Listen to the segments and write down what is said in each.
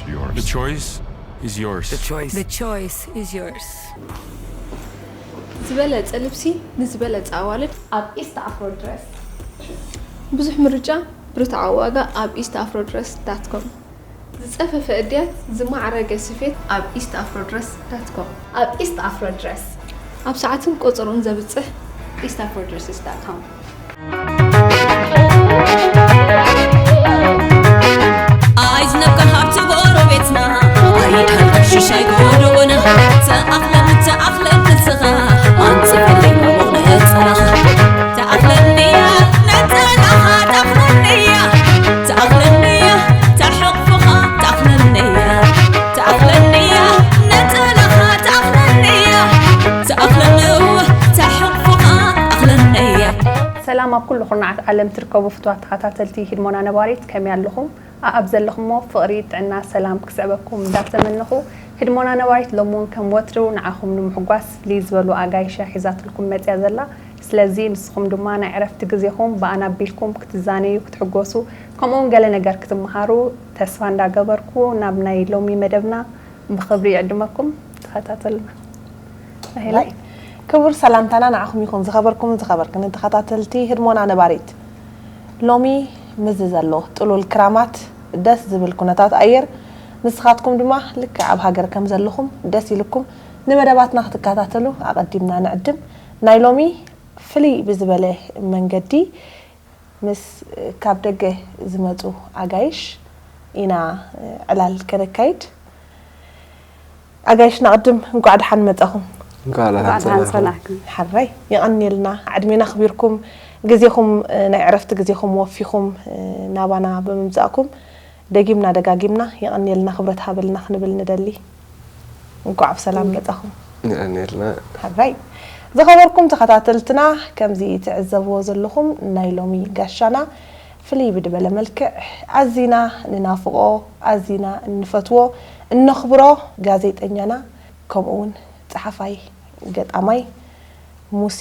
The choice is yours. The choice. The choice is yours. ዝበለጸ ልብሲ ንዝበለጸ ኣዋልድ ኣብ ኢስት ኣፍሮ ድረስ። ብዙሕ ምርጫ፣ ብርቱዓዊ ዋጋ ኣብ ኢስት ኣፍሮ ድረስ ዳት ኮም። ዝጸፈፈ እድያት፣ ዝማዕረገ ስፌት ኣብ ኢስት ኣፍሮ ድረስ ዳት ኮም። ኣብ ኢስት ኣፍሮ ድረስ ኣብ ሰዓትን ቁጽሩን ዘብጽሕ ኢስት ኣፍሮ ድረስስ ዳት ኮም። ኣይዝነብከን ሃብቲ ጎረቤትና ኣይድሃልከን ሽሻይ ጎደቦና ተኣኽለን ተኣኽለን ንስኻ ኣንጽፈልይ ናሞቕ ነጸላኻ ተኣኽለንያ ነጸላኻ ተኣኽለንያ ተኣኽለንያ ተሕቕፍኻ ተኣኽለንያ ተኣኽለንያ ነጸላኻ ተኣኽለንያ ተኣኽለንዋ ተሕቕፍኻ ተኣኽለንያ ሰላም ኣብ ኩሉ ኩርናዓት ዓለም ትርከቡ ፍትዋት ተኸታተልቲ ህድሞና ነባሪት ከመይ ኣለኹም? ኣኣብ ዘለኹሞ ፍቕሪ ጥዕና ሰላም ክስዕበኩም እንዳተመነኹ ህድሞና ነባሪት ሎምውን ከም ወትሩ ንዓኹም ንምሕጓስ ፍልይ ዝበሉ ኣጋይሻ ሒዛትልኩም መፅያ ዘላ። ስለዚ ንስኹም ድማ ናይ ዕረፍቲ ግዜኹም ብኣና ኣቢልኩም ክትዛነዩ ክትሕጎሱ ከምኡውን ገለ ነገር ክትምሃሩ ተስፋ እንዳገበርኩ ናብ ናይ ሎሚ መደብና ብኽብሪ ይዕድመኩም። ተኸታተሉና። ራሄለይ። ክቡር ሰላምታና ንዓኹም ይኹን ዝኸበርኩምን ዝኸበርክንን ተኸታተልቲ ህድሞና ነባሪት። ሎሚ ምስዚ ዘሎ ጥሉል ክራማት ደስ ዝብል ኩነታት ኣየር ንስኻትኩም ድማ ልክዕ ኣብ ሃገር ከም ዘለኹም ደስ ኢልኩም ንመደባትና ክትከታተሉ ኣቐዲምና ንዕድም። ናይ ሎሚ ፍልይ ብዝበለ መንገዲ ምስ ካብ ደገ ዝመፁ ኣጋይሽ ኢና ዕላል ከነካይድ። ኣጋይሽ ናቕድም እንኳዕ ደሓን መፃኹም። እንኳዕ ደሓን ጸናሕኩም። ሓራይ የቐንየልና ዕድሜና ኣኽቢርኩም ግዜኹም ናይ ዕረፍቲ ግዜኹም ወፊኹም ናባና ብምምፃእኩም ደጊምና ደጋጊምና የቐንየልና ክብረት ሃበልና ክንብል ንደሊ። እንኳዕ ብሰላም መፃኹም። የቐንየልና። ሓራይ ዝኸበርኩም ተኸታተልትና ከምዚ ትዕዘብዎ ዘለኹም ናይ ሎሚ ጋሻና ፍልይ ብድበለ መልክዕ ኣዚና ንናፍቖ ኣዚና እንፈትዎ እነኽብሮ ጋዜጠኛና ከምኡ እውን ፀሓፋይ ገጣማይ ሙሴ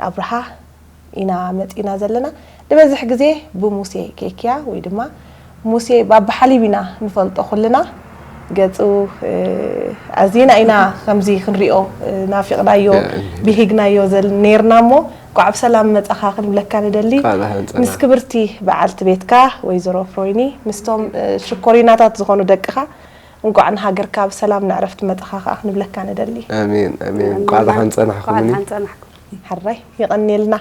ኣብርሃ ኢና መፂና ዘለና። ንበዝሕ ግዜ ብሙሴ ኬክያ ወይ ድማ ሙሴ ባባ ሓሊብ ኢና ንፈልጦ ኩልና። ገፁ ኣዚና ኢና ከምዚ ክንሪኦ ናፊቕናዮ ብሂግናዮ ነርና እሞ እንኳዕ ብሰላም መፃኻ ክንብለካ ንደሊ። ምስ ክብርቲ በዓልቲ ቤትካ ወይዘሮ ፍሮይኒ ምስቶም ሽኮሪናታት ዝኾኑ ደቅኻ እንኳዕ ንሃገርካ ብሰላም ንዕረፍቲ መፃኻ ከዓ ክንብለካ ንደሊ። ኣሜን ኣሜን። እንኳዕ ደሓን ፀናሕኩምኒ። ደሓን ጸናሕኩም። ሓራይ የቐንየልና።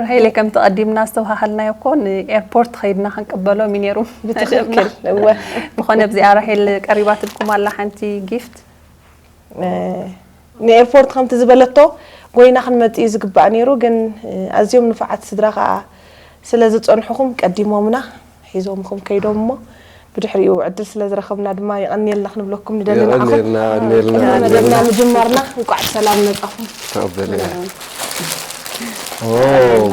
ራሄል ከምቲ ቀዲምና ዝተባሃሃልናዮ እኮ ንኤርፖርት ኸይድና ክንቅበሎም እዩ ነይሩ። ብትኽክል እወ። ብኾነ ኣብዚኣ ራሄል ቀሪባትልኩም ኣላ ሓንቲ ጊፍት። ንኤርፖርት ከምቲ ዝበለቶ ጎይና ክንመፅእ እዩ ዝግባእ ነይሩ፣ ግን ኣዝዮም ንፉዓት ስድራ ከዓ ስለ ዝፀንሑኹም ቀዲሞምና ሒዞምኹም ከይዶም እሞ ብድሕሪኡ ዕድል ስለ ዝረኸብና ድማ የቐንየልና ክንብለኩም ንደሊ ንዓኹም። የቐንየልና፣ የቐንየልና፣ ቅድሚ መደብና የቐንየልና። ምጅማርና እንቋዕ ብሰላም መጻኹም። ተቐበለያ። ኦ፣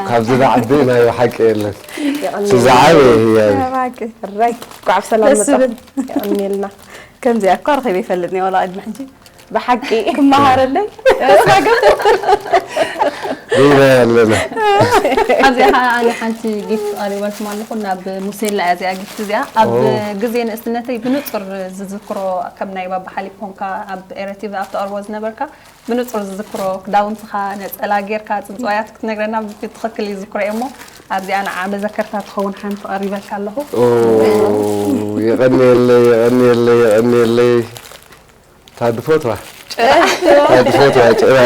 ካብዚ ንዓቢ ናይ ብሓቂ የለን። የቐንየልና። እዚ ዝዓበየ ህያብ እዩ። ሕራይ እንቋዕ ብሰላም ደስ መጻኹም። ዝብል። የቐንየልና። ከምዚኣ እኳ ረኺበ ይፈልጥ እየ፣ ዋላ ቅድሚ ሕጂ ብሓቂ ክመሃረለይ። ጌና ኣለና። ኣብዚኣ ከዓ ኣነ ሓንቲ ጊፍት ቀሪበልኩም ኣለኹ ናብ ሙሴላ እያ እዚኣ ጊፍት እዚኣ ኣብ ኦ። ግዜ ንእስነተይ ብንጹር ዝዝክሮ ከም ናይ ባባ ሓሊብ ኮንካ ኣብ ኤረቲቪ ኣብ ተቐርቦ ዝነበርካ ብንጹር ዝዝክሮ ክዳውንትኻ ነጸላ ጌርካ ጽንጽዋያት ክትነግረና ብትኽክል ይዝክሮ እየ እሞ ኣብዚኣ ንዓ መዘከርታ ትኸውን ሓንቲ ቀሪበልካ ኣለኹ። ኦ፣ የቐንየለይ፣ የቐንየለይ፣ የቐንየለይ። ታድፎትዋ። ታድፎትዋ ጭራ።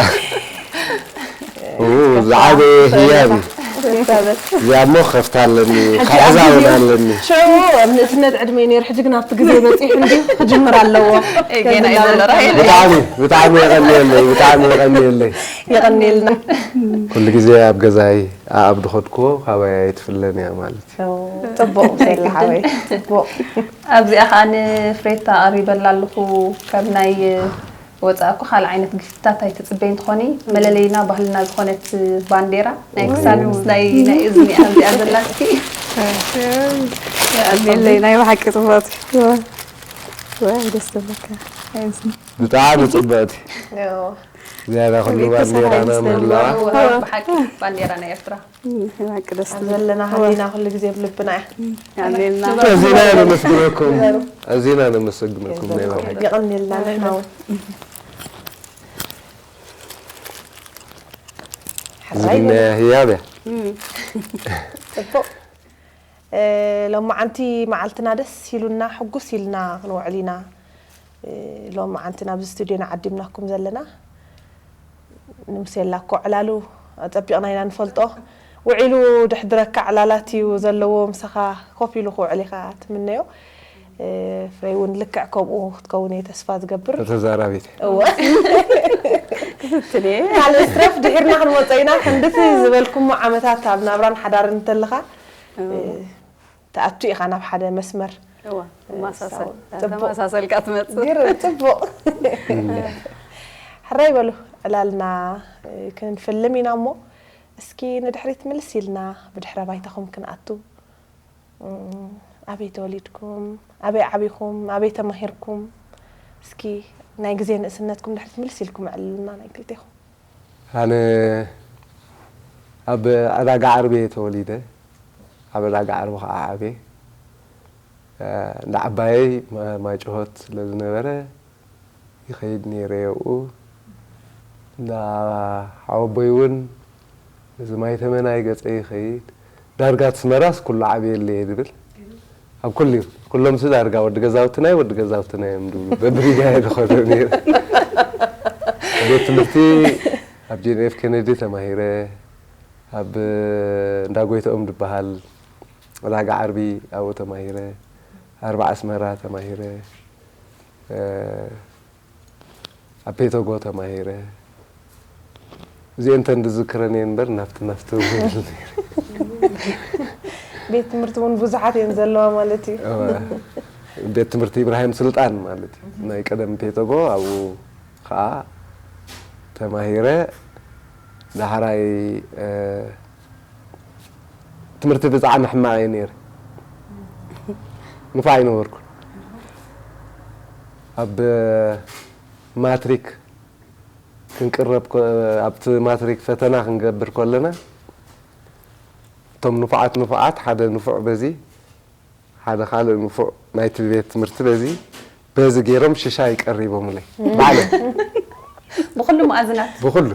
ኦ፣ ዝዓበየ ህያብ እዩ። እዚኣ እሞ ከፍታ ኣለኒ፣ ከሕዛ እውን ኣለኒ። ሽዑ ኣብ ንእስነት ዕድመይ ነይሩ፣ ሕጂ ግን ኣብቲ ግዜ በጺሑ እንድዩ ክጅምር ኣለዎ። ጌና እዩ ዘሎ ራሄል። ብጣዕሚ ብጣዕሚ የቐንየለይ፣ ብጣዕሚ የቐንየለይ። የቐንየልና። ኩሉ ግዜ ኣብ ገዛይ ኣብ ድኸድክዎ ካባይ ኣይትፍለን እያ ማለት እዩ። ጽቡቕ ሙሴላ ሓወይ፣ ጽቡቕ። ኣብዚኣ ከዓ ንፍሬታ ኣሪበላ ኣለኹ ከም ናይ ወፃእኩ ካልእ ዓይነት ግፍትታት ኣይትፅበይ እንትኾኒ መለለይና ባህልና ዝኾነት ባንዴራ ናይ ክሳድ ምስ ናይ ናይ እዝኒ ኣብዚኣ ዘላትኪ ኣሜለይ ናይ ብሓቂ ጽቡቕቲ። ወይ ደስ ትብለካ። ብጣዕሚ ጽብቕቲ። ዝያዳ ኩሉ ባንዴራና ምህላዋ። ብሓቂ ባንዴራ ናይ ኤርትራ ብሓቂ ደስ ኣብ ዘለና ሃሊና ኩሉ ግዜ ኣብ ልብና እያ። ኣሜና። ኣዚና ነመስግነኩም። ኣዚና ነመስግነኩም ናይ ብሓቂ። የቐንየልና ንሕና እውን። ዝግነ ህያብ እያ። ጽቡቕ። ሎማዓንቲ መዓልትና ደስ ኢሉና ሕጉስ ኢልና ክንውዕል ኢና። ሎማዓንቲ ናብዚ ስቱድዮና ዓዲምናኩም ዘለና ንምሴላ እኮ ዕላሉ ኣጸቢቕና ኢና ንፈልጦ። ውዒሉ ድሕድረካ ዕላላት እዩ ዘለዎ። ምሳኻ ኮፍ ኢሉ ክውዕል ኢኻ ትምነዮ። ፍሬ እውን ልክዕ ከምኡ ክትከውን እየ ተስፋ ዝገብር። ተዛራቢት። እወ። ካልእ ስትረፍ ድሒርና ክንመጾ ኢና። ክንድቲ ዝበልኩሞ ዓመታት ኣብ ናብራን ሓዳርን እንተለኻ ትኣቱ ኢኻ ናብ ሓደ መስመር። እዋ ማሳሰል ጽቡቕ። ተመሳሰልካ ትመጽእ ግርም ጽቡቕ። ሕራይ በሉ ዕላልና ክንፍልም ኢና እሞ እስኪ ንድሕሪት ምልስ ኢልና ብድሕረ ባይታኹም ክንኣቱ። ኣበይ ተወሊድኩም ኣበይ ዓቢኹም ኣበይ ተማሂርኩም? እስኪ ናይ ግዜ ንእስነትኩም ድሕሪት ምልስ ኢልኩም ዕልልና ናይ ክልቴኹም። ኣነ ኣብ ዕዳጋ ዓርቢ እየ ተወሊደ። ኣብ ዕዳጋ ዓርቢ ከዓ ዓብየ። እንዳ ዓባየይ ማይ ጭሆት ስለ ዝነበረ ይኸይድ ነይረ ኣብኡ። እንዳ ሓወቦይ እውን እዚ ማይ ተመናይ ገፀ ይኸይድ። ዳርጋ ትስመራስ ኩሉ ዓብየለይ እየ ዝብል። ኣብ ኩሉ እዩ። ኩሎም ሲ ዳርጋ ወዲ ገዛውትናይ ወዲ ገዛውትናይ እዮም ዝብሉ። በብሪጋ እየ ዝኸዶ ነይረ። ቤት ትምህርቲ ኣብ ጄን ኤፍ ኬነዲ ተማሂረ። ኣብ እንዳ ጎይተኦም ዝበሃል ዕዳጋ ዓርቢ ኣብኡ ተማሂረ። ኣርባ ኣስመራ ተማሂረ። ኣብ ፔቶጎ ተማሂረ። እዚአን ተን ዝዝክረን እየን እምበር ናፍቲ ናፍቲ እውን ይብል ነይረ። ቤት ትምህርቲ እውን ብዙሓት እየን ዘለዋ ማለት እዩ። እወ። ቤት ትምህርቲ ኢብራሂም ስልጣን ማለት እዩ። ናይ ቀደም ፔቶጎ ኣብኡ ከዓ ተማሂረ። ዳሕራይ ትምህርቲ ብጣዕሚ ሕማቕ እየ ነይረ። ንፉዕ ኣይነበርኩን። ኣብ ማትሪክ ክንቅረብ ኣብቲ ማትሪክ ፈተና ክንገብር ከለና እቶም ንፉዓት ንፉዓት ሓደ ንፉዕ በዚ ሓደ ካልእ ንፉዕ ናይቲ ቤት ትምህርቲ በዚ በዚ ገይሮም ሽሻይ ቀሪቦምለይ ባዕሎም ብኩሉ መኣዝናት ብኩሉ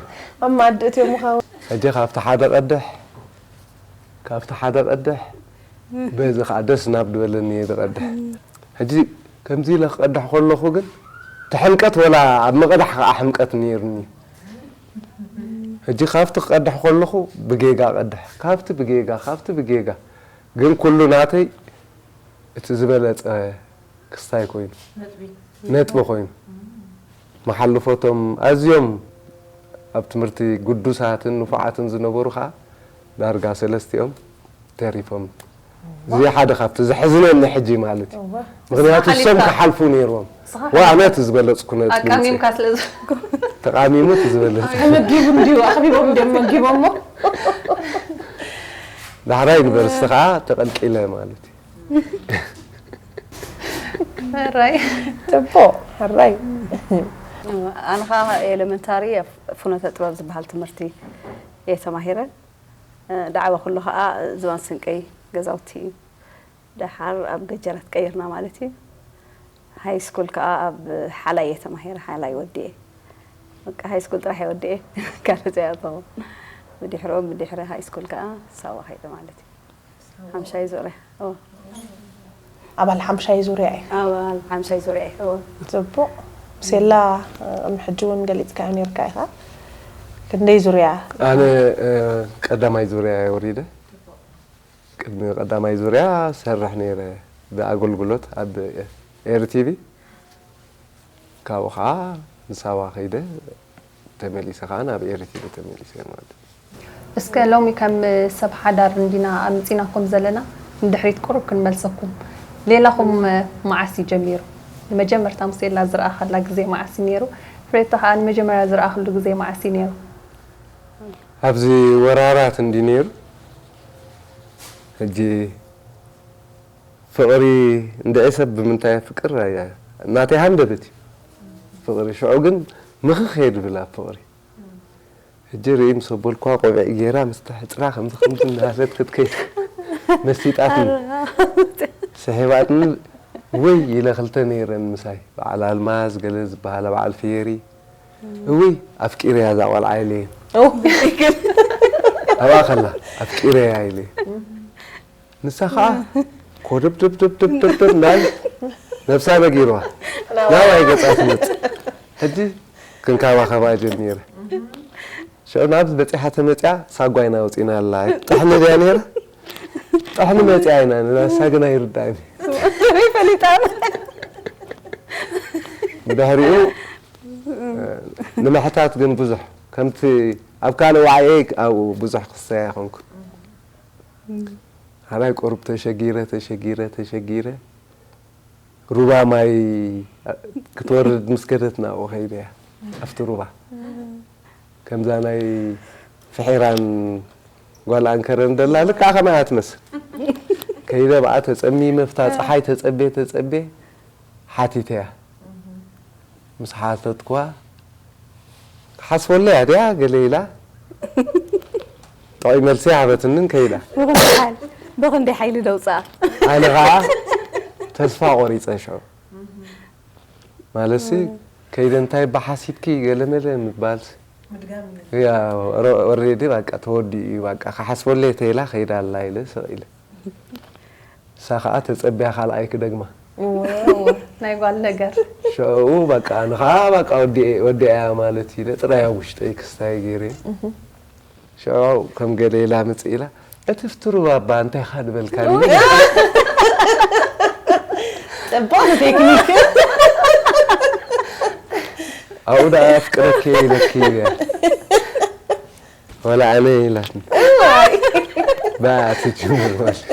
ኣብ መኣዲ እትዮም ምኻውን ሕጂ ካብቲ ሓደ ቀድሕ ካብቲ ሓደ ቀድሕ በዚ ከዓ ደስ ናብ ድበለኒ እየ ዝቀድሕ ሕጂ ከምዚ ኢለ ክቀድሕ ከለኹ ግን እቲ ሕምቀት ወላ ኣብ ምቅዳሕ ከዓ ሕምቀት ነይሩኒ ሕጂ ካብቲ ክቀድሕ ከለኹ ብጌጋ ቀድሕ ካብቲ ብጌጋ ካብቲ ብጌጋ ግን ኩሉ ናተይ እቲ ዝበለፀ ክስታይ ኮይኑ ነጥቢ ኮይኑ መሓልፎቶም ኣዝዮም ኣብ ትምህርቲ ግዱሳትን ንፉዓትን ዝነበሩ ከዓ ዳርጋ ሰለስቲኦም ተሪፎም እዚ ሓደ ካብቲ ዘሕዝነኒ ሕጂ ማለት እዩ ምክንያቱ እሶም ክሓልፉ ነይርዎም ዋ ኣነ እቲ ዝበለፅኩ ነጥቢ ውፅእ ኣቃሚምካ ስለ ዝበልኩ ተቃሚሙ እቲ ዝበለፅ ተመጊቡ እንዲዩ ኣኽቢቦም እንዲዮም መጊቦሞ ዳሕራይ ዩኒቨርሲቲ ከዓ ተቀልቂለ ማለት እዩ ሕራይ ጽቡቕ ሕራይ ኣነ ከዓ ኤሌመንታሪ ኣብ ፍኖተ ጥበብ ዝበሃል ትምህርቲ እየ ተማሂረ ዳዕባ ኩሉ ከዓ ዝባን ስንቀይ ገዛውቲ እዩ ደሓር ኣብ ገጀረት ቀይርና ማለት እዩ ሃይ ስኩል ከዓ ኣብ ሓላይ እየ ተማሂረ ሓላይ ወዲኤ በቃ ሃይ ስኩል ጥራሕ እየ ወዲኤ ካልእ ዘይኣተኹ ብድሕሪኦም ብድሕሪ ሃይ ስኩል ከዓ ሳዋ ከይደ ማለት እዩ ሓምሻይ ዙርያ ኦ ኣባል ሓምሻይ ዙርያ እዩ ኣባል ሓምሻይ ዙርያ እዩ ኦ ጽቡቕ ሴላ ቅድሚ ሕጂ እውን ገሊፅካዮ ነርካ ኢኻ ክንደይ ዙርያ ኣነ ቀዳማይ ዙርያ እየ ወሪደ ቅድሚ ቀዳማይ ዙርያ ሰርሕ ነይረ ብኣገልግሎት ኣብ ኤርቲቪ ካብኡ ከዓ ንሳዋ ከይደ ተመሊሰ ከዓ ናብ ኤርቲቪ ተመሊሰ ማለት እዩ እስከ ሎሚ ከም ሰብ ሓዳር እንዲና ኣምፂናኩም ዘለና ንድሕሪት ቁሩብ ክንመልሰኩም ሌላኹም መዓስ እዩ ጀሚሩ ንመጀመርታ ምስ ሌላ ዝረኣኻላ ግዜ መዓስ እዩ ነይሩ ፍሬታ ከዓ ንመጀመርያ ዝረኣኽሉ ግዜ መዓስ እዩ ነይሩ ኣብዚ ወራራት እንዲ ነይሩ ሕጂ ፍቕሪ እንድዒ ሰብ ብምንታይ ፍቅር ናተይ ሃንደበት እዩ ፍቕሪ ሽዑ ግን ምኽኽ እየ ድብል ኣብ ፍቕሪ ሕጂ ርኢ ምስ ኣበልኳ ቆቢዕ ገይራ ምስቲ ሕጽራ ከምዚ ከምዚ እናበለት ክትከይድ መሲጣትኒ። ስሒባትኒ። ወይ ኢለ ክልተ ነይረን ምሳይ፣ በዓል ኣልማዝ ገለ ዝበሃላ፣ በዓል ፊየሪ። እውይ ኣፍቂረያ እዛ ቆልዓ ኢለየን። ኣብኣ ከላ ኣፍቂረያ ኢለየን። ንሳ ኸዓ ኮደብደብደብደብደብ እናበለት ነብሳ ነጊርዋ ናባይ ገጻ ትመጽእ። ሕጂ ክንከባኸባ ጀሚረ። ሽዑ ናብዚ በጺሓ ተመጺኣ ሳጓ ኢና ኣውጺእናላ። ጥሕኒ ድያ ነይራ? ጥሕኒ መጺኣ ኢና ንላ፣ ንሳ ግን ኣይርድኣን እዩ። ፈሊጣ። ብድሕሪኡ ንምሕታት ግን ብዙሕ ከምቲ ኣብ ካልእ ዋዕየይ ኣብኡ ብዙሕ ክስተይ ኣይኮንኩን። ሓራይ ቁሩብ ተሸጊረ ተሸጊረ ተሸጊረ ሩባ ማይ ክትወርድ ምስ ከደት ናብኡ ከይደ እያ። ኣብቲ ሩባ ከምዛ ናይ ፍሒራን ጓል ኣንከረን ደላ ልክዓ ከማያ ትመስል። ከይደ ብኣ ተጸሚመ፣ ብታ ጸሓይ ተጸቤ ተጸቤ ሓቲተያ። ምስ ሓተትኩዋ፣ "ክሓስበለይ እያ ድያ?" ገለ ኢላ። ጥዑይ መልሲ ሃበትንን ከይዳ። ብኽንደይ ሓይሊ፣ ብኽንደይ ሓይሊ ደውፅኣ? ኣነ ኸዓ ተስፋ ቆሪፀ ሽዑ። ማለትሲ፣ ከይደ እንታይ ባሓሲብኪ ገለ መለ ምባልሲ። ምድጋም እዩ። ያ፣ ረ-፣ ኦሬዲ በቃ ተወዲኡ እዩ፣ በቃ ክሓስበለይ ተይላ ከይዳ ኣላ ኢለ ስቕ ኢለ። ንሳ ኸዓ ተጸቢያ ካልኣይ ክደግማ። እወ፣ እወ፣ ናይ ጓል ነገር። ሽዑ በቃ ንኻ በቃ ወዲኤ-፣ ወዲኣያ ማለት ኢለ ጥራይ ኣብ ውሽጠይ ክስታይ ገይረ። ሽዑ ከም ገለ ኢላ ምጽእ ኢላ፣ "እቲ ፍትሩ ባባ እንታይ ኢኻ ድበልካኒ?" ጽቡቕ ቴክኒክ። ኣብኡ ደኣ ኣፍቅረኪ ኢለኪ እያ። ወላ ኣነ ኢላትኒ። እዋይ። ብኣ ትጅምር ማለት።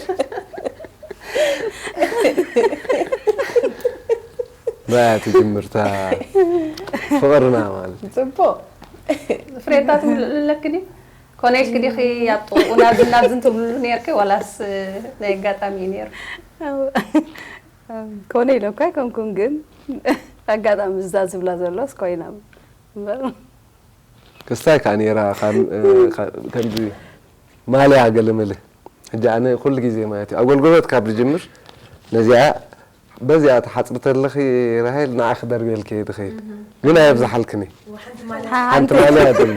ብኣ ትጅምር እታ ፍቕርና ማለት። ጽቡቕ። ፍሬታ ትምልእለኪ ድዩ? ኮነ ኢልኪ ዲኺ ኣብ ጥቕኡ ናብዝን ናብዝን ትብልሉ ነይርኪ ዋላስ ናይ ኣጋጣሚ እዩ ነይሩ? ኮነ ኢለ እኳ ኣይኮንኩን፣ ግን ኣጋጣሚ እዛ ዝብላ ዘሎስ ኮይና እምበር። ክስታይ ከኣ ነይራ፣ ካም-፣ እ፣ ካ-፣ ከምዚ ማልያ ገለመለ። ሕጂ ኣነ ኩሉ ግዜ ማለት እዩ፣ ኣገልግሎት ካብ ዝጅምር ነዚኣ፣ በዚኣ ትሓጽቢ ተለኺ ራሄል ንዓኺ ደርብየልኪ እየ ዝኸይድ። ግን ኣየብዝሓልክን እየ። ሓንቲ ማልያ። ሓንቲ ማልያ ደሊ።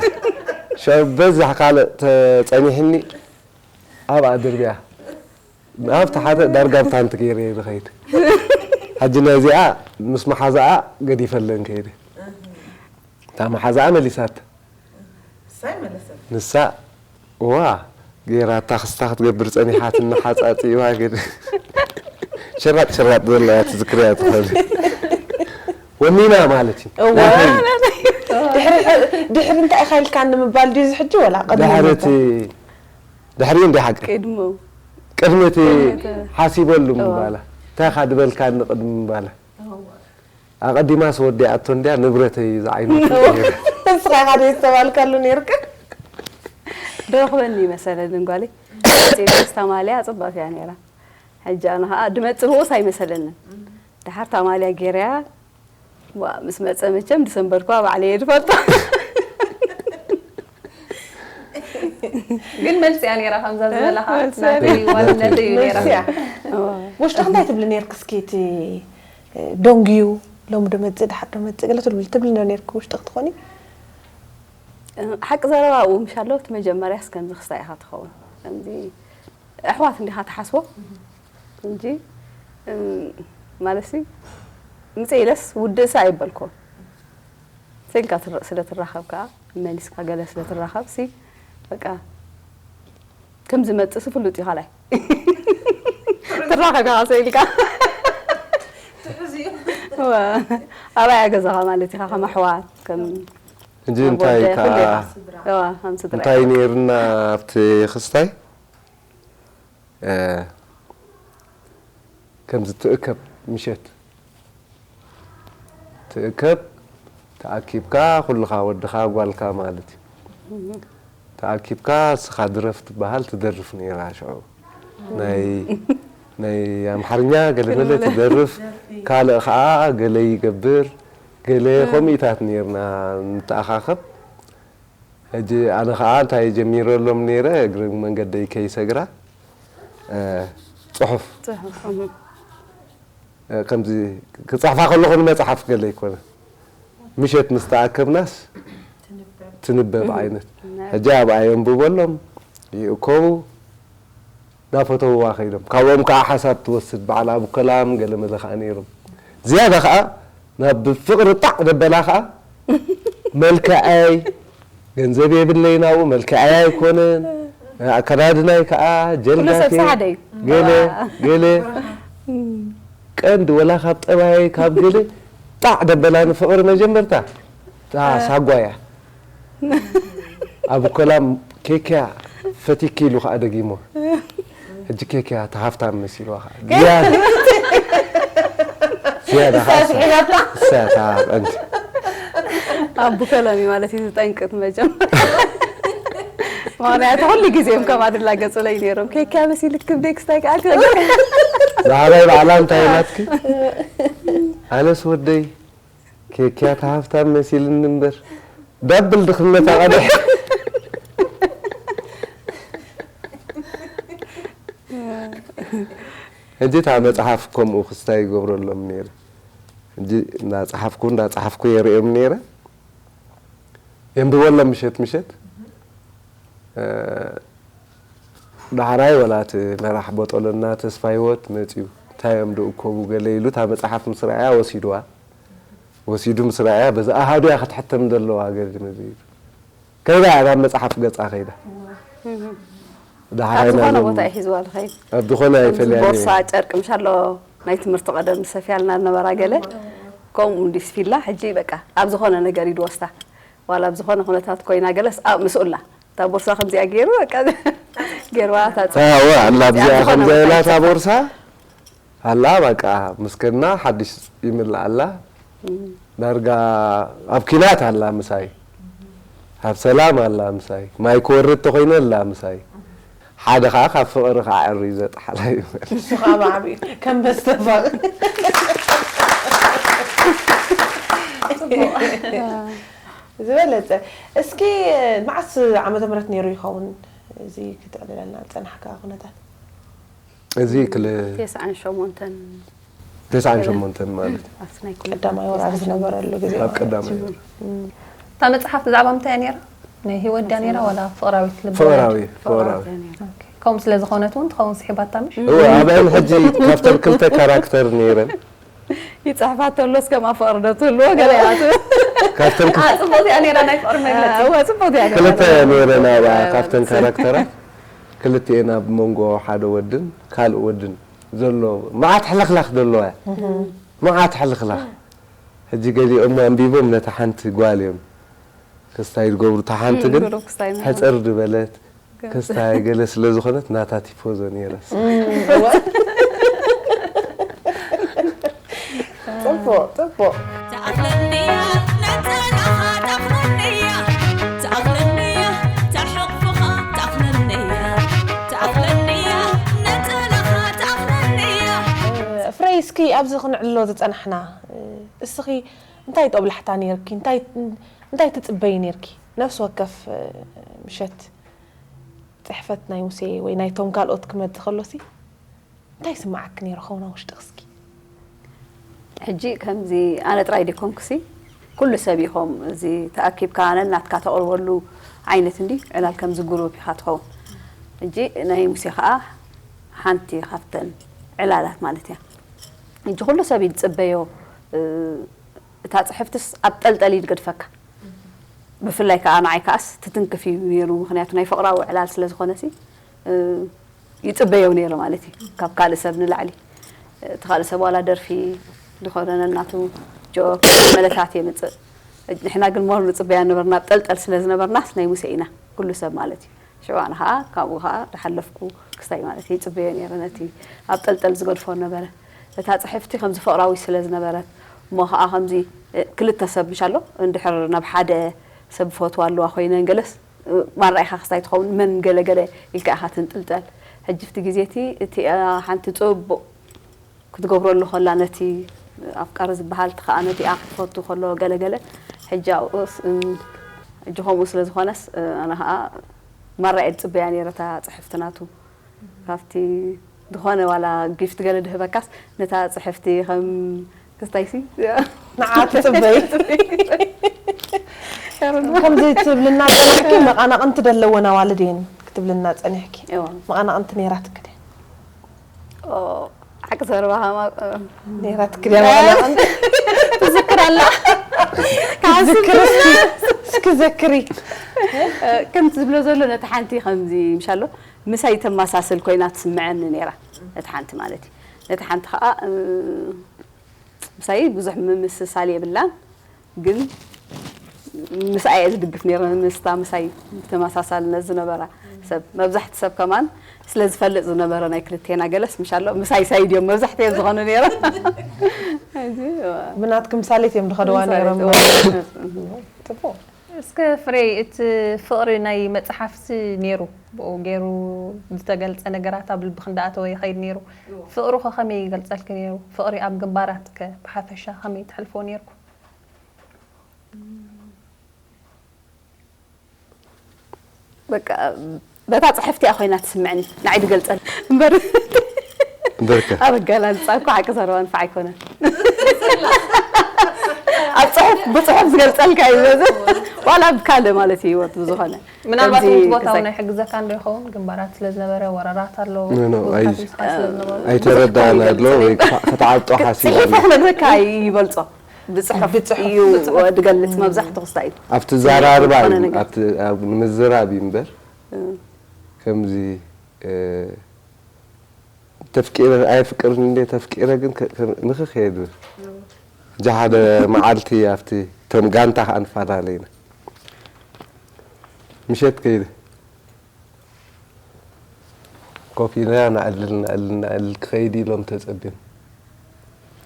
ሸው በዛ ካልእ ተጸኒሕኒ ኣብኣ ድርብያ። ኣብቲ ሓደ ዳርጋ ብታንቲ ገይረ እየ ዝኸይድ። ሕጂ ነዚኣ ምስ መሓዛኣ ገዲፈለን ከይደ። እታ መሓዛኣ መሊሳት። ንሳ እዋ ገይራ እታ ክስታ ክትገብር ጸኒሓት እናሓጻጽእዋ ግን ሽራጥ ሽራጥ ዘለዋ ትዝክርያ ትኾን። ወኒና ማለት እዩ። እዋ። ናተይ። ድሕሪ፣ ድሕሪ እንታይ ኢኻ ኢልካ ንምባል ድዩ እዚ ሕጂ ወላ ቅድሚ ድሕሪ እቲ፣ ምባል? ድሕሪ እንዲ ሓቂ? ቅድሙ። ቅድሚ እቲ ቅድሚ እቲ ሓሲበሉ እዋ። ምባላ። እንታይ ኢኻ ድበልካኒ ቅድሚ ምባላ? እዋ። ኣቐዲማስ ወዲኣቶ እንድያ ንብረተይ ዝዓይነቱ ነይሩ። ንስኻ ኢኻ ድዩ ዝተባልካሉ ነይርካ? ድረኽበኒ ይመሰለኒ ጓለይ። መጺኤ ተማልያ ጽብቕቲ እያ ነይራ። ሕጂ ኣነ ኸኣ ድመጽእ ብኡስ ኣይመሰለንን። ድሓር ታማልያ ገይረያ፣ ዋ፣ ምስ መጸ መቸም ድሰንበድኳ ባዕለይ እየ ድፈልጦ። ግን መልሲ እያ ነይራ፣ ከምዛ ዝበላኻ፣ መልሲ እያ ናተይ ነይራ። ዋንነተይ እዩ ነይራ። መልሲ እያ። እዋ። ውሽጥኺ እንታይ ትብሊ ነይርኪ? እስኪ እቲ፣ እ፣ ደንጉዩ፣ ሎሚ ዶ መጽእ፣ ድሓር ዶ መጽእ፣ ገለ ትብሊ፣ ትብሊ ዶ ነይርኪ ውሽጥኺ ትኾኒ? እ፣ ሓቂ ዘረባ ኣብኡ ምሽ ኣሎ፣ እቲ መጀመርያስ ከምዚ ክስታይ ኢኻ ትኸውን። ከምዚ ኣሕዋት እንዲኻ ትሓስቦ እንጂ፣ እም፣ ማለትሲ፣ ምጽእ ኢለስ ውድእሲ ኣይበልኩን። ስኢልካ ትረ-፣ ስለ ትራኸብ ከኣ፣ መሊስካ ገለ ስለ ትራኸብ ሲ፣ በቃ፣ ከም ዝመጽእ ሲ ፍሉጥ እዩ፣ ካልኣይ። ትራኸብ ኢኻ ስኢልካ። ትሕዝ እዩ። እዋ፣ ኣብኣ እያ ገዛኻ ማለት ኢኻ፣ ከም ኣሕዋት፣ ከም ሕጂ ኣብ እንታይ ወደ ከኣ፣ ኩሉ ኢኻ። እዋ፣ ከም ስድራ እንታይ ኢኻ። ነይርና ኣብቲ ክስታይ? እ፣ ከምዚ ትእከብ ምሸት ትእከብ፣ ተኣኪብካ፣ ኩልኻ ወድኻ ጓልካ ማለት እዩ። ተኣኪብካ፣ እስኻ ድረፍ ትበሃል፣ ትደርፍ ነይራ ሽዑ። ናይ፣ ናይ ኣምሓርኛ ገለ መለ ትደርፍ፣ ካልእ ኸኣ ገለ ይገብር፣ ገለ ከምኡታት ነይርና ንተኣኻኸብ። ሕጂ ኣነ ከዓ እንታይ ጀሚረሎም ነይረ፣ እግሪ መንገደይ ከይሰግራ፣ እ፣ ጽሑፍ። ጽሑፍ። እህ። እ፣ ከምዚ ክጽሕፋ ከለኹ ንመጽሓፍ ገለ ኣይኮነ። ምሸት ምስ ተኣከብናስ ትንበብ ዓይነት። ሕጂ ኣብኣ የንብበሎም፣ ይእከቡ፣ እናፈተውዋ ከይዶም። ካብኦም ከዓ ሓሳብ ትወስድ፣ በዓል ኣቡከላም ገለ መለ ከዓ ነይሮም። ዝያዳ ከዓ ናብ ፍቕሪ ጣዕ ደበላ ከዓ፣ መልክዐይ፣ ገንዘብ የብለይን ኣብኡ፣ መልክዐይ ኣይኮነን፣ ኣከዳድናይ ከዓ፣ ኩሉ ሰብ ጀልጋፌ፣ ሰሓደ እዩ። ገለ፣ ገለ፣ ቀንዲ ወላ ካብ ጠባየይ፣ ካብ ገለ፣ ጣዕ ደበላ ንፍቕሪ መጀመርታ፣ እታ ሳጓ እያ። ኣቡከላም ኬክያ ፈቲኪ ኢሉ ከዓ ደጊሞ። ሕጂ ኬክያ ተሃፍታም መሲልዋ ከዓ። ዝያዳ። ዝያዳ ከዓ እሳ። እሳ እታ ቀንዲ። ኣቡከላም እዩ ማለት እዩ ዝጠንቅት መጀመርያ። ምኽንያቱ ኩሉ ግዜ እዮም ከምኣ ድላገጹለይ ነይሮም። ኬክያ መሲልክ ክብደይ ክስታይ ከዓ ክብል። ዛዕባይ ባዕላ እንታይ ናትኪ? ኣነስ ወደይ ኬክያ ተሃፍታም መሲልኒ እምበር ዳብል ድኽነት ኣቐዲሕ። ሕጂ እታ መጽሓፍ ከምኡ ክስታይ ይገብረሎም ነይረ። ሕጂ እንዳጸሓፍኩ እንዳጸሓፍኩ የርእዮም ነይረ። የንብበሎም ምሸት ምሸት። እ፣ ዳሕራይ ወላ እቲ መራሕ ቦጦሎና ተስፋ ህይወት መጺኡ፣ እንታይ እዮም ድእከቡ ገለ ኢሉ እታ መጽሓፍ ምስ ረኣያ ወሲድዋ። ወሲዱ ምስ ረኣያ በዚ ኣሃዱ እያ ክትሕተም ዘለዋ ገለ መዚ ኢሉ። ከይዳ እያ ናብ መጽሓፍ ገጻ ከይዳ። ዳሕራይ ኣብ ዝኾነ ናዞም ቦታ እዩ ሒዝዋ ዝኸይድ። ኣብ ዝኾነ ከምዚ ኣይፈልያን ቦርሳ እየ። ጨርቂ ምሻሎ ናይ ትምህርቲ ቀደም ዝሰፍያልና ዝነበራ ገለ ከምኡ እንዲስ ፊላ ሕጂ በቃ ኣብ ዝኾነ ነገር እዩ ዝወስዳ። ዋላ ኣብ ዝኾነ ኩነታት ኮይና ገለስ ኣብ ምስኡላ እታ ቦርሳ ከምዚኣ ገይሩ በቃ ገይርዋ እታ ጸ- ኣዎ ኣላ ኣብዚኣ ኣብ ዝኾነ ከምዚኣ ቦታ ኢላ እታ ይጽፋ። ቦርሳ ኣላ በቃ ምስከና ሓድሽ ይምላእ ኣላ። ዳርጋ ኣብ ኪናት ኣላ ምሳይ፣ ኣብ ሰላም ኣላ ምሳይ፣ ማይ ክወርድ ተኾይነ ኣላ ምሳይ። ሓደ ከዓ ካብ ፍቕሪ ከዓ ዕሪ ዘጥሓላ ይበል። ንሱ ከዓ ብዓብዩ ከም መስተፋቕ ዝበለፀ። እስኪ መዓስ ዓመተ ምህረት ነይሩ ይኸውን እዚ ክትዕልለልና ዝፀናሕካ ኩነታት? እዚ ክል ተስዓን ሸሞንተን ተስዓን ሸሞንተን ማለት እዩ። ኣብቲ ናይ ቀዳማይ ወራር ዝነበረሉ ግዜ ኣብ ማለት ቀዳማይ እዩ። ወራር። እታ መጽሓፍ ብዛዕባ ምንታይ እያ ነይራ? ናይ ህይወት ድያ ነይራ ዋላ ፍቕራዊት ልብ ፍቕራዊ ፍቕራዊ ፍቕራዊ ነይራ። ከምኡ ስለ ዝኾነት እውን ትኸውን ስሒባታ ምሽ? እወ ኣብአን ሕጂ ካብተን ክልተ ካራክተር ነይረን ይፅሕፋ ተሎስ ከም ኣፍቕሪ ዶ ትህልዎ ገለ እያ ትብል። ካብተን ክል- ጽቡቅ እያ ነይራ ናይ ፍቕሪ መግለፂ። እወ ፅቡቅ እያ ነይራ። ክልተ ነይረን ኣብኣ ካብተን ካራክተራት ክልቲኤን ኣብ መንጎ ሓደ ወድን ካልእ ወድን ዘሎ መዓት ሕልኽላኽ ዘለዋ እያ። መዓት ሕልኽላኽ ሕጂ ገሊኦም ኣንቢቦም ነታ ሓንቲ ጓል እዮም ክስታይ ዝገብሩ እታ ሓንቲ ግን ብሩክ ክስታይ ነይራ። ሕፅር ዝበለት ክስታይ ገለ ስለ ዝኾነት ናታ ቲፎዞ ነይረስ ጽቡቕ ጽቡቕ። ትኣኽለኒ እያ ነጸላኻ ትኣኽለኒ እያ ትኣኽለኒ እያ ትሕቕፍኻ ትኣኽለኒ እያ ትኣኽለኒ እያ ነጸላኻ ትኣኽለኒ እያ ፍረይ እስኪ ኣብዚ ክንዕልሎ ዝጸናሕና እስኺ እንታይ ጦብላሕታ ነይርኪ እንታይ እንታይ ትጽበይ ነይርኪ ነፍሲ ወከፍ ምሸት ጽሕፈት ናይ ሙሴ ወይ ናይቶም ካልኦት ክመጽእ ከሎሲ እንታይ ይስምዓኪ ነይሩ ኸውን ኣብ ውሽጥኺ እስኪ? ሕጂ ከምዚ ኣነ ጥራይ ደይኮንኩሲ ኩሉ ሰብ ኢኹም እዚ ተኣኪብካ ነናትካ ተቕርበሉ ዓይነት እንዲ ዕላል ከምዚ ግሩፕ ኢኻ ትኸውን። ሕጂ ናይ ሙሴ ከዓ ሓንቲ ካብተን ዕላላት ማለት እያ። ሕጂ ኩሉ ሰብ እዩ ዝፅበዮ እታ ፅሕፍትስ ኣብ ጠልጠል እዩ ዝገድፈካ። ብፍላይ ከዓ ንዓይ ከዓስ ትትንክፍ እዩ ነይሩ ምክንያቱ ናይ ፍቕራዊ ዕላል ስለ ዝኾነሲ ይፅበዮ ነይረ ማለት እዩ ካብ ካልእ ሰብ ንላዕሊ እቲ ካልእ ሰብ ዋላ ደርፊ ዝኾነ ነናቱ ጆክ መለታት የምፅእ ንሕና ግን ሞር ንፅበያ ነበርና ኣብ ጠልጠል ስለ ዝነበርናስ ናይ ሙሴ ኢና ኩሉ ሰብ ማለት እዩ ሽዑ ኣነ ከዓ ካብኡ ከዓ ዝሓለፍኩ ክስታይ ማለት እየ ይፅበዮ ነይረ ነቲ ኣብ ጠልጠል ዝገድፎ ነበረ እታ ፅሕፍቲ ከምዚ ፍቕራዊት ስለ ዝነበረት እሞ ከዓ ከምዚ ክልተ ሰብ ምሽ ኣሎ እንድሕር ናብ ሓደ ሰብ ፈትዋ ኣለዋ ኮይነን ገለስ ማራ ኢኻ ክስታይ ትኸውን መን ገለ ገለ ኢልካ ኢኻ ትንጥልጠል ሕጂ ፍቲ ግዜ እቲ እቲ ሓንቲ ፅቡቕ ክትገብረሉ ከላ ነቲ ኣፍቃሪ ዝበሃል እቲ ከዓ ነቲኣ ክትፈቱ ከሎ ገለ ገለ ሕጂ ኣብኡስ እጂ ከምኡ ስለ ዝኾነስ ኣነ ኸዓ ማራ እየ ዝፅበያ ነይረ እታ ፅሕፍቲ ናቱ። ካብቲ ዝኾነ ዋላ ጊፍት ገለ ድህበካስ ነታ ፅሕፍቲ ከም ክስታይሲ ንዓ ትፅበይ። ከምዚ ትብልና ፀናሕኪ መቓናቕንቲ ደለወን ኣዋልድ እየን ክትብልና ፀኒሕኪ። መቓናቕንቲ ነይራትኪ ድያ? ሓቂ ዘረባ ከማ ነይራትኪ ድያ መቓናቕንቲ? ትዝክር ኣላ። ዝክር እስኪ እስኪ ዘክሪ። ከምቲ ዝብሎ ዘሎ ነቲ ሓንቲ ከምዚ ምሻሎ ምሳይ ተመሳስል ኮይና ትስምዐኒ ነይራ። ነቲ ሓንቲ ማለት እዩ። ነቲ ሓንቲ ከዓ ምሳይ ብዙሕ ምምስሳል የብላን፣ ግን ምስኣ እየ ዝድግፍ ነይረ። ምስታ ምሳይ ተመሳሳልነት ዝነበራ ሰብ መብዛሕቲ ሰብ ከማን ስለ ዝፈልጥ ዝነበረ ናይ ክልቴና ገለስ ምሻሎ ምሳይ ሳይድ እዮም መብዛሕትኦም ዝኾኑ ነይረ። ብናትኪ ምሳሌት እዮም ዝኸድዋ ነይሮም። ጽቡቕ። እስከ ፍሬ እቲ ፍቕሪ ናይ መጽሓፍሲ ነይሩ ብኡ ገይሩ ዝተገልጸ ነገራት ኣብ ልብኺ እንዳኣተወ ይኸይድ ነይሩ። ፍቕሪ ኸ ከመይ ይገልጸልኪ ነይሩ? ፍቕሪ ኣብ ግንባራት ከ ብሓፈሻ ከመይ ትሕልፎ ነይርኩ? በቃ በታ ጽሕፍቲ እያ ኮይና ትስምዕኒ ንዓይ ትገልጸል እምበር እምበርከ ኣብ ኣገላልጻ እኮ ሓቂ ዘረባ ንፋዕ ኣይኮነን። ኣብ ጽሑፍ ብጽሑፍ ዝገልጸልካ እዩ በዚ ዋላ ብካልእ ማለት እዩ ህይወት ብዝኾነ ምናልባት ከምዚ እውን እቲ ቦታ ክሳይ- እውን ኣይሕግዘካን ዶ ይኸውን? ግንባራት ስለ ዝነበረ፣ ወረራት ኣለዉ፣ ኖ፣ ኖ፣ ብዙሓት ኣይ- ምስኻ ስለ ዝነበሩ። ኣይተረዳእና ኣሎ ወይ ክታ- ክትዓብጦ ሓሲባ ጽሒፈ ኣላ። ክነግረካ ይበልጾ ብጽሑፍ ብጽሑፍ፣ እዩ ብጽሑፍ። ድገልጽ መብዛሕትኡ ክስታይ እዩ ኣብቲ ዘራርባ ዝኾነ እዩ ነገር። ኣብቲ ኣብ ንምዝራብ እዩ እምበር ከምዚ እ፣ ተፍቂረ ኣየፍቅርን እንደ ተፍቂረ ግን ከ- ከ- ንኽኽ እየ ዝብል። እዛ ሓደ መዓልቲ ኣብቲ እቶም ጋንታ ከዓ ንፈላለ ኢና ምሸት ከይደ ኮፍ ኢልና ንዕልል ንዕልል ንዕልል ክኸይድ ኢሎም ተፀብዮም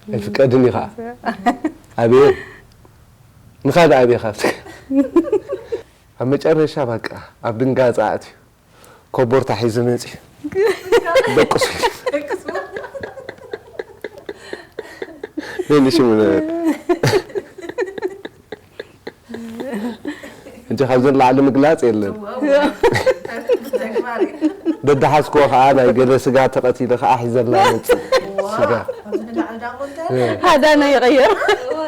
ኣይፍቀድን እዩ ከዓ ኣበየ ንኻድ ኣበየ ካብቲ ኣብ መጨረሻ በቃ ኣብ ድንጋፀ ኣትዩ ኮቦርታ ሒዙ መፅዩ ደቅሱ ደቅሱ ሽሙ ነበረ ሕጂ ካብዚ ንላዕሊ ምግላፅ የለን ደድሓዝክዎ ከዓ ናይ ገለ ስጋ ተቐቲለ ከዓ ሒዘላ መፅእ ስጋ ሃዳና ይቐየር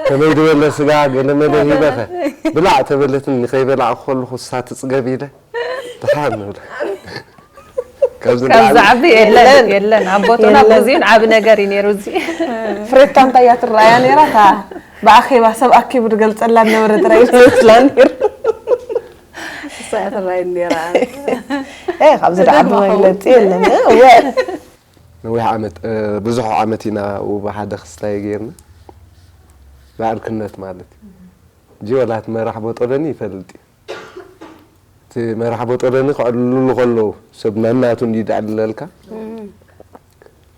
ከመይ ዝበለ ስጋ ገለ መለ ሂበኸ ብላዕ ተበለትኒ ከይበላዕ ከለኹ እሳ ትፅገብ ኢለ ድሓር ንብለ ካብዚ ካብ ዝዓቢ የለን የለን ኣብ ቦታና ብዙን ዓቢ ነገር እዩ ነይሩ እዚ ፍሬታ እንታይ እያ ትረኣያ ነይራ እታ ብኣኼባ ሰብ ኣኪቡ ዝገልፀላ ዝነበረ ጥራይ እዩ ዝመስላ ነይሩ እሳ እያ ትረኣየኒ ነይራ እ፣ ካብዚ ዝዓቢ መግለፂ የለን እ፣ ወ ነዊሕ ዓመት እ፣ ብዙሕ ዓመት ኢና ውብ ሓደ ክስታይ ገይርና ብዕርክነት ማለት እዩ እንጂ ወላ እቲ መራሕ ቦጦለኒ ይፈልጥ እዩ እቲ መራሕ ቦጦለኒ ክዕልሉ ከለዉ ሰብ ናናቱ እንዲ ድዕልለልካ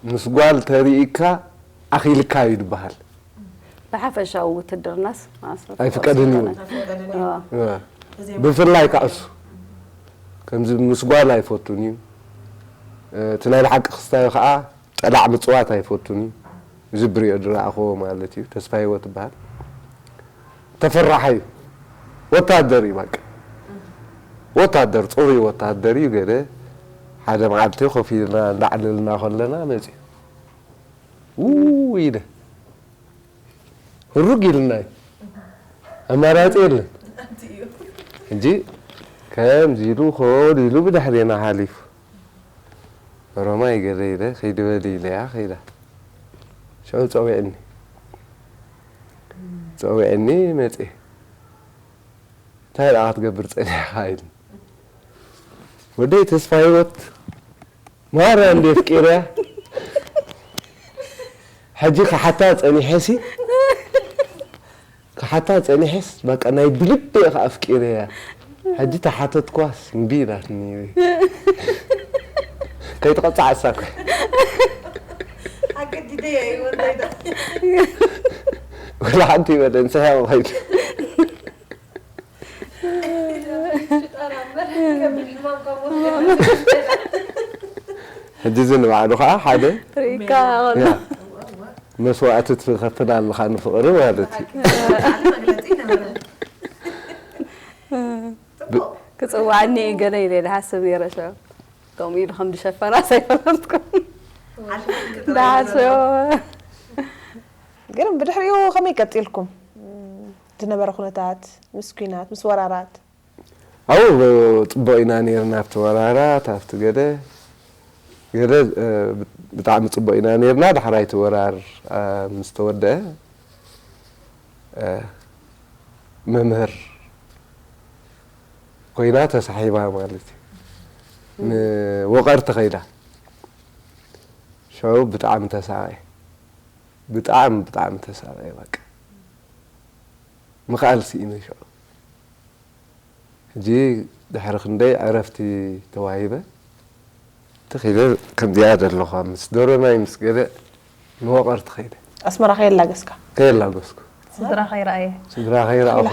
ምስ ጓል ተሪእካ ኣኺልካ እዩ ዝበሃል ብሓፈሻዊ ውትድርናስ ማእስረት ኣይፍቀድን እዩ። ኣይፍቀድን። እዋ። ብፍላይ ከዓ እሱ ከምዚ ምስ ጓል ኣይፈቱን እዩ እቲ ናይ ብሓቂ ክስታዩ ከዓ ጠላዕ ምፅዋት ኣይፈቱን እዩ እዚ ብሪኦ ዝረኣኽዎ ማለት እዩ ተስፋ ህይወት ይበሃል ተፈራሓ እዩ ወታደር እዩ በቃ ወታደር ፅሩይ ወታደር እዩ ገለ ሓደ መዓልቲ ኮፍ ኢልና እንዳዕለልና ከለና መፅዩ ው ኢለ ህሩግ ኢልና እዩ ኣማራፂ የለን ሕጂ ከምዚ ኢሉ ኮል ኢሉ ብድሕሬና ሓሊፉ ኦሮማይ ገለ ኢለ ከይዲ በሊ ኢለያ ከይዳ ሽዑ ፀዊዕኒ ፀዊዕኒ መፅየ እንታይ ደኣ ክትገብር ፀኒሕኻ ኢሉ ወደይ ተስፋ ህይወት ማራ እንደ ኣፍቂረያ ሕጂ ክሓታ ፀኒሐሲ ክሓታ ፀኒሐስ በቃ ናይ ብልበይ ከዓ ኣፍቂረያ ሕጂ ተሓተትኳስ እምቢ ኢላትኒ ከይትቐፃዕ እሳ እኮ ወላ ሓንቲ ይበለን ሰሕቑ ከይዱ ሕጂ እዚ ንባዕሉ ከዓ ሓደ ርኢካ መስዋእቲ ትኸፍል ኣለኻ ንፍቕሪ ማለት እዩ ዋኒ ገለ ኢለ ዝሓስብ ነይረ። ሸው ከምኡ ኢሉ ከም ዝሸፈና ኣይፈለጥኩን። ዝሓስብ ግን ብድሕሪኡ ከመይ ቀፂልኩም ዝነበረ ኩነታት ምስ ኲናት ምስ ወራራት? ኣብኡ ፅቡቕ ኢና ነይርና ኣብቲ ወራራት ኣብቲ ገለ ገለ ብጣዕሚ ፅቡቕ ኢና ነይርና። ዳሕራይ እቲ ወራር ምስ ተወደአ መምህር ኮይና ተሳሒባ ማለት እዩ። ንወቐርቲ ከይዳ ሽዑ ብጣዕሚ ተሳቐየ። ብጣዕሚ ብጣዕሚ ተሳቐየ በቃ ምኽኣል ስኢነ ሽዑ። ሕጂ ድሕሪ ክንደይ ዕረፍቲ ተዋሂበ ትኽ ኢለ ከምዚኣ ዘለኹ ምስ ዶሮናይ ምስ ገለ ንወቐርቲ ከይደ። ኣስመራ ከየላገስካ? ከየላገስኩ። ስድራ ከይረኣየ። ስድራ ከይረኣኹ።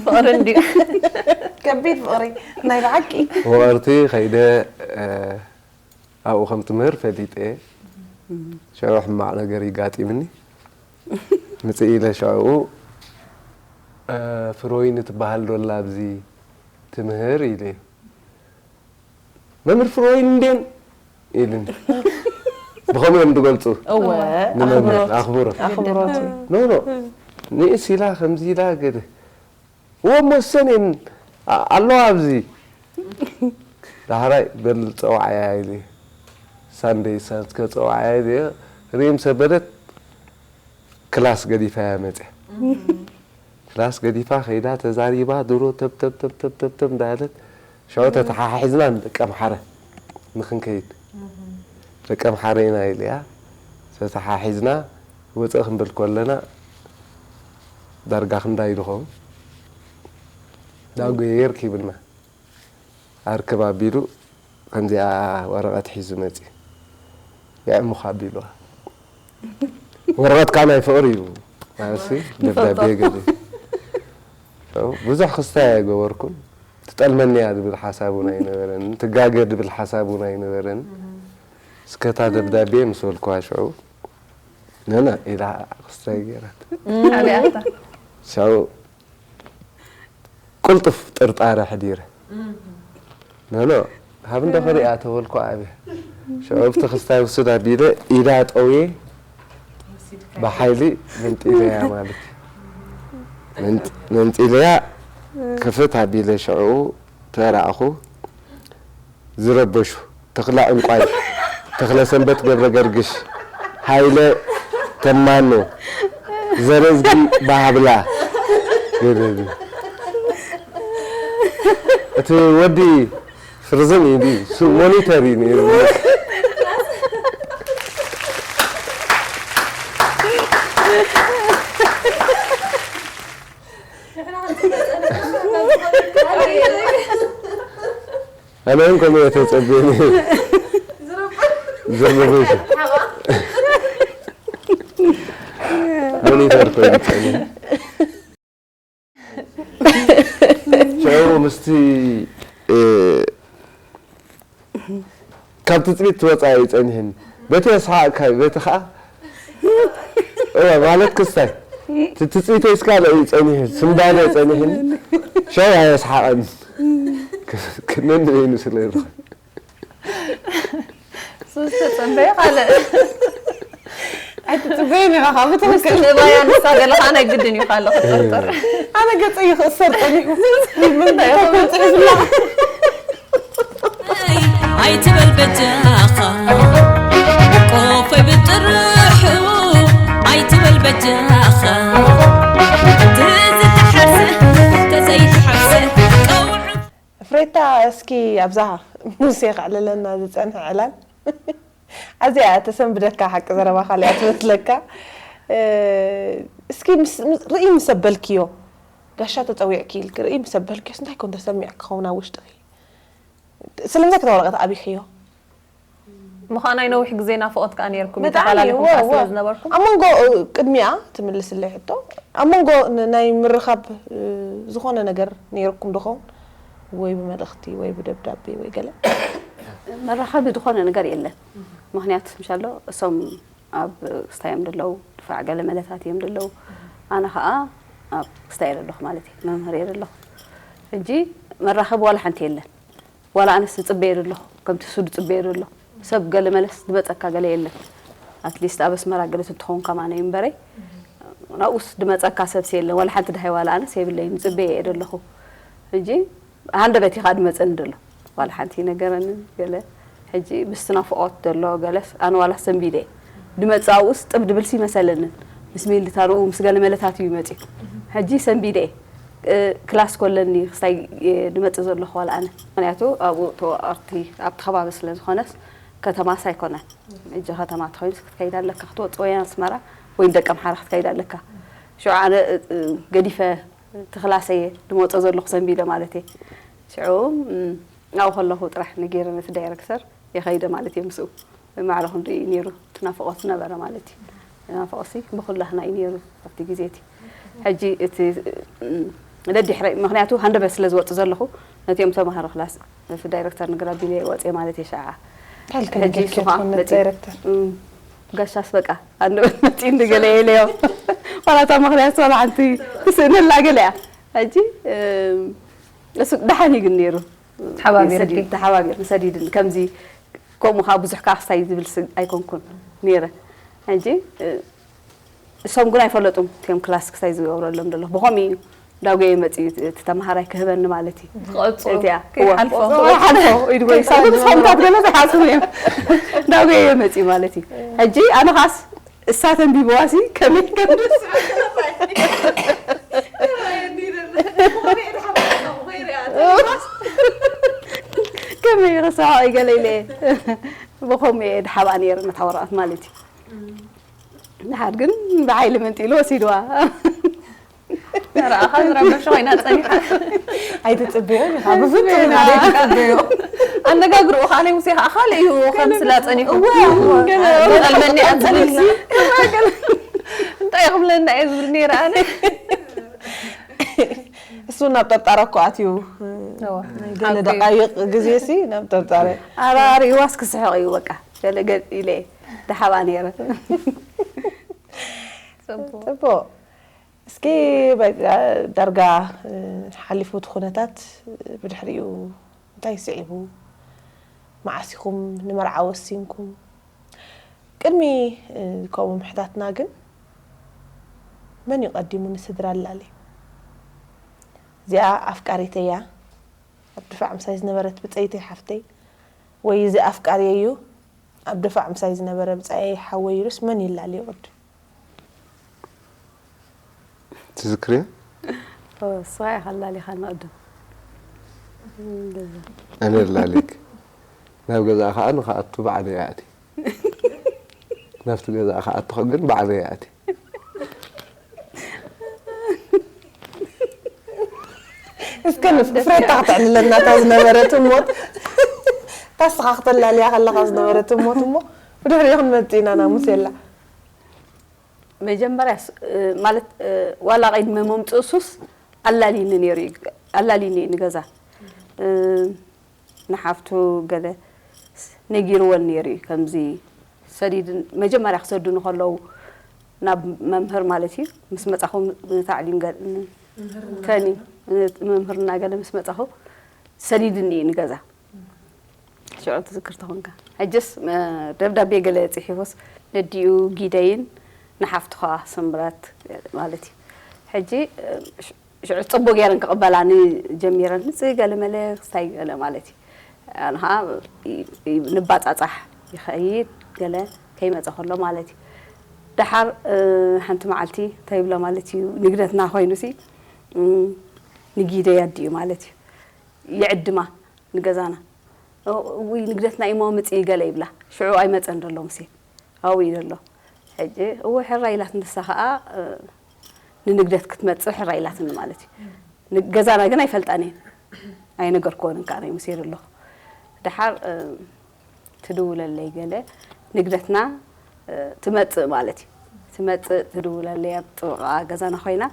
ፍቕሪ እንድዩ። ከቢድ ፍቕሪ ናይ ብሓቂ። ወቐርቲ ከይደ ኣብኡ ከም ትምህር ፈሊጠ እየ። ሽዑ ሕማቕ ነገር ይጋጢምኒ። ምፅእ ኢለ ሽዑ ፍሮይን ትበሃል ዶላ ኣብዚ ትምህር ኢለ እዩ። መምህር ፍሮይን እንዴን ኢልን ብኸምኡ እዮም ዝገልፁ። እወ፣ ንመምህር ኣኽብሮት። ኣኽብሮት። ኣኽብሮት እዩ። ኖ ኖ ንእስ ኢላ ከምዚ ኢላ ገለ እወ መሰን እየን ኣለዋ ኣብዚ። ዳሕራይ በል ፀዋዓያ ኢለ ሳንደይ ሳንስ ከፀዋዓያ ኢለ ሪም ሰበደት ክላስ ገዲፋያ መፅያ። ክላስ ገዲፋ ከይዳ ተዛሪባ ድሮ ተብተብተብተብተብ እንዳበለት ሽዑ ተተሓሒዝና ንደቀምሓረ ንክንከይድ ደቀምሓረ ኢና ኢለያ ተተሓሒዝና ወፀእ ክንብል ከለና ዳርጋ ክንዳይ ድኸውን ዳጎየ የርኪብና ኣርክብ ኣቢሉ ከምዚኣ ወረቐት ሒዙ መፂ የዕሙኻ ኣቢሉዋ ወረቐት ከዓ ናይ ፍቕሪ እዩ ማለትሲ ደብዳቤ ገለ ብዙሕ ክስታይ ኣይገበርኩን ትጠልመኒ እያ ዝብል ሓሳብ እውን ኣይነበረን ትጋገ ዝብል ሓሳብ እውን ኣይነበረን እስከታ ደብዳቤ ምስ በልኩዋ ሽዑ ነነ ኢላ ክስታይ ገይራት ሓቢኣታ ሽዑ ቅልጡፍ ጥርጣረ ኣሕዲረ። ኖ ኖ ሃብ እንዶ ክሪኣ ተበልኩ ኣበ ሽዑ ኣብቲ ክስታይ ውስድ ኣቢለ ኢዳ ጠውየ ብሓይሊ መንጢለያ ማለት እዩ። መንጢለያ ክፍት ኣቢለ ሽዑ ተራእኹ ዝረበሹ ተኽለ ዕንቋይ፣ ተኽለሰንበት ገብረገርግሽ፣ ሃይለ ተማኖ፣ ዘረዝጊ ባህብላ እቲ ወዲ ፍርዝን እዩ ሞኒተር እዩ ነይሩ። ኣነ እውን ከምኡ እየ ተፀብየ ነይረ። ዝርርብ ሞኒተር ኮይኑ ፀኒሑ። ሽዑ ምስቲ ካብ ትፅቢት ትወፃ እዩ ፀኒሕኒ። በቲ የስሓቕካ እዩ፣ በቲ ከዓ እወ ማለት ክስታይ ትፅቢተይ እስካለ እዩ ፀኒሑ ስምባደ ፀኒሕኒ ሻይ ኣየስሓቐኒ ክነኒ በይኑ ስለ ይብሉ ዝተጸበየ ካልእ ኣይትጽበይን ኢኻ ካብ ትኽክል ምባያ ንሳ ገለ ከዓ ናይ ግድን እዩ ካልእ ክጥርጥር ኣነ ገጸይ ይኽእሰር ጠኒሑ ምንታይ ተኮንጽ ዝላ ኣይትበል በጃኻ ቆፈይ ብጥርሑ ኣይትበል በጃኻ ትዝተሓርሰ ተዘይተሓርሰ ቀውዕ ፍሬታ እስኪ ኣብዛ ሙሴ ከዕልለና ዝጸንሐ ዕላል ኣዚኣ ተሰንብደካ ሓቂ ዘረባኻ ሊኣ ትመስለካ እስኪ ርኢ ምስ ኣበልክዮ ጋሻ ተፀዊዕኪ ኢልኪ ርኢ ምስ ኣበልክዮስ እንታይ ኮን ተሰሚዕኪ ክኸውን ኣብ ውሽጥኺ ስለምንታይ ክተ ወረቐት ኣቢኽዮ ምዃን ናይ ነዊሕ ግዜ ናፍቖት ከኣ ነይርኩም እዩ ብጣዕሚ ተፈላለኹም ወ- ከኣ ስለ ወ- ዝነበርኩም ኣብ መንጎ ቅድሚኣ ትምልስለይ ሕቶ ኣብ መንጎ ን- ናይ ምርኻብ እ፣ ዝኾነ ነገር ነይርኩም ድኸውን ወይ ብመልእኽቲ ወይ ብደብዳቤ ወይ ገለ መራኸቢ ዝኾነ ነገር የለን ምክንያቱ ምሻሎ እሶም ኣብ ክስታይ እዮም ደለዉ ድፋዕ ገለ መለታት እዮም ደለዉ ኣነ ከዓ ኣብ ክስታይ እየ ደለኹ ማለት እዩ መምህር እየ ደለኹ ሕጂ መራኸቢ ዋላ ሓንቲ የለን። ዋላ ኣነስ ዝጽበየ ዘለኹ፣ ከምቲ እሱ ዝጽበየ ዘሎ። ሰብ ገለ መለስ ዝመጸካ ገለ የለን። ኣትሊስት ኣብ ኣስመራ ገለ ትትኸውን ከማን እዩ እምበረይ። ናብኡስ ዝመጸካ ሰብሲ የለን። ዋላ ሓንቲ ደሃይ ዋላ ኣነስ የብለይን፣ ዝጽበየ እየ ዘለኹ። ሕጂ ሃንደበት እዩ ከኣ ዝመጸኒ ዘሎ። ዋላ ሓንቲ ይነገረንን ገለ። ሕጂ ምስቲ ናፍቖት ዘሎ ገለስ፣ ኣነ ዋላ ሰንቢደ እየ። ዝመጽእ ኣብኡስ ጥብ ድብልሲ ይመሰለንን። ምስ ሚሊታርኡ፣ ምስ ገለ መለታት እዩ መጺኡ። ሕጂ ሰንቢደ እየ። እ፣ ክላስ ኮለኒ ክስታይ እየ ዝመጽእ ዘለኹ ዋላ ኣነ። ምኽንያቱ ኣብኡ ተዋቐርቲ ኣብቲ ከባቢ ስለ ዝኾነስ ከተማስ ኣይኮነን። ሕጂ ከተማ ተኾይኑስ ክትከይድ ኣለካ፣ ክትወጽእ ወይ ኣስመራ ወይ ደቀምሓረ ክትከይድ ኣለካ። ሽዑ ኣነ፣ እ፣ እ፣ ገዲፈ እቲ ክላሰይ እየ ዝመጽእ ዘለኹ ሰንቢደ ማለት እየ። ሽዑ፣ እም፣ ኣብኡ ከለኹ ጥራሕ ነጊረ ነቲ ዳይረክተር እየ ከይደ ማለት እየ ምስኡ። ማዕረ ክንርኢ እዩ ነይሩ። እቲ ናፍቖት ነበረ ማለት እዩ። ናፍቖትሲ ብኹላህና እዩ ነይሩ ኣብቲ ግዜ እቲ። ሕጂ እቲ፣ እም፣ ደድሕረይ፣ ምኽንያቱ ሃንደበት ስለ ዝወጽእ ዘለኹ፣ ነቲኦም ተምሃሮ ክላስ፣ ነቲ ዳይረክተር ንግራ ቢለ ወጽየ ማለት እየ ሸዓ። ካልከ ሕጂ ንግር እሱ ኸዓ ትኾን ነቲ መጺኡ። ዳይረክተር? እም፣ ጋሻስ በቃ፣ ሃንደበት መጺኡ እንድገለ ኢለዮ። ዋላ እታ ምኽንያት ዋላ ሓንቲ ትስእነላ ገለ እያ። ሕጂ፣ እም፣ እሱ ደሓን እዩ ግን ነይሩ። ተሓባቢርኪ? ሰዲድ-፣ ተሓባቢር፣ ሰዲድን ከምዚ ከምኡ ኸዓ ብዙሕ ከኣ ክስታይ ዝብል ስ-፣ ኣይኮንኩን ነይረ። ሕጂ፣ እ፣ እሶም ግን ኣይፈለጡን፣ እቲኦም ክላስ ክስታይ ዝገብረሎም ዘለኹ። ብኸምኡ እዩ ዳጎየ መጺኡ እቲ፣ እቲ ተምሃራይ ክህበኒ ማለት እዩ። ክቐጽኦ፣ እቲኣ፣ እወ፣ ከይሓልፎ። ክቐጽኦ፣ ከይሓልፎ፣ ኢድጎይ ከይሓልፎ። ሳብን ሰምታት ገለ ዘይሓስቡ እዮም። ዳጎየ መጺኡ ማለት እዩ። ሕጂ ኣነ ኸኣስ እሳ ተንቢብዋሲ ከመይ ከም ከመይ ይርስዖ እዩ ገለ ኢለ እየ። ብኸምኡ እየ ድሓብኣ ነይረ ነታ ወረቐት ማለት እዩ። ድሓር ግን ብሓይሊ መንጢሉ ወሲድዋ። ረኣኻ ዝረበሸ ኮይና ጸኒሓ። ኣይትጽበዮን ኢኻ፣ ብፍጹም ኢኻ ዘይትጽበዮ። ኣነጋግርኡ ከኣ ናይ ሙሴ ከኣ ካልእ እዩ ከምስላ ጸኒሑ። እወ፣ እወ። ገለ ገለ መልመኒ ኣብ ዝብል ሲ። እንታይ ክብለና እየ ዝብል ነይረ ኣነ። እሱ ናብ ጠርጣረ እኮ ኣትዩ። እወ። ገለ ሓቂ እዩ። ደቃይቕ ግዜ ሲ ናብ ጠርጣረ። ኣራሪዋስ ክስሕቕ እዩ በቃ። ገለ ገለ ኢለ እየ ድሓብኣ ነይረ። ጽቡቕ። ጽቡቕ። እስኪ በቃ ዳርጋ፣ እ፣ ሓሊፉ እቲ ኩነታት፣ እ፣ ብድሕሪኡ እንታይ ስዒቡ? መዓስ ኢኹም ንመርዓ ወሲንኩም? ቅድሚ፣ እ፣ ከምኡ ምሕታትና ግን መን እዩ ቀዲሙ ንስድራ ኣላልዩ? እዚኣ ኣፍቃሪተይ እያ፣ ኣብ ድፋዕ ምሳይ ዝነበረት ብጸይተይ ሓፍተይ፣ ወይ እዚ ኣፍቃሪየይ እዩ፣ ኣብ ድፋዕ ምሳይ ዝነበረ ብጻየይ ሓወይ ኢሉስ መን ይላልዮ ቅድም? ትዝክርዮ? ኦ፣ ንስኻ ኢኻ ኣላሊኻና ቅድም። እንደዛ። ኣነ ላሊክ። ናብ ገዛ ከኣ ንኽኣቱ ባዕለይ ኣእቲ። ናብቲ ገዛ ክኣቱ ግን ባዕለይ ኣእቲ። እስከ ንፍረታ ክተዕልለና እታ ዝነበረት እሞት። እታ ንስኻ ክተላልያ ከለኻ ዝነበረት እሞት እሞ፣ ብድሕሪኡ ክንመጽእ ኢና ናብ ሙሴላ። መጀመርያስ፣ እ፣ ማለት፣ እ፣ ዋላ ቅድሚ ምምጽኡ እሱስ ኣላልዩኒ ነይሩ እዩ፣ ኣላልዩኒ እዩ ንገዛ። እ፣ ንሓፍቱ ገለ ነጊርወን ነይሩ እዩ፣ ከምዚ ሰዲድ፣ መጀመርያ ክሰዱኒ ከለዉ ናብ መምህር ማለት እዩ፣ ምስ መጻኹ ንታዕሊም ገ-፣ ን-፣ ከኒ፣ ን-፣ መምህርና ገለ ምስ መጻኹ ሰዲድኒ እዩ ንገዛ። ሽዑ ትዝክር ተኾንካ። ሕጅስ፣ እ፣ ደብዳቤ ገለ ጽሒፉስ ነዲኡ ጊደይን ንሓፍቱ ኸኣ ስምረት ማለት እዩ። ሕጂ፣ እ፣ ሽ-፣ ሽዑ ጽቡቅ ገይረን ክቕበላኒ ጀሚረን። እዚ ገለ መለ ክስታይ ገለ ማለት እዩ። ኣነ ኸኣ ይ-፣ ይ-፣ ንባጻጻሕ ይኸይድ ገለ ከይመጸ ከሎ ማለት እዩ። ደሓር፣ እ፣ ሓንቲ መዓልቲ እንታይ ይብላ ማለት እዩ፣ ንግደትና ኮይኑሲ፣ እ፣ ንጊደይ ኣዲኡ ማለት እዩ። ይዕድማ ንገዛና። እውይ ንግደትና እሞ ምጽኢ ገለ ይብላ። ሽዑ ኣይመጸን ዘሎ ሙሴ። ኣብኡ እዩ ዘሎ። ሕጂ እወ ሕራይ ኢላት ንሳ ኸኣ፣ እ፣ ንንግደት ክትመጽእ ሕራይ ኢላትኒ ማለት እዩ። ን-፣ ገዛና ግን ኣይፈልጣን እየን። ኣይነገርክወንን ከኣ ናይ ሙሴ ዘለኹ። ደሓር፣ እ፣ ትድውለለይ ገለ ንግደትና፣ እ፣ ትመጽእ ማለት እዩ። ትመጽእ ትድውለለይ ኣብ ጥቓ ገዛና ኮይና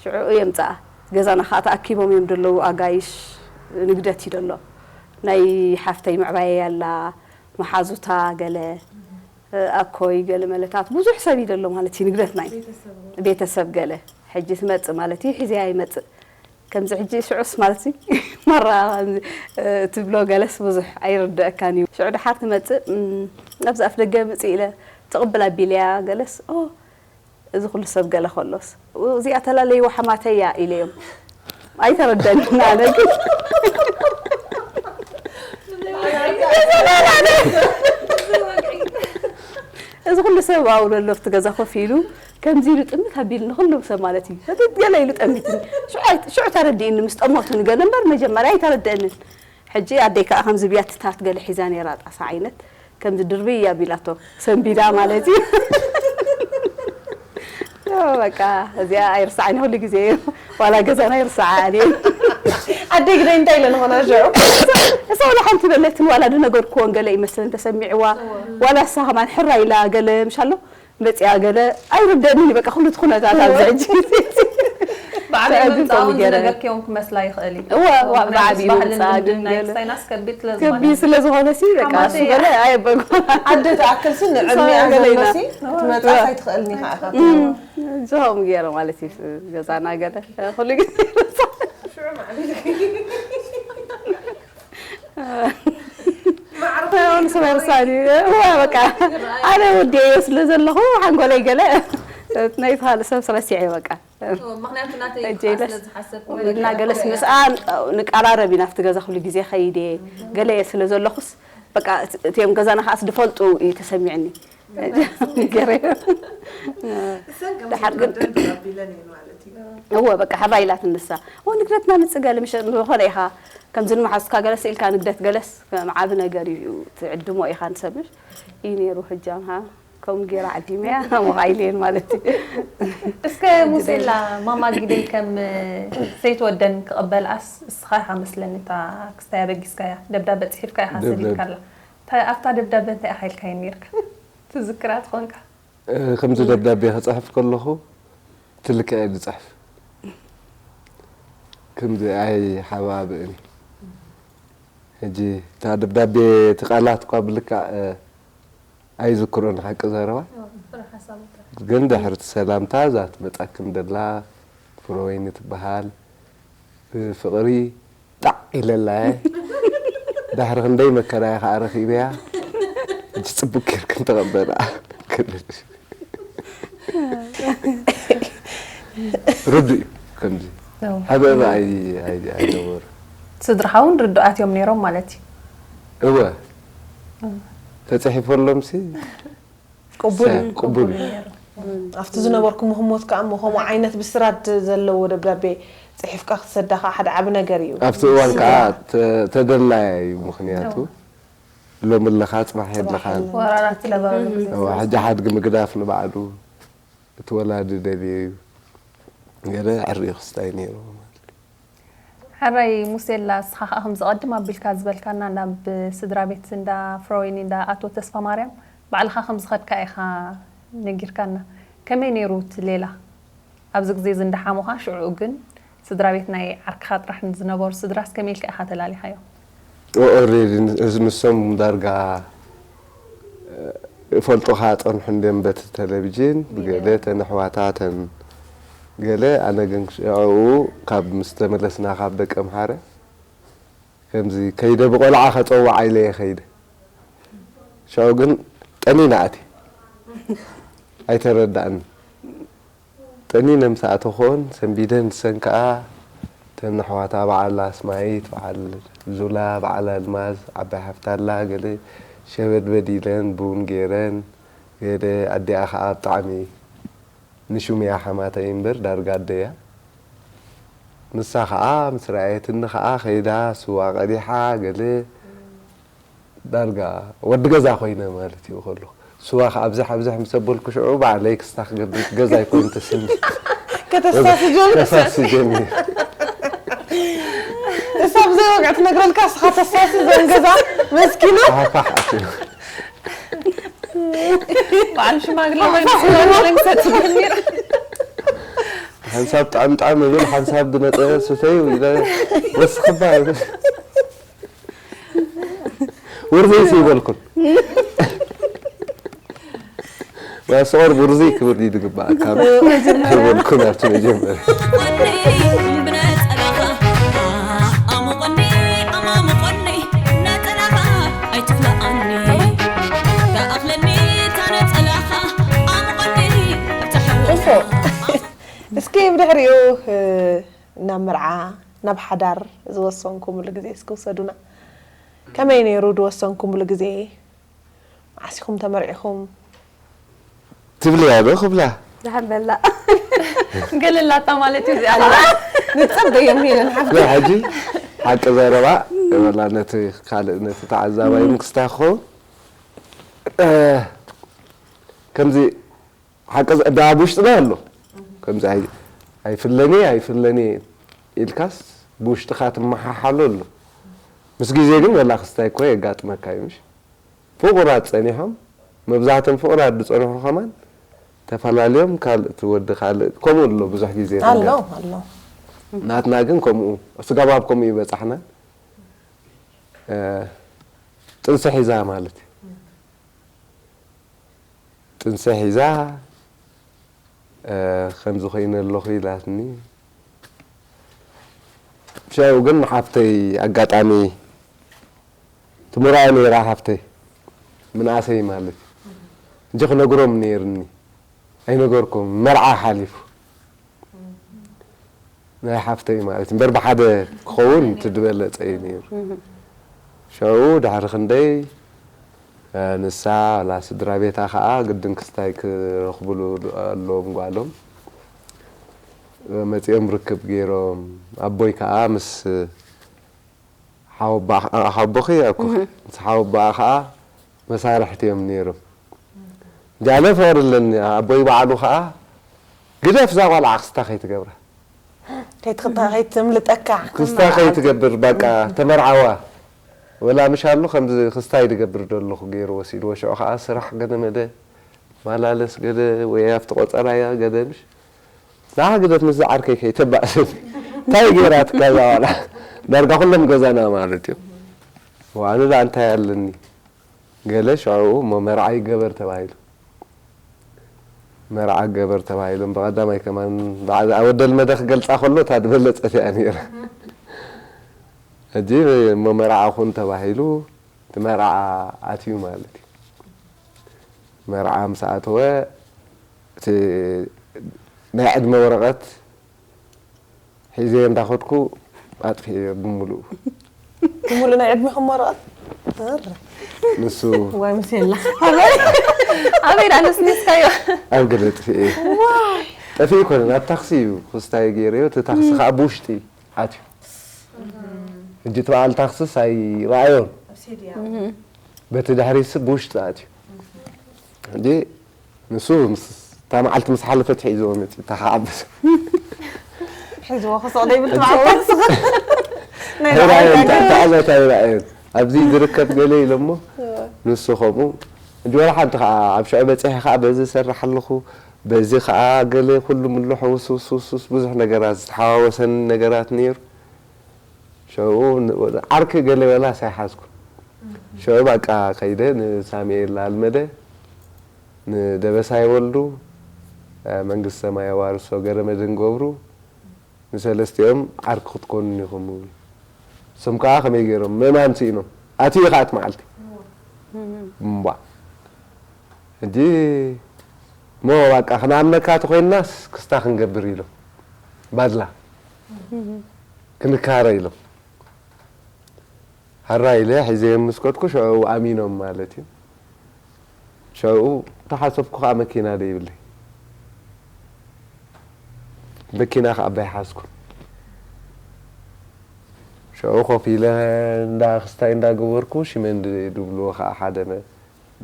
ሽዑ እየ ምጽኣ። ገዛና ከኣ ተኣኪቦም እዮም ዘለዉ ኣጋይሽ ንግደት እዩ ዘሎ። ናይ ሓፍተይ ምዕባየይ ኣላ፣ መሓዙታ ገለ፣ እ፣ ኣኮይ ገለ መለታት ብዙሕ ሰብ እዩ ዘሎ ማለት እዩ ንግደትና እዩ። ቤተሰብ። ቤተሰብ ገለ። ሕጂ ትመጽእ ማለት እዩ፣ ሒዘያ ይመጽእ። ከምዚ ሕጂ ሽዑስ ማለት እዩ ማራ ትብሎ ገለስ ብዙሕ ኣይርደአካን እዩ። ሽዑ ደሓር ትመጽእ፣ ኣብዚ ኣፍ ደገ ምጽእ ኢለ ትቕብል ኣቢለያ። ገለስ ኦ እዚ ኩሉ ሰብ ገለ ከሎስ እዚኣ ተላለይዋ ሓማተያ ኢለዮም። ኣይተረደንን ኣነ ግን እዚ ኩሉ ሰብ ኣብኡ ዘሎ ኣብቲ ገዛ ኮፍ ኢሉ ከምዚ ኢሉ ጥምት ኣቢሉ ንኩሉ ሰብ ማለት እዩ። ሰተት ገለ ኢሉ ጠሚትኒ። ሽዑ ኣይ- ሽዑ ተረዲእኒ ምስ ጠመቱኒ ገለ እምበር መጀመርያ ኣይተረደእንን። ሕጂ ኣደይ ከዓ ከምዚ ብያትታት ገለ ሒዛ ነይራ ጣሳ ዓይነት ከምዚ ድርብይ ኣቢላቶ ሰንቢዳ ማለት እዩ። በቃ እዚኣ ኣይርስዓኒ ኩሉ ግዜ እዩ። ዋላ ገዛና ይርስዓ ኣነ ኣደይ ግደይ እንታይ ኢለ ንኾና ሽዑ እሳ ዋላ ሓንቲ በለትን ዋላ ዝነገርኩዎን ገለ ይመስለን ተሰሚዕዋ ዋላ እሳ ከማን ሕራ ኢላ ገለ ምሻሎ መፅያ ገለ ኣይርደእንን እዩ በቃ ኩሉ እቲ ኩነታት ኣብዚ ሕጂ ባዕለይ ሰኣግም መምፃውን ከምኡ ገይረ። ዝነገርክዮም ክመስላ ይኽእል እዩ እወ እወ ምኽንያቱ ብዓብዩ ባህልን ምምፃእ ልምድን ናይ ገለ ክሳይናስ ከቢድ ስለ ከቢድ ዝኾነ ስለ ዝኾነ ሲ በቃ ሓማተይ እሱ ገለ ኣየበጎ ኣደ ትኣክል ሲ ንዕድሚኣ እሳ ገለ ኢና። ዘሎሲ ክትመፅኣስ ኣይትኽእልን ኢኻ ኢኻ እዚኦም ገይረ ማለት እዩ ገዛና ገለ ኩሉ ግዜ ንሰማይ ርሳኒ እዋ በቃ ኣነ ወዲዮ ስለ ዘለኹ ሓንጎለይ ገለ ናይ ተኻል ሰብ ስረሲዐ በቃ ምኽንያቱ ናተይ እጀይ ደስ ስለ ዝሓሰብኩ እና ገለስ ምስኣ ንቃራረብ ኢና ኣብቲ ገዛ ኩሉ ግዜ ከይደ ገለ እየ ስለ ዘለኹስ በቃ እቲኦም ገዛና ከዓስ ዝፈልጡ እዩ ተሰሚዕኒ ገረ ደሓር ግን ተቐቢለን እየን ማለት እዩ። እወ በቃ ሕራ ኢላት ንሳ እወ ንግደትና ምፅእ ገለ ምሽ ዝኾነ ኢኻ ከምዚ ንመሓዝካ ገለስ ኢልካ ንግደት ገለስ ከም ዓቢ ነገር እዩ ትዕድሞ ኢኻ ንሰብ ምሽ እዩ ነይሩ ሕጂ ኣምሃ ከምኡ ገይራ ዓዲመያ ኣምሃ ኢለየን ማለት እዩ እስከ ሙሴላ ማማ ግደይ ከም ዘይትወደን ክቕበልኣስ እስኻ ኢኻ መስለኒ እታ ክስታይ ኣበጊስካያ ደብዳበ ፅሒፍካ ኢኻ ደብዳበ። ሰዲድካላ እንታይ ኣብታ ደብዳበ እንታይ ኢኻ ኢልካዮ ነይርካ ትዝክራ ትኾንካ እ፣ ከምዚ ደብዳቤ ክፅሕፍ ከለኹ ትልክዐ ዝፅሕፍ ከምዚ ኣይሓባብእን ሕጂ እታ ደብዳቤ እቲ ቃላት እኳ ብልክዕ እ፣ ኣይዝክሮን ሓቂ ዘረባ ግን ድሕርቲ ሰላምታ እዛ ትመፃክን ደላ ፍረወይኒ ትበሃል ብፍቕሪ ጣዕ ኢለላየ ድሕሪ ክንደይ መከራየ ከዓ ረኪበያ ሕጂ ፅቡቅ ጌርክን ተቐበላ ርዱ እዩ ከምዚ ሕበባ ኣይነበሩ ስድራኻ እውን ርዱኣት እዮም ነይሮም ማለት እዩ እወ ተፅሒፈሎም ሲ ቅቡል እዩ ቅቡል እዩ ነይሩ ኣብቲ ዝነበርኩም ህሞት ከዓ እሞ ከምኡ ዓይነት ብስራት ዘለዎ ደብዳቤ ፅሒፍካ ክትሰዳ ከዓ ሓደ ዓቢ ነገር እዩ ኣብቲ እዋን ከዓ ተ- ተደላያ እዩ ምክንያቱ ሎሚ ኣለካ ፅባሕ የለካን ወራራት ለባሉ እዋ፣ ሕጂ ሓድጊ ምግዳፍ ንባዕሉ እቲ ወላዲ ደልዮ እዩ ገለ ዕርዩ ክስታይ ነይሩ ማለት እዩ። ሕራይ ሙሴላ እስኻ ከዓ ከም ዝቐድም ኣቢልካ ዝበልካና ናብ ስድራ ቤት እንዳ ፍሮይኒ እንዳ ኣቶ ተስፋ ማርያም ባዕልኻ ከም ዝኸድካ ኢኻ ነጊርካና ከመይ ነይሩ እቲ ሌላ ኣብዚ ግዜ እዚ እንዳሓሙኻ ሽዑ ግን ስድራ ቤት ናይ ዓርክኻ ጥራሕ ዝነበሩ ስድራስ ከመይ ኢልካ ኢኻ ተላሊኻዮ ኦሬዲ እዚ ንሶም ዳርጋ ይፈልጡኻ ፀንሑ እንድዮም በቲ ቴሌቪዥን ብገለ ተን ኣሕዋታ ተን ገለ ኣነ ግን ሽዑ ካብ ምስ ተመለስና ካብ ደቂ ኣምሓረ ከምዚ ከይደ ብቆልዓ ከፀውዓ ኢለ እየ ከይደ ሽዑ ግን ጠኒና ኣትየ ኣይተረዳእኒ ጠኒነ ምስ ኣተኹወን ሰንቢደን ንሰን ከኣ እተን ኣሕዋታ በዓል ኣስማይት በዓል ዙላ በዓል ኣልማዝ ዓባይ ሓፍቲ ኣላ ገለ ሸበድበድ ኢለን ቡን ገይረን ገለ ኣዲኣ ከኣ ብጣዕሚ ንሹም እያ ሓማተይ እምበር ዳርጋ ኣደይ እያ ንሳ ከኣ ምስ ረኣየትኒ ከኣ ከይዳ ስዋ ቀዲሓ ገለ ዳርጋ ወዲ ገዛ ኮይነ ማለት እዩ ከለኹ ስዋ ኣብዝሕ ኣብዝሕ ምስ ኣበልኩ ሽዑ ባዕለይ ክስታ ክገብር ገዛ ይኮይን ተስኒ ከተሳሲ ጀሚር ከሳሲ ጀሚር እሳ ብዘይ ወግዒ ትነግረልካ እስኻ ተሳሲ ዘን ገዛ መስኪና ሃፋሕ ኣትዩ በዓል ሽማግለ መንግስቲ ለንግሰት ትብል ነይራ ሓንሳብ ጣዕም ጣዕም እብል ሓንሳብ ዝመፀ ስተዩ ኢለ ወስኽባ ይብል ውርዘይሲ ይበልኩን ስዑር ውርዚ ክብል እዩ ዝግባእ ካብ ይበልኩን ኣብቲ መጀመርያ ድሕሪኡ ናብ መርዓ ናብ ሓዳር ዝወሰንኩምሉ ግዜ እስኪ ውሰዱና። ከመይ ነይሩ ዝወሰንኩምሉ ግዜ? መዓስ ኢኹም ተመርዒኹም? ትብልያ ዶ ክብላ? ዝሓበላ ገለላታ ማለት እዩ እዚኣ። ንጸበዮም ሄለን ሓፍቲ። ሕጂ ሓቂ ዘረባ ወላ ነቲ ካልእ ነቲ ተዓዛባይ ምክስታ ክኸውን ከምዚ ሓቂ ኣብ ውሽጥና ኣሎ። ከምዚ ኣይፍለኒ ኣይፍለኒ ኢልካስ ብውሽጥኻ ትመሓሓሎ ኣሎ። ምስ ግዜ ግን ወላ ክስታይ እኮ የጋጥመካ እዩ ምሽ? ፍቑራት ጸኒሖም መብዛሕቶም ፍቑራት ዝጸንሑ ከማን ተፈላለዮም ካልእ እቲ ወዲ ካልእ ከምኡ ኣሎ ብዙሕ ግዜ ኣሎ። ኣሎ። ናትና ግን ከምኡ ስጋብ ኣብ ከምኡ ይበጻሕና። ጥንሲ ሒዛ ማለት እዩ። ጥንሲ ሒዛ ከምዚ ኮይነ ኣለኹ ኢላትኒ። ሻው ግን ሓፍተይ ኣጋጣሚ ትምርዖ ነይራ ሓፍተይ ምንኣሰይ ማለት እዩ። እንጂ ክነግሮም ነይርኒ ኣይነገርኩም መርዓ ሓሊፉ ናይ ሓፍተይ ማለት እዩ። እምበር ብሓደ ክኸውን እቲ ዝበለጸ እዩ ነይሩ። ሸው ድሕሪ ክንደይ ንሳ ላ ስድራ ቤታ ከዓ ግድን ክስታይ ክረኽብሉ ኣለዎም ጓሎም መፂኦም ርክብ ገይሮም ኣቦይ ከዓ ምስ ሓወቦኺ ኣኩ ምስ ሓወቦኣ ከዓ መሳርሕቲ እዮም ነይሮም። ጃለ ፍቕሪ ኣለኒ ኣቦይ በዓሉ ከዓ ግደፍ እዛ ቆልዓ ክስታ ከይትገብራ ከይትምልጠካ ክስታ ከይትገብር በቃ ተመርዓዋ ወላ ምሽ ኣሎ ከምዚ ክስታይ ድገብር ደለኹ ገይሩ ወሲድዎ ሽዑ ከዓ ስራሕ ገደ መደ ማላለስ ገደ ወይ ኣብቲ ቆፀራያ ገደ ምሽ ንዓ ግደፍ ምስዚ ዓርከይ ከይተባእስን እንታይ ገይራትካ እዛ ቆልዓ ዳርጋ ኩሎም ገዛና ማለት እዩ ኣነ ዳ እንታይ ኣለኒ ገለ ሽዑ እሞ መርዓ ይገበር ተባሂሉ መርዓ ገበር ተባሂሎም ብቐዳማይ ከማን ኣወደል መደ ክገልፃ ከሎ እታ ዝበለፀት እያ ነይራ ሕጂ እሞ መርዓ ኩን ተባሂሉ እቲ መርዓ ኣትዩ ማለት እዩ መርዓ ምስ ኣተወ እቲ ናይ ዕድመ ወረቐት ሒዘ እንዳኸድኩ ኣጥፊኤ ብምሉኡ ብምሉእ ናይ ዕድሜኹም ወረቐት ንሱ ዋይ ምስ የላ ኣበይ ዳ ነስኒስካዮ ኣብ ገለ ጥፊኤ ጠፊኡ ይኮነ ናብ ታክሲ እዩ ክስታይ ገይረዮ እቲ ታክሲ ከዓ ብውሽጢ ኣትዩ ሕጂ እቲ በዓል ታክስስ ኣይረኣዮን በቲ ድሕሪት ብውሽጢ ኣትዩ ሕጂ ንሱ እታ መዓልቲ ምስ ሓለፈት ሒዝዎ መፂ እታ ክዓብስ ሒዝዎ ክስቕ ዘይብል ትበዓል ታክሲ ኣይረኣዮን ታዕዛት ኣይረኣዮን ኣብዚ ዝርከብ ገለ ኢሎሞ ንሱ ከምኡ እንጂ ወላ ሓንቲ ከዓ ኣብ ሽዑ በፂሐ ከዓ በዚ ዝሰርሕ ኣለኹ በዚ ከዓ ገለ ኩሉ ምልሖ ውስውስውስውስ ብዙሕ ነገራት ዝተሓዋወሰኒ ነገራት ነይሩ ሽዑ ዓርኪ ገለ ወላ ሳይሓዝኩ ሽዑ በቃ ከይደ ንሳሙኤል ኣልመደ ንደበሳይ ወልዱ መንግስተ ሰማይ ኣዋርሶ ገረመድህን ገብሩ ንሰለስቲኦም ዓርኪ ክትኮኑኒ ኢኹም እብሉ። እሶም ከዓ ከመይ ገይሮም ምእማን ስኢኖም። ኣትዩ ከዓ እቲ መዓልቲ። እምቧ። ሕጂ እሞ በቃ ክንኣምነካ ተኮይንናስ ክስታ ክንገብር ኢሎም። ባድላ ክንካረ ኢሎም። ሃራ ኢለ ሒዘዮም ምስ ከድኩ ሽዑ ኣሚኖም ማለት እዩ። ሽዑ ተሓሰብኩ ከዓ መኪና ደይብለይ መኪና ከዓ ባይሓዝኩ ሽዑ ኮፍ ኢለ እንዳ ክስታይ እንዳገበርኩ ሽመን ድብልዎ ከዓ ሓደ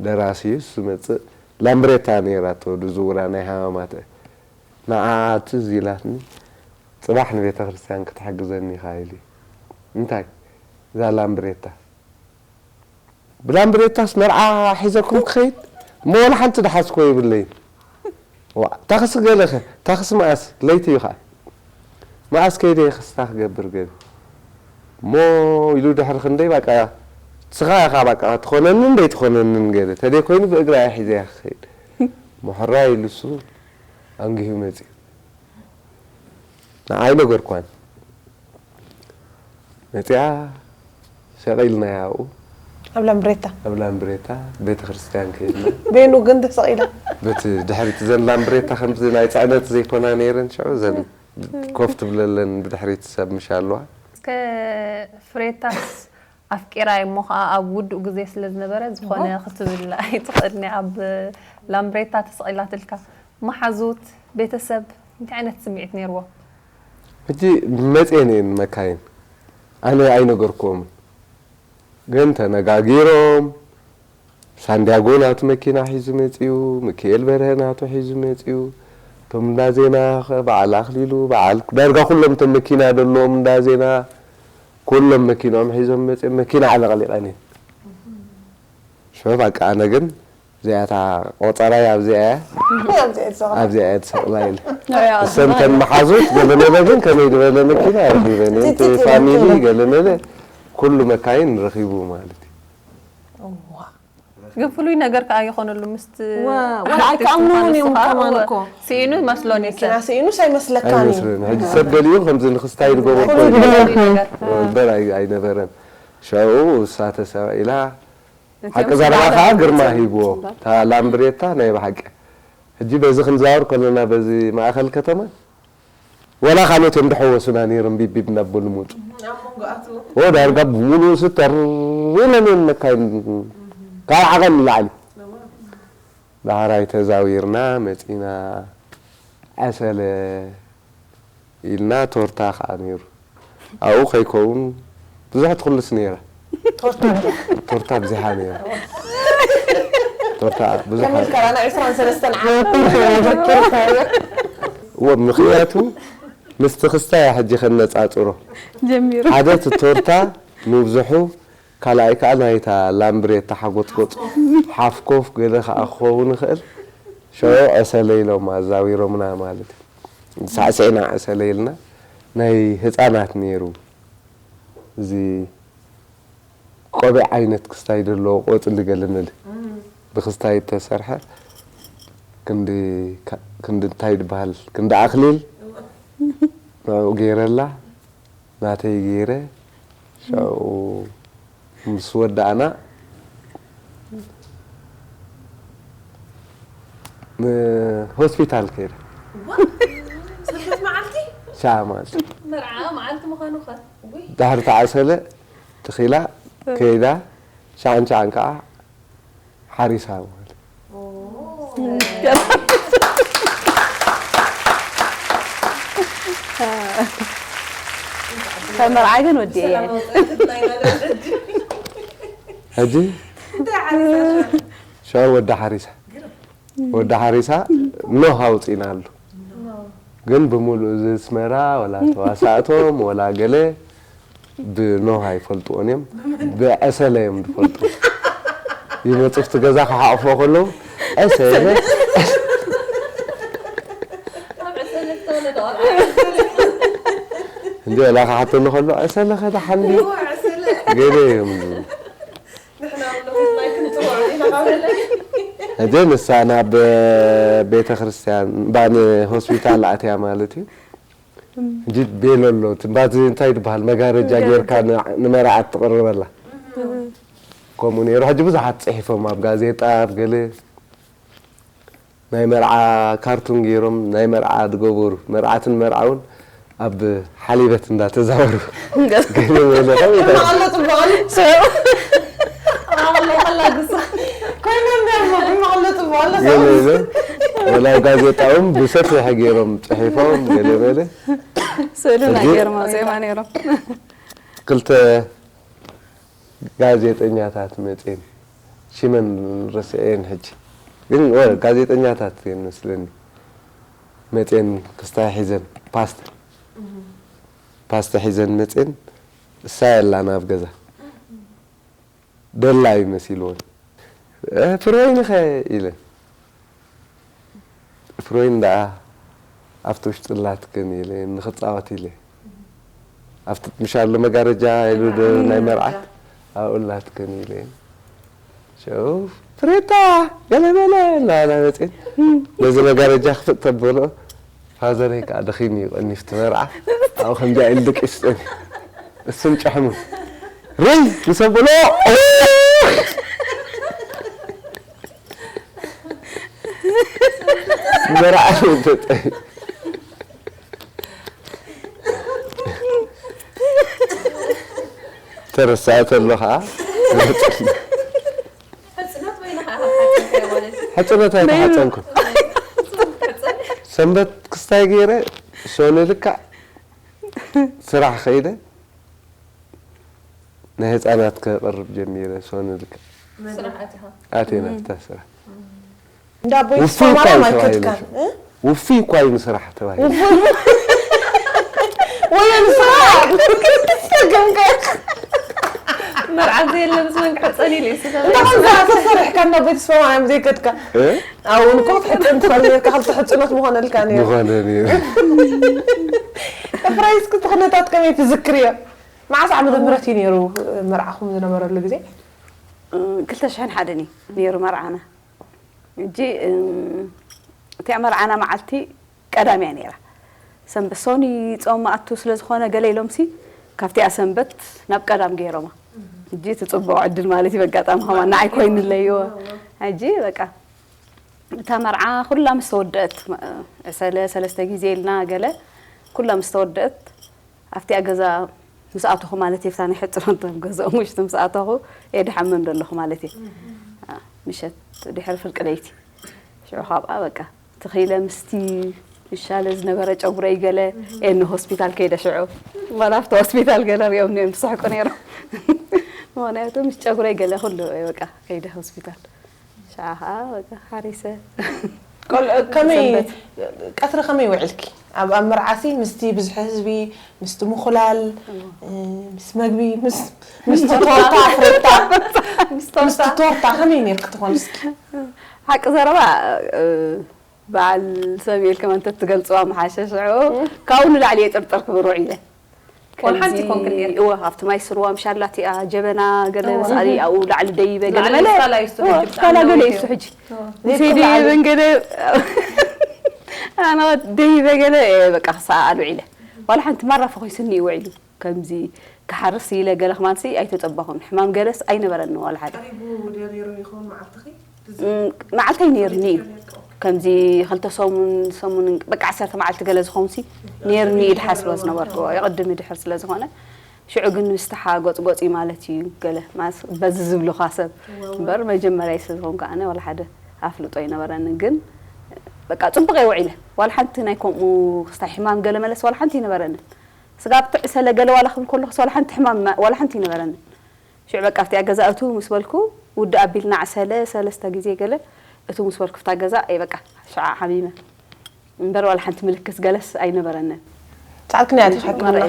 ደራሲ እዩ እሱ መፅእ ላምብሬታ ነይራቶ ዝዝውራ ናይ ሃማማተ ንዓ ትዝ ኢላትኒ ፅባሕ ንቤተ ክርስቲያን ክትሕግዘኒ ኢኻ ኢሉ እንታይ እዛ ላምብሬታ ብላምብሬታስ መርዓ ሒዘኩም ክኸይድ እሞ ወላ ሓንቲ ድሓዝኮ የብለይን። ዋ ታኽሲ ገለኸ ታኽሲ መኣስ ለይቲ እዩ ኸዓ መኣስ ከይደ ክስታ ክገብር ገለ እሞ ኢሉ ድሕሪ ክንደይ ባቃ ስኻ ኢኻ ባቃ ትኾነንን ደይትኾነንን ገለ ተደይ ኮይኑ ብእግራ እያ ሒዘያ ክኸይድ እሞ ሕራይ ኢሉ እሱ ኣንጊሁ መፅዩ። ንዓይ ነገርኳን መፂኣ ሸቒልናያ ኣብኡ ኣብ ላምብሬታ ኣብ ላምብሬታ ቤተ ክርስቲያን ከይድና ቤኑ ግን ተሰቒላ በቲ ድሕሪት ዘን ላምብሬታ ከምዚ ናይ ፅዕነት ዘይኮና ነይረን ሽዑ ዘን ኮፍ ትብለለን ብድሕሪት ሰብ ምሽ ኣለዋ። እስከ ፍሬታስ ኣፍቂራ እሞ ከዓ ኣብ ውዱእ ግዜ ስለ ዝነበረ ዝኾነ ክትብል ኣይትኽእልን እያ። ኣብ ላምብሬታ ተሰቒላትልካ መሓዙት ቤተሰብ እንታይ ዓይነት ስምዒት ነይርዎም? ሕጂ መፅየን እየን መካይን ኣነ ኣይነገርክዎምን ግን ተነጋጊሮም ሳንዲያጎ ናቱ መኪና ሒዙ መፂኡ፣ ሚኪኤል በርሀ ናቱ ሒዙ መፂኡ፣ እቶም እንዳ ዜና ኸ በዓል ኣኽሊሉ፣ በዓል ዳርጋ ኩሎም እቶም መኪና ዘለዎም እንዳ ዜና ኩሎም መኪንኦም ሒዞም መፂኦም፣ መኪና ዓለቕሊቐን እየን። ሽዑ በቃ ኣነ ግን እዚኣ እታ ቆፀራይ ኣብዚኣ እያ ኣብዚኣ እያ ተሰቕላ ኢለ። እሰን ተን መሓዙት ገለ መለ ግን ከመይ ዝበለ መኪና ረኺበን እየን። እቲ ፋሚሊ ገለ መለ ኩሉ መካይን ረኺቡ ማለት እዩ። ግን ፍሉይ ነገር ከዓ ይኾነሉ ምስቲ ወላ ኣይከኣምንዎን እዮም ከማን እኮ ስኢኑ መስሎን እዩ መኪና ስኢኑስ ኣይመስለካን እዩ ኣይመስለኒ ሕጂ ሰብ ገሊኡ ከምዚ ንክስታይ ዝገበርኮ እምበር ኣይ- ኣይነበረን። ሽዑ እሳ ተሰኢላ ሓቂ ዘረባ ከዓ ግርማ ሂብዎ። እታ ላምብሬታ ናይ ብሓቂ ሕጂ በዚ ክንዛወር ከለና በዚ ማእኸል ከተማ ወላ ካልኦት እዮም ድሕወሱና ነይሮም ቢቢብ እናበሉ ምውፁ ኦ ዳርጋ ብምሉኡ ስተር ኢለን እየን መካይን ካብ ዓቐን ንላዕሊ ዳሕራይ ተዛዊርና መፂና ዕሰለ ኢልና ቶርታ ከዓ ነይሩ ኣብኡ ከይከውን ብዙሕ ትኽልስ ነይራ ቶርታ ኣብዚሓ ነይራ ቶርታ ብዙሕ ከመልከራና ዕስራን ሰለስተን ዓመት ዘኪርካዮ እዎ ምኽንያቱ ምስቲ ክስታይ ሕጂ ከነፃፅሮ ጀሚሩ ሓደ እቲ ቶርታ ምብዝሑ ካልኣይ ከዓ ናይታ ላምብሬታ ሓጎጥጎጥ ሓፍኮፍ ገለ ከዓ ክኸውን ይኽእል ሸው ዕሰለ ኢሎም ኣዛዊሮምና ማለት እዩ ሳዕስዕና ዕሰለ ኢልና ናይ ህፃናት ነይሩ እዚ ቆቢዕ ዓይነት ክስታይ ዘለዎ ቆፅሊ ገለ መለ ብክስታይ እተሰርሐ ክንዲ እንታይ ይበሃል ክንዲ ኣክሊል ንዕኡ ገይረላ ናተይ ገይረ ሽዑ ምስ ወዳእና ሆስፒታል ከይደ ሰበት መዓልቲ ሻዓ ማለት መርዓ መዓልቲ ምዃኑ ኸ ዳሕሪ ተዓሰለ ትኺላ ከይዳ ሻዓን ሻዓን ከዓ ሓሪሳ ማለት ካብ መርዓ ግን ወዲአ እየ ሕጂ ሻው ወዲ ሓሪሳ ወዲ ሓሪሳ ኖህ ኣውፂና ኣሎ ግን ብምሉእ እዚ ኣስመራ ወላ ተዋሳእቶም ወላ ገለ ብኖህ ኣይፈልጥዎን እዮም ብዕሰለ እዮም ዝፈልጡ ይመፁ ኣብቲ ገዛ ክሓቕፎ ከለዉ ዕሰለ እንዲ ወላ ክሓተኒ ከሎ ዕሰለ ከ ደሓን ድዩ ገለ እዮም ዝብሉ ሕጂ ንሳ ናብ ቤተ ክርስቲያን ባን ሆስፒታል ኣትያ ማለት እዩ ሕጂ ቤሎ ኣሎ ትንባዚ እንታይ ዝበሃል መጋረጃ ጌርካ ንመርዓት ትቕርበላ ከምኡ ነይሩ ሕጂ ብዙሓት ፅሒፎም ኣብ ጋዜጣ ኣብ ገለ ናይ መርዓ ካርቱን ገይሮም ናይ መርዓ ዝገበሩ መርዓትን መርዓውን ኣብ ሓሊበት እንዳተዛወሩ ገለ በለ ከመይ ኮይኖም ገለ ወላ ጋዜጣ እውን ብሰፊሕ ገይሮም ፅሒፎም ገለ በለ ስእልና ገይሮም ኣውፅኦማ ነይሮም ክልተ ጋዜጠኛታት መፅየን ሽመን ረስዐየን ሕጂ ግን ጋዜጠኛታት እየን መስለኒ መፅየን ክስታይ ሒዘን ፓስተ ፓስተ ሒዘን መፅየን እሳ የላ ናብ ገዛ ደላይ መሲልዎን ፍሮይንኸ ኢለን ፍሮይን ደኣ ኣብቲ ውሽጢ ኣላትክን ኢለ ንኽፃወት ኢለ ኣብቲ ምሻሎ መጋረጃ ኢሉ ናይ መርዓት ኣብኡ ኣላትክን ኢለ ሽዑ ፍሬታ ገለመለ እናበላ መፅን ነዚ መጋረጃ ክፍጥ ተበሎ ፋዘረይ ከዓ ደኺሙ እዩ ቀኒፍቲ መርዓ ኣብኡ ከምዚኣ ኢሉ ደቂስጠን እሱን ጨሕሙ ርይ ምስ ኣበሎ መርዓ ተጠ ረሳእተ ኣሎ ከዓ። ሕፅነት ወይ ንኻ ሓፂንካዮ ማለት እዩ። ሕፅነት ኣይተሓፀንኩ። ሰንበት ክስታይ ገይረ ሶኒ ልካዕ ስራሕ ከይደ ናይ ህፃናት ከቕርብ ጀሚረ። ሶኒ ልካዕ ስራሕ ኣቲኻ? ኣቴና እታ ስራሕ። እንዳ ኣቦይ ውፉይ እኳ ተስፋማርያም እዩ ተባሂሉ። ኣይከድካን እ? ውፉይ እኳ እዩ ንስራሕ ተባሂሉ። ወይ ንስራሕ ገምገ መርዓት ዘየለ ምስ መን ክሕፀን ኢሉ እዩ ስለ እንዳ ከምዛ ተሰርሕካ እንዳ ኣቦይ ተስፋማርያም ዘይከድካ እ? ኣብኡ ንኮ ትሕፅን ትኽእል ነርካ ክልተ ሕፅኖት ምኾነልካ ነይሩ ምኾነ ነይሩ። ፍራይስ ክትኽነታት ከመይ ትዝክርዮ? መዓስ ዓመተ ምህረት እዩ ነይሩ መርዓኹም ዝነበረሉ ግዜ? ክልተ ሽሕን ሓደን እዩ ነይሩ መርዓና። እጂ እም፣ እቲኣ መርዓና መዓልቲ ቀዳም እያ ነይራ። ሰንበት ሶኒ ጾም መኣቱ ስለ ዝኾነ ገለ ኢሎምሲ ካብቲኣ ሰንበት ናብ ቀዳም ገይሮማ። እጂ እቲ ጽቡቕ ዕድል ማለት እዩ። በጋጣሚ ከማን ንዓይ ኮይኑለይ እዎ። ሕጂ በቃ እታ መርዓ ኩላ ምስ ተወደአት መ- ዕሰለ ሰለስተ ግዜ ኢልና ገለ ኩላ ምስ ተወደአት ኣብቲኣ ገዛ ምስ ኣተኹ ማለት እየ፣ ብታ ናይ ሕፅኖት ኣብ ገዛኦም ውሽጢ ምስ ኣተኹ እየ ድሓምም ዘለኹ ማለት እየ። አ፣ ምሸት ድሕሪ ፍርቂ ለይቲ ሽዑ ካብኣ በቃ ትኺለ ምስቲ ይሻለ ዝነበረ ጨጉረይ ገለ እየ ንሆስፒታል ከይደ ሽዑ ዋላ ኣብቲ ሆስፒታል ገለ ሪኦም እዮም ዝስሕቁ ነይሮም። ምክንያቱ ምስ ጨጉረይ ገለ ኩሉ እየ በቃ ከይደ ሆስፒታል። ሽዓ ከዓ በቃ ሓሪሰ ቆልዑ ከመይ ሰንበት። ቀትሪ ከመይ ውዕልኪ? ኣብ ኣብ መርዓሲ ምስቲ ብዝሒ ህዝቢ ምስቲ ምኹላል እ፣ ምስ መግቢ ምስ ምስቲ ቶርታ ኣፍረታ ምስቲ ቶርታ ከመይ ነርኪ ትኾን እስኪ? ሓቂ ዘረባ እ፣ በዓል ሰብ ኢልከም እንተ ትገልፅዋ ምሓሸ ሽዑ ካብኡ ንላዕሊ እየ ጥርጥር ክብር ውዒለ። ዋላ ሓንቲ ከምዚ- ኮንክን ነይርኪ? እወ ኣብቲ ማይ ስርዋ ምሻላ እቲኣ ጀበና ገለ እወ። መስኣሊ ኣብኡ ላዕሊ ደይበ ገለ ላዕሊ መለ ምሳላ እዩ እሱ እወ ሕጂ ምሳላ ብጣዕሚ ገለ እዩ ነዊሑ። እሱ ሕጂ ዘይኮን ንሰይ ደይበን ገለ ኣነ ደይበ ገለ እየ በቃ ክሰኣል ውዒለ ዋላ ሓንቲ ማራ ፈኺሱኒ እዩ ውዒሉ ከምዚ ክሓርስ ኢለ ገለ ክማንሲ ኣይተፀበኹን ሕማም ገለስ ኣይነበረኒ ዋላ ሓደ ቀሪቡ ዶ ነይሩ ይኸውን መዓልትኺ? እም፣ መዓልተይ ነይርኒ እዩ ከምዚ ክልተ ሰሙን ሰሙን በቃ ዓሰርተ መዓልቲ ገለ ዝኾንሲ ነይርኒ እዩ ድሓስቦ ዝነበርኩ የቐድም ድሕር ስለ ዝኾነ ሽዑ ግን ምስቲ ሓጎፅጎፂ ማለት እዩ ገለ ማለት በዚ ዝብሉኻ ሰብ እምበር መጀመርያ ስለ ዝኾንኩ ኣነ ዋላ ሓደ ኣፍልጦ ኣይነበረንን ግን በቃ ፅቡቅ እየ ውዒለ ዋላ ሓንቲ ናይ ከምኡ ክስታይ ሕማም ገለ መለስ ዋላ ሓንቲ ኣይነበረንን ስጋብ ትዕሰለ ገለ ዋላ ክብል ከለኹስ ዋላ ሓንቲ ሕማም ዋላ ሓንቲ ኣይነበረንን ሽዑ በቃ ኣብቲኣ ገዛ እቱ ምስ በልኩ ውድእ ኣቢልና ዕሰለ ሰለስተ ግዜ ገለ እቱ ምስ በልኩ ፍታ ገዛ እየ በቃ ሽዓ ሓሚመ እምበር ዋላ ሓንቲ ምልክት ገለስ ኣይነበረንን ሰዓት ክንደይ ኣቲኺ ሕክምና?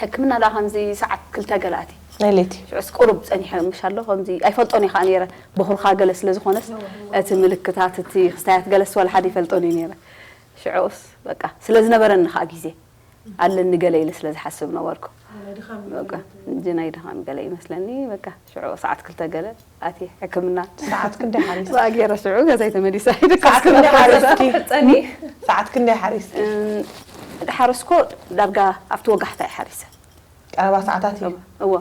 ሕክምና ዳ ከምዚ ሰዓት ክልተ ገለ ኣቲ ናይ ለይቲ ሽዑስ ቁሩብ ፀኒሐ ምሽ ኣሎ ከምዚ ኣይፈልጦን እየ ከዓ ነይረ በኹርካ ገለ ስለ ዝኾነስ እቲ ምልክታት እቲ ክስታያት ገለስ ዋላ ሓደ ይፈልጦን እዩ ነይረ ሽዑስ በቃ ስለ ዝነበረኒ ከዓ ግዜ ኣለኒ ገለ ኢለ ስለ ዝሓስብ ነበርኩ በቃ እንጂ ናይ ድኻም ገለ ይመስለኒ በቃ ሽዑ ሰዓት ክልተ ገለ ኣቲ ሕክምና ሰዓት ክንደይ ሓሪስ? ብኣጌረ ሽዑ ገዛይ ተመሊሳ ሰዓት ክንደይ ሓሪስኪ? ጸኒ ሰዓት ክንደይ ሓሪስኪ? ሓረስኮ ዳርጋ ኣብቲ ወጋሕታ ይሓሪሰ ቀረባ ሰዓታት እዩ እዎ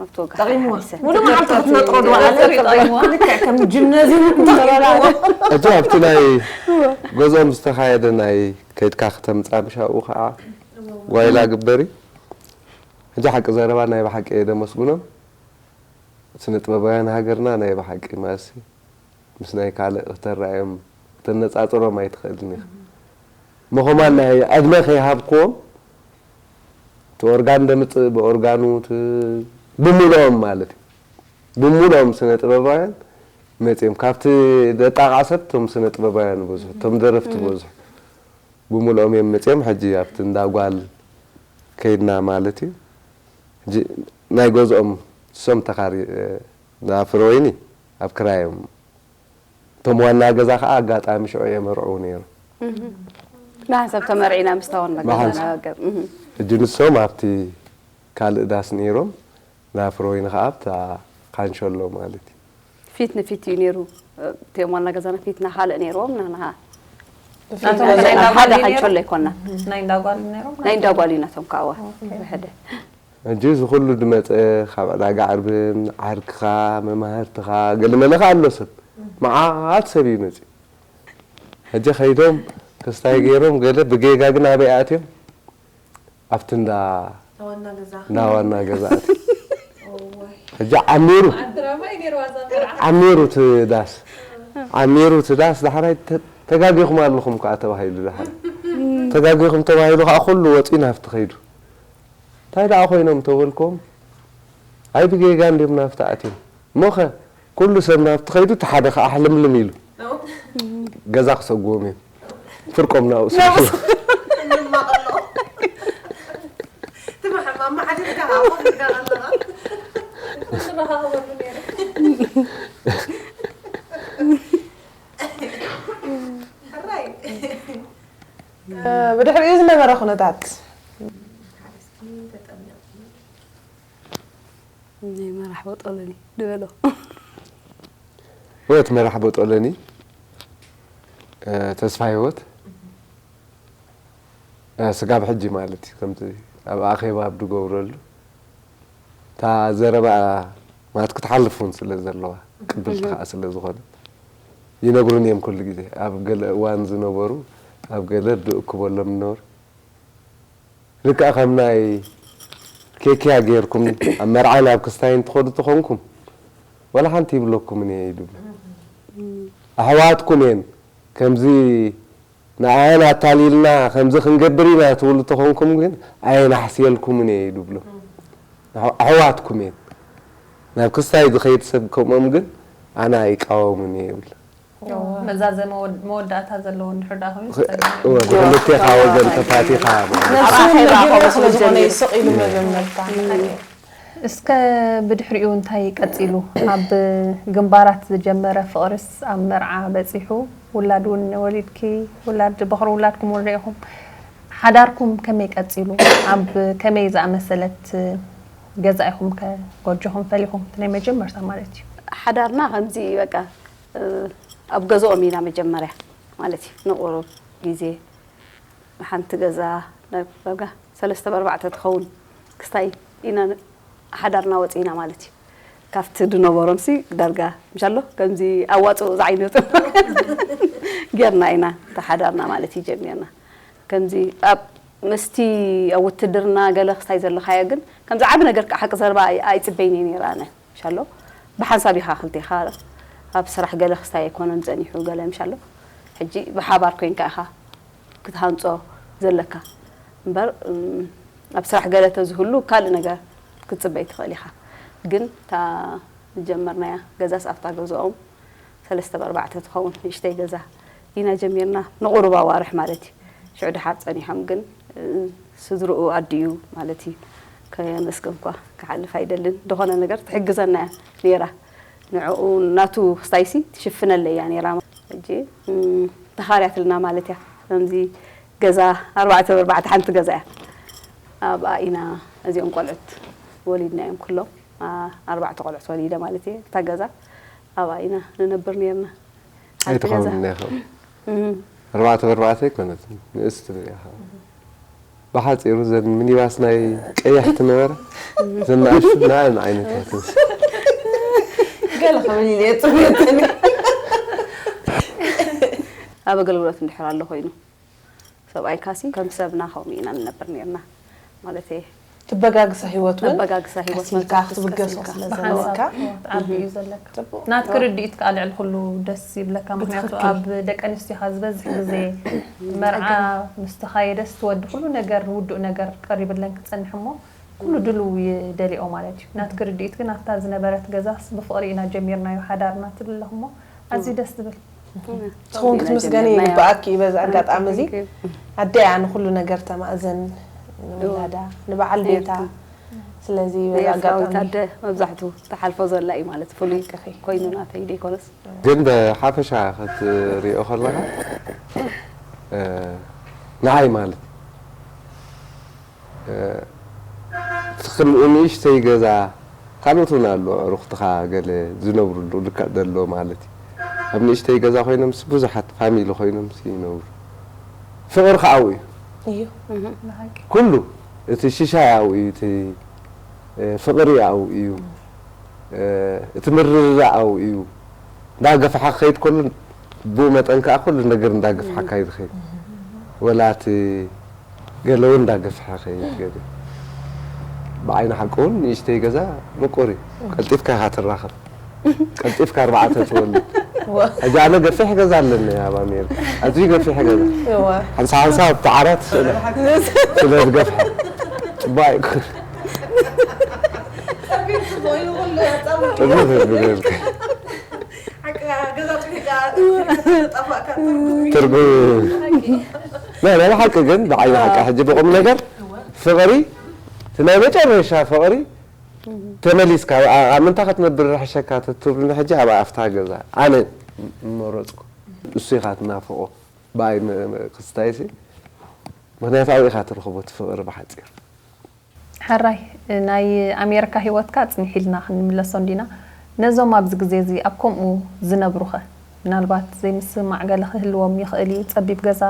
ኣብቲ ወጋሕታ ጠቒምዎ ይሓሪሰ ሙሉ መዓልቲ ክትነጥሮ ድዋላ ጠቒምዎ ከም ጅምናዚየም እቲ ኣብቲ ናይ ገዝኦም ዝተኻየደ ናይ ከይድካ ክተምፃ ምሻኡ ከዓ ጓይላ ግበሪ ሕጂ ሓቂ ዘረባ ናይ ብሓቂ እየ ደመስግኖም ስነ ጥበባውያን ሃገርና ናይ ብሓቂ ማሲ ምስ ናይ ካልእ ክተራእዮም ክተነፃፅሮም ኣይትኽእልን ኢኻ ምኹማን ናይ ዕድመ ከይሃብክዎም እቲ ኦርጋን ደምፅእ ብኦርጋኑ እቲ ብሙሉኦም ማለት እዩ ብሙሉኦም ስነ ጥበባውያን መፅኦም ካብቲ ደጣቃ ሰብ እቶም ስነ ጥበባውያን ብዙሕ እቶም ደረፍቲ ብዙሕ ብሙሉኦም እዮም መፅኦም ሕጂ ኣብቲ እንዳጓል ከይድና ማለት እዩ ሕጂ ናይ ገዝኦም እሶም ተኻሪ እንዳ ፍረወይኒ ኣብ ክራዮም እቶም ዋና ገዛ ከዓ ኣጋጣሚ ሽዑ የመርዕዉ ነይሩ ብሓንሳብ ተመርዒና ምስታውን ብሓንሳብ። መገዛናገር ሕጂ ንሶም ኣብቲ ካልእ ዳስ ነይሮም ናፍሮይን ከዓ ኣብታ ካንሸሎ ማለት እዩ ፊት ንፊት እዩ ነይሩ እቲኦም ዋና ገዛና ፊትና ካልእ ነይርዎም ናና ናቶም ናይ እንዳ ሓደ ጓል ካንሸሎ ነይሮም? ኣይኮና ናይ እንዳ ጓል ነይሮም ናይ እንዳ ጓል እዩ ናቶም ከዓ ሕደ ሕጂ እዚ ኩሉ ዝመፀ ካብ ዕዳጋ ዓርብን ዓርክኻ መማህርትኻ ገለመለ ከዓ ኣሎ ሰብ መዓት ሰብ እዩ መፅኡ ሕጂ ከይዶም ክስታይ ገይሮም ገለ ብጌጋ ግን ኣበይ ኣትዮም ኣብቲ እንዳ ዋና ገዛ። እንዳ ዋና ገዛ ኣትዩ። እዋይ። ሕጂ ዓሚሩ፣ ኣድራማ እዩ ነይርዋ እዛ መርዓ። ዓሚሩ እቲ ዳስ። ዓሚሩ እቲ ዳስ፣ ዳሕራይ ተ-፣ ተጋጊኹም ኣለኹም ከኣ ተባሂሉ ዳሕራይ። ተጋጊኹም ተባሂሉ ከኣ ኩሉ ወጺኡ ናብቲ ከይዱ። እንታይ ደኣ ኮይኖም ተበልኩም? ኣይ ብጌጋ እንድዮም ናብቲ ኣትዮም። እሞኸ ኩሉ ሰብ ናብቲ ከይዱ፣ እቲ ሓደ ከኣ ሕልምልም ኢሉ። ገዛ ክሰግዎም እዮም። ፍርቆም ናብኡ ሰጊሩ። እንማቕ ኣሎ። ትማሓ ማማ ሓዲርካ፣ ኣቦ ጌጋ ኣለኻ። ትረኻኸበሉ ነይሩ። ሕራይ። ብድሕሪኡ ዝነበረ ኩነታት። ናይ መራሕ ቦጦለኒ ንበሎ። ወት መራሕ ቦጦለኒ፣ እ፣ ተስፋ ህይወት፣ እ፣ ስጋብ ሕጂ ማለት እዩ። ከምቲ ኣብ ኣኼባ ኣብ ድገብረሉ፣ እታ ዘረባ ማለት ክትሓልፍ እውን ስለ ዘለዋ፣ ቅብልቲ እህ። ከኣ ስለ ዝኾነት፣ ይነግሩን እዮም ኩሉ ግዜ። ኣብ ገለ እዋን ዝነበሩ፣ ኣብ ገለ ርድእ እክበሎም ነበሩ። ልክዕ ከም ናይ ኬክያ ጌርኩም ኣብ መርዓን ኣብ ክስታይን ትኸዱ ተኾንኩም፣ ዋላ ሓንቲ ይብለኩምን እየ ይድብሉ። ኣሕዋትኩም እየን፣ ከምዚ ንኣየን ኣታሊልና፣ ከምዚ ክንገብር ኢና ትብሉ ተኾንኩም ግን፣ ኣየን ኣሕስየልኩምን እየ ይድብሉ። ኣሕ-፣ ኣሕዋትኩም እየን። ናብ ክስታይ ዝኸይድ ሰብ ከምኦም ግን፣ ኣነ ኣይቃወምን እየ ይብል። እዋ። መዛዘሚ ወድ-፣ መወዳእታ ዘለዎ እንድሕር ደኣ ኮይኑ ኸ-፣ ክጸግም እዩ። እወ፣ ብክልቴኻ ወገን ተፋቲኻ ማለት እዩ። ነብሱ ኣብ ኣኼባ ነጊርዎ ከምኡ ስለ ዝኾነ ዝጀምር። ይስቕ ኢሉ መጀመርታ። እም። እስከ ብድሕሪኡ እንታይ ቀጺሉ? ኣብ ግንባራት ዝጀመረ ፍቕርስ ኣብ መርዓ በጺሑ? ውላድ እውን ወሊድኪ፣ ውላድ፣ በኹሪ ውላድኩም እውን ርኢኹም። ሓዳርኩም ከመይ ቀጺሉ? ኣብ ከመይ ዝኣመሰለት ገዛ ኢኹም ከ ጎጆኹም ፈሊኹም? እቲ ናይ መጀመርታ ማለት እዩ። ሓዳርና ከምዚ በቃ፣ እ፣ ኣብ ገዝኦም ኢና መጀመርያ ማለት እዩ። ንቑሩብ ግዜ ሓንቲ ገዛ ዳርጋ ሰለስተ ብኣርባዕተ ትኸውን ክስታይ ኢና ን-፣ ሓዳርና ወጺእና ማለት እዩ። ካብቲ ዝነበሮምሲ ዳርጋ ምሻሎ ከምዚ ኣዋጽኦ ዝዓይነቱ ጌርና ኢና እቲ ሓዳርና ማለት እዩ ጀሚርና። ከምዚ ኣብ ምስቲ ኣብ ውትድርና ገለ ክስታይ ዘለኻዮ ግን ከምዚ ዓቢ ነገር ከዓ ሓቂ ዘረባ ኣይ-፣ ኣይጽበይን እየ ነይረ ኣነ። ምሻሎ ብሓንሳብ ኢኻ ክልቴኻ ኣብ ስራሕ ገለ ክስታይ ኣይኮነን ጸኒሑ ገለ ምሻሎ። ሕጂ ብሓባር ኮይንካ ኢኻ ክትሃንጾ ዘለካ። እምበር፣ እም፣ ኣብ ስራሕ ገለ ተዝህሉ ካልእ ነገር ክትጽበይ ትኽእል ኢኻ። ግን እታ ዝጀመርናያ ገዛስ ኣብታ ገዝኦም ሰለስተ ብኣርባዕተ ትኸውን ንእሽተይ ገዛ ኢና ጀሚርና። ንቑሩብ ኣዋርሕ ማለት እዩ። ሽዑ ድሓር ጸኒሖም ግን፣ እ፣ ስድርኡ ኣዲኡ ማለት እዩ። ከየመስገንኳ ክሓልፍ ኣይደልን። ዝኾነ ነገር ትሕግዘና እያ ነይራ። ንዕኡ ናቱ ክስታይሲ ትሽፍነለይ እያ ነይራ። ሕጂ፣ እም፣ ተኻርያትልና ማለት እያ። ከምዚ ገዛ ኣርባዕተ ብኣርባዕተ ሓንቲ ገዛ እያ። ኣብኣ ኢና እዚኦም ቆልዑት ወሊድና እዮም ኩሎም። ኣ-፣ ኣርባዕተ ቆልዑት ወሊደ ማለት እየ። እታ ገዛ ኣብኣ ኢና ንነብር ነይርና። ሓንቲ ገዛ። ኣይትኸውን እያ ኸው። እም። ኣርባዕተ ብኣርባዕተ ኣይኮነትን፣ ንእስቲ እያ ኸው። ብሓጺሩ ዘን ሚኒባስ ናይ ቀያሕቲ ነበረ፣ ዘን ንኣሽቱ ንኣን ዓይነት እያ ትመስል። ገለ ክብል ኢለ እየ ጽብየትኒ። ኣብ ኣገልግሎት እንድሕር ኣሎ ኮይኑ፣ ሰብኣይካሲ ከም ሰብና ከምኡ ኢና ንነብር ነይርና ማለት እየ። ትበጋግሰ ህይወት እውን ኣበጋግሳ ህይወት ቀስ ኢልካ መብዛሕትኡ ክትብገሶ ቀስ ኢልካ። ስለ ብሓንሳብ ዘለካ። ህይወት ዓቢ እዩ ዘለካ። ጽቡቕ። ናትኪ ርድኢት ከኣ ልዕሊ ኩሉ ደስ ይብለካ። ምኽንያቱ ብትኽክል። ኣብ ደቂ ኣንስትዮኻ ዝበዝሕ ግዜ መርዓ ኣጋ- ምስ ተኻየደስ እቲ ወዲ ኩሉ ነገር ውዱእ ነገር ቀሪብለን ክጸንሕ እሞ ኩሉ ድልው ይደልዮ ማለት እዩ። ናትኪ ርድኢት ግን ኣብታ ዝነበረት ገዛስ ብፍቕሪ ኢና ጀሚርናዮ ሓዳርና ትብል ኣለኹ እሞ ኣዝዩ ደስ ዝብል። እውነት። ትኸውን ከምዚ ኢና ክትምስገኒ ጀሚርናዮ። ይግባኣኪ እዩ በዚ ኣጋጣሚ እዚ። Thank you። ኣደ እያ ንኹሉ ነገር ተማእዘን፣ ንውላዳ፣ ንበዓል ቤታ። ትክክል። ስለዚ በዚ ናይ ኤርትራዊት ኣጋጣሚ ኣደ መብዛሕትኡ ትሓልፎ ዘላ እዩ ማለት ፍሉይ ሓቂ። ኮይኑ ናተይ ደይኮነስ። ግን ብሓፈሻ ክትሪኦ ከለኻ፣ እ፣ ንዓይ ማለት፣ እ፣ እቲ ክልኡ ንእሽተይ ገዛ፣ ካልኦት እውን ኣለዉ፣ ኣዕሩኽትኻ ገለ ዝነብሩሉ ልክዕ ዘሎ ማለት እዩ። ኣብ ንእሽተይ ገዛ ኮይኖምስ ብዙሓት ፋሚሊ ኮይኖምስ ይነብሩ። ፍቕሪ ከኣ ኣብኡ እዩ። እዩ። እህ። ብሓቂ። ኩሉ እቲ ሽሻይ ኣብኡ እዩ፣ እቲ፣ እ፣ ፍቕሪ ኣብኡ እዩ። እ፣ እቲ ምርድዳእ ኣብኡ እዩ። እንዳገፍሓ ክኸይድ ከሎ ብኡ መጠን ከኣ ኩሉ ነገር እንዳገፍሓካ እዩ ዝኸይድ። ወላ እቲ ገለ እውን እንዳገፍሓ ይኸይድ ገለ። ብዓይኒ ሓቂ እውን ንእሽተይ ገዛ ምቁር እዩ። ቀልጢፍካ ኢኻ ትራኸብ። ቀልጢፍካ ኣርባዕተ ትወልድ። ሕጂ ኣነ ገፊሕ ገዛ ኣለኒ ኣብ ኣሜሪካ። ኣዝዩ ገፊሕ ገዛ። ሓንሳ ሓንሳ ኣብቲ ዓራት ስለ ዝገፍሐ። ጽባቕ እዩ። ትርጉም ናይ ናይ ሓቂ ግን ብዓይኒ ሓቂ ሕጂ ብቁም ነገር ፍቕሪ እቲ ናይ መጨረሻ ፍቕሪ ተመሊስካ ኣብ ምንታ ክትነብር ርሕሸካ ተትብሉኒ ሕጂ ኣብ ኣፍታ ገዛ ኣነ መረፅኩ። እሱ ኢኻ ትናፍቆ ብኣይ ክስታይ ሲ ምክንያቱ ኣብኡ ኢኻ ትረኽቦ እቲ ፍቕሪ ብሓፂር። ሕራይ ናይ ኣሜሪካ ሂወትካ ኣጽኒሕ ኢልና ክንምለሶ እንዲና። ነዞም ኣብዚ ግዜ እዚ ኣብ ከምኡ ዝነብሩኸ ምናልባት ዘይምስምማዕ ገለ ክህልዎም ይኽእል እዩ። ጸቢብ ገዛ፣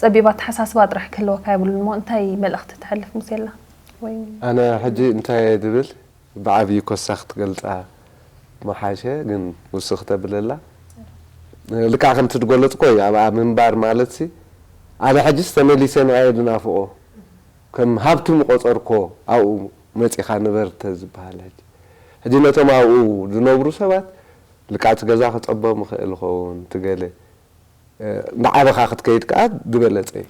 ጸቢብ ኣተሓሳስባ ጥራሕ ክህልወካ የብሉን እሞ እንታይ መልእኽቲ ተሕልፍ ሙሴላ? ወይ ኣነ ሕጂ እንታይ እየ ድብል ብዓብዪ ኮሳ ክትገልፃ ምሓሸ ግን ውስኽ ተብለላ ልክዕ ከምቲ ዝገለፅኮ እዩ ኣብኣ ምንባር ማለት ሲ ኣነ ሕጅስ ተመሊሰ ንኣየ ድናፍቆ ከም ሃብቲ ምቆፀርኮ ኣብኡ መፂኻ ንበር ተዝበሃል ሕጂ ሕጂ ነቶም ኣብኡ ዝነብሩ ሰባት ልክዕ እቲ ገዛ ክፀቦም ይኽእል ይኸውን ትገለ እንዳዓበኻ ክትከይድ ከዓ ዝበለፀ እዩ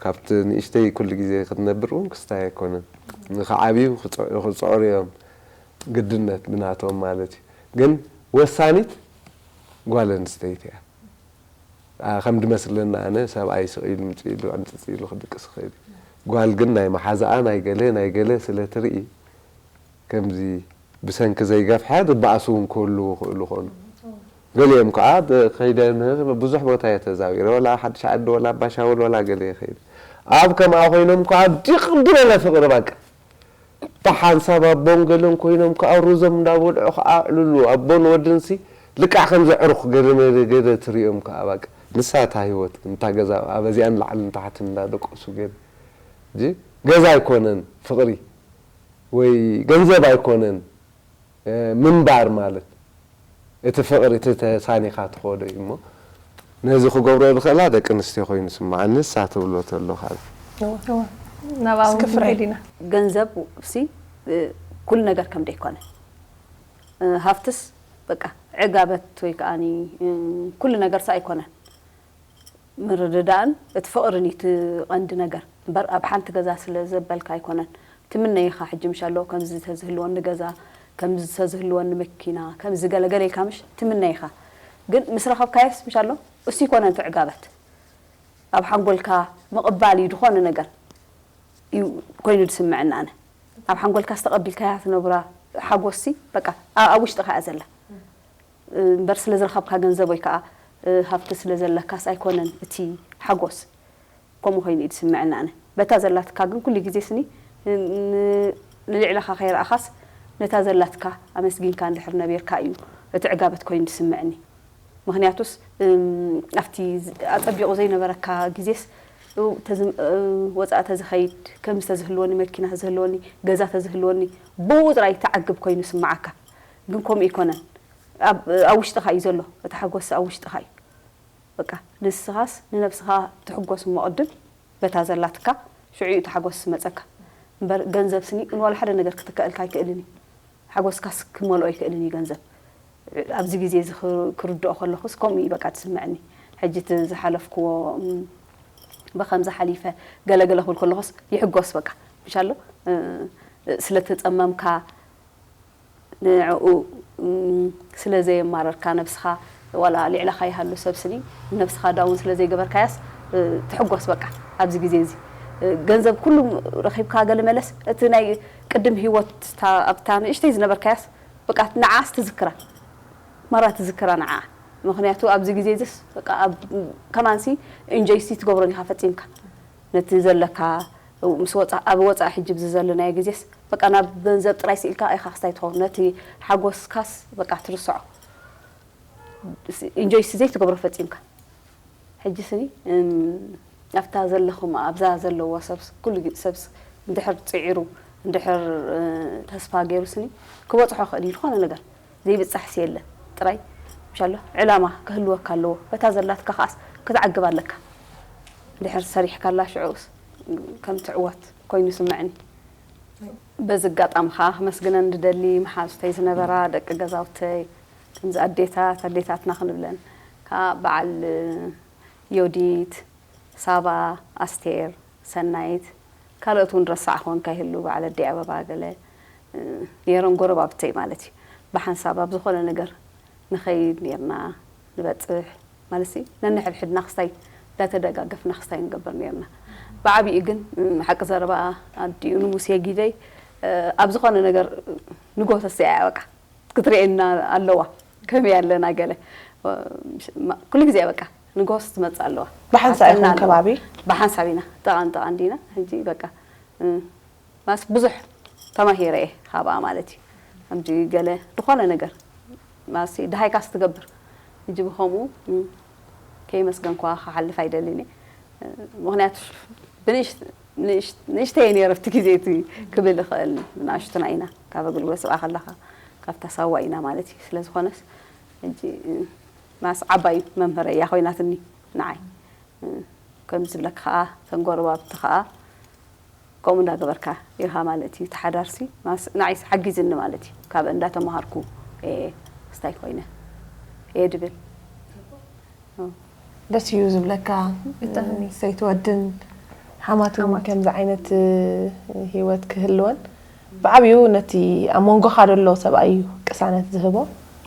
ካብቲ ንእሽተይ ኩሉ ግዜ ክትነብር እውን ክስታይ ኣይኮነን ንክዓብዩ ክፅዕሩ እዮም ግድነት ብናቶም ማለት እዩ ግን ወሳኒት ጓል ኣንስተይቲ እያ ከም ድመስለና ኣነ ሰብኣይ ስቕ ኢሉ ምጭ ኢሉ ዕንፅፅ ኢሉ ክድቅስ ይኽእል እዩ ጓል ግን ናይ መሓዛኣ ናይ ገለ ናይ ገለ ስለ ትርኢ ከምዚ ብሰንኪ ዘይገፍሐ ዝበኣሱ እውን ክህልዉ ይኽእሉ ይኾኑ። ገሊኦም ከዓ ከይደ ብዙሕ ቦታ እየ ተዛዊረ ወላ ሓድሽ ዓዲ ወላ ኣባሻውል ወላ ገለ ይኸይድ ኣብ ከምኣ ኮይኖም ከዓ ዲቕ ዝበለ ፍቕሪ በቃ ብሓንሳብ ኣቦን ገለን ኮይኖም ከዓ ሩዞም እንዳበልዑ ከዓ ኣዕልሉ ኣቦን ወድንሲ ልቃዕ ከም ዘዕሩኽ ገለ መለ ገለ ትሪኦም ከዓ በቃ ንሳ እታ ህይወት እንታ ገዛ ኣበዚኣን ላዕልን ታሕትን እንዳደቀሱ ገለ ገዛ ኣይኮነን ፍቕሪ ወይ ገንዘብ ኣይኮነን ምንባር ማለት እቲ ፍቕሪ እቲ ተሳኒኻ ትኸዶ እዩ እሞ ነዚ ክገብሮ ዝኽእላ ደቂ ኣንስትዮ ኮይኑ ስምዓኒ ንሳ ትብሎ ተሎ ካብ ናብኣ እውን ክንከይድ ኢና። ገንዘብ ሲ ኩሉ ነገር ከም ደይኮነ ሃፍትስ በቃ ዕጋበት ወይ ከዓ ኩሉ ነገርስ ኣይኮነን። ምርድዳእን እቲ ፍቕርን እዩ እቲ ቐንዲ ነገር እምበር ኣብ ሓንቲ ገዛ ስለ ዘበልካ ኣይኮነን። ትምነ ኢኻ ሕጂ ምሽ ኣሎ ከምዚ ተዝህልወኒ ገዛ፣ ከምዚ ተዝህልወኒ መኪና፣ ከምዚ ገለ ገለ ኢልካ ምሽ ትምነ ኢኻ። ግን ምስ ረኸብካዮስ ምሽ ኣሎ እሱ ይኮነ እቲ ዕጋበት ኣብ ሓንጎልካ ምቕባል እዩ ዝኾነ ነገር እዩ ኮይኑ ዝስምዐኒ ኣነ። ኣብ ሓንጎልካ ዝተቐቢልካያ ትነብራ ሓጎስሲ በቃ ኣብ ውሽጥኻ እያ ዘላ። እምበር ስለ ዝረኸብካ ገንዘብ ወይ ከዓ ሃፍቲ ስለ ዘለካስ ኣይኮነን እቲ ሓጎስ። ከምኡ ኮይኑ እዩ ዝስምዐኒ ኣነ። በታ ዘላትካ ግን ኩሉ ግዜ ስኒ ንልዕለኻ ከይረኣኻስ ነታ ዘላትካ ኣመስጊንካ እንድሕር ነቢርካ እዩ እቲ ዕጋበት ኮይኑ ዝስምዐኒ። ምኽንያቱስ ኣብቲ ኣጸቢቑ ዘይነበረካ ግዜስ ወፃእ ተዝኸይድ ከምዚ ተዝህልወኒ መኪና ተዝህልወኒ ገዛ ተዝህልወኒ ብኡ ጥራይ ተዓግብ ኮይኑ ይስምዓካ። ግን ከምኡ ኣይኮነን። ኣብ ውሽጥኻ እዩ ዘሎ እቲ ሓጎስ ኣብ ውሽጥኻ እዩ። በቃ ንስኻስ ንነብስኻ ትሕጎስ እሞ ቅድም በታ ዘላትካ ሽዑ እዩ እቲ ሓጎስ ዝመፀካ። እምበር ገንዘብ ስኒ ንዋላ ሓደ ነገር ክትከኣልካ ኣይክእልን እዩ። ሓጎስካስ ክመልኦ ኣይክእልን እዩ ገንዘብ። ኣብዚ ግዜ እዚ ክርድኦ ከለኹስ ከምኡ እዩ በቃ ትስምዐኒ። ሕጂ እቲ ዝሓለፍክዎ በኸምዚ ሓሊፈ ገለገለ ክብል ከለኹስ ይሕጎስ በቃ ምሻሎ ስለተፀመምካ ንዕኡ ስለ ዘየማረርካ ነብስኻ ዋላ ልዕለኻ ይሃሉ ሰብ ስኒ ነብስኻ ዳውን ስለ ዘይገበርካያስ ትሕጎስ በቃ ኣብዚ ግዜ እዚ ገንዘብ ኩሉ ረኺብካ ገለ መለስ እቲ ናይ ቅድም ህይወት ኣብታ ንእሽተይ ዝነበርካያስ በቃ ንዓስ ትዝክራ ማራ ትዝክራ ንዓ ምክንያቱ ኣብዚ ግዜ ዝስ በቃ ከማንሲ ኢንጆይሲ ትገብሮን ኢኻ ፈፂምካ ነቲ ዘለካ ምስ ወፃ ኣብ ወፃ ሕጂ ብዚ ዘለናዮ ግዜስ በቃ ናብ ገንዘብ ጥራይ ስኢልካ ኢኻ ክስታይ ትኸውን ነቲ ሓጎስካስ በቃ ትርስዖ ኢንጆይሲ ዘይትገብሮ ፈፂምካ ሕጂ ስኒ ኣብታ ዘለኹም ኣብዛ ዘለዎ ሰብስ ኩሉ ሰብስ እንድሕር ፅዒሩ እንድሕር ተስፋ ገይሩ ስኒ ክበፅሖ ክእል እዩ ዝኾነ ነገር ዘይብፃሕሲ የለን ጥራይ ምሻሎ ዕላማ ክህልወካ ኣለዎ በታ ዘላትካ ከዓስ ክትዓግብ ኣለካ እንድሕር ሰሪሕካላ ሽዑስ ከም ትዕወት ኮይኑ ስምዕኒ በዚ ኣጋጣሚ ከዓ ክመስግነን ዝደሊ መሓዙተይ ዝነበራ ደቂ ገዛውተይ፣ ከምዚ ኣዴታት፣ ኣዴታትና ክንብለን፣ ከዓ በዓል ዮዲት፣ ሳባ፣ ኣስቴር፣ ሰናይት፣ ካልኦት እውን ረሳዕኹወን ከይህሉ፣ በዓል ኣደይ ኣበባ ገለ፣ እ፣ ነይሮም፣ ጎረባብተይ ማለት እዩ። ብሓንሳብ ኣብ ዝኾነ ነገር ንኸይድ ነይርና፣ ንበጽሕ ማለት ሲ፣ ነንሕድሕድና ክስታይ እንዳተደጋገፍና ክስታይ ንገብር ነይርና። ብዓቢኡ ግን፣ እ፣ ሓቂ ዘረባ ኣዲኡ ንሙሴ ጊደይ፣ እ፣ ኣብ ዝኾነ ነገር ንጎተስ እያ በቃ ክትርእየና ኣለዋ። ከመይ ኣለና ገለ፣ እ፣ ማ-፣ ኩሉ ግዜ በቃ ንጎስ ትመጽእ ኣለዋ። ብሓንሳብ ሓቀና ኢኹም ኣለዋ። ከባቢ? ብሓንሳብ ኢና፣ ጠቓን ጠቓን ዲና። ሕጂ በቃ፣ እ፣ ማስ ብዙሕ ተማሂረ እየ ካብኣ ማለት እዩ። ከምዚ ገለ ዝኾነ ነገር ማሲ ደሃይካስ ትገብር። ሕጂ ብኸምኡ፣ እ፣ ከየመስገንኳ ክሓልፍ ኣይደልን እየ። እ፣ ምኽንያቱ ብንእሽ-፣ ንእሽ-፣ ንእሽተይ እየ ነይረ ኣብቲ ግዜ እቲ ክብል እኽእል። ንኣሽቱና ኢና፣ ካብ ኣገልግሎት ሰብኣ ከለኻ ካብታ ሳዋ ኢና ማለት እዩ። ስለ ዝኾነስ ሕጂ፣ እ፣ ማስ ዓባይ መምህረይ እያ ኮይናትኒ ንዓይ። እ፣ ከምዚ ዝብለካ ኸኣ፣ እተን ጎረባብቲ ኸኣ ከምኡ እንዳገበርካ ኢኻ ማለት እዩ። እቲ ሓዳርሲ ማስ-፣ ንዓይስ ሓጊዝኒ ማለት እዩ። ካብ እንዳተማሃርኩ እየ ክስታይ ኮይነ እየ ድብል። ኦ። ደስ እዩ ዝብለካ። ብጣዕሚ። ሰይቲ ወድን ሓማትን ሓማት። ከምዚ ዓይነት፣ እ፣ ህይወት ክህልወን ብዓቢኡ ነቲ ኣብ መንጎኻ ዘሎ ሰብኣይ እዩ ቅሳነት ዝህቦ።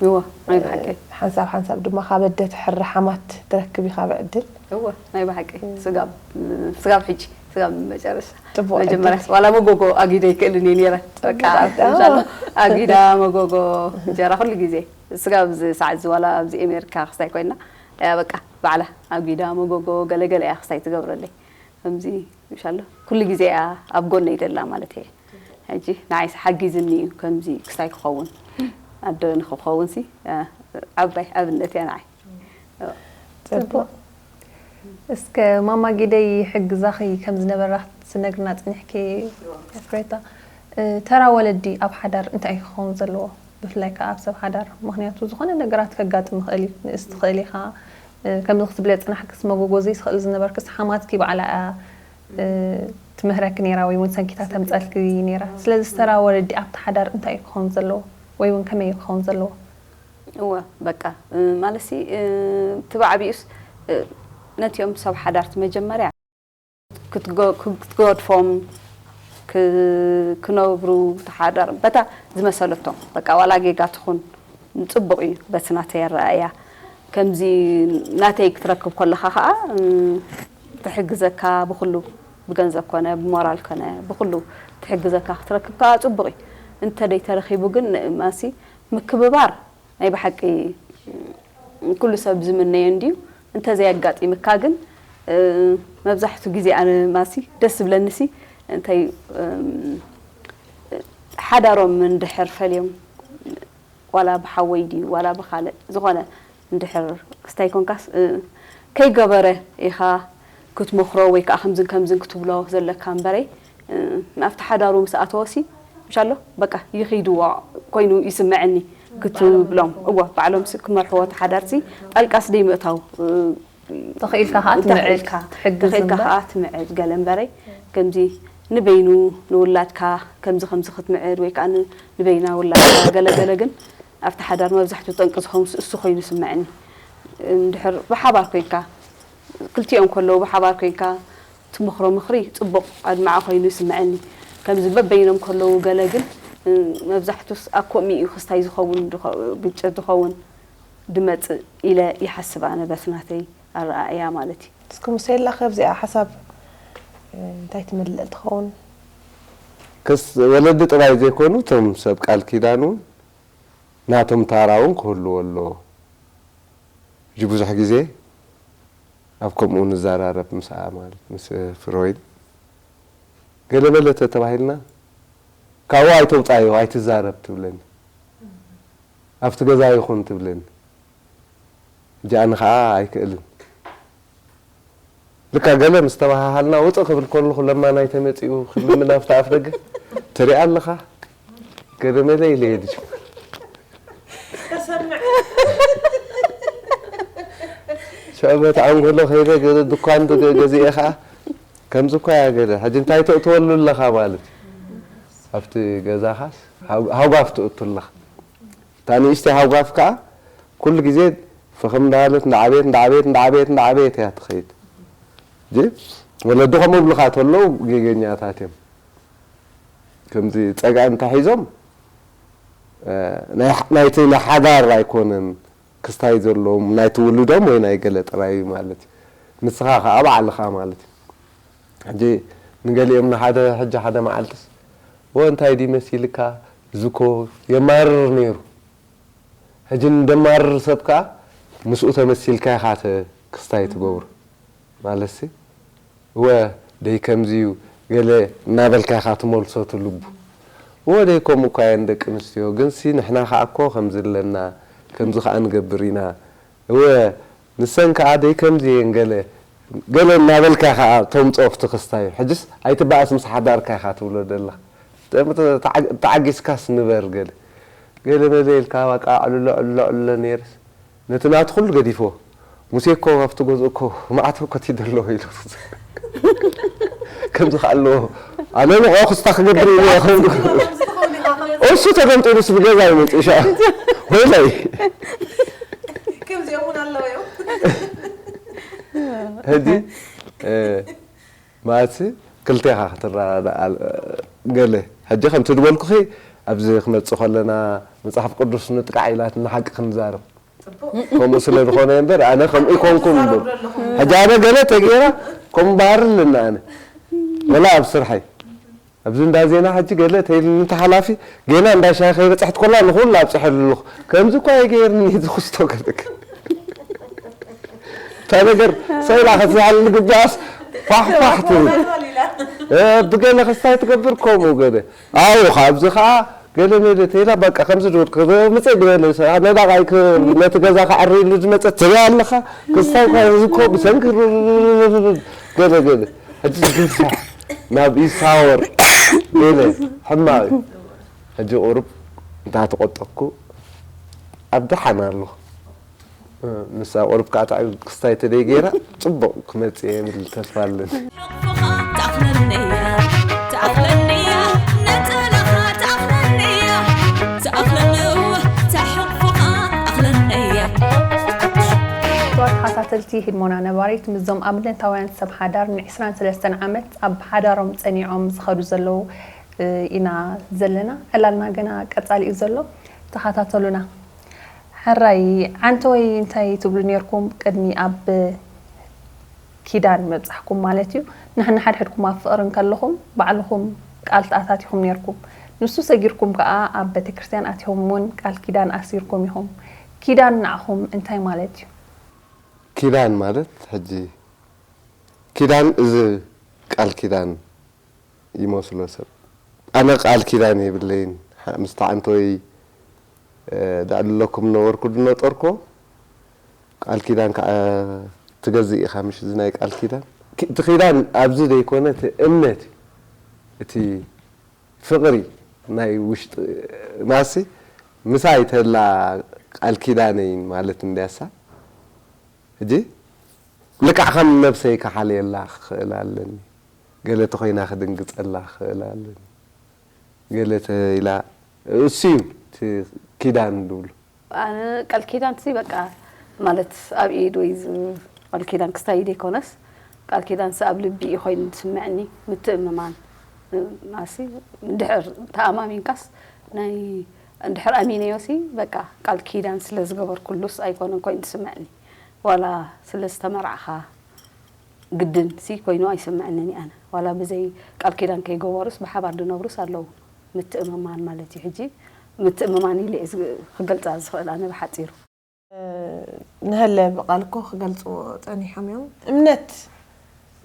እወ፣ ናይ ብሓቂ። ሓንሳብ ሓንሳብ ድማ ካብ ኣደ ትሕሪ ሓማት ትረክብ ኢኻ ብዕድል። እወ፣ ናይ ብሓቂ። ስጋብ፣ ስጋብ ሕጂ፣ ስጋብ መጨረሻ። ጽቡቕ መጀመርያ ዕድል። ዋላ መጎጎ ኣጊደ ይክእልን እየ ነይረ። ጽቡቕ በቃ፣ ዕድል። እንሻላ፣ ኣጊዳ መጎጎ እንጀራ ኩሉ ግዜ። ስጋብ እዚ ሰዓት እዚ ዋላ ኣብዚ ኣሜሪካ ክስታይ ኮይና፣ እያ በቃ፣ ባዕላ ኣጊዳ መጎጎ ገለገለ እያ ክስታይ ትገብረለይ። ከምዚ፣ እንሻላ፣ ኩሉ ግዜ እያ ኣብ ጎነይ ደላ ማለት እየ። ሕጂ ንዓይስ ሓጊዝኒ እዩ ከምዚ ክስታይ ክኸውን፣ ኣደ ንክኸውን ሲ፣ እ፣ ዓባይ ኣብነት እያ ንዓይ። ጽቡቕ። እስከ ማማ ጊደይ ይሕግዛኺ ከም ዝነበራ ክትነግርና ጸኒሕኪ ኤፍሬታ። እ፣ ተራ ወለዲ ኣብ ሓዳር እንታይ እዩ ክኸውን ዘለዎ? ብፍላይ ከኣ ኣብ ሰብ ሓዳር። ምኽንያቱ ዝኾነ ነገራት ከጋጥም ይኽእል እዩ። ንእስ ትኽእል ኢኻ። እ፣ ከምዚ ክትብሊ የጸናሕክስ መጎጎ ዘይትኽእል ዝነበርክስ ሓማትኪ ባዕላ እያ፣ እ፣ ትምህረኪ ነይራ ወይ እውን ሰንኪታ ተምጸልኪ ነይራ። ስለዚ ተራ ወለዲ ኣብቲ ሓዳር እንታይ እዩ ክኸውን ዘለዎ? ወይ እውን ከመይ እዩ ክኸውን ዘለዎ? እወ፣ በቃ፣ እ፣ ማለትሲ፣ እ፣ እቲ ብዓቢኡስ፣ እ፣ ነቲኦም ሰብ ሓዳርቲ መጀመርያ ክትጎ-፣ ክትገድፎም፣ ክ-፣ ክነብሩ፣ እቲ ሓዳር በታ ዝመሰለቶም፣ በቃ፣ ዋላ ጌጋ ትኹን፣ ጽቡቕ እዩ፣ በቲ ናተይ ኣረኣእያ። ከምዚ ናተይ ክትረክብ ከለኻ ኸኣ፣ እ፣ ትሕግዘካ ብኹሉ፣ ብገንዘብ ኮነ፣ ብሞራል ኮነ፣ ብኹሉ ትሕግዘካ ክትረክብ ከኣ ጽቡቕ እዩ። እንተ ደይተረኺቡ ግን፣ ማሲ፣ ምክብባር ናይ ብሓቂ ኩሉ ሰብ ዝምነዮ እንድዩ። እንተዘየጋጢምካ ግን፣ እ፣ መብዛሕቱ ግዜ ኣነ ማሲ ደስ ዝብለኒሲ እንታይ፣ እም፣ ሓዳሮም እንድሕር ፈልዮም ዋላ ብሓወይ ድዩ ዋላ ብኻልእ ዝኾነ እንድሕር ክስታይ ኮንካስ፣ እ፣ ከይገበረ ኢኻ ክትመኽሮ ወይ ከዓ ከምዝን ከምዝን ክትብሎ ዘለካ እምበረይ፣ እ፣ ኣብቲ ሓዳሩ ምስ ኣተወሲ፣ ምሻሎ፣ በቃ፣ ይኺድዎ ኮይኑ ይስምዐኒ ክትብሎም። እወ፣ ባዕሎም ስ-፣ ክመርሕዎ እቲ ሓዳርሲ ጣልቃስ ደይምእታው፣ እ፣ ተኽኢልካ ከኣ ትምዕድ፣ ተኽኢልካ፣ ትሕግዝ ተኽኢልካ እምበር። ከኣ ትምዕድ ገለ እምበረይ፣ ከምዚ ንበይኑ ንውላድካ ከምዚ ከምዚ ክትምዕድ ወይ ከኣ ን-፣ ንበይና ውላድካ ገለ ገለ ግን ኣብቲ ሓዳር መብዛሕትኡ ጠንቂ ዝኸውን እሱ ኮይኑ ይስምዐኒ። እንድሕር ብሓባር ኮይንካ፣ ክልቲኦም ከለዉ ብሓባር ኮይንካ ትመኽሮ ምኽሪ ጽቡቕ ኣድማዒ ኮይኑ ይስምዐኒ። ከምዚ በበይኖም ከለዉ ገለ ግን፣ እ፣ መብዛሕትኡስ ኣብ ከምኡ እዩ ክስታይ ዝኸውን፣ ድኸ-፣ ግጭት ዝኸውን ድመጽእ ኢለ ይሓስብ ኣነ በቲ ናተይ ኣረኣእያ ማለት እዩ። እስኪ ሙሴላ ከብዚኣ ሓሳብ፣ እ፣ እንታይ ትምልእ ትኸውን? ክስ ወለዲ ጥራይ ዘይኮኑ እቶም ሰብ ቃል ኪዳን እውን ናቶም ታራ እውን ክህልዎ ኣለዎ። ሕጂ ብዙሕ ግዜ ኣብ ከምኡ ንዘራረብ ምስኣ ማለት ምስ ፍሮይድ ገለ በለ ተተባሂልና ካብኡ ኣይተውጻዮ ኣይትዛረብ ትብለኒ። ኣብቲ ገዛ ይኹን ትብለኒ። ሕጂ ኣነ ኸኣ ኣይክእልን። ልካ ገለ ምስ ተባሃሃልና ውጽእ ክብል ከለኹ ለማናይ ተመጺኡ ክልምን ኣብቲ ኣፍ ደገ ትሪኣ ኣለኻ? ገለ መለ ኢለ እየ ድጅ። ሽዑ በቲ ኣንጎሎ ከይደ ገለ ድኳን ገ-፣ ገዚኤ ኸኣ ከምዚ እኳ እያ ገለ። ሕጂ እንታይ ተእትወሉ ኣለኻ ማለት እዩ? ኣብቲ ገዛኻስ ሃው- ሃውጋፍ ትእቱ ኣለኻ። እታ ንእሽተይ ሃውጋፍ ከኣ ኩሉ ግዜ ፍኽም እንዳበለት እንዳዓበየት እንዳዓበየት እንዳዓበየት እንዳዓበየት እያ ትኸይድ። እንጂ ወለዲ ከምኡ ይብሉኻ ተለዉ ጌገኛታት እዮም። ከምዚ ጸግዒ እንተሒዞም፣ እ፣ ናይ ሓ- ናይቲ ናይ ሓዳር ኣይኮነን ክስታይ ዘለዎም፣ ናይ ትውልዶም ወይ ናይ ገለ ጥራይ እዩ ማለት እዩ። ንስኻ ከኣ ባዕልኻ ማለት እዩ። ሕጂ ንገሊኦም ንሓደ፣ ሕጂ ሓደ መዓልትስ፣ "ወ እንታይ ድዩ መሲልካ? እዚ እኮ የማርር ነይሩ።" ሕጂ ንደማርር ሰብ ከኣ ምስኡ ተመሲልካ ኢኻ ተ- ክስታይ ትገብሩ። ማለትሲ፣ "እወ ደይ ከምዚ እዩ" ገለ እናበልካ ኢኻ ትመልሶ እቲ ልቡ። "እወ ደይ ከምኡ እኳ እየን ደቂ ኣንስትዮ፣ ግንሲ ንሕና ከኣ እኮ ከምዚ ኣለና፣ ከምዚ ከኣ ንገብር ኢና። እወ ንሰን ከኣ ደይ ከምዚ እየን" ገለ ገለ እናበልካ ከኣ ተምጽኦ ኣብቲ ክስታይ። ሕጅስ ኣይትበኣስ ምስ ሓዳርካ ኢኻ ትብሎ ዘለኻ። ተዓጊስካስ ንበር ገለ ገለ መለ ኢልካ በቃ ዕልሎ ዕልሎ ዕልሎ ነይርስ ነቲ ናቱ ኩሉ ገዲፎ። "ሙሴ እኮ ኣብቲ ገዝኡ እኮ መዓት እኮ ቲዶ ኣለዎ" ኢሉ ከምዚ ከኣ ኣለዎ። ኣነ ንዕኡ ክስታ ክገብር ኢለ እየ ከምዚ ክብል። እሱ ተገምጢሉስ ብገዛ ይመጽእ ሻ። ወይለይ። ከምዚኦም እውን ኣለዉ እዮም። ሕጂ፣ እ፣ ማለት ክልቴኻ ክትረዳዳእ ኣል- ገለ ሕጂ ከምቲ ዝበልኩኺ ኣብዚ ክመጽእ ከለና መጽሓፍ ቅዱስ ንጥቃዕ ኢላትና ሓቂ ክንዛረብ ከምኡ ስለ ዝኾነ እምበር ኣነ ከምኡ ይኮንኩም እምበር ሕጂ ኣነ ገለ ተገይራ ከምኡ ባህሪ ኣለና ኣነ ወላ ኣብ ስርሐይ ኣብዚ እንዳ ዜና ሕጂ ገለ ተይልኒ ተሓላፊ ገና እንዳ ሻሂ ከይበጽሕት ኮላ ንኹሉ ኣብጽሐሉ ኣለኹ ከምዚ እኳ የገይርኒ እዚ ክስቶ ገለክ እታ ነገር ሰው ኢላ ክትዝሓል ዝግባኣስ ፋሕፋሕ ትብል ብገለ ክስታይ ትገብር ከምኡ ገለ ኣው ካብዚ ከዓ ገለ መለ ተይላ በቃ ከምዚ ድብል ምፅእ ዝበለ ነዳቃይ ነቲ ገዛ ከዕርይሉ ዝመፀት ትሪኣ ኣለካ ክስታይ እኳ እዚ እኮ ብሰንኪ ገለ ገለ ሕጂ ዝገፍሕ ናብ ይሳወር ገለ ሕማቅ እዩ ሕጂ ቁሩብ እንታ ተቆጠኩ ኣብ ደሓን ኣለኹ ንሳ ቁሩብ ከዓ ጣዕዩ ክስታይ ተደይ ገይራ ፅቡቅ ክመፅእ እየ ብል ተስፋ ኣለኒ። ሓቕፍኻ ትኣኽለኒ እያ ትኣኽለኒ እያ ነጸላኻ ትኣኽለኒ እያ ትኣኽለኒ እዋ ትሓቕፍኻ ትኣኽለኒ እያ። ክቡራት ተኸታተልቲ ህድሞና ነባሪት ምስዞም ኣብነታውያን ሰብ ሓዳር ን ዕስራን ሰለስተን ዓመት ኣብ ሓዳሮም ጸኒዖም ዝኸዱ ዘለዉ ኢና ዘለና። ዕላልና ገና ቀጻሊ እዩ ዘሎ። ተኸታተሉና። ሕራይ ዓንተወይ እንታይ ትብሉ ኔርኩም ቅድሚ ኣብ ኪዳን ምብጻሕኩም ማለት እዩ ንሕንሓድሕድኩም ኣብ ፍቕሪ እንከለኹም ባዕልኹም ቃል ተኣታቲኹም ኔርኩም ንሱ ሰጊርኩም ከኣ ኣብ ቤተክርስትያን ኣቲኹም እውን ቃል ኪዳን ኣሲርኩም ኢኹም ኪዳን ንዓኹም እንታይ ማለት እዩ ኪዳን ማለት ሕጂ ኪዳን እዚ ቃል ኪዳን ይመስሎ ሰብ ኣነ ቃል ኪዳን የብለይን ምስቲ ዓንተወይ ደዕልለኩም ነበርኩ ድነጠርኮ ቃል ኪዳን ከዓ ትገዝእ ኢኻ ምሽ እዚ ናይ ቃል ኪዳን እቲ ኪዳን ኣብዚ ዘይኮነ እቲ እምነት እቲ ፍቕሪ ናይ ውሽጢ ማሲ ምሳይ ተላ ቃል ኪዳነይን ማለት እንዲያሳ ሕጂ ልክዕ ከም ነብሰይ ክሓልየላ ክኽእል ኣለኒ ገለ ተኾይና ክድንግፀላ ክኽእል ኣለኒ ገለ ተኢላ እሱ እዩ እቲ ኪዳን ዝብሉ ኣነ ቃል ኪዳን ሲ በቃ ማለት ኣብ ኢድ ወይ ቃል ኪዳን ክስታይ ኢድ ኣይኮነስ ቃል ኪዳን ሲ ኣብ ልቢ እዩ ኮይኑ ዝስምዐኒ ምትእምማን ማሲ እንድሕር ተኣማሚንካስ ናይ እንድሕር ኣሚነዮ ሲ በቃ ቃል ኪዳን ስለ ዝገበርኩሉስ ኣይኮነን ኮይኑ ዝስምዐኒ ዋላ ስለ ዝተመርዓኻ ግድን ሲ ኮይኑ ኣይስምዐንን ኣነ ዋላ ብዘይ ቃል ኪዳን ከይገበሩስ ብሓባር ዝነብሩስ ኣለዉ ምትእምማን ማለት እዩ ሕጂ ምትእምማን ኢለ ክገልፃ ዝኽእል ኣነ ብሓፂሩ ንሀለ ብቃል እኮ ክገልፅዎ ፀኒሖም እዮም እምነት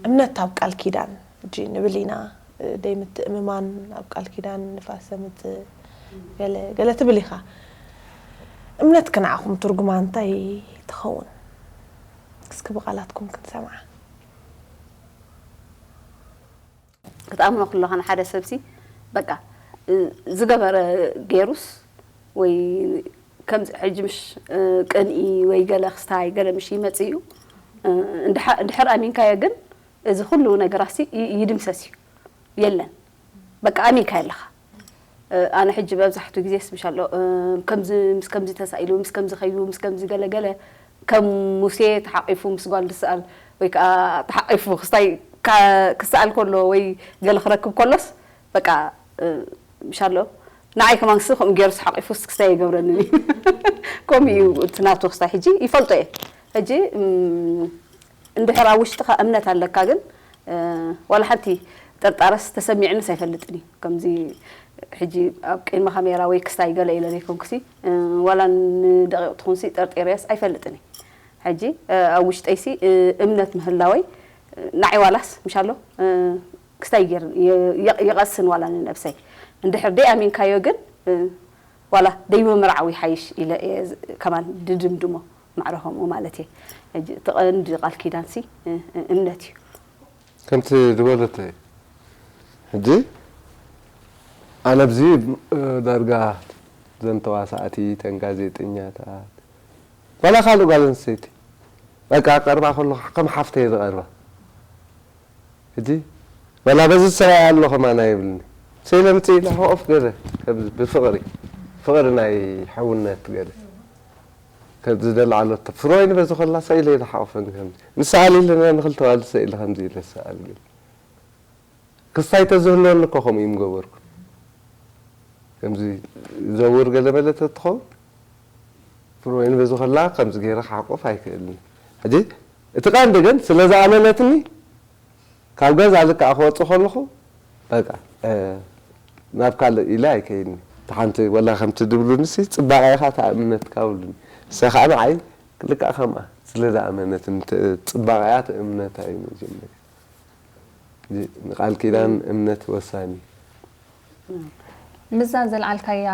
እምነት ኣብ ቃል ኪዳን ሕጂ ንብል ኢና ደይ ምትእምማን ኣብ ቃል ኪዳን ንፋስ ዘምፅእ ገለ ገለ ትብል ኢኻ እምነት ክንዓኹም ትርጉማ እንታይ ትኸውን እስኪ ብቓላትኩም ክንሰምዓ ክትኣምኖ ከለኻ ንሓደ ሰብሲ በቃ ዝገበረ ገይሩስ ወይ ከምዚ ሕጂ ምሽ ቅንኢ ወይ ገለ ክስታይ ገለ ምሽ ይመጽእ እዩ እንድሕር ኣሚንካዮ ግን እዚ ኩሉ ነገራሲ ይድምሰስ እዩ የለን በቃ ኣሚንካዮ ኣለኻ ኣነ ሕጂ መብዛሕትኡ ግዜስ ምሻሎ ከምዚ ምስ ከምዚ ተሳኢሉ ምስ ከምዚ ከይዱ ምስ ከምዚ ገለገለ ከም ሙሴ ተሓቂፉ ምስ ጓል ዝሰኣል ወይ ከዓ ተሓቂፉ ክስታይ ክሰኣል ከሎ ወይ ገለ ክረክብ ከሎስ በቃ ምሻሎ ንዓይ ከማንስ ከምኡ ገይሩስ ሓቂፉስ ክስታይ ይገብረኒ። ከምኡ እዩ እቲ ናቱ ክስታይ ሕጂ ይፈልጦ እየ። ሕጂ እንድሕር ኣብ ውሽጥኻ እምነት ኣለካ ግን ዋላ ሓንቲ ጥርጣረስ ተሰሚዕንስ ኣይፈልጥን እዩ። ከምዚ ሕጂ ኣብ ቅድሚ ካሜራ ወይ ክስታይ ገለ ኢለ ዘይኮንኩሲ ዋላ ንደቂቕ ትኹንሲ ጠርጢረስ ኣይፈልጥን እዩ። ሕጂ ኣብ ውሽጠይሲ እምነት ምህላወይ ንዓይ ዋላስ ምሻሎ ክስታይ ገይር ይቐስን ዋላ ንነብሰይ እንድሕር ደይ ኣሚንካዮ ግን ዋላ ደይምምርዓው ይሓይሽ ኢለ እየ ከማን ድድምድሞ። ማዕረ ከምኡ ማለት እየ። ሕጂ እቲ ቀንዲ ቃል ኪዳንሲ እምነት እዩ። ከምቲ ዝበለቶ እዩ። ሕጂ ኣነ ኣብዚ ዳርጋ ዘን ተዋሳእቲ ተን ጋዜጠኛታት ዋላ ካልእ ጓል ኣንስተይቲ በቃ ቀርባ ከለኹ ከም ሓፍተይ ዝቐርባ ሕጂ ዋላ በዚ ሰብኣይ ኣሎ ከማን ኣይብልኒ። ሰይለ ምጽእ ኢላ ሕቑፍ ገለ ከምዚ ብፍቕሪ ፍቕሪ ናይ ሕውነት ገለ ከምዚ ደልዓለቶ ፍሮይን በዚ ከላ ሰኢለ ኢለ ሓቑፈኒ ከምዚ ንሰኣል ኢለና ንኽልተ ዋልድ ሰኢለ ከምዚ ኢለ ሰኣል ገለ ክስታይ ተዝህልወኒ እኮ ከምኡ እዩ ምገበርኩ። ከምዚ ዘውር ገለ መለ ተትኸውን ፍሮይን በዚ ከላ ከምዚ ገይረ ክሓቁፍ ኣይክእልን። ሕጂ እቲ ቀንዲ ግን ስለ ዝኣመነትኒ ካብ ገዛ ልክዓ ክወፅእ ከለኹ በቃ ናብ ካልእ ኢለ ኣይከይድኒ። እቲ ሓንቲ ወላ ከምቲ ድብሉኒ ሲ ፅባቐ ኢኻ እታ እምነትካ ብሉኒ። ንሳ ከዓ ንዓይ ልክዓ ከምኣ ስለ ዝኣመነትኒ ፅባቐ እያ እቲ እምነታ እዩ መጀመርያ። ንቃል ኪዳን እምነት ወሳኒ። ምዛ ዘልዓልካያ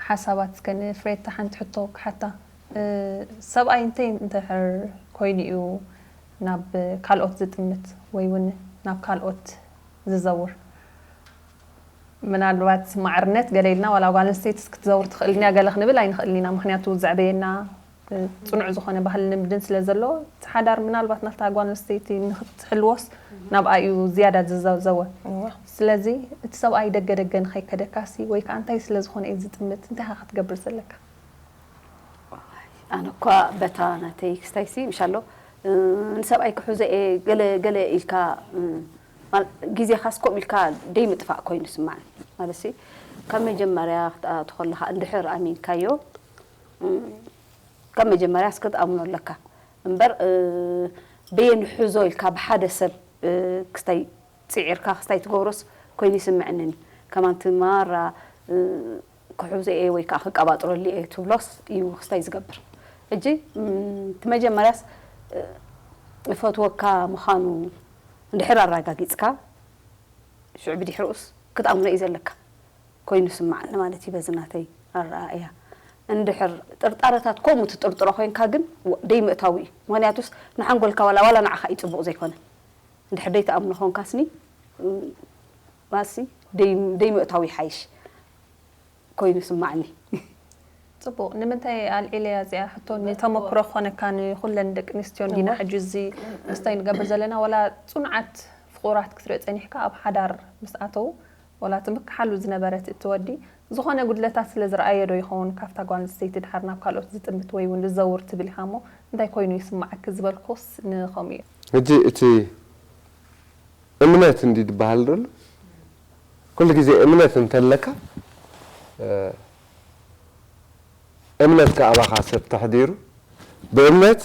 ሓሳባት እስከ ንፍሬታ ሓንቲ ሕቶ ክሓታ። ሰብኣይ እንተይ እንድሕር ኮይኑ እዩ ናብ ካልኦት ዝጥምት ወይ እውን ናብ ካልኦት ዝዘውር? ምናልባት ማዕርነት ገለ ኢልና ዋላ ጓል ኣንስተይትስ ክትዘውር ትኽእል ድያ ገለ ክንብል ኣይንኽእልን ኢና። ምኽንያቱ ዘዕበየና ፅኑዕ ዝኾነ ባህልን ልምድን ስለ ዘሎ እቲ ሓዳር ምናልባት ናታ ጓል ኣንስተይቲ ንክትሕልዎስ ናብኣ እዩ ዝያዳ ዝዘዘወ። ስለዚ እቲ ሰብኣይ ደገ ደገ ንኸይከደካሲ ወይ ከዓ እንታይ ስለ ዝኾነ እዩ ዝጥምት እንታይ ኢኻ ክትገብር ዘለካ? ኣነ እኳ በታ ናተይ ክስታይሲ ምሻሎ ንሰብኣይ ክሕዞ እየ ገለ ገለ ኢልካ ግዜኻስ ከምኡ ኢልካ ደይ ምጥፋእ ኮይኑ ስማዕ ማለት ካብ መጀመርያ ክትኣቱ ከለኻ እንድሕር ኣሚንካዮ ካብ መጀመርያስ ክትኣምኖ ኣለካ እምበር በየንሕዞ ኢልካ ብሓደ ሰብ ክስታይ ፅዒርካ ክስታይ ትገብሮስ ኮይኑ ይስምዐንን እዩ ከማንቲ ማራ ክሕዞ እየ ወይ ከዓ ክቀባጥረሉ እየ ትብሎስ እዩ ክስታይ ዝገብር ሕጂ እቲ መጀመርያስ እፈትወካ ምዃኑ እንድሕር ኣረጋጊፅካ ሽዑ ብድሕርኡስ ክትኣምኖ እዩ ዘለካ ኮይኑ ስማዓኒ ማለት እዩ በዚ ናተይ ኣረኣእያ እንድሕር ጥርጣረታት ከምኡ ትጥርጥሮ ኮይንካ ግን ደይምእታዊ እዩ ምክንያቱስ ንሓንጎልካ ዋላ ዋላ ንዓኻ እዩ ፅቡቕ ዘይኮነ እንድሕር ደይትኣምኖ ኮንካስኒ ባሲ ደይምእታዊ ይሓይሽ ኮይኑ ስማዓኒ ፅቡቕ ንምንታይ ኣልዒለያ እዚኣ ሕቶ ንተመክሮ ክኾነካ ንኩለን ደቂ ኣንስትዮ እንዲና ሕጂ እዚ ክስታይ ንገብር ዘለና ዋላ ፅኑዓት ፍቑራት ክትርኢ ፀኒሕካ ኣብ ሓዳር ምስ ኣተው ዋላ ትምክሓሉ ዝነበረት እቲ ወዲ ዝኾነ ጉድለታት ስለ ዝረኣዮ ዶ ይኸውን ካብታ ጓል ኣንስተይቲ ድሓር ናብ ካልኦት ዝጥምት ወይ እውን ዝዘውር ትብል ኢኻ እሞ እንታይ ኮይኑ ይስማዓኪ ዝበልኩስ ንኸምኡ እየ። ሕጂ እቲ እምነት እንዲ ዝበሃል ዘሎ ኩሉ ግዜ እምነት እንተለካ እምነት ከኣባኻ ሰብ ተሕዲሩ ብእምነት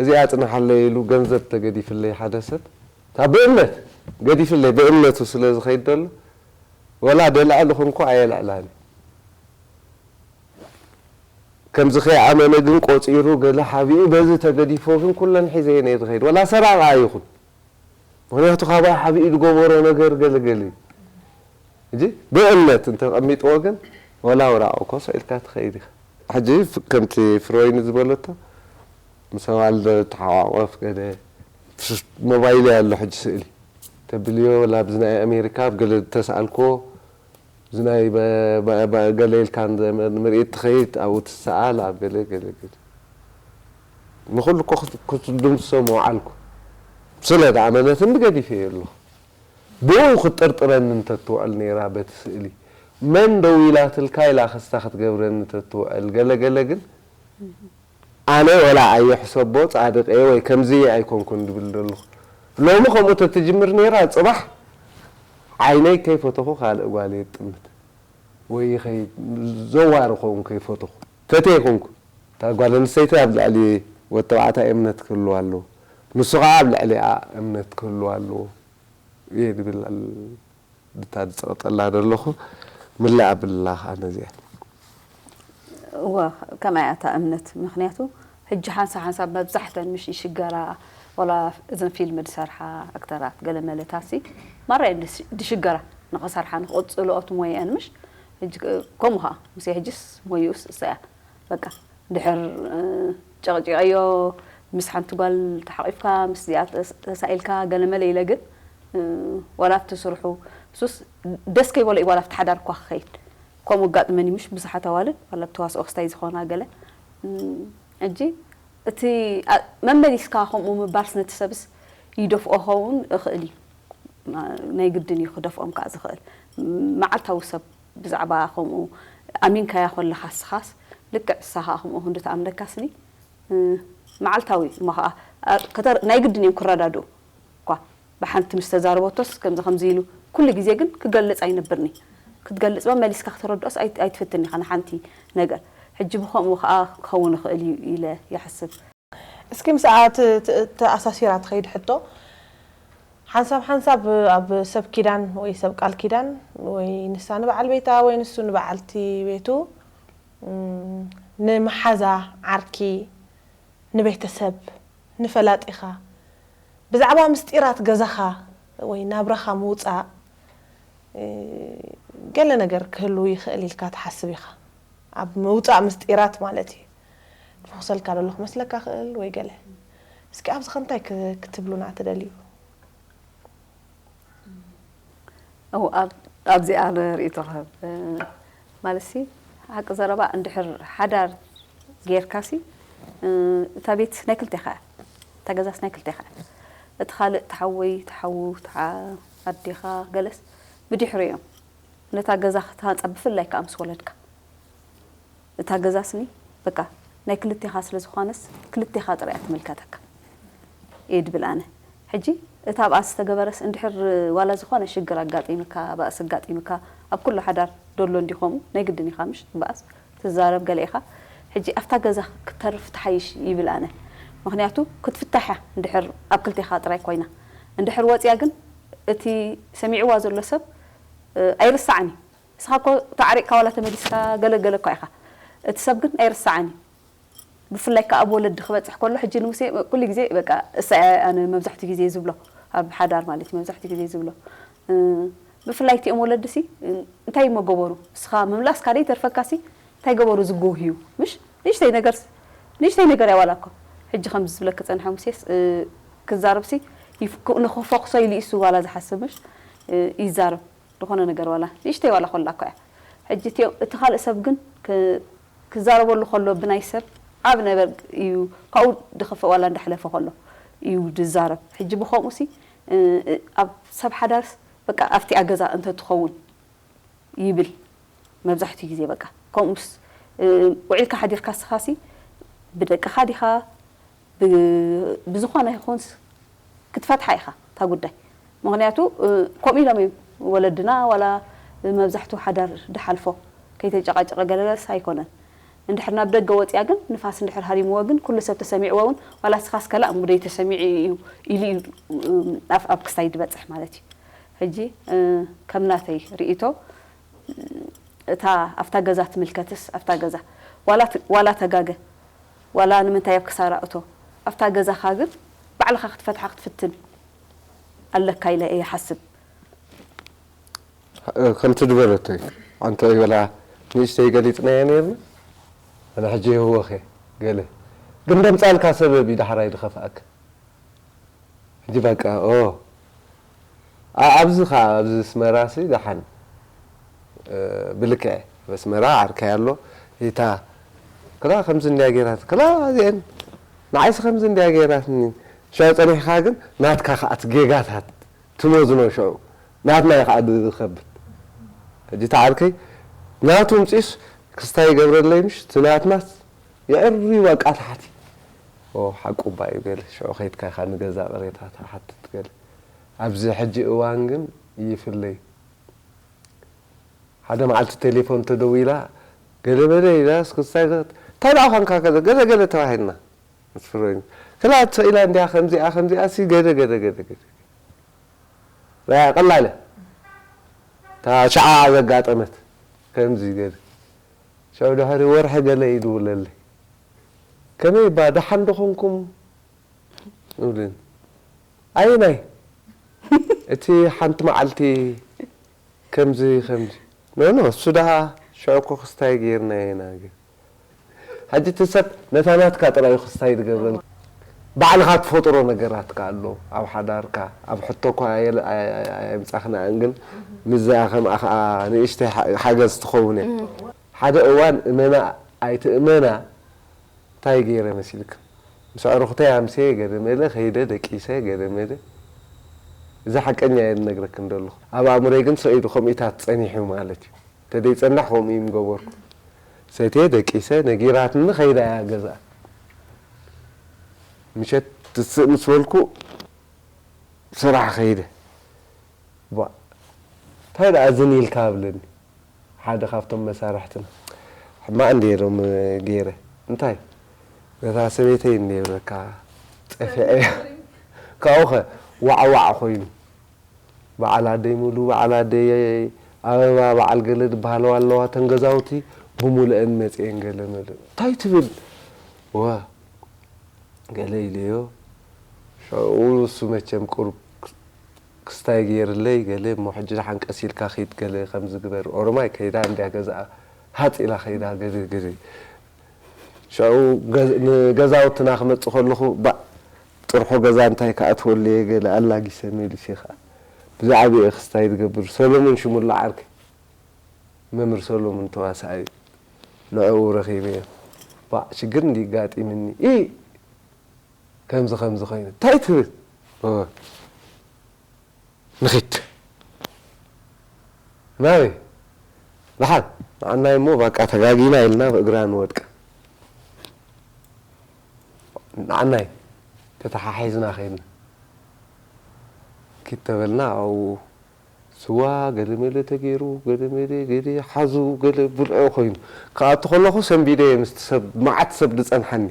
እዚኣ ጽናሓለይ ኢሉ ገንዘብ ተገዲፍለይ ሓደ ሰብ እታ ብእምነት ገዲፍለይ ብእምነቱ ስለ ዝኸይድ ዘሎ ወላ ደልዐልኹ እንኳ ኣየልዕላን ከምዚ ከይኣመነ ግን ቆጺሩ ገለ ሓቢኡ በዚ ተገዲፎ ግን ኩለን ሒዘ እየ ነየ ዝኸይድ ወላ ሰራቕ ኣይኹን ምኽንያቱ ካባይ ሓቢኡ ዝገበሮ ነገር ገለገለ እዩ። ሕጂ ብእምነት እንተቐሚጥዎ ግን ወላ ውራቑ ኮሶ ኢልካ ትኸይድ ኢኻ። ሕጂ ከምቲ ፍሮይን ዝበለቶ ምስ ኣዋልድ ተሓቋቆፍ ገለ ሞባይል ኣሎ ሕጂ ስእሊ ተብልዮ ወላ ኣብዚ ናይ ኣሜሪካ ኣብ ገለ ተስኣልክዎ እዚ ናይ ገለ ኢልካ ንምርኢት ትኸይድ ኣብኡ ትሰኣል ኣብ ገለ ገለ ገለ ንኹሉ እኮ ክትድምስሶ ምውዓልኩ ስለ ደኣ መለትኒ ገዲፈዮ ኣለኹ ብኡ ክትጥርጥረኒ እንተትውዕል ነይራ በቲ ስእሊ መን ደዊላትልካ ኢላ ክስታ ክትገብረኒ ተትውዕል፣ ገለ ገለ ግን ኣነ ወላ ኣይሕሰቦ ጻድቕ እየ ወይ ከምዚ ኣይኮንኩን ድብል ዘለኹ። ሎሚ ከምኡ ተትጅምር ነይራ፣ ጽባሕ ዓይነይ ከይፈተኹ ካልእ ጓል እየ ጥምት ወይ ከይ-፣ ዘዋር ኸውን ከይፈተኹ። ተተይ ኮንኩ፣ እታ ጓል ኣንስተይቲ ኣብ ልዕሊ ወዲ ተባዕታይ እምነት ክህልዋ ኣለዎ። ንሱ ኸዓ ኣብ ልዕሊኣ እምነት ክህልዋ ኣለዎ እየ ድብል ኣል-፣ ድታ ዝጸቕጠላ ዘለኹ። ምልእ ኣብላ ኸዓ ነዚኣ። እወ፣ ከማይ እያ እታ እምነት። ምኽንያቱ ሕጂ ሓንሳብ ሓንሳብ መብዛሕተን ምሽ ይሽገራ፣ ዋላ እዘን ፊልም ዝሰርሓ ኣክተራት ገለ መለታሲ ማራ እየን ድሽ-፣ ድሽገራ ንኸሰርሓ ንኽቕጽልኦ እቲ ሞየአን ምሽ። ሕጂ ከ-፣ ከምኡ ኸዓ ሙሴ ሕጅስ ሞይኡስ እሳ እያ። በቃ ድሕር እ፣ ጨቕጪቐዮ ምስ ሓንቲ ጓል ተሓቒፍካ ምስዚኣ ተስ-፣ ተሳኢልካ ገለመለ ኢለ ግን እ፣ ዋላ ኣብቲ ስርሑ እሱስ ደስ ከይበሎ እዩ ዋላ ኣብቲ ሓዳር እኳ ክኸይድ። ከምኡ ኣጋጥመኒ ምሽ ብዙሓት ኣዋልድ ዋላ ኣብ ተዋስኦ ክስታይ ዝኾና ገለ እ፣ ሕጂ እቲ ኣ-፣ መመሊስካ ከምኡ ምባልስ ነቲ ሰብስ ይደፍኦ ኸውን እኽእል እዩ። ናይ ግድን እዩ ክደፍኦም ከዓ ዝኽእል። መዓልታዊ ሰብ ብዛዕባ ከምኡ ኣሚንካያ ኮለኻ ስኻስ ልክዕ እሳ ከዓ ከምኡ ክንዲ ተኣምነካስኒ እ፣ መዓልታዊ እሞ ከዓ ኣ፣ ከተር-፣ ናይ ግድን እዮም ክረዳድኡ እኳ ብሓንቲ ምስ ተዛረበቶስ ከምዚ ከምዚ ኢሉ ኩሉ ግዜ ግን ክገልጽ ኣይነብርኒ ክትገልጽ መመሊስካ ክተረድኦስ ኣይ-፣ ኣይትፍትን ኢኻ ንሓንቲ ነገር ሕጂ ብከምኡ ከዓ ክኸውን ይኽእል እዩ ኢለ ይሓስብ። እስኪ ምስኣ ት- ት- ተኣሳሲራ ትኸይድ ሕቶ ሓንሳብ ሓንሳብ ኣብ ሰብ ኪዳን ወይ ሰብ ቃል ኪዳን ወይ ንሳ ንበዓል ቤታ ወይ ንሱ ንበዓልቲ ቤቱ እም፣ ንመሓዛ ዓርኪ ንቤተሰብ ንፈላጢኻ ብዛዕባ ምስጢራት ገዛኻ ወይ ናብራኻ ምውፃእ እ፣ ገለ ነገር ክህሉ ይኽእል ኢልካ ትሓስብ ኢኻ ኣብ ምውፃእ ምስጢራት ማለት እዩ ዝፈኽሰልካ ዘሎ ክመስለካ ክእል ወይ ገለ እስኪ ኣብዚ ከምታይ ክ- ክትብሉና ትደልዩ እው፣ ኣብ-፣ ኣብዚኣ ርእይቶ ክህብ ማለት ሲ ሓቂ ዘረባ እንድሕር ሓዳር ጌርካሲ እ፣ እታ ቤት ናይ ክልቴኻ እያ፣ እታ ገዛስ ናይ ክልቴኻ እያ። እቲ ካልእ ተሓወይ ተሓዉ ተዓ ኣዴኻ ገለስ ብድሕሪ እዮም ነታ ገዛ ክትሃንፃ ብፍላይ ከዓ ምስ ወለድካ እታ ገዛ ስኒ በቃ ናይ ክልቴኻ ስለ ዝኾነስ ክልቴኻ ጥራይ እያ ትምልከተካ እየ ድብል ኣነ። ሕጂ እታ ኣብኣ ዝተገበረስ እንድሕር ዋላ ዝኾነ ሽግር ኣጋጢምካ ባእሲ ኣጋጢምካ ኣብ ኩሉ ሓዳር ደሎ እንዲ ከምኡ ናይ ግድን ኢኻ ምሽ ባእስ ትዛረብ ገለ ኢኻ። ሕጂ ኣብታ ገዛ ክትተርፍ ትሓይሽ ይብል ኣነ። ምኽንያቱ ክትፍታሕ እያ እንድሕር ኣብ ክልቴኻ ጥራይ ኮይና እንድሕር ወፅያ ግን እቲ ሰሚዕዋ ዘሎ ሰብ ኣይርሳዕን እዩ። ንስኻ እኮ ተዓሪቕካ ዋላ ተመሊስካ ገለ ገለ እኳ ኢኻ እቲ ሰብ ግን ኣይርሳዕን እዩ። ብፍላይ ከዓ ኣብ ወለዲ ክበፅሕ ከሎ ሕጂ ንሙሴ ኩሉ ግዜ በቃ እሳ እያ ኣነ መብዛሕትኡ ግዜ ዝብሎ ኣብ ሓዳር ማለት እዩ መብዛሕትኡ ግዜ ዝብሎ እ፣ ብፍላይ እቲኦም ወለዲ ሲ እ፣ እንታይ እሞ ገበሩ እስኻ ምምላስካ ደይተርፈካ ሲ እንታይ ገበሩ ዝጎህዩ ምሽ ንእሽተይ ነገር ንእሽተይ ነገር እያ ዋላ እኮ ሕጂ ከምዚ ዝብለክ ፀንሐ ሙሴስ እ፣ ክዛረብ ሲ ይፍ- ንክፈኩሶ ኢሉ እሱ ዋላ ዝሓስብ ምሽ እ፣ ይዛረብ ዝኾነ ነገር ዋላ ንእሽተይ ዋላ ኮላ እኳ እያ ሕጂ እቲኦም እቲ ካልእ ሰብ ግን ክ- ክዛረበሉ ከሎ ብናይ ሰብ ኣብ ነበ እዩ ካብኡ ድኸፍእ ዋላ እንዳሕለፈ ከሎ እዩ ድዛረብ ሕጂ ብኸምኡ ሲ እ- እ- ኣብ ሰብ ሓዳርስ በቃ ኣብቲኣ ገዛ እንተትኸውን ይብል መብዛሕትኡ ግዜ በቃ ከምኡስ እ፣ ውዒልካ ሓዲርካ ስኻሲ ብደቅኻ ዲኻ ብ- ብዝኾነ ይኹንስ ክትፈትሓ ኢኻ እታ ጉዳይ ምኽንያቱ እ፣ ከምኡ ኢሎም እዮም ወለድና ዋላ መብዛሕትኡ ሓዳር ድሓልፎ ከይተጨቃጨቀ ገለገለስ ኣይኮነን እንድሕር ናብ ደገ ወፅያ ግን ንፋስ እንድሕር ሃሪምዎ ግን ኩሉ ሰብ ተሰሚዕዎ እውን ዋላ ስኻስ ከላእ እሞ ደይ ተሰሚዑ እዩ ኢሉ እዩ እ፣ ኣፍ ኣብ ክስታይ ድበፅሕ ማለት እዩ ሕጂ እ፣ ከም ናተይ ርእይቶ እታ ኣብታ ገዛ ትምልከትስ ኣብታ ገዛ ዋላ ት- ዋላ ተጋገ ዋላ ንምንታይ ኣብ ክሳራ እቶ ኣብታ ገዛኻ ግን ባዕልኻ ክትፈትሓ ክትፍትን ኣለካ ኢለ እየ ሓስብ ከምቲ ዝበለቶ እዩ ኣንተ ይበላ ንእሽተይ ገሊፅናዮ ነርና ኣነ ሕጂ የህወኸ ገለ ግን ደምፃልካ ሰበብ እዩ ዳሕራይ ዝኸፍኣካ ሕጂ በቃ ኦ ኣ- ኣብዚ ከዓ ኣብዚ ስመራ ሲ ደሓን እ፣ ብልክዕ በስመራ ዓርከይ ኣሎ ኢታ ክላ ከምዚ እንዲያ ገይራት ክላ እዚአን ንዓይሲ ከምዚ እንዲያ ገይራትኒ ሽዑ ፀኒሕካ ግን ናትካ ከዓ እቲ ጌጋታት ትመዝኖ ሽዑ ናትና እዩ ከዓ ዝኸብድ ሕጂ ተዓርከይ ናቱ ምጺስ ክስታይ ይገብረለይ ምሽ ትናትናስ የዕሪ በቃ ታሕቲ። ኦ ሓቁ ባዩ ገለ ሽዑ ከይድካ ኢኻ ንገዛ ቅሬታ ትሓትት ገለ። ኣብዚ ሕጂ እዋን ግን ይፍለይ። ሓደ መዓልቲ ቴሌፎን ተደዊላ ገለ በለ ኢላ ስክስታይ እንታይ ደኣ ኾንካ ገለ ገለ ገለ ተባሂልና። ፍሮኝ ክላት ኢላ እንዲያ ከምዚኣ ከምዚኣ ሲ ገደ ገደ ገደ ገደ ራያ ቀላለ ታ ሸዓ ዘጋጠመት ከምዚ ገለ ሸው ድሕሪ ወርሒ ገለ ይድውለለይ ከመይ ባ ደሓን ዶ ኾንኩም ይብልን ኣየናይ እቲ ሓንቲ መዓልቲ ከምዚ ከምዚ ኖ ኖ እሱ ደኣ ሽዑ እኮ ክስታይ ጌርና ኢና ግን ሕጂ እቲ ሰብ ነታ ናትካ ጥራይ እዩ ክስታይ ዝገብረልካ ባዕልኻ ትፈጥሮ ነገራትካ ኣሎ ኣብ ሓዳርካ ኣብ ሕቶ እኳ ኣየምፃኽናእን ግን ምዛ ከምኣ ከዓ ንእሽተይ ሓገዝ ትኸውን እያ ሓደ እዋን እመና ኣይትእመና እንታይ ገይረ መሲልካ ምስ ኣዕሩኽተይ ኣምስየ ገለ መለ ከይደ ደቂሰ ገለ መለ እዚ ሓቀኛ እየ ዝነግረክን ዘለኹ ኣብ ኣእምሮይ ግን ሰኢዱ ከምኢታት ፀኒሑ ማለት እዩ ተደይፀንሕ ከምኡ እዩ ምገበርኩ ሰትየ ደቂሰ ነጊራትኒ ከይዳ እያ ገዛ ምሸት ትስእ ምስ በልኩ ስራሕ ከይደ ቧ እንታይ ደኣ ዝን ኢልካ ኣብለኒ ሓደ ካብቶም መሳርሕትና ሕማቕ እንደ ሎም ገይረ እንታይ ነታ ሰበይተይ እንደ በለካ ጠፊዐ ካብኡ ኸ ዋዕዋዕ ኮይኑ በዓል ኣደይ ሙሉ በዓል ኣደይ ኣበባ በዓል ገለ ዝበሃለዋ ኣለዋ ተን ገዛውቲ ብሙሉአን መፅኤን ገለ መለ እንታይ ትብል ዋ ገለ ኢለዮ ሽዑ እሱ መቸም ቁሩብ ክስታይ ገይርለይ ገለ እሞ ሕጂ ደሓን ቀስ ኢልካ ኺድ ገለ ከምዚ ግበር ኦሮማይ ከይዳ እንድያ ገዛኣ ሃጥ ኢላ ከይዳ ገለ ገለ ሽዑ ንገዛውትና ክመፅእ ከለኹ ባእ ጥርሑ ገዛ እንታይ ክኣትወሉ እየ ገለ ኣላጊሰ መሊሰ ከዓ ብዛዕባኡ ክስታይ ዝገብር ሰሎሙን ሽሙላ ዓርከይ መምህር ሰሎሙን ተዋሳኣይ ንዕኡ ረኺበዮ ባእ ሽግር እንዲ ጋጢምኒ ኢ ከምዚ ከምዚ ኮይኑ እንታይ ትብል ንኺድ ናበይ ደሓን ንዓናይ እሞ ባቃ ተጋጊና ኢልና ብእግራ ንወድቅ ንዓናይ ተተሓሒዝና ከይድና ኪድ ተበልና ኣብኡ ስዋ ገለመለ ተገይሩ ገለመለ ገለ ሓዙ ገለ ብልዖ ኮይኑ ክኣቱ ከለኹ ሰንቢደ ምስቲ ሰብ መዓት ሰብ ዝፀንሓኒ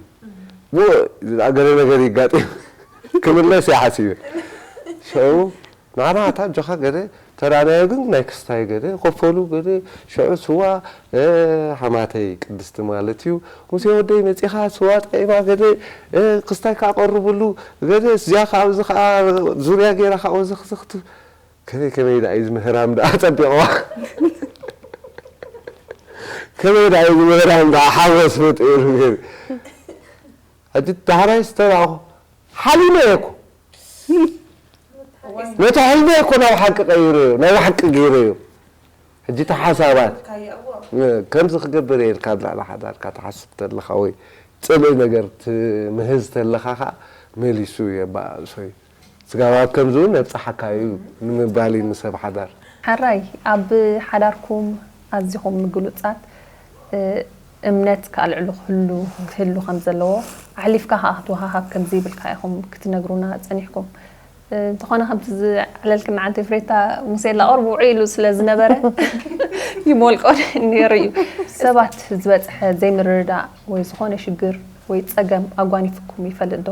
ገለ ነገር ይጋጢም ክምለስ እየ ሓሲበ ሽዑ ንዓና እታ ኣጆኻ ገለ ተራእናዮ ግን ናይ ክስታይ ገለ ኮፈሉ ገለ ሽዑ ስዋ ሓማተይ ቅድስቲ ማለት እዩ ሙሴ ወደይ መፂኻ ስዋ ጠዒማ ገለ ክስታይ ከዓ ቀርብሉ ገለ እዚኣ ከዓ ኣብዚ ከዓ ዙርያ ገይራ ከዓ ወዘኽዘኽቱ ከመይ ከመይ ደኣ እዩ ዝምህራም ደኣ ፀቢቕዋ ከመይ ደኣ እዩ ዝምህራም ደኣ ሓጎስ ፈጢሩ ገለ ሕጂ ዳሕራይ ዝተራእኹ ሓሊመ እየ እኮ ነቲ ሕልመይ እኮ ናብ ሓቂ ቀይረዮ ናብ ሓቂ ገይረዮ ሕጂ እቲ ሓሳባት ከምዚ ክገብር እየ ኢልካ ኣብ ልዕሊ ሓዳርካ ትሓስብ ተለኻ ወይ ፅልኢ ነገር ትምህዝ ተለኻ ከዓ መሊሱ የባእሶ እዩ ስጋብ ኣብ ከምዚ እውን የብፅሓካ እዩ ንምባል እዩ ንሰብ ሓዳር ሓራይ ኣብ ሓዳርኩም ኣዚኹም ግሉፃት እምነት ከኣልዕሉ ክህሉ ክህሉ ከም ዘለዎ ኣሕሊፍካ ከኣ ክትወሃሃብ ከም ዘይብልካ ኢኹም ክትነግሩና ጸኒሕኩም። እንተኾነ ከምቲ ዝዕለልክና ዓንተ ፍሬታ ሙሴ ላቆርብ ውዑይ ኢሉ ስለ ዝነበረ ይሞልቆ ነይሩ እዩ። ሰባት ዝበጽሐ ዘይምርድዳእ ወይ ዝኾነ ሽግር ወይ ጸገም ኣጓኒፍኩም ይፈልጥ ዶ?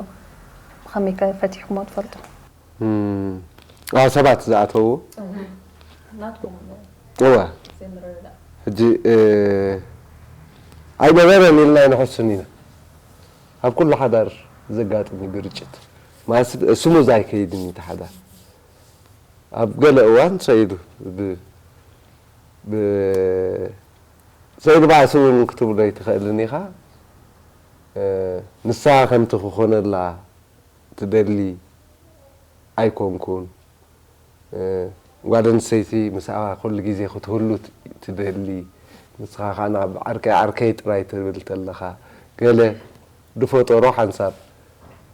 ብኸመይ ከ ፈቲሕኩሞ ትፈልጡ? ኣብ ሰባት ዝኣተዉ ናትኩም ኣሎ እወ ዘይምርድዳእ ሕጂ እ፣ ኣይነበረን ኢልና ኣይንሕሱን ኢና ኣብ ኩሉ ሓዳር ዘጋጥም እዩ ግርጭት ማለት ስሙዝ ኣይከይድን እዩ እቲ ሓዳር ኣብ ገለ እዋን ሰኢዱ ብ- ብ- ሰኢዱ ባእሲ እውን ክትብሎ ኣይትኽእልን ኢኻ እ፣ ንሳ ከምቲ ክኾነላ ትደሊ ኣይኮንኩን ጓል ኣንስተይቲ ምስኣ ኩሉ ግዜ ክትህሉ ትደሊ ንስኻ ከዓ ናብ ዓርከይ ዓርከይ ጥራይ ትብል ተለኻ ገለ ድፈጠሮ ሓንሳብ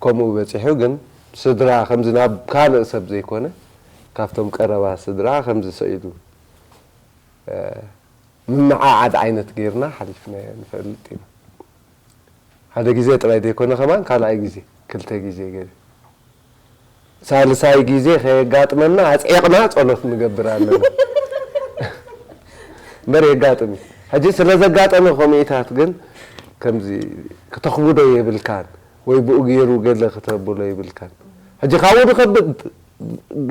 ከምኡ በፂሑ ግን ስድራ ከምዚ ናብ ካልእ ሰብ ዘይኮነ ካብቶም ቀረባ ስድራ ከምዚ ሰኢሉ ምምዓዓድ ዓይነት ጌርና ሓሊፍናዮ ንፈልጥ ኢና። ሓደ ግዜ ጥራይ ዘይኮነ ከማን ካልኣይ ግዜ፣ ክልተ ግዜ ገለ። ሳልሳይ ግዜ ከየጋጥመና ኣጽዒቕና ጸሎት ንገብር ኣለና። እምበር የጋጥም እዩ። ሕጂ ስለ ዘጋጠመ ከምኡታት ግን ከምዚ ክተኽብዶ የብልካን ወይ ብኡ ገይሩ ገለ ክተብሎ የብልካን። ሕጂ ካብኡ ንኸብድ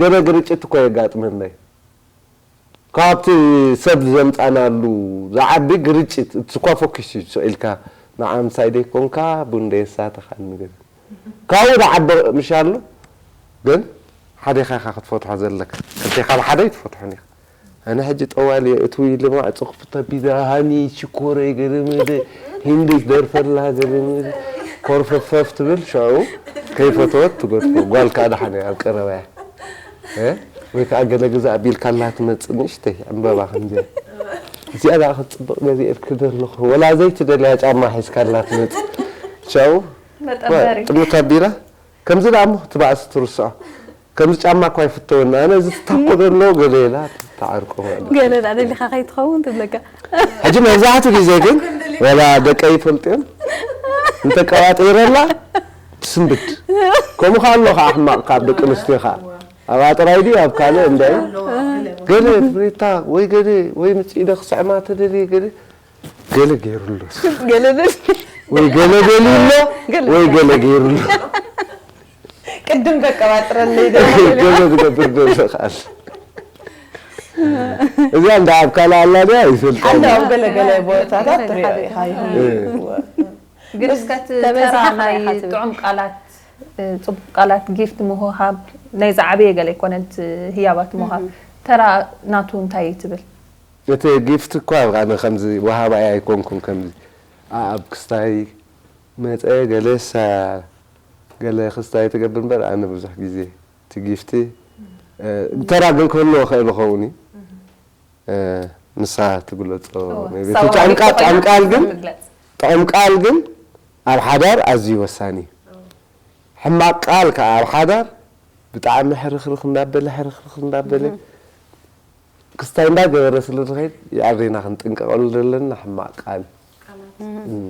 ገለ ግርጭት እኮ የጋጥመና እዩ። ካብቲ ሰብ ዘምጻናሉ ዝዓቢ ግርጭት፣ እቲ እኳ ፎኪስ እዩ ስቕ ኢልካ ንዓ ምሳይ ደይኮንካ ቡን ደየሳተኻኒ ገለ። ካብኡ ዝዓቢ ምሽ ኣሎ፣ ግን ሓዴኻ ኢኻ ክትፈትሖ ዘለካ። ክልቴኻ ብሓደ ኣይትፈትሖን ኢኻ። ኣነ ሕጂ ጠዋሊ እትዊ ልማዕ ጽኹፍ ተቢዛ ሃኒ ሽኮረይ ገለ መለ ሂንዲ ደርፈላ ገለ መለ ኮርፈፈፍ ትብል ሽዑ ከይፈተወት ትገድፎ። ጓል ከኣ ደሓን እያ ኣብ ቀረባ እያ። እ? ወይ ከኣ ገለ ግዛ ኣቢልካላ ትመጽእ ንእሽተይ ዕምበባ ከምዚኣ። እዚኣ ደኣ ክትጽብቕ ገዚኤልኪ ዘለኹ። ወላ ዘይትደልያ ጫማ ሒዝካላ ትመጽእ። ቻው። መጠበሪ። ጥምት ኣቢላ። ከምዚ ደኣ እሞ ትባእስ ትርስዖ። ከምዚ ጫማ እኳ ይፍተወኒ። ኣነ እዚ ትታኮ ዘሎ ገለ ኢላ ትዓርቆ ማለት እዩ። ገለ ደኣ ደሊኻ ከይትኸውን ትብለካ። ሕጂ መብዛሕትኡ ግዜ ግን ወላ ደቀይ ይፈልጥዮም እንተቀባጢረላ ትስንብድ። ከምኡ ከኣ ኣሎ ከኣ ሕማቕ ካብ ደቂ ኣንስትዮ ከኣ። ኣብኣ ጥራይ ድዩ ኣብ ካልእ እንድዒ? ገለ ፍሬታ ወይ ገለ ወይ ምጽኢደ ክስዕማ ተደልየ ገለ፣ ገለ ገይሩ ኣሎ። ገለ ገለ። ወይ ገለ ገሊኡ ኣሎ፣ ገለ ወይ ገለ ገይሩ ኣሎ። ቅድም ከቀባጥረለይ ዶ? ገለ ዝገብር ዘሎ ከኣ ኣሎ። እዚኣ እንዳ ኣብ ካልእ ኣላ ድያ? ኣይፈልጦን። ሓደ ኣብ ገለ ገለ ቦታታት ትሪኦ ኢኻ ይኸውን። እ። ግን እስከ እቲ ተበዚሕኻ ተራ ናይ ኢኻ ትብል። ጥዑም ቃላት፣ እ፣ ጽቡቕ ቃላት፣ ጊፍት ምውሃብ፣ ናይ ዝዓበየ ገለ ኣይኮነን፣ እቲ ህያባት ምውሃብ። እህ። ተራ ናቱ እንታይ እዩ ትብል? እቲ ጊፍት እኳ ኣነ ከምዚ ወሃባይ ኣይኮንኩን፣ ከምዚ ኣኣብ ክስታይ መጸ ገለሳ ገለ ክስታይ ትገብር እምበር፣ ኣነ ብዙሕ ግዜ እቲ ጊፍቲ፣ እ፣ ተራ ግን ክህልዎ ክእል ይኸውን እዩ። እ፣ ንሳ ትግለጾ እወ፣ maybe። እቲ ንሳ ጥዑም ቃል፣ ወሃቢት ጥዑም ቃል ግን፣ ንምግላጽ። ጥዑም ቃል ግን ኣብ ሓዳር ኣዝዩ ወሳኒ እዩ። ሕማቕ ቃል ከኣ ኣብ ሓዳር ብጣዕሚ ሕርኽርኽ እናበለ፣ ሕርኽርኽ እናበለ፣ እህ። ክስታይ እንዳገበረ ስለ ዝኸይድ፣ ይዕሬና ክንጥንቀቐሉ ዘለና ሕማቕ ቃል። እም።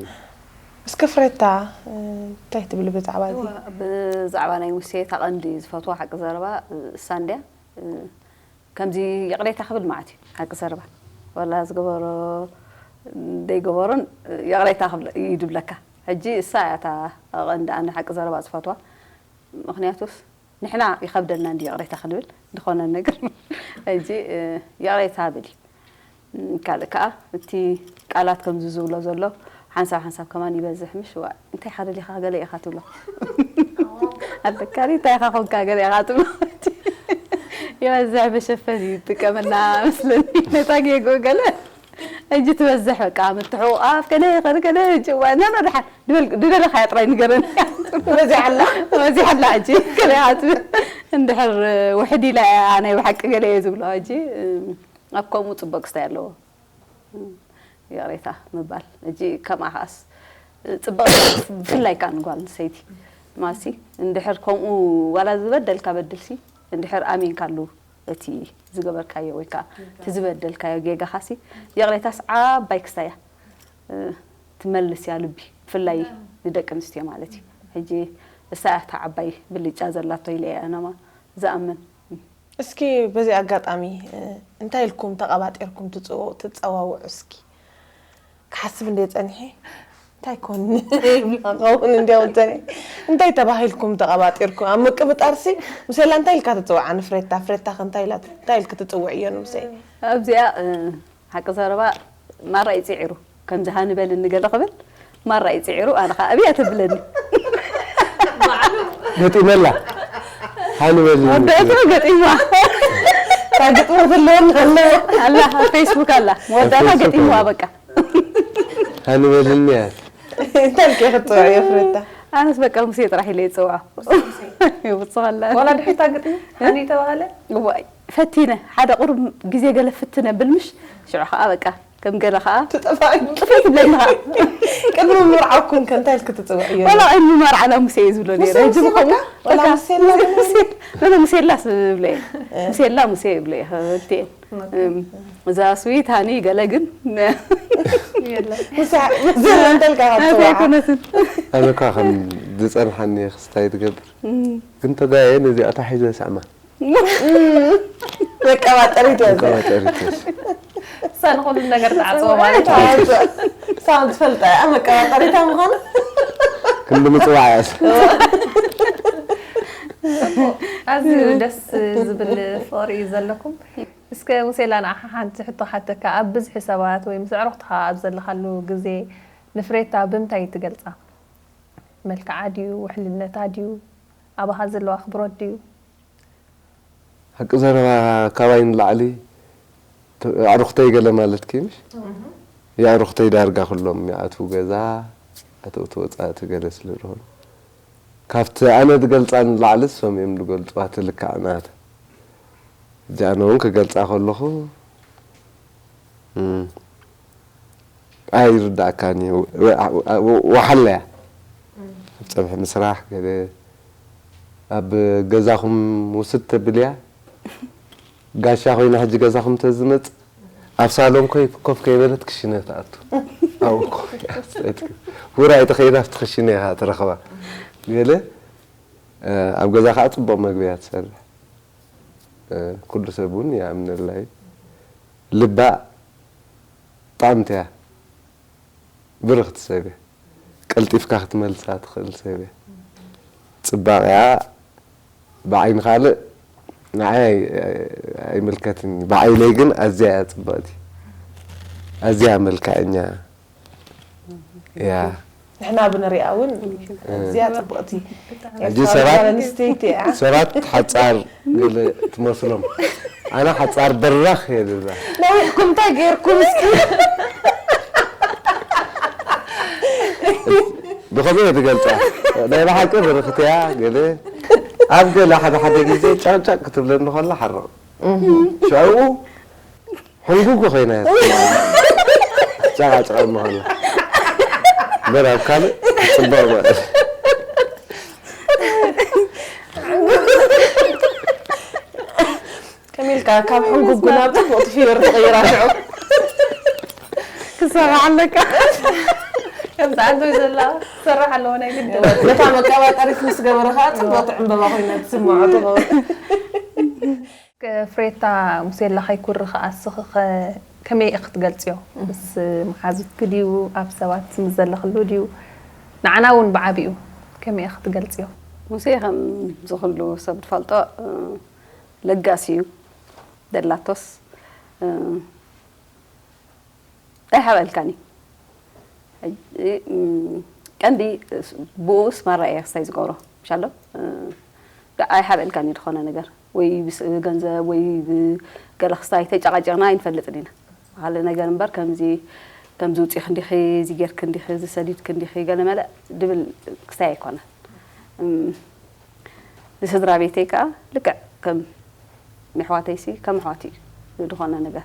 እስከ ፍሬታ፣ እ፣ እንታይ ትብሊ ብዛዕባ እዚ? እዋ፣ ብዛዕባ ናይ ሙሴ እታ ቀንዲ ዝፈትዋ ሓቂ ዘረባ፣ እ፣ እሳ እንድያ። እ፣ ከምዚ ይቕሬታ ክብል ማለት እዩ፣ ሓቂ ዘረባ። ዋላ ዝገበሮ ደይገበሮን ይቕሬታ ክብል እዩ ድብለካ። ሕጂ እሳ እያ እታ ቀንዲ ኣነ ሓቂ ዘረባ ዝፈትዋ። ምኽንያቱስ ንሕና ይኸብደና እንዲ ይቕሬታ ክንብል ዝኾነ ነገር። ሕጂ፣ እ፣ ይቕሬታ ብል እዩ። ካልእ ከኣ እቲ ቃላት ከምዚ ዝብሎ ዘሎ ሓንሳብ ሓንሳብ ከማን ይበዝሕ ምሽ? ዋ፣ እንታይ ኢኻ ደሊኻ ገለ ኢኻ ትብሎ። ኣለካ እንታይ ኢኻ ኮንካ ገለ ኢኻ ትብሎ። ይበዝሕ መሸፈኒ ይጥቀመና መስለኒ ነታ ጌግኡ ገለ። ሕጂ ትበዝሕ በቃ ምትሕቑቓፍ ከለ ከለ ከለ ጭዋ ነኖ ደሓን ድበል-፣ ድደለኻያ ጥራይ ንገረኒ። በዚሓ ኣላ። በዚሓ ኣላ ሕጂ ገለ ኢኻ ትብል። እንድሕር ውሕድ ኢላ እያ ናይ ብሓቂ ገለ እየ ዝብሎ ሕጂ። ኣብ ከምኡ ጽቡቕ ክስታይ ኣለዎ። ይቕሬታ ምባል። ሕጂ ከምኣ ከኣስ ጽብቕቲ፣ ብፍላይ ከኣ ንጓል ኣንስተይቲ ማሲ፣ እንድሕር ከምኡ ዋላ ዝበደልካ በድልሲ፣ እንድሕር ኣሚንካሉ እቲ ዝገበርካዮ ወይ ከኣ እቲ ዝበደልካዮ ጌጋኻሲ፣ ይቕሬታስ ዓባይ ክስታይ እያ። እ፣ ትመልስ እያ ልቢ፣ ብፍላይ ንደቂ ኣንስትዮ ማለት እዩ። ሕጂ እሳ እያ እታ ዓባይ ብልጫ ዘላቶ ኢለ እየ ኣነማ ዝኣምን። እስኪ በዚ ኣጋጣሚ፣ እ፣ እንታይ ኢልኩም ተቐባጢርኩም ትጽው-፣ ትጸዋውዑ እስኪ? ክሓስብ እንደ ጸኒሐ፣ እንታይ ኮን ክኸውን እንዲያው እንተ-፣ እንታይ ተባሂልኩም ተቐባጢርኩም? ኣብ ምቅብጣርሲ፣ ምሰላ እንታይ ኢልካ ትጽውዓ ንፍሬታ? ፍሬታ ከ እንታይ ኢላ፣ እንታይ ኢልክ ትጽውዕዮ ንሙሴ? ኣብዚኣ፣ እ፣ ሓቂ ዘረባ ማራ እዩ ጽዒሩ። ከምዚ ሃኒ በልኒ ገለ ክብል ማራ እዩ ጽዒሩ፣ ኣነ ኸኣ ኣብያ ተብለኒ። ገጢመላ። ሃኒ በልኒ። ወዳእቱ ገጢማ። እታ ግጥሚ ዘለወን ኣለዎ። ኣላ፣ ኣብ ፌስቡክ ኣላ። መወዳእታ ኣብ ፌስቡክ ገጢምዋ ኣላ። በቃ። ሃኒ በልኒ እያ። እንታይ ኢልኪ ክትጽውዕዮ ፍሬታ? ኣነስ በቃ ሙሴ ጥራሕ ኢለ ይጽውዖ። ይውጽኸላ። ዋላ ድሕሪታ ግጥሚ ሃኒ ተባሃለ? እዋይ፣ ፈቲነ። ሓደ ቁሩብ ግዜ ገለ ፍትነ ብል ምሽ? ሽዑ ኸኣ በቃ ከም ገለ ኸኣ ትጠፋ። ጥፍእ ትብለኒ ኸኣ። ቅድሚ ምርዓውኩም ከ እንታይ ኢልክ ትጽውዕዮ? ወላ ቅድሚ መርዓ ላ ሙሴ እዩ ዝብሎ ነይረ። ሙሴ ሕጂ ሙሴ ምኸኑ በቃ? ወላ ሙሴላ በላ? ሙሴ- ሙሴ- ሙሴላስ ይብለ። ሙሴላ ሙሴ ይብለ። ክልቲኤን። እም፣ እዛ ስዊት ሃኒ ገለ ግን ሙሴ ሙሴ እንተልካ ናተይ ትጽውዓ። ኣይኮነትን። ኣነ እኳ ከም ዝጸንሓኒ ክስታይ ትገብር። ግን ተጋየ ነዚኣ ታሒዘ ሰዕማ። መቀባጠሪት እያ። መቀባጠሪት እያ። እሳ ንኹሉ ነገር ትዓፅቦ ማለት እዩ። ሳም ትፈልጣ እያ መቀባጠሪታ ምዃኑ። ክንዲ ምፅዋዕ እያስ። ኣዝዩ ደስ ዝብል ፍቕሪ እዩ ዘለኩም። እስከ ሙሴላ ንዓኻ ሓንቲ ሕቶ ሓተካ። ኣብ ብዝሒ ሰባት ወይ ምስ ኣዕሩኽትኻ ኣብ ዘለኻሉ ግዜ ንፍሬታ ብምንታይ ትገልጻ? መልክዓ ድዩ? ውሕልነታ ድዩ? ኣባኻ ዘለዎ ኣኽብሮት ድዩ? ሓቂ ዘረባ ካባይ ንላዕሊ ኣዕሩኽተይ ገለ ማለት ምሽ? የዕሩኽተይ ዳርጋ ኩሎም ይኣትዉ ገዛ፣ ኣተውቲ ወፃእቲ ገለ ስለ ዝኾኑ ካብቲ ኣነ ዝገልፃ ንላዕሊ እሶም እዮም ዝገልፁዋ ትልካዕ ናት። እዚኣ ኣነ እውን ክገልፃ ከለኹ እም፣ ኣይርዳእካን እዩ። ወ- ወ- ወሓላ እያ። ኣብ ፀብሒ ምስራሕ ገለ ኣብ ገዛኹም ውስድ ተብል እያ። ጋሻ ኮይና ሕጂ ገዛኹም ተዝመፅ ኣብ ሳሎን ኮይ ኮፍ ከይበለት ክሽነ ትኣቱ። ኣብኡ ኮፍ እያ ኣስተያየት ውራይ ተኸይዳ ኣብቲ ክሽነ ኢኻ ትረኽባ። ገለ ኣብ ገዛ ከዓ ፅቡቕ መግቢ እያ ትሰርሕ። ኩሉ ሰብ እውን ይኣምነላ እዩ። ልባ ጥዕምቲ እያ። ብርኽቲ ሰብ እያ። ቀልጢፍካ ክትመልሳ ትኽእል ሰብ እያ። ፅባቐያ ብዓይኒ ካልእ ንዓይ ኣይ- ኣይምልከትን እዩ። ብዓይነይ ግን ኣዝያ እያ ፅብቕቲ። ኣዝያ መልክዐኛ እያ። ንሕና ብንሪኣ እውን እዚኣ ፅብቕቲ ሕጂ ኤርትራዊት ሰባት- ጓል ኣንስተይቲ እያ። ሰባት ሓፃር ገለ ትመስሎም። ኣነ ሓፃር በራኽ እየ ዝብላ። ነዊሕኩም እንታይ ገይርኩም እስኪ? ብኸምኡ እየ ዝገልፃ። ናይ ብሓቂ ብርኽቲ እያ ገለ ኣብ ገለ ሓደ ሓደ ግዜ ጫቅጫቅ ክትብለኒ ከላ ሓርቕ። ሽዑ ሕንጉጉ ኮይና እያ ትጨቃጨቀኒ ከላ። እምበር ኣብ ካልእ ፅቡቅ ማለት እዩ። ከመይ ኢልካ ካብ ሕንጉጉ ናብ ፅቡቕ ትፍዮር ትቕይራ ሽዑ? ክሰራሕ ኣለካ። ከምዚ ዓንተው ዘላ ትሰርሕ ኣለዎ ናይ ግድን። ነታ መቀባጠሪት ምስ ገበረ ከዓ ፅብቕቲ ዕምበባ ኮይና ትስምዖ ትኸውን። ፍሬታ ሙሴላ ከይኩሪ ከዓ እስኺ ከ- ከመይ ኢኺ ክትገልፅዮ? ምስ መሓዙትኪ ድዩ? ኣብ ሰባት ምስ ዘለኽሉ ድዩ? ንዓና እውን ብዓቢኡ ከመይ ኢኺ ክትገልፅዮ? ሙሴ ከም ዝኽሉ ሰብ ዝፈልጦ እ፣ ለጋስ እዩ። ደላቶስ እ፣ ኣይሓብአልካን እዩ። ሕጂ፣ እም፣ ቀንዲ ብኡስ ማራ እየ ክስታይ ዝገብሮ። ምሻሎ? እ፣ ዳ-፣ ኣይሓብአልካን እዩ ዝኾነ ነገር። ወይ ብስ-፣ ብገንዘብ ወይ ብገለ ክስታይ ተጨቃጨቅና ኣይንፈልጥን ኢና። ካልእ ነገር እምበር ከምዚ፣ ከምዚ ውፂእክ እንዲኺ፣ እዚ ጌርክ እንዲኺ፣ እዚ ሰዲድክ እንዲኺ፣ ገለ መለ ድብል ክስታይ ኣይኮነን። እም፣ ንስድራ ቤተይ ከዓ ልክዕ ከም ንኣሕዋተይሲ ከም ኣሕዋት እዩ ዝኾነ ነገር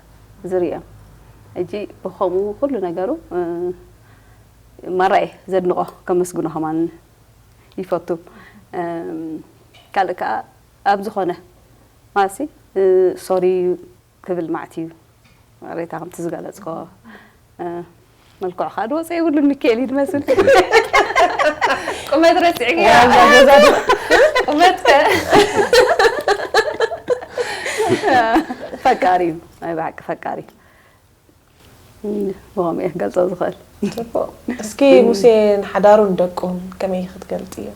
ዝርእዮም። ሕጂ ብኸምኡ ኩሉ ነገሩ፣ እ፣ ማራ እየ ዘድንቖ፣ ከመስግኖ ከማን ይፈቱ። እም፣ ካልእ ከዓ ኣብ ዝኾነ ማለትሲ፣ እ፣ ሶሪ ክብል ማዕት እዩ። ሬታ ከምቲ ዝገለፅኮ፣ እ፣ መልክዑ ከዓ ድወፀ የብሉን፣ ሚካኤል እዩ ድመስል። ቁመት ረሲዕኪ። ቁመት ከ? ፈቃሪ እዩ፣ ናይ ብሓቂ ፈቃሪ። እም፣ ብኸምኡ እየ ክገልፆ ዝኽእል። ፅቡቕ። እስኪ ሙሴ ንሓዳሩን ደቁን ከመይ ክትገልፅዮ?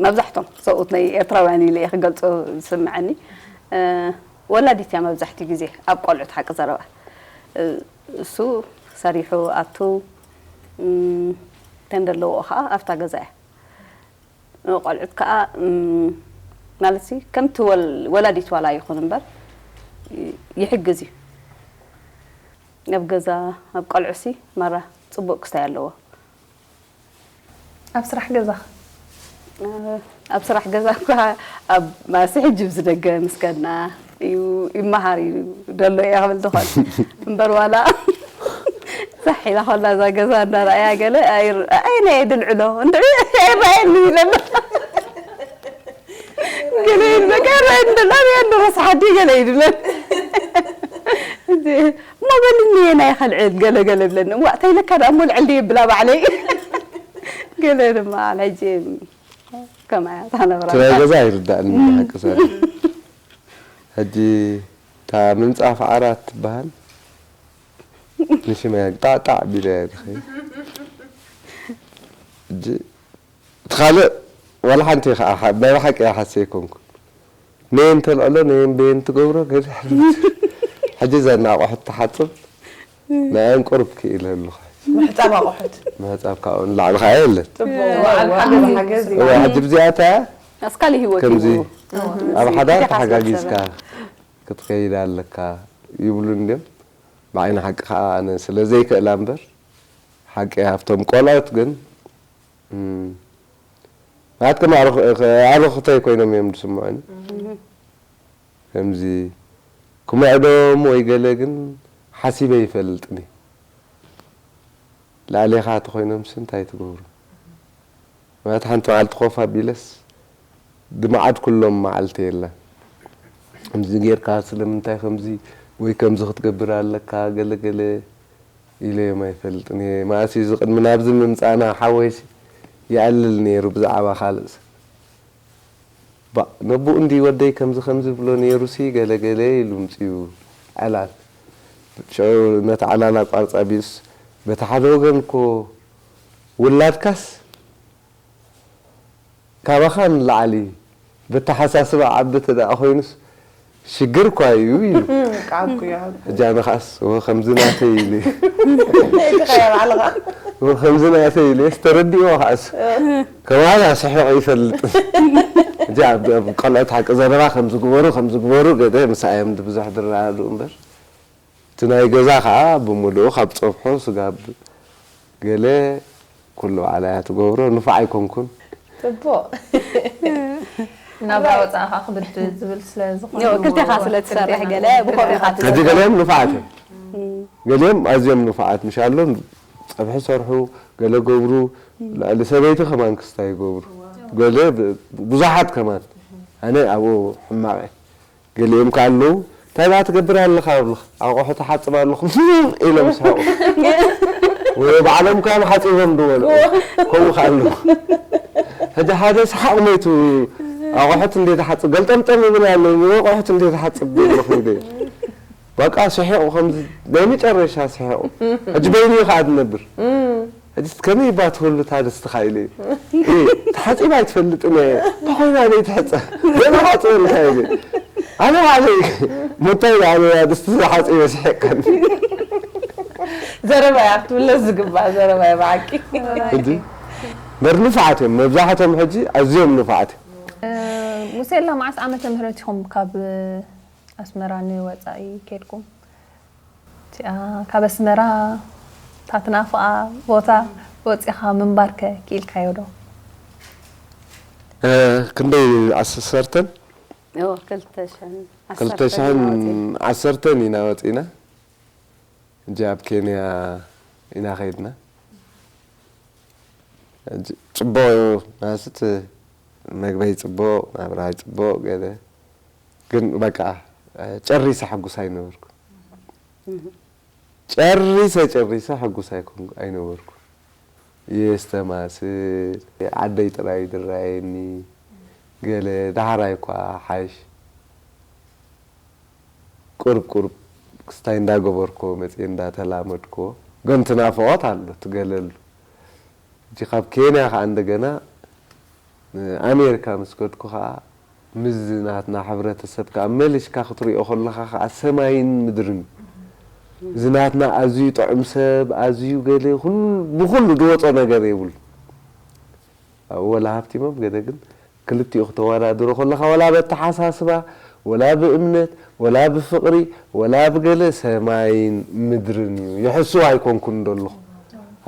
መብዛሕቶም ሰብኡት ናይ ኤርትራውያን ኢለ እየ ክገልፆ ዝስምዐኒ። እ፣ ወላዲት እያ መብዛሕትኡ ግዜ ኣብ ቆልዑት ሓቂ ዘረባ። እ፣ እሱ ሰሪሑ ኣቱ፣ እም፣ ተን ዘለዎ ከዓ ኣብታ ገዛ እያ። ቆልዑት ከዓ፣ እም፣ ማለት ሲ ከምቲ ወል-፣ ወላዲት ዋላ ይኹን እምበር ይ-፣ ይሕግዝ እዩ። ኣብ ገዛ፣ ኣብ ቆልዑ ሲ ማራ ፅቡቅ ክስታይ ኣለዎ። ኣብ ስራሕ ገዛ እ፣ ኣብ ስራሕ ገዛ እኳ ኣብ ማሲ ሕጂ ብዝደገ ምስከና እዩ ይመሃር እዩ ደሎ እየ ክብል ዝኽእል እምበር ዋላ ፍታሕ ኢላ ከላ እዛ ገዛ እንዳረኣያ ገለ ኣይር-፣ ኣይ ናይ ድልዕሎ እንድዒ ኣይረኣየኒ ኢለ ኣሎ። ገለ ይብል በቃ ኣይረኣየኒ ዘሎ ኣበይ ኣሎ ረሳሓ ድዩ ገለ ይድለን። እሞ በልኒ ናይ ከልዕል ገለ ገለ ብለኒ። እዋ ተይለካ ደኣ እሞ ልዕል ድየ ብላ ባዕለይ። ገለ ድማ ሕጂ ከምኣ እያ እታ ነብራ። ትራይ ገዛ ኣይርዳእን ሓቂ ሰብ። ሕጂ እታ ምንጻፍ ዓራት ትበሃል ንሽመያ ጣዕጣዕ ቢለ እያ ትኸይድ። ሕጂ እቲ ካልእ ዋላ ሓንቲ ከዓ ሓ-፣ ናይ ብሓቂ እያ ሓሰይ ኣይኮንኩን። ነየን ተልዕሎ፣ ነየን በየን ትገብሮ፣ ገለ ሕጂ እዘን ኣቑሑት ትሓጽብ፣ ንኣየን ቁሩብ ክኢለ ኣለኹ። ምሕጻብ ኣቑሑት። ምሕጻብ ካብኡ ንላዕሊ ከዓ የለን። ጽቡቕ። እዋ፣ ኣብ ሓገዝ፣ ሓገዝ እዩ። እዋ፣ ሕጂ ብዚኣታ እያ። ኣስካሊ ህይወት ከምዚ እዩ። እዋ። ኣብ ሓዳር ክዲ ሓሳብ ተሓጋጊዝካ ሰበ። ክትከይድ ኣለካ ይብሉ እንድዮም። ብዓይኒ ሓቂ ከዓ ኣነ ስለ ዘይክእላ እምበር፣ ሓቂ ኣብቶም ቆልዑት ግን፣ እም፣ ማለት ከም ኣርኽ-፣ ኣርኽቶይ ኮይኖም እዮም ዝስምዑኒ። እም። ከምዚ ክምዕዶም ወይ ገለ ግን ሓሲበ ይፈልጥኒ። ላዕሌኻ ተኾይኖምስ እንታይ ትገብሩ? ማለት ሓንቲ መዓልቲ ኮፍ ኣቢለስ ድመዓድኩሎም መዓልቲ የለን። ከምዚ ጌርካ ስለምንታይ ከምዚ ወይ ከምዚ ክትገብር ኣለካ ገለ ገለ ኢለዮም ኣይፈልጥን እየ። መኣስ እዩ እዚ ቅድሚ ናብዚ ምምጻእና ሓወይሲ ይኣልል ነይሩ ብዛዕባ ካልእ ሰብ። ባእ፣ ነቦኡ እንዲ ወደይ ከምዚ ከምዚ ብሎ ነይሩሲ ገለ ገለ ኢሉ ምጽኡ ዕላል። ሽዑ ነቲ ዕላል ኣቋርጻ ቢሉስ፣ በቲ ሓደ ወገን እኮ ውላድካስ ካባኻ ንላዕሊ በተሓሳስባ ዓቢ ተደኣ ኮይኑስ ሽግር እኳ እዩ ኢሉ። ቃብ እኮ እዩ ዓቢ። ሕጂ ኣነ ከኣስ፣ ወ፣ ከምዚ ናተይ ኢለ። እቲ ኸያ ባዕልኻ። ወ፣ ከምዚ ናተይ ኢለ፣ ተረዲእዎ ከኣስ። ከማና ስሒቑ ይፈልጥ። ሕጂ ኣብ፣ ኣብ ቆልዑት ሓቂ ዘረባ ከምዚ ግበሩ፣ ከምዚ ግበሩ፣ ገለ ምሳዮም ብዙሕ ድራሉ እምበር። እቲ ናይ ገዛ ኸዓ ብምሉኡ ካብ ጸብሖ ስጋብ ገለ ኩሉ ባዕላ እያ ትገብሮ። ንፉዕ ኣይኮንኩን። ጽቡቕ። ናብራ ወጻእኻ ክብድ ዝብል ስለ ዝኾነ፣ ዮ፣ ክልቴኻ ስለ ትሰርሕ ክልቴኻ ገለ ስለ ብኸምኡ ኢኻ ትሰርሕ። ሕጂ ገሊኦም ንፉዓት እዮም። እም። ገሊኦም ኣዝዮም ንፉዓት ምሽ ኣሎ፣ ጸብሒ ሰርሑ፣ ገለ ገብሩ፣ ልዕሊ ሰበይቲ ከማን ክስታይ ይገብሩ። ገለ ብ-፣ ብዙሓት ከማን። ኣነ ኣብኡ ሕማቕ እየ። ገሊኦም ከ ኣለዉ፣ "እንታይ ደኣ ትገብር ኣለኻ?" ይብሉኻ። "ኣቑሑ ትሓጽብ ኣለኹ" ኢሎም ይስሕቑ። ወይ ባዕሎም ከኣ ሓጺቦም ዶ በሉ። ከምኡ ከ ኣለዉ። ሕጂ ሓደ ሰሓቕ ሞይቱ፣ ኣቑሑት እንዴ ትሓጽብ፣ ገልጠምጠም ይብል ኣሎ፣ "ኣቑሑት እንዴ ትሓጽብ" ኣለኹ ኢለ። በቃ ስሒቑ፣ ከምዚ ናይ መጨረሻ ስሒቑ። ሕጂ በይኑ እዩ ከኣ ዝነብር። ሕጂ ከመይ እባ ትህሉ እታ ድስቲ ኢለ። እ፣ ተሓጺባ ኣይትፈልጥን እየ። እንታይ ኮይና ኣበይ ትሕጸብ? ገና ሓጽበልካ ኢለ። ኣነ ባዕለይ፣ መታይ ኣነ እያ ድስቲ ሓጺበ ስሒቕካኒ? ዘረባ እያ ክትብሎ ዝግባእ ዘረባ እያ ብሓቂ። ሕጂ እምበር ንፉዓት እዮም። መብዛሕትኦም ሕጂ ኣዝዮም ንፉዓት እዮም። እ፣ ሙሴላ፣ መዓስ ዓመተ ምህረት ኢኹም ካብ ኣስመራ ንወጻኢ ከድኩም? እቲኣ ካብ ኣስመራ እታ ትናፍቓ ቦታ ወጺኻ ምንባርከ ክኢልካዮ ዶ? እ፣ ክንደይ ዓሰርተን? እዎ፣ ክልተ ሽሕን ክልተ ሽሕን ዓሰርተን ኢና ወጺና። ሕጂ ኣብ ኬንያ ኢና ኸይድና። ሕጂ ጽቡቕ እዩ፣ ማለት መግበይ ጽቡቕ፣ ናብራይ ጽቡቕ፣ ገለ ግን በቃ ጨሪሰ ሕጉስ ኣይነበርኩን። እህ። ጨሪሰ፣ ጨሪሰ ሕጉስ ኣይኮንኩ-፣ ኣይነበርኩን። የስተማስል፣ ዓደይ ጥራይ ድራየኒ፣ ገለ ዳሕራይ እኳ ሓሽ። ቁሩብ ቁሩብ ክስታይ እንዳገበርኩዎ መጽየ እንዳተላመድኩዎ፣ ግን እቲ ናፍቖት ኣሎ፣ እቲ ገለ ኣሎ። ሕጂ ካብ ኬንያ ከኣ እንደገና ንኣሜሪካ ምስ ከድኩ ከኣ ምስዚ ናትና ሕብረተሰብ ከኣ መሊስካ ክትሪኦ ከለኻ ከኣ ሰማይን ምድርን እዩ። እዚ ናትና ኣዝዩ ጥዑም ሰብ፣ ኣዝዩ ገለ፣ ኩሉ፣ ብኹሉ ዝወጾ ነገር የብሉ። ኣብኡ ወላ ሃብቲሞም ገለ፣ ግን ክልቲኡ ክተወዳድሮ ከለኻ፣ ወላ በተሓሳስባ፣ ወላ ብእምነት፣ ወላ ብፍቕሪ፣ ወላ ብገለ፣ ሰማይን ምድርን እዩ። ይሕስው ኣይኮንኩን ዶ ኣለኹ።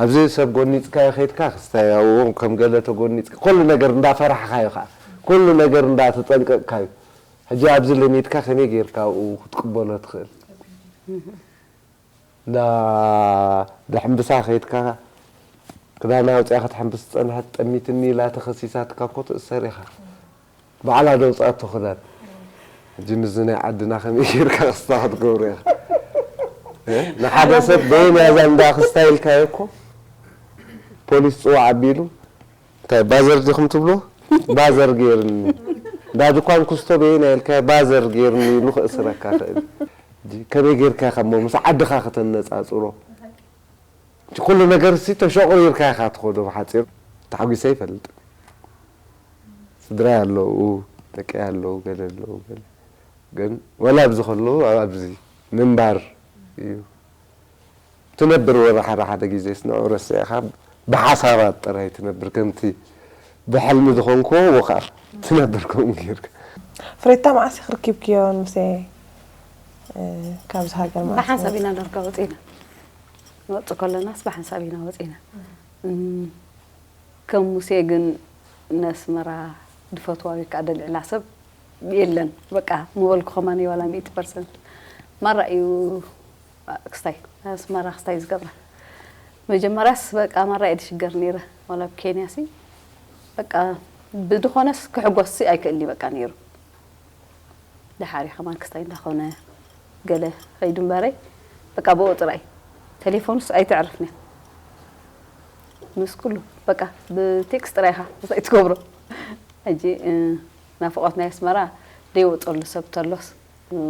ኣብዚ ሰብ ጎኒጽካዮ ኸይድካ ክስታይ፣ ኣብኡ ከም ገለ ተጎኒጽካ፣ ኩሉ ነገር እንዳፈራሕካዮ ኸኣ፣ ኩሉ ነገር እንዳተጠንቀቕካዩ። ሕጂ ኣብዚ ለሚድካ ከመይ ጌርካ ኣብኡ ክትቅበሎ ትኽእል? እንዳ እንዳ ሕምብሳ ከይድካ ክዳና ኣውፂኣ ክትሕምብስ ዝፀንሐት ጠሚትኒ ኢላ ተኸሲሳትካ እኮ ትእሰር ኢኻ። ባዕላ ዶ ኣውፅኣቶ ክዳን። ሕጂ ምስዚ ናይ ዓድና ከመይ ጌርካ ክስታ ክትገብሮ ኢኻ? እ? ንሓደ ሰብ በየን እያ እዛ እንዳ ክስታ ኢልካዮ እኮ ፖሊስ ፅዋዕ ኣቢሉ እንታይ ባዘር ዲኹም ትብሎ? ባዘር ጌርኒ። እንዳ ድኳን ኩስቶ በየን እያ ኢልካዮ ባዘር ጌርኒ ኢሉ ክእስረካ ይኽእል። ሕጂ ከመይ ጌርካ ኢኻ እሞ ምስ ዓድኻ ከተነፃፅሮ? እቲ ኩሉ ነገር ሲ ተሸቑሪርካ ኢኻ ትኸዶ። ብሓፂሩ ተሓጒሰ ይፈልጥ። ስድራይ ኣለዉ፣ ደቀይ ኣለዉ፣ ገለ ኣለዉ፣ ገለ ግን ወላ ኣብዚ ከለዉ ኣብዚ ምንባር እዩ። ትነብር ወረ ሓደ ሓደ ግዜ ስንዑ ረሲዕኻ ብሓሳባት ጥራይ ትነብር ከምቲ ብሕልሚ ዝኾንክዎ ወኻ ትነብር ከምኡ ጌርካ። ፍሬታ መዓስ ኢኺ ርኪብክዮ ንሙሴ፣ እ፣ ካብዚ ሃገር መዓስ ብሓንሳብ ኢና ዳርጋ ወፂና። ንወፅእ ከለናስ ብሓንሳብ ኢና ወፂና። እም፣ ከም ሙሴ ግን ነስመራ ድፈትዋ ወይ ከዓ ደልዕላ ሰብ የለን። በቃ ምበልኩ ከማን ዋላ ሚእቲ ፐርሰንት ማራ እዩ። ክስታይ ኣስመራ ክስታይ ዝገብራ መጀመርያስ በቃ ማራ እየ ድሽገር ነይረ። ዋላ ኣብ ኬንያ ሲ በቃ ብድኾነስ ክሕጎስ ሲ ኣይክእልኒ በቃ ነይሩ። ደሓሪ ከማን ክስታይ እንዳኾነ ገለ ኸይዱ እምበረይ በቃ ብኡ ጥራይ። ቴሌፎንስ ኣይተዕርፍን እያ ምስ ኩሉ በቃ ብቴክስት ጥራይ ኢኻ እንታይ ትገብሮ። ሕጂ እ፣ ናፍቖት ናይ ኣስመራ ደይወፀሉ ሰብ ተሎስ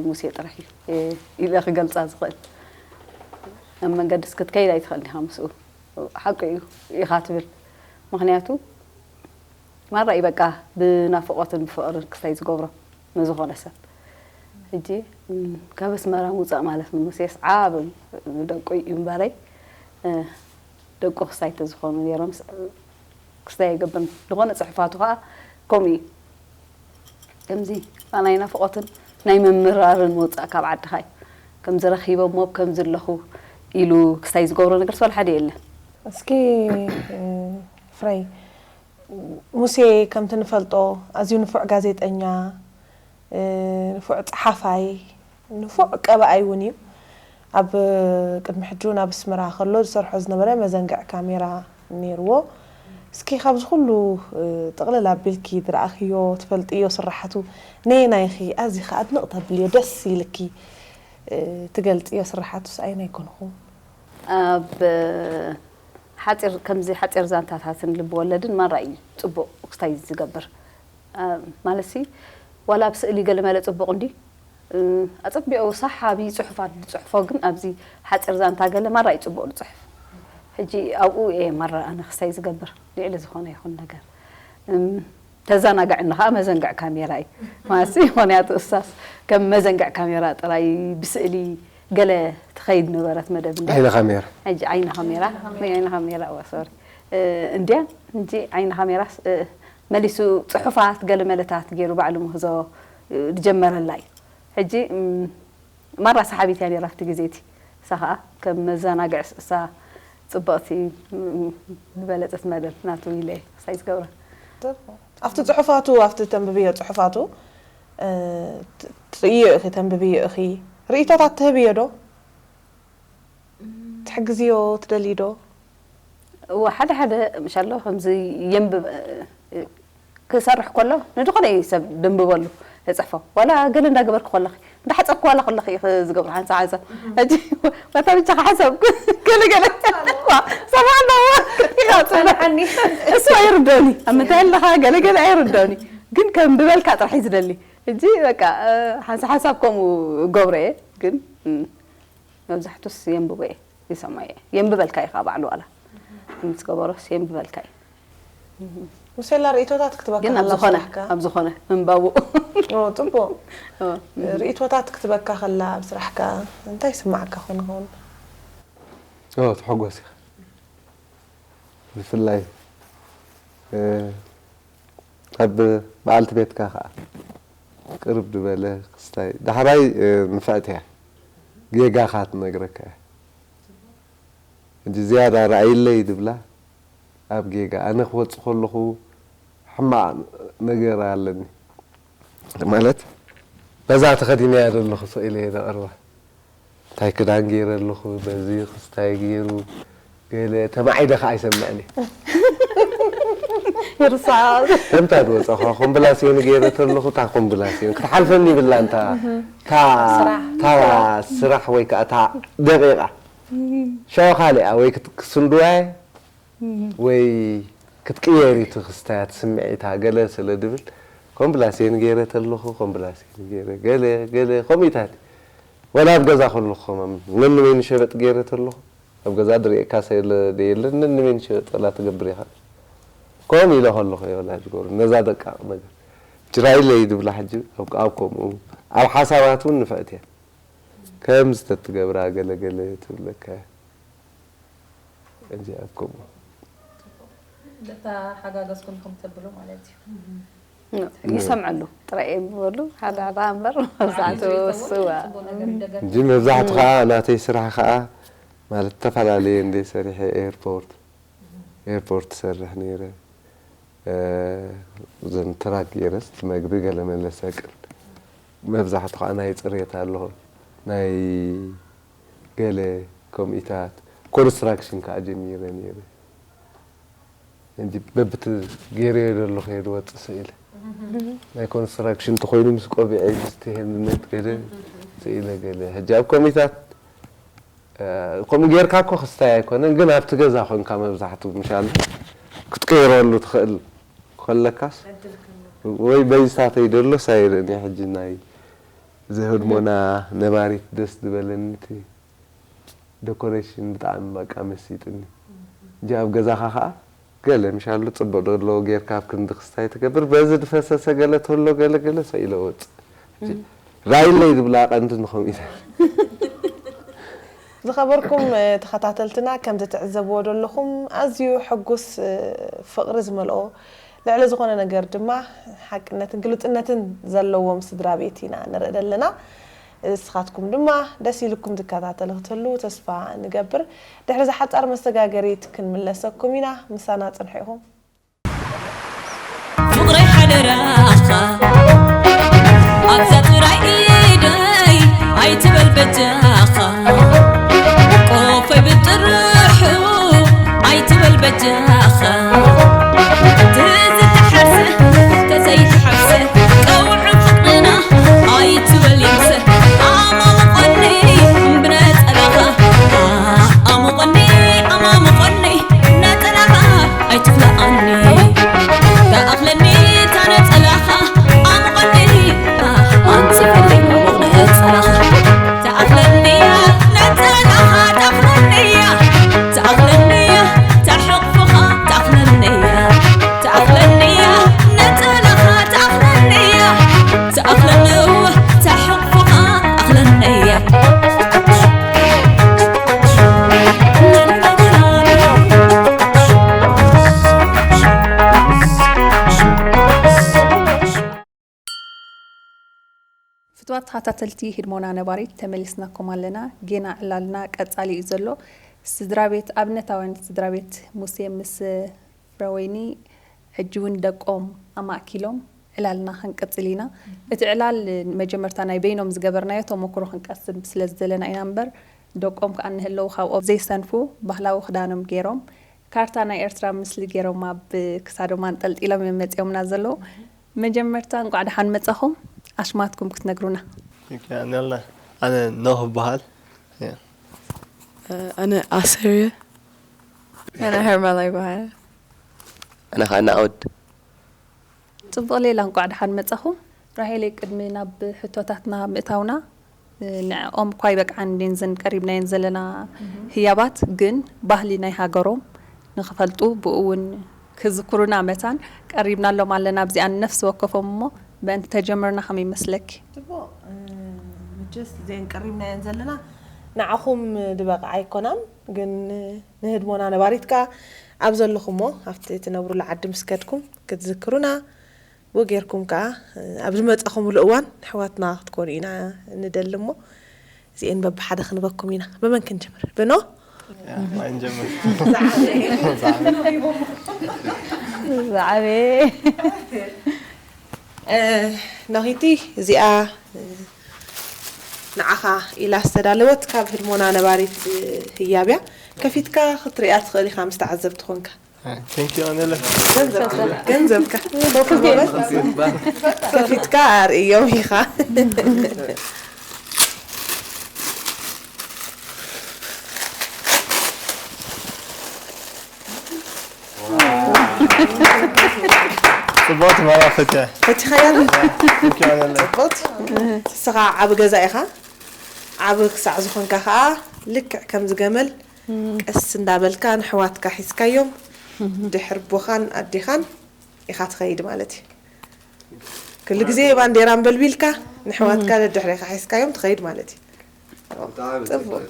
ሙሴ ጥራሕ እዩ እ፣ ኢለ ክገልፃ ዝኽእል። ኣብ መንገድስ ክትከይድ ኣይትኽእል ዲኻ ምስኡ ሓቂ እዩ ኢኻ ትብል። ምኽንያቱ ማራ እዩ በቃ ብናፍቖትን ብፍቕርን ክስታይ ዝገብሮ ንዝኾነ ሰብ። ሕጂ እም፣ ካብ ኣስመራ ምውፃእ ማለት ንሙሴስ ዓብ ደቁ እዩ እምበረይ እ፣ ደቁ ክስታይ ተዝኾኑ ነይሮም ክስታይ ኣይገብርን። ዝኾነ ፅሑፋቱ ከዓ ከምኡ እዩ። ከምዚ ናይ ናፍቖትን ናይ ምምራርን ምውፃእ ካብ ዓድኻ እዩ። ከምዚ ረኺቦሞ ከምዚ ኣለኹ ኢሉ ክስታይ ዝገብሮ ነገር ስለ ሓደ የለን። እስኪ እ፣ ፍረይ፣ ሙሴ ከምቲ ንፈልጦ ኣዝዩ ንፉዕ ጋዜጠኛ፣ እ፣ ንፉዕ ጸሓፋይ፣ ንፉዕ ቀባኣይ እውን እዩ። ኣብ ቅድሚ ሕጂ እውን ኣብ ኣስመራ ከሎ ዝሰርሖ ዝነበረ መዘንግዕ ካሜራ ነይርዎ። እስኪ ካብዚ ኩሉ እ፣ ጥቕልል ኣቢልኪ ዝረኣኽዮ ትፈልጥዮ ስራሓቱ ነየናይ ኢኺ ኣዚኺ ኣድንቕ ተብልዮ ደስ ኢልኪ እ፣ ትገልጽዮ ስራሓቱስ ኣየናይ ኮንኹም? ኣብ ሓፂር ከምዚ ሓፂር ዛንታታትን ልብ ወለድን ማራ እዩ ፅቡቕ ክስታይ ዝገብር። አ፣ ማለትሲ ዋላ ኣብ ስእሊ ገለመለ ፅቡቕ እንዲ እ፣ ኣፀቢቑ ሰሓቢ ፅሑፋት ዝፅሕፎ ግን ኣብዚ ሓፂር ዛንታ ገለ ማራ እዩ ፅቡቕ ዝፅሕፍ። ሕጂ ኣብኡ እየ ማራ ኣነ ክስታይ ዝገብር ልዕሊ ዝኾነ ይኹን ነገር እም፣ ተዘናግዐኒ ከዓ መዘንግዕ ካሜራ እዩ ማሲ ምክንያቱ እሳስ ከም መዘንግዕ ካሜራ ጥራይ ብስእሊ ገለ ትኸይድ ነበረት መደብ እንድያ። ዓይኒ ካሜራ። ሕጂ ዓይኒ ካሜራ ናይ ዓይኒ ካሜራ እዋ ሶሪ እንድያ ሕጂ ዓይኒ ካሜራ መሊሱ ፅሑፋት ገለ መለታት ገይሩ ባዕሉ ምህዞ ዝጀመረላ እዩ። ሕጂ ማራ ሰሓቢት እያ ነይራ ኣብቲ ግዜ እቲ። እሳ ከዓ ከም መዘናግዒ እሳ ፅብቕቲ ዝበለፀት መደብ ናቱ ኢለ እየ ክሳይ ዝገብራ። ኣብቲ ፅሑፋቱ ኣብቲ ተንብብዮ ፅሑፋቱ ትርእዮ ኢኺ ተንብብዮ ኢኺ ርእይቶታት ትህብዮ ዶ? ትሕግዝዮ ትደልዪ ዶ? እወ ሓደ ሓደ ምሻሎ ከምዚ የንብብ ክሰርሕ ከሎ ንድኾነ እዩ ሰብ ደንብበሉ እፅሕፎ ዋላ ገለ እንዳገበርክ ከለኺ እንዳሓፀብክ ዋላ ከለኺ እዩ ዝገብሮ ሓንሳ ሓንሳ ሕጂ ዋታ ብቻ ሓሰብ ገለ ገለ ሰማዕ ኣለዎ ይቃፅለኒ እሱ ኣይርደኒ ኣብ ምንታይ ኣለኻ ገለ ገለ ኣይርደኒ ግን ከም ብበልካ ጥራሕ እዩ ዝደሊ ሕጂ በቃ ሓንሳ ሓንሳብ ከምኡ ገብሮ እየ ግን መብዛሕቱስ የንብቦ እየ ይሰማዮ የንብበልካ ኢኻ ባዕሉ ዋላ ምስ ገበሮስ የንብበልካ እዩ ሙሴላ ርእቶታት ክትበካ ግን ኣብ ከላ ኣብ ዝኾነ ስራሕካ ኣብ ዝኾነ ምንባቡ ኦ፣ ጽቡቕ። ኦ፣ ርእቶታት ክትበካ ከላ ኣብ ስራሕካ እንታይ ይስማዓካ ኮን ይኸውን? ኦ፣ ትሕጎስ ኢኻ። ብፍላይ እ፣ ኣብ በዓልቲ ቤትካ ከኣ ቅርብ ዝበለ ክስታይ ዳሕራይ እ፣ ንፍዕቲ እያ ጌጋኻ ትነግረካ እያ። ሕጂ ዝያዳ ረኣይለይ ድብላ ኣብ ጌጋ ኣነ ክወጽእ ከለኹ ሕማቕ ነገር ኣለኒ ማለት በዛ ተኸዲነያ ዘለኹ ስቕ ኢለ እየ ዘቕርባ። እንታይ ክዳን ገይረ ኣለኹ፣ በዚ ክስታይ ገይሩ፣ ገለ ተማዒደ ከኣ ኣይሰምዕን እየ። ይርሳዕ። ከምታ ዝወፀኻ ኮምብላስዮን ገይረ ተለኹ፣ እታ ኮምብላስዮን ክትሓልፈኒ ይብላ፣ እንታ እታ ስራሕ። እታ ስራሕ ወይ ከዓ እታ ደቂቓ። ሻው ካሊኣ ወይ ክት- ክስንድዋየ ወይ ክትቅየር እዩ እቲ ክስታያት ስምዒታ ገለ ስለ ድብል፣ ኮምብላስዮን ገይረ ተለኹ፣ ኮምብላስዮን ገይረ፣ ገለ፣ ገለ፣ ከምኡታት። ወላ ኣብ ገዛ ከለኹ ከማን ነንበይኑ ሸበጥ ገይረ ተለኹ፣ ኣብ ገዛ ድርእየካ ሰለ ደየለ ነንበይኑ ሸበጥ ወላ ትገብር ኢኻ። ከምኡ ኢለ ከለኹ እየ ወላ ዝገብሮ፣ ነዛ ደቃቕ ነገር። ጅራይለይ ድብላ ሕጂ ኣብ ኣብ ከምኡ፣ ኣብ ሓሳባት እውን ንፍዕቲ እያ። ከምዚ ተትገብራ ገለ ገለ ትብለካ እያ። ሕጂ ኣብ ከምኡ። ተሓጋገዝኩም ኢኹም ተብሉ ማለት እዩ። ይሰምዐሉ ጥራይ እዮም ዝበሉ ሓደ ሓደ እምበር መብዛሕትኡ ስዋ ጽቡቅ ነገር ይደገፍ። እንጂ መብዛሕቱ ከዓ ናተይ ስራሕ ከዓ ማለት ዝተፈላለየ እንደ ሰሪሐ ኤርፖርት ኤርፖርት ትሰርሕ ነይረ። እዘን ትራክ ገይረስ መግቢ ገለ መለ ሰቅል። መብዛሕቱ ከዓ ናይ ፅሬት ኣለኹ ናይ ገለ ከምኢታት ኮንስትራክሽን ከዓ ጀሚረ ነይረ። እንጂ በብቲ ገይረዮ ዘለኹ እየ ዝወፅእ ስኢለ ናይ ኮንስትራክሽን ተኮይኑ ምስ ቆቢዐይ ምስቲ ሄልሜት ገለ ስኢለ ገለ ሕጂ ኣብ ኮሚታት ከምኡ ጌርካ እኮ ክስታይ ኣይኮነን ግን ኣብቲ ገዛ ኮንካ መብዛሕቱ ምሻል ክትቀይረሉ ትኽእል ከለካስ ወይ በይሳተይ ደሎ ሳይርእን እየ ሕጂ ናይ ዘህድሞና ነባሪት ደስ ዝበለኒ እቲ ዶኮሬሽን ብጣዕሚ በቃ መሲጥኒ እንጂ ኣብ ገዛኻ ከዓ ገለ ምሻሉ ፅቡቅ ደሎ ጌርካ ኣብ ክንዲ ክስታይ ትገብር በዚ ዝፈሰሰ ገለ ተሎ ገለ ገለ ሰኢለ ወፅእ ራይለይ ዝብላ ቀንዲ ንኸምኡ ኢለ ዝኸበርኩም ተኸታተልትና ከም ትዕዘብዎ ዘለኹም ኣዝዩ ሕጉስ ፍቕሪ ዝመልኦ ልዕሊ ዝኾነ ነገር ድማ ሓቅነትን ግሉጽነትን ዘለዎም ስድራ ቤት ኢና ንርኢ ዘለና። እስኻትኩም ድማ ደስ ኢልኩም ትከታተሉ ክትህሉ ተስፋ ንገብር። ድሕሪ ዝሓጻር መሰጋገሪት ክንምለሰኩም ኢና። ምሳና ጽንሑ ኢኹም። ፍቕረይ ሓደራኻ ኣብዛ ጥራይ ኢደይ ኣይትበል በጃኻ ቆፈይ ብጥርሑ ኣይትበል በጃኻ ተዝተሓርሰ ተዘይተሓርሰ ቀውዒ ፍቕርና ኣይትበል ይምሰ ኣማሙቐኒ ብነጸላኻ ኣሙቐኒ ኣማሙቐኒ ነጸላኻ ኣይትፍለኣኒ ተኣኽለኒ ታነጸላኻ ኣሙቐኒ ኣንጽፈለይ ሙቕ ነጸላኻ ተኣኽለኒ ነጸላኻ ተኣኽለኒ ተኣኽለኒ ተሕቕፍኻ ተኣኽለኒ ተኣኽለኒ ነጸላኻ ተኣኽለኒ ተኣኽለኒ ተሕቕፍኻ ተኣኽለኒ ፍትዋት ተኸታተልቲ ህድሞና ነባሪት ተመሊስናኩም ኣለና። ጌና ዕላልና ቀጻሊ እዩ ዘሎ። ስድራ ቤት ኣብነታውያን ስድራ ቤት ሙሴ ምስ ፍረወይኒ ሕጂ እውን ደቆም ኣማእኪሎም ዕላልና ክንቅጽል ኢና። እቲ ዕላል መጀመርታ ናይ በይኖም ዝገበርናዮ ተመክሮ ክንቀስም ስለ ዝደለና ኢና እምበር ደቆም ከኣ እንህለዉ ካብኦም ዘይሰንፉ ባህላዊ ክዳኖም ገይሮም ካርታ ናይ ኤርትራ ምስሊ ገይሮም ኣብ ክሳዶም ኣንጠልጢሎም እዮም መጺኦምና ዘለዉ። መጀመርታ እንቋዕ ደሓን መጻኹም ኣሽማትኩም ክትነግሩና። ነልና ኣነ ኖህ በሃል ኣነ ኣሰር እየ ኣነ ሄርመላ ይበሃል ኣነ ከዓ ናኦድ ጽቡቕ ሌላ እንቋዕ ደሓን መጻኹም ራሄለይ ቅድሚ ናብ ሕቶታትና ምእታውና ንዕኦም እኳ ይበቅዓን እንዴን ዘን ቀሪብናየን ዘለና ህያባት ግን ባህሊ ናይ ሃገሮም ንኽፈልጡ ብኡ እውን ክዝክሩና መታን ቀሪብናሎም ኣለና ኣብዚኣ ንነፍሲ ወከፎም እሞ በእንቲ ተጀመርና ከመይ ይመስለኪ? ጽቡቕ መቸስ እዚአን ቀሪብናየን ዘለና ንዓኹም ድበቕዓ ኣይኮናን ግን ንህድሞና ነባሪት ከኣ ኣብ ዘለኹሞ ኣብቲ ትነብሩሉ ዓዲ ምስ ከድኩም ክትዝክሩና ብኡ ጌርኩም ከኣ ኣብ ዝመጻኹምሉ እዋን ኣሕዋትና ክትኮኑ ኢና ንደሊ እሞ እዚኤን በብሓደ ክንበኩም ኢና። ብመን ክንጅምር? ብኖ? ማይ ንጀምር። ዝዓበየ ኖኺቲ እዚኣ ንዓኻ ኢላ ዝተዳለወት ካብ ህድሞና ነባሪት ህያብያ ከፊትካ ክትሪኣ ትኽእል ኢኻ ምስ ተዓዘብቲ ኮንካ። Thank you ኣነለ። ገንዘብካ ገንዘብካ ኮፍ በል። ከፊትካ ኣርእዮም ኢኻ። ጽቡቕቲ ማራ ፈትያ። ፈቲኻያ ዶ? Thank you ኣነለ። ጽቡቕቲ። ንስኻ ዓቢ ገዛ ኢኻ። ዓቢ ክሳዕ ዝኾንካ ኸኣ ልክዕ ከምዚ ገመል ቀስ እንዳበልካ ንሕዋትካ ሒዝካዮም ድሕር ቦኻን ኣዴኻን ኢኻ ትኸይድ ማለት እዩ። ኩሉ ግዜ ባንዴራ ኣንበልቢልካ ንሕዋትካ ደድሕሬኻ ሒዝካዮም ትኸይድ ማለት እዩ። ጽቡቕ።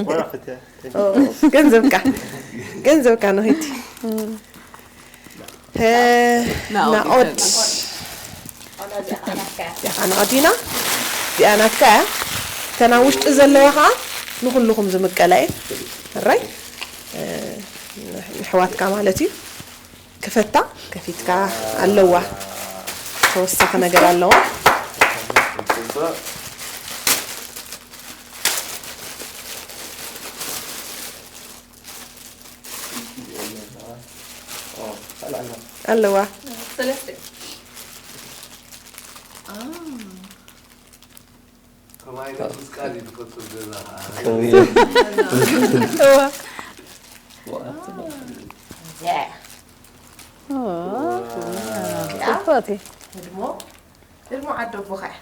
ማራ ፈትያ። ኦ፣ ገንዘብካ ገንዘብካ ነው ሂቲ። እ፣ ናኦድ። ናኦድ። እዚኣ ኸዓ ናትካ እያ። እዚኣ ኸዓ ናኦዲና። እዚኣ ናትካ እያ። እተን ኣብ ውሽጢ ዘለዋ ኸዓ ንኹልኹም ዝምቀላ እየን። ሕራይ? እ፣ ንሕዋትካ ማለት እዩ። ክፈታ ከፊትካ ኣለዋ። ተወሳኺ ነገር ኣለዋ። ኣለዋ። ሰለስተ። ከማይ ምስ ቃል እዩ ዝፈቱ ገዛ ከመይ እዋ። ጽብቕቲ። ህድሞ ህድሞ ዓዲ ኣቦኻ እያ።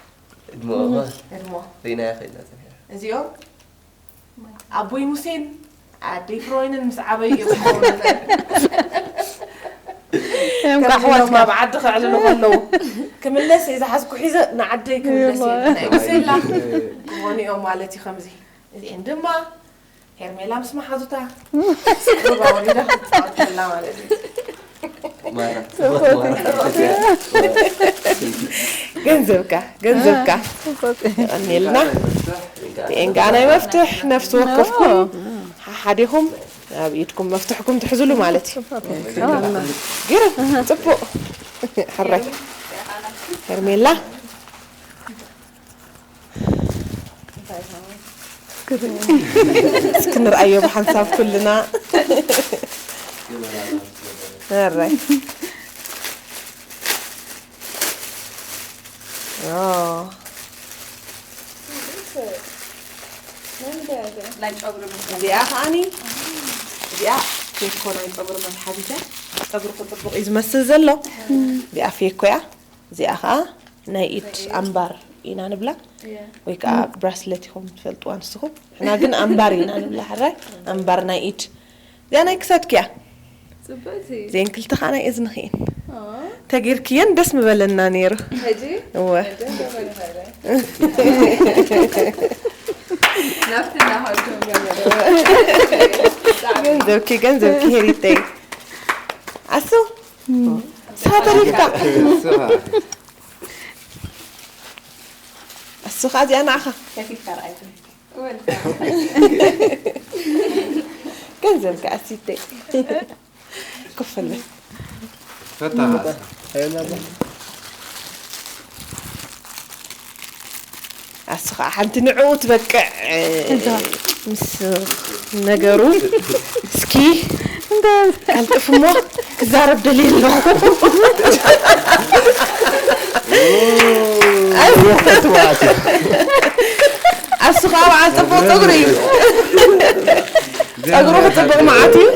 እድሞ ህድሞ ሪናያ ከይድና ጸኒሕና እዚኦም ኣቦይ ሙሴን ኣደይ ፍሮይንን ምስ ዓበዩ እዮም ዝኸውን። እዮም ከምዚ ኢሎም ኣሕዋትካ። ኣብ ዓዲ ክዕልሉ ከለዉ ክምለስ እየ ዝሓዝኩ ሒዘ ንዓደይ ክምለስ እየ ናይ ሙሴላ ክኾኑ እዮም ማለት እዩ። ከምዚ እዚኤን ድማ ሄርሜላ ምስ መሓዙታ ሩባ ወሊዳ ክትፃወት ከላ ማለት እዩ። ማራ ገንዘብካ ገንዘብካ የቐንየልና። ቲኤንጋ ናይ መፍትሕ ነፍሲ ወከፍኩም ሓሓዲኹም ኣብ ኢድኩም መፍትሕኩም ትሕዝሉ ማለት እዩ። ግርም ጽቡቕ ሕራይ ሄርሜላ እስኪ ንርኣዮ ብሓንሳብ ኩልና ሕራይ ኦ ናይ ጨጉሪ መ- እዚኣ ከዓኒ እዚኣ ፌኮ ናይ ጸጉሪ መትሓዚት እያ። ጸጉርኩ ጽቡቕ እዩ ዝመስል ዘሎ። እዚኣ ፌኮ እያ። እዚኣ ከዓ ናይ ኢድ ኣምባር ኢና ንብላ እያ። ወይ ከዓ ብራስለት ኢኹም ትፈልጥዋ ንስኹም። ንሕና ግን ኣምባር ኢና ንብላ። ሕራይ ኣምባር ናይ ኢድ እዚኣ ናይ ክሳድኪ እያ። ጽብቕቲ። እዚአን ክልተ ከዓ ናይ እዝንኺ እየን። ኦ፣ ተጊርክየን ደስ ምበለና ነይሩ። ሕጂ እወ ደንጎበል ኸለ። ናብቲ እናኸድኩም ገመደ። ገንዘብኪ ገንዘብኪ ሄሪተይ ኣሱ ሳተሪፍካ ኣሱ ከዓ እዚኣ ንዓኻ ከፊትካ ረኣይኩ። ገንዘብካ ኣሲተይ ክፈለ ፈታኻስ ኣሱ ከዓ ሓንቲ ንዕኡ ትበቅዕ ምስ ነገሩ እስኪ ቀልጥፍ እሞ ክዛረብ ደልየ ኣለኹ። ኣሱ ከዓ በዓል ፅቡቅ ፀጉሪ እዩ። ፀጉሩ ክፅብቅ መዓት እዩ።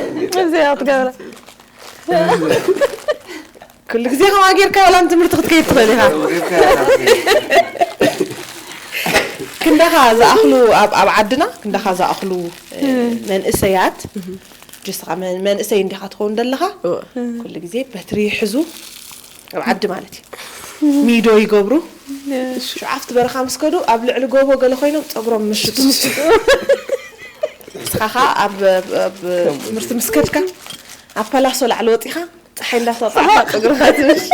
እዚኣ ክትገብራ ኩሉ ግዜ ከምኣ ጌርካ ዋላ ንትምህርቲ ክትከይድ ትኽእል ኢኻ። ክንዳኻ ዝኣኽሉ ኣብ ኣብ ዓድና ክንዳኻ ዝኣኽሉ መንእሰያት ጅስኻ መንእሰይ እንዲኻ ትኸውን ዘለኻ ኩሉ ግዜ በትሪ ይሕዙ ኣብ ዓዲ ማለት እዩ። ሚዶ ይገብሩ ሽዓፍቲ በረኻ ምስ ከዱ ኣብ ልዕሊ ጎቦ ገለ ኮይኖም ፀጉሮም ምሽጡ ንስኻ ኸዓ ኣብ ኣብ ትምህርቲ ምስ ከድካ ኣብ ፓላሶ ላዕሊ ወፂኻ ፀሓይ እንዳሰጣዕካ ፀጉርኻ ትምሽ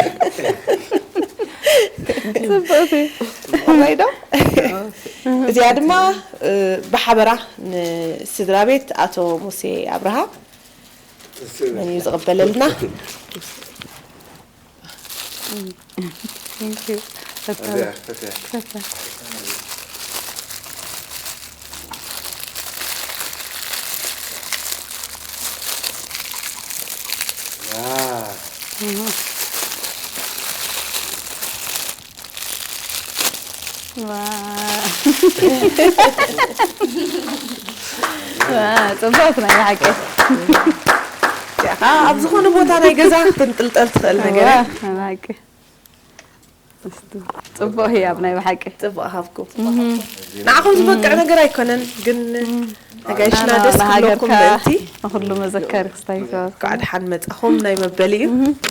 ጽብቕቲ። ራይዶ እዚኣ ድማ ብሓበራ ንስድራ ቤት ኣቶ ሙሴ ኣብርሃ መን እዩ ዝቕበለልና? Thank you። ፈታ- ፈታ- ዋ። ዋ፣ ጽቡቕ ናይ ብሓቂ። እዚኣ ኸኣ ኣብ ዝኾነ ቦታ ናይ ገዛ ክትንጥልጠል ትኽእል ነገር እያ። ዋ፣ ናይ ብሓቂ። ጽቡቕ ህያብ ናይ ብሓቂ። ጽቡቕ ሃብኩም። ንዓኹም ዝበቅዕ ነገር ኣይኮነን፣ ግን ኣጋይሽና ደስ ክብለኩም ምእንቲ። ንኹሉ መዘከሪ ክስታይ ይግበር። እንኳዕ ደሓን መጻኹም ናይ መበሊ እዩ።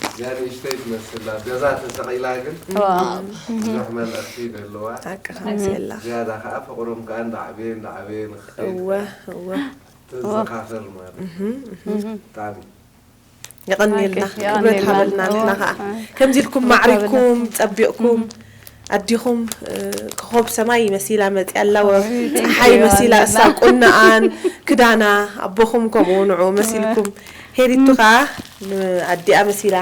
እዚኣ ንእሽተይ ትመስል፣ ኣብ ገዛ ተሰቒላ ግን ዋው። ብዙሕ መልእኽቲ ዘለዋ። ሓቅኻ፣ መሲላ። ዝያዳ ከኣ ፍቕሮም ከኣ እንዳዓበየ፣ እንዳዓበየ ንኽኸይድ እወ፣ እወ። ተዘኻኽር ማለት እዩ። እህ፣ እህ። ብጣዕሚ። የቐንየልና፣ ኦኬ፣ ክብረት የቐንየልና። ሃበልና፣ ንሕና እወ። ከኣ። ከምዚ ኢልኩም ክብረት ማዕሪግኩም፣ ሃበልና። ጸቢቕኩም፣ ኣዲኹም፣ እ፣ ኮኾብ ሰማይ መሲላ መጺኣ ኣላ፣ ወ-፣ ኦይ፣ ጸሓይ thank you፣ መሲላ፣ የቐንየልና። እሳ ቁንኣን፣ ክዳና፣ ኣቦኹም ከምኡ ንዑ መሲልኩም። ሄሪቱ ከኣ ንኣዲኣ መሲላ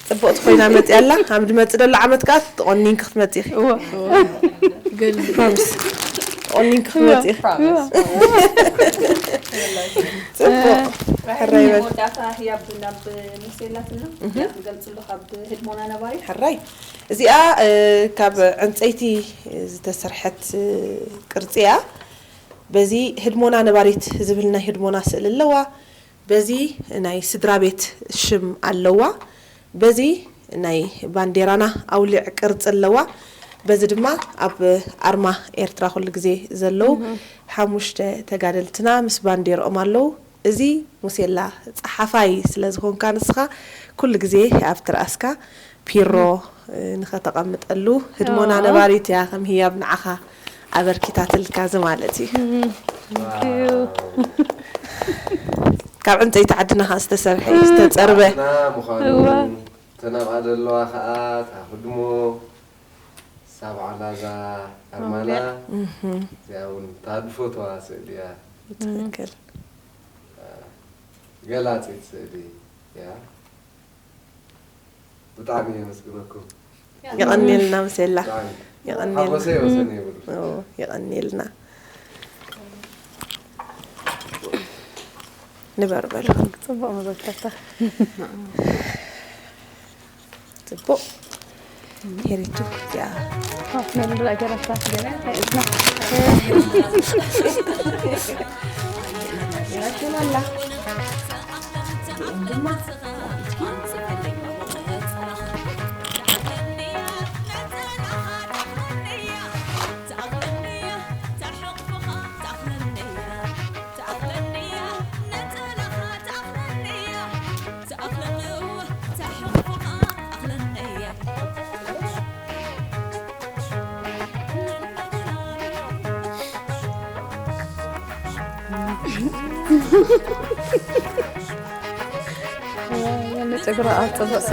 ጽብቕቲ ኮይና መጺኣ ኣላ። ኣብ ዝመጽእ ዘሎ ዓመት ከኣ ተቖኒንኪ ክትመጺ ኢኺ። እወ፣ እወ። ፕሮሚስ። ተቖኒንኪ ክትመጺ ኢኺ። ፕሮሚስ። ጽቡቕ። ሕራይ በል። መወዳእታ ህያብ ናብ ሙሴ ኣላትና። እህ። ህያብ ትገልጽሉ ካብ ህድሞና ነባሪ። ሕራይ። እዚኣ፣ እ፣ ካብ ዕንጸይቲ ዝተሰርሐት፣ እ፣ ቅርጺ እያ። በዚ ህድሞና ነባሪት ዝብል ናይ ህድሞና ስእሊ ኣለዋ። በዚ ናይ ስድራ ቤት ሽም ኣለዋ። በዚ ናይ ባንዴራና ኣውሊዕ ቅርጺ ኣለዋ። በዚ ድማ ኣብ ኣርማ ኤርትራ ኩሉ ግዜ ዘለዉ እህ። ሓሙሽተ ተጋደልትና ምስ ባንዴርኦም ኣለዉ። እዚ ሙሴላ ጸሓፋይ ስለ ዝኾንካ ንስኻ ኩሉ ግዜ ኣብ ትርኣስካ ፒሮ፣ እ፣ ንኸተቐምጠሉ ህድሞና ኣዎ። ነባሪት እያ ከም ህያብ ንዓኻ ኣበርኪታትልካ እዚ ማለት እዩ። እም፣ thank you። ካብ ዕንጸይቲ ዓድና ኸኣ ዝተሰርሐ እዩ፣ ዝተጸርበ። ዓድና ምዃኑ እወ። ተናብኣ ዘለዋ ኸኣ እታ ህድሞ ሳብ ዓላዛ ኣርማና ኣውሊዕ። እህ። እዚኣ እውን እታ ድፈትዋ ስእሊ እያ። ብትኽክል። ገላጺት ስእሊ እያ። ብጣዕሚ የመስግነኩም። የቐንየልና ሙሴላ። ብጣዕሚ። የቐንየልና። ሓጎሰይ ወሰን የብሉን። ኦ፣ የቐንየልና። ንበር በሉ። ጽቡቕ መዘከርታ። ጽቡቕ። ሄሪቱ፣ ያ። ኣፍነሉ ኣገራታ ገና ኣይእትና። ጨጉራ ኣብ ጽቡቕ።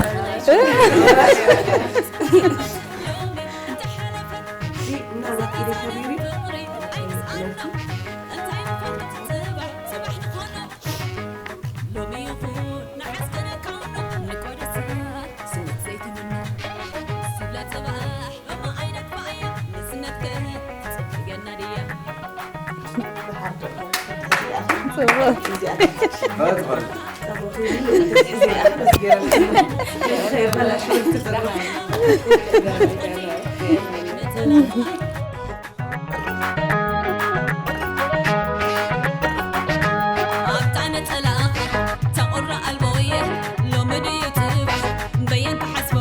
ኣብታ ነጸላ ተቑርዕ ኣልቦየ ሎሚ ድዩ ጽባሕ በየን ክሓስቦ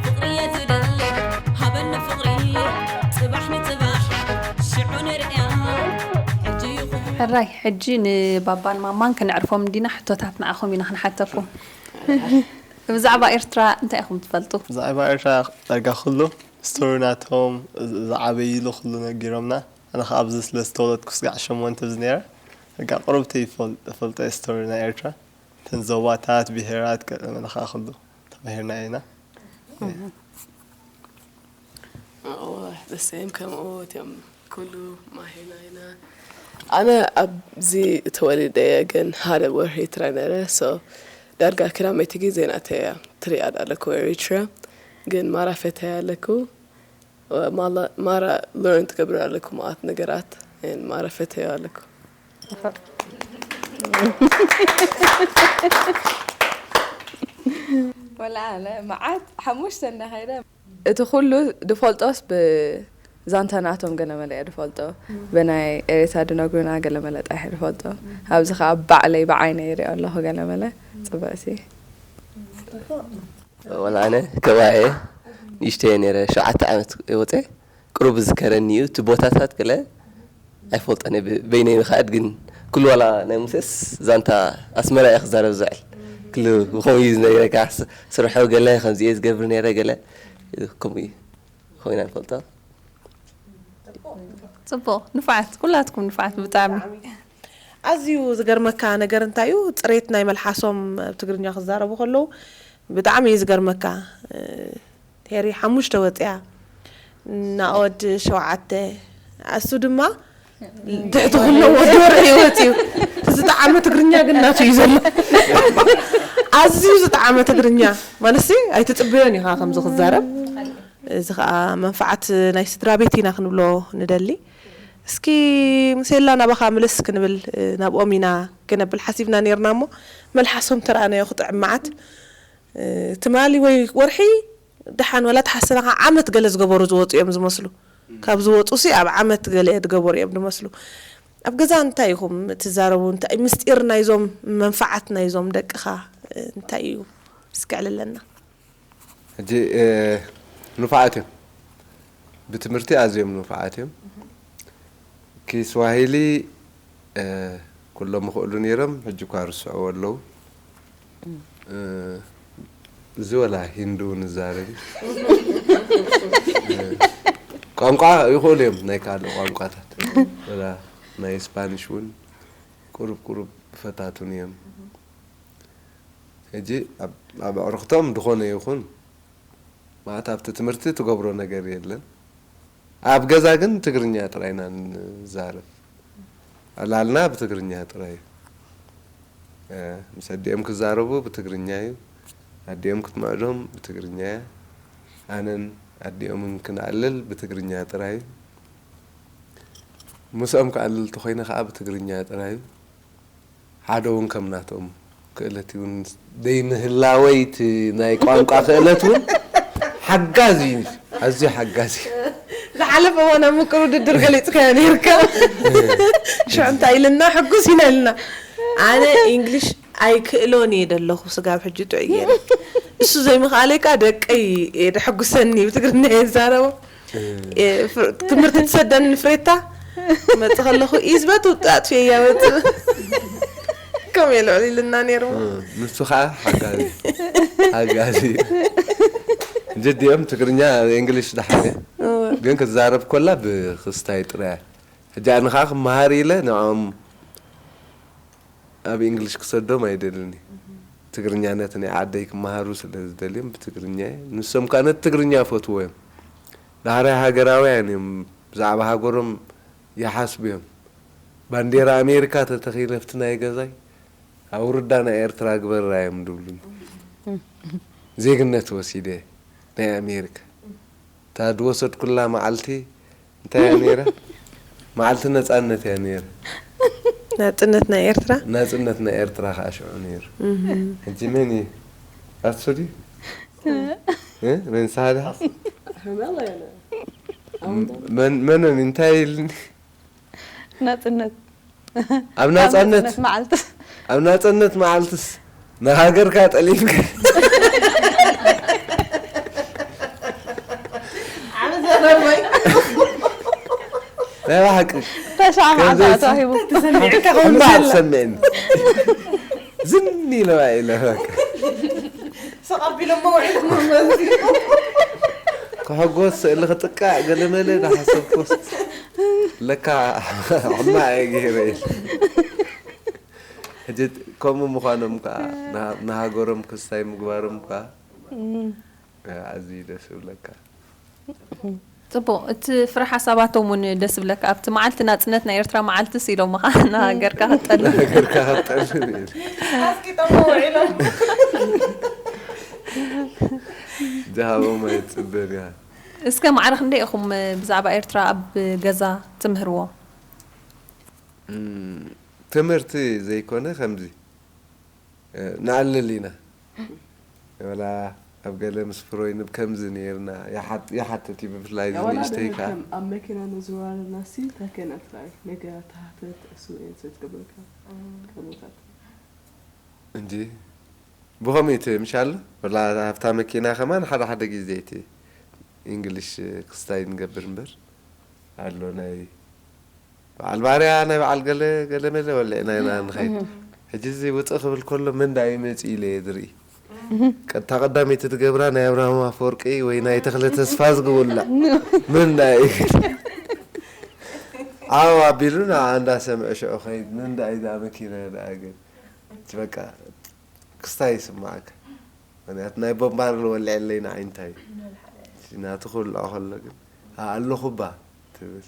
ፍቕሪ እየ ዝደሊ ሃበኒ ፍቕሪ ጽባሕ ንጽባሕ ሽዑ ንርእያ ሕጂ ይኹን ሕራይ፣ ሕጂ ንባባን ማማን ከነዕርፎም እንዲና፣ ሕቶታት ንዓኹም ኢና ክንሓተኩም። ብዛዕባ ኤርትራ እንታይ ኢኹም ትፈልጡ? ብዛዕባ ኤርትራ ዳርጋ ኩሉ ስቶሪ ናቶም፣ ዝ-፣ ዝዓበይሉ ኩሉ ነጊሮምና። ኣነ ኸዓ ኣብዚ ስለ ዝተወለድኩ ስጋዕ ሸሞንተ ኣብዚ ነይረ። ዳርጋ ቁሩብ ተይፈል-፣ እፈልጦ እየ ስቶሪ ናይ ኤርትራ። እተን ዞባታት፣ ብሄራት፣ ገለ መለ ኸዓ ኩሉ ተማሂርና ኢና። እህ። ኣዎ፣ the same ከምኡ እቲኦም ኩሉ ማሂና ኢና። ኣነ ኣብዚ ተወሊደ እየ፣ ግን ሓደ ወርሒ ጥራይ ነይረ። So፣ ዳርጋ ክራመይቲ ግዜ ናተይ እያ ትሪኣ ኣለኩ ኤሪትራ። ግን ማራ ፈተያ ኣለኩ። ማላ-፣ ማራ ለርን ትገብር ኣለኩ መዓት ነገራት። And ማራ ፈተያ ኣለኩ። ወላ ኣነ መዓት ሓሙሽተ እናኸይደ እቲ ኩሉ ድፈልጦስ ብዛንታ ናቶም ገለ መለ እየ ድፈልጦ። ብናይ ኤሬታ ድነግሩና ገለ መለ ጥራሕ እየ ድፈልጦ። ኣብዚ ኸዓ ባዕለይ ብዓይነ ይሪኦ ኣለኹ ገለ መለ። ጽብቕቲ። ወላ ኣነ ከባየ ንእሽተየ ነይረ ሸውዓተ ዓመት ወፀ ቅሩብ ዝከረኒ እዩ እቲ ቦታታት ገለ ኣይፈልጦን እየ በይነይ ንኸኣድ ግን ኩሉ ዋላ ናይ ሙሴስ ዛንታ ኣስመራ እየ ክዛረብ ዝውዕል ክሉ ብኸምኡ እዩ ዝነግረካ ስርሑ ገለ ከምዚ እየ ዝገብር ነይረ ገለ ከምኡ እዩ ኮይና ንፈልጦ ፅቡቅ ንፋዓት ኩላትኩም ንፋዓት ብጣዕሚ ኣዝዩ ዝገርመካ ነገር እንታይ እዩ ፅሬት ናይ መልሓሶም ኣብ ትግርኛ ክዛረቡ ከለዉ ብጣዕሚ እዩ ዝገርመካ ሄሪ ሓሙሽተ ወፅያ ናኦድ ሸውዓተ ኣሱ ድማ ትሕቲ ኩሎ ወዲ ወርሒ ይወፅ እዩ ዝጠዓመ ትግርኛ ግን ናቱ እዩ ዘሎ ኣዝዩ ዝጠዓመ ትግርኛ ማለት ኣይትፅበዮን ኢኻ ከምዚ ክዛረብ እዚ ከዓ መንፈዓት ናይ ስድራ ቤት ኢና ክንብሎ ንደሊ እስኪ ሙሴላ ናባኻ ምልስ ክንብል ናብኦም ኢና ክነብል ሓሲብና ነርና እሞ መልሓሶም ተረኣናዮ ክጥዕም መዓት ትማሊ ወይ ወርሒ ደሓን ወላ ተሓሰና ከዓ ዓመት ገለ ዝገበሩ ዝወፁ እዮም ዝመስሉ ካብ ዝወፁ ሲ ኣብ ዓመት ገለ ዝገበሩ እዮም ዝመስሉ ኣብ ገዛ እንታይ ኢኹም ትዛረቡ እንታይ ምስጢር ናይዞም መንፈዓት ናይዞም ደቅኻ እንታይ እዩ እስኪ ዕልለና ሕጂ ንፉዓት እዮም ብትምህርቲ ኣዝዮም ንፉዓት እዮም ኪስዋሂሊ ኩሎም ይኽእሉ ነይሮም ሕጂ እኳ ርስዕዎ ኣለዉ እዚ ወላ ሂንዱ ንዛረብ ቋንቋ ይኽእሉ እዮም ናይ ካልእ ቋንቋታት ወላ ናይ ስፓኒሽ እውን ቁሩብ ቁሩብ ፈታቱን እዮም ሕጂ ኣብ ኣዕሩኽቶም ዝኾነ ይኹን ማለት ኣብቲ ትምህርቲ ትገብሮ ነገር የለን ኣብ ገዛ ግን ትግርኛ ጥራይ ኢና ንዛረብ ዕላልና ብትግርኛ ጥራይ እዩ ምስ ኣዲኦም ክዛረቡ ብትግርኛ እዩ ኣዲኦም ክትምዕዶም ብትግርኛ እያ ኣነን ኣዲኦምን ክንዕልል ብትግርኛ ጥራይ እዩ ምስኦም ክዕልል ተኮይነ ከዓ ብትግርኛ ጥራይ እዩ ሓደ እውን ከም ናቶም ክእለት እውን ደይምህላወይ እቲ ናይ ቋንቋ ክእለት እውን ሓጋዚ እዩ ኣዝዩ ሓጋዚ እዩ ዝሓለፈ እዋን ኣብ ምቅር ውድድር ገሊፅካዮ ነይርካ ሽዑ እንታይ ኢልና ሕጉስ ኢና ኢልና ኣነ ኢንግሊሽ ኣይክእሎን እየ ደለኹ ስጋብ ሕጂ ጥዑይ ገይረ እሱ ዘይምኽኣለይ ከዓ ደቀይ እየ ደሐጉሰኒ ብትግርኛ እየ ዝዛረቦ ትምህርቲ ትሰደኒ ፍሬታ መፅ ከለኹ ኢዝበት ውጣት እያ መፅ ከም የልዕል ኢልና ነይሩ ንሱ ከዓ ሓጋዚ ሓጋዚ ጀዲኦም ትግርኛ እንግሊሽ ደሓነ ግን ክዛረብ ኮላ ብክስታይ ጥራያ ሕጂ ኣነ ከዓ ክመሃር ኢለ ንዕኦም ኣብ እንግሊሽ ክሰዶም ኣይደልን እየ ትግርኛ ነቲ ናይ ዓደይ ክመሃሩ ስለ ዝደልዮም ብትግርኛ እየ ንሶም ከዓ ነቲ ትግርኛ ፈትዎ እዮም ዳሕራይ ሃገራውያን እዮም ብዛዕባ ሃገሮም ይሓስቡ እዮም ባንዴራ ኣሜሪካ ተተኺለ ኣብቲ ናይ ገዛይ ኣውርዳ ናይ ኤርትራ ግበራ እዮም ድብሉኒ ዜግነት ወሲደ ናይ ኣሜሪካ እታ ዝወሰድኩላ መዓልቲ እንታይ እያ ነይራ? መዓልቲ ነፃነት እያ ነይራ። ናፅነት ናይ ኤርትራ ናፅነት ናይ ኤርትራ ከዓ ሽዑ ነይሩ። ሕጂ መን እዩ? ኣሱ ድዩ? እ? መን ሳዳ? መን መን እንታይ ኢልኒ? ናፅነት ኣብ ናፃነት መዓልቲ ኣብ ናፃነት መዓልትስ ንሃገርካ ጠሊፍካ ናይ ብሓቂ ተሻማዕታ ተዋሂቡ ሕማዕ ትሰምዕኒ ዝን ኢለዋ ኢለ በቃ ሰቐቢሎሞ ውዒሎም መመዚ ክሕጎስ ስእሊ ክጥቃዕ ገለመለ ዳሓሰብኩስ ለካ ሕማቕ እየ ገይረ ኢለ ሕጂ ከምኡ ምዃኖም ከዓ ንሃገሮም ክስታይ ምግባሮም ከዓ ኣዝዩ ደስ ይብለካ ፅቡቅ እቲ ፍረ ሓሳባቶም እውን ደስ ብለካ ኣብቲ መዓልቲ ናፅነት ናይ ኤርትራ መዓልትስ ኢሎምኻ ንሃገርካ ክጠልም ሃገርካ ክጠልም ኢሉ ኣስቂጦሞ ውዒሎም ዝሃቦም ኣይፅበን እያ እስከ ማዕረ ክንደይ ኢኹም ብዛዕባ ኤርትራ ኣብ ገዛ ትምህርዎ ትምህርቲ ዘይኮነ ከምዚ ንኣልል ኢና ወላ ኣብ ገለ ምስ ፍሮይን ብ ከምዚ ነይርና ይሓት- ይሓትት እዩ፣ ብፍላይ እዚ ወላ ንእሽተይ ከኣ። ከም ኣብ መኪና ንዝወራረድና ሲ ታከና ትራይ ነገራት ተሓተት እሱ ኤንሰት ገብረካ ቀርቦታት። እንጂ ብኸምኡ እቲ ምሻል ወላ ኣብታ መኪና ከማን ሓደ ሓደ ግዜ እቲ እንግሊሽ ክስታይ ንገብር እምበር ኣሎ ናይ በዓል ባርያ ናይ በዓል ገለ ገለ መለ ወለ ኢና ኢና ንኸይድ። ሕጂ እዚ ውፅእ ክብል ከሎ መን ዳ እዩ መፂኡ ኢለ እየ ዝርኢ። ቀጥታ ቀዳመይቲ ትገብራ ናይ ኣብርሃም ኣፈወርቂ ወይ ናይ ተኽለ ተስፋ ዝግብላ መን ዳ እዩ? ዓው ኣቢሉ ንዓ እንዳሰምዐ ሽዑ ኸይድ መን ዳ እዩ እዛ መኪና ደኣ ግን? እቲ በቃ ክስታይ ይስማዓካ። ምኽንያቱ ናይ ቦምባር ዝወልዐለይ ንዓይ እንታይ እዩ? እቲ ናቱ ክውልዖ ከሎ ግን "ኣ ኣለኹ እባ" ትብል።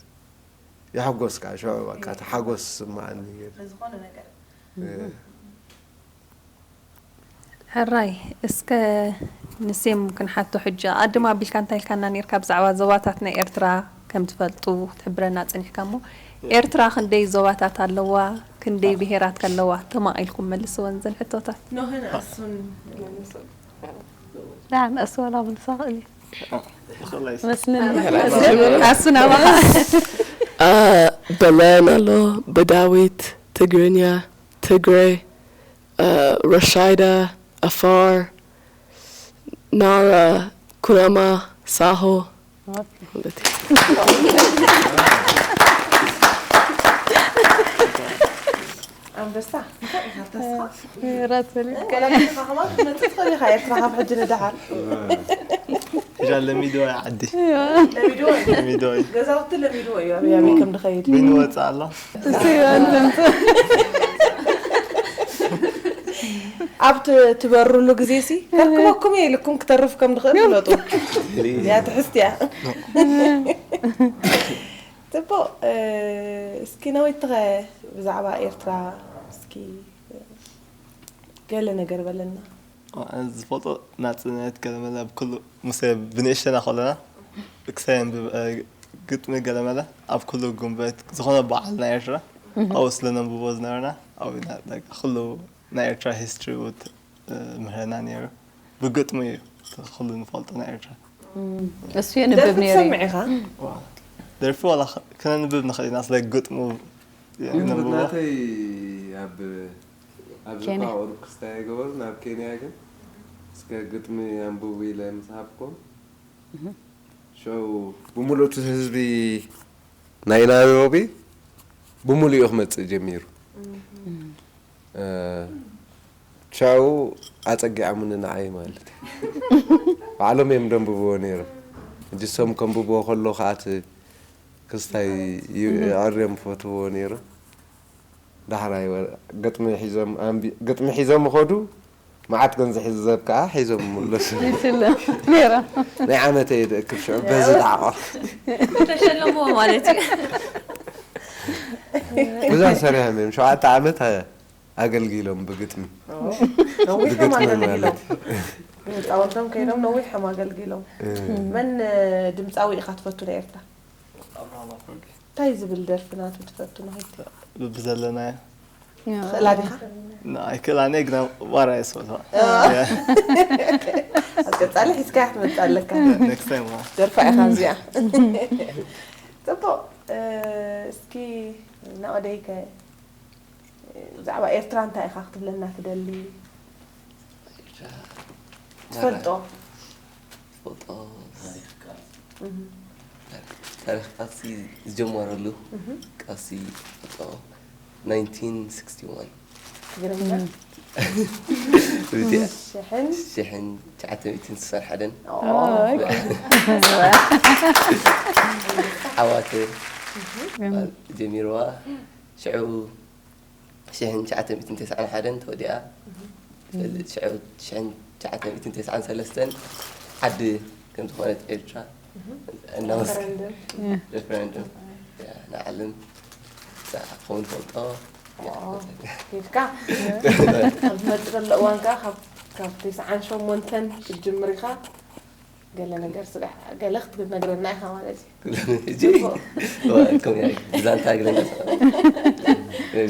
የሐጎስካ ሽዑ በቃ እቲ ሓጎስ ዝስማዓኒ ገለ። ዝኾነ ነገር። እ። ሕራይ፣ እስከ ንሴም ክንሓቶ ሕጂ። ኣድም ኣቢልካ እንታይ ኢልካና ነይርካ ብዛዕባ ዞባታት ናይ ኤርትራ ከም ትፈልጡ ትሕብረና ጸኒሕካ እሞ፣ ኤርትራ ክንደይ ዞባታት ኣለዋ? ክንደይ ብሄራት ከለዋ? ተማቒልኩም መልስወን ዘን ሕቶታት። ኖህን ኣሱን መልሱ። لا، أسوأ لا من صاغ لي. ይኽእል ኣይስ- መስለኒ። ኣሱን ኣባኻ። በለን ኣሎ፣ በዳዊት፣ ትግርኛ፣ ትግሬ፣ ረሻይዳ፣ ኣፋር፣ ናራ፣ ኩናማ፣ ሳሆ። ኣንበሳ፣ እንታይ ኢኻ ተስፋ? ራት በሊ። ገለ ገለ ኢኻ ከማን ክትመጽእ ትኽእል ኢኻ ኤርትራ ካብ ሕጂ ንደሓር። ሕጂ ለሚዶ እያ ዓዲ። ለሚዶ እዩ። ለሚዶ እዩ። ገዛውቲ ለሚዶ እዩ። ኣበይ ኣበይ ከም ድኸይድ። ቢን ወጽእ ኣሎ። እሱ እዩ ኣንተምጽእ። ኣብ ት-፣ ትበርሉ ግዜ ሲ ከርክበኩም እየ ኢልኩም ክተርፍ ከም ድኽእል ፍለጡ። እያ ትሕዝቲ እያ። ጽቡቕ፣ እ፣ እስኪ ነዊትኸ ብዛዕባ ኤርትራ እስኪ ገለ ነገር በለና። ኣነ ዝፈልጦ ናጽነት ገለመለ ኣብ ኩሉ ሙሴ ብንእሽተና ከለና ክሳይ ኣንብብ፣ እ፣ ግጥሚ ገለመለ ኣብ ኩሉ ጉንበት ዝኾነ በዓል ናይ ኤርትራ ኣብኡ ስለ ነንብቦ ዝነበርና ኣብኡ ኢና በቃ ኩሉ ናይ ኤርትራ ሂስትሪ ውት ምህረና ነይሩ። ብግጥሙ እዩ እቲ ኩሉ ንፈልጦ ናይ ኤርትራ። እሱ የንብብ ደርፊ ነይሩ እዩ። ትሰምዕ ኢኻ? ዋ፣ ደርፊ ዋላ ኸ-፣ ክነንብብ ንኽእል ኢና፣ ስለ ግጥሙ ግን የነንብቦ። ናተይ ኣብ፣ ኣብዚ ኬንያ። እኳ ቁሩብ ክስታይ ኣይገበሩን፣ ኣብ ኬንያ ግን እስከ ግጥሚ ኣንብቡ ኢለ ምስ ሃብኩም፣ ሽዑ ብምሉእ እቲ ህዝቢ ናይ ናይሮቢ ብምሉኡ ክመጽእ ጀሚሩ። እ፣ ቻው ኣጸጊዖምኒ ንዓይ ማለት እዩ። ባዕሎም እዮም ደንብብዎ ነይሮም። ሕጂ እሶም ከንብብዎ ከሎ ከኣ እቲ ክስታይ ዩ-፣ የዐርዮም ፈትዎ ነይሮም። ዳሕራይ ወ-፣ ግጥሚ ሒዞም ኣንቢ-፣ ግጥሚ ሒዞም ይኸዱ፣ መዓት ገንዘብ ከኣ ሒዞም ይምለሱ። ይስለ ነይሮም። ናይ ዓመተይ እየ ዝእክብ ሽዑ በዚ ዳዕቆ። ተሸለምዎ ማለት እዩ። ብዛ ሰሪሖም እዮም። ሸውዓተ ዓመት ኣገልጊሎም ብግጥሚ። ነዊሕ ብግጥሚ እዮም ኣገልጊሎም። ማለት። ህፃውንቶም ከይዶም ነዊሕ እዮም ኣገልጊሎም። እ። መን ድምፃዊ ኢኻ ትፈቱ ናይ ኤርትራ? ኣብርሃም ኣፈወርቂ። እንታይ ዝብል ደርፊ ናቱ ትፈቱ ንኸይቲ? ብብዘለናዮ። ትኽእላ ዲኻ? ና፣ ኣይክእላን እየ፣ ግና ዋራ እየ ዝፈትዋ። እ። ያ። ኣብ ቀጻሊ ሒዝካያ ክትመጽእ ኣለካ። ኔክስት ታይም፣ ዋ። ደርፋ ኢኻ እዚኣ። ጽቡቕ። እ፣ እስኪ ናኦደይ ከ ብዛዕባ ኤርትራ እንታይ ኢኻ ክትብለና ትደሊ? ኤርትራ ትፈልጦ? ትፈልጦ? እህ። ታሪኽ ቃልሲ ዝጀመረሉ እህ። ቃልሲ ትፈልጦ? ናይንቲን ሲክስቲ ዋን። ትግርኛ? እዚኣ ሽሕን? ሽሕን ትሽዓተ ሚእትን ስሳን ሓደን። ኦ። ኦ፣ ኦኬ። ዓዋተ እህ። ጀሚርዋ። ሽዑ ሽሕን ትሽዓተ ሚእትን ተስዓን ሓደን ተወዲኣ። እህ። ሽዑ ሽሕን ትሽዓተ ሚእትን ተስዓን ሰለስተን ዓዲ ከም ዝኾነት ኤርትራ እህ። ኣናውንስ ሬፈረንደም። ሬፈረንደም። ያ፣ ንዓለም ሳ-፣ ከምኡ ንፈልጦ። ያ። ዋው። ኬድካ? ኣብ ዝመጽእ ዘሎ እዋን ከኣ ካብ፣ ካብ ተስዓን ሸሞንተን ክትጅምር ኢኻ። ገለ ነገር ስራሕ፣ ገለ ክትነግረና ኢኻ ማለት እዩ። ሕጂ፣ ጽቡቕ። ከምኡ እያ፣ ብዛንታ ግለና።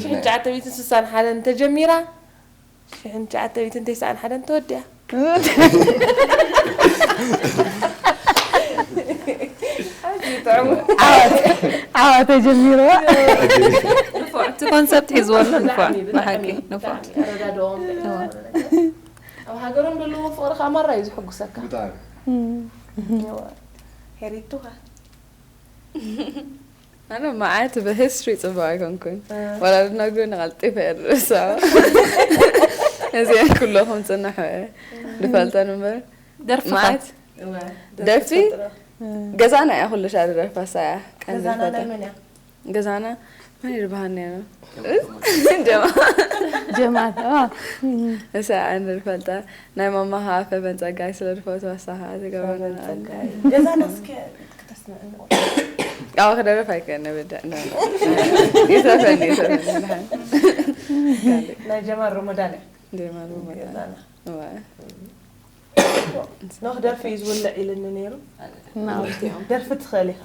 ሽሕን ትሽዓተ ሚእትን ስሳን ሓደን ተጀሚራ፣ ሽሕን ትሽዓተ ሚእትን ተስዓን ሓደን ተወዲኣ። ዓዋ ተጀሚርዋ። ንፉዕ፣ እቲ ኮንሰፕት ሒዝዎ ኣሎ። ንፉዕ፣ ብሓቂ ንፉዕ። ኣረዳድኦም ኣብ ሃገሮም ዘለዎም ፍቕሪ ከዓ ማራ እዩ ዝሕጉሰካ። ሄሪቱኻ ኣነ መዓት ብሂስትሪ ፅቡቅ ኣይኮንኩን። ወላድና ግን ቀልጢፈ እየ ርእሳ። እዚአን ኩለኹም ፅናሑ እየ ድፈልጠን እምበር ደርፍኻ መዓት ደርፊ ገዛና እያ ኩሉ ሻ ደርፋ ሳያ ቀንዲ ገዛና ናይ ደርፋታ መን እያ? ገዛና መን ይርባሃን ነይሩ ጀማ ጀማል ኦ፣ እሳ ኣንር ፈልጣ ናይ ማማ ኸዓ ፈበን ጸጋይ ስለ ዝፈትዋ ሳኻ ትገብረና ገዛና እስከ ክትስምዕኒ ኣብ ክደረፍ ኣይከነ በዳ ይሰፈኒ ይሰፈኒ ናይ ጀማል ረመዳን እያ ጀማል ገዛና። ኖህ ደርፊ እዩ ዝውልዕ ኢልኒ ነይሩ። ናውቲ ደርፊ ትኽእል ኢኻ።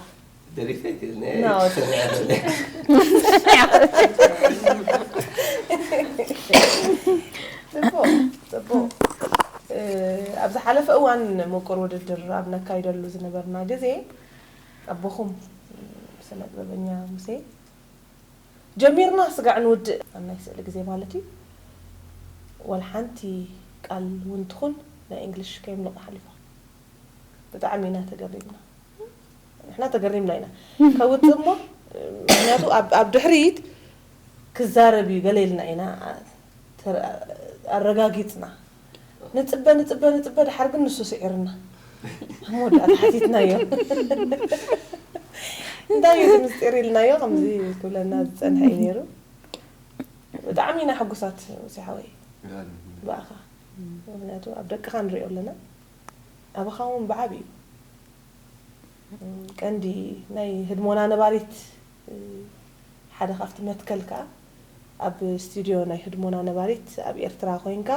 ደሪፈ ግን ናወት ጽቡቕ ጽቡቕ። ኣብ ዝሓለፈ እዋን ምቁር ውድድር ኣብ ነካይደሉ ዝነበርና ግዜ ኣቦኹም ስነ ጥበበኛ ሙሴ ጀሚርና ስጋዕ ንውድእ ኣብ ናይ ስእሊ ግዜ ማለት እዩ። ዋላ ሓንቲ ቃል እውን ትኹን ናይ እንግሊሽ ከይምልቑ ሓሊፋ። ብጣዕሚ ኢና ተገሪምና። ንሕና ተገሪምና ኢና። ከውፅእ እሞ ምክንያቱ ኣብ ኣብ ድሕሪት ክዛረብ እዩ ገለ ኢልና ኢና ኣረጋጊፅና። ንፅበ ንፅበ ንፅበ ድሓር ግን ንሱ ስዒርና። ኣብ መወዳእታ ሓቲትናዮ። እንታይ እዩ እቲ ምስጢር ኢልናዮ ከምዚ ክብለና ዝፀንሐ እዩ ነይሩ። ብጣዕሚ ኢና ሕጉሳት ሙሴ ሓወይ ብኣኻ። ምክንያቱ ኣብ ደቅኻ ንሪኦ ኣለና። ኣባኻ እውን ብዓብዩ ቀንዲ ናይ ህድሞና ነባሪት ሓደ ካብቲ መትከል ከዓ ኣብ ስቱድዮ ናይ ህድሞና ነባሪት ኣብ ኤርትራ ኮይንካ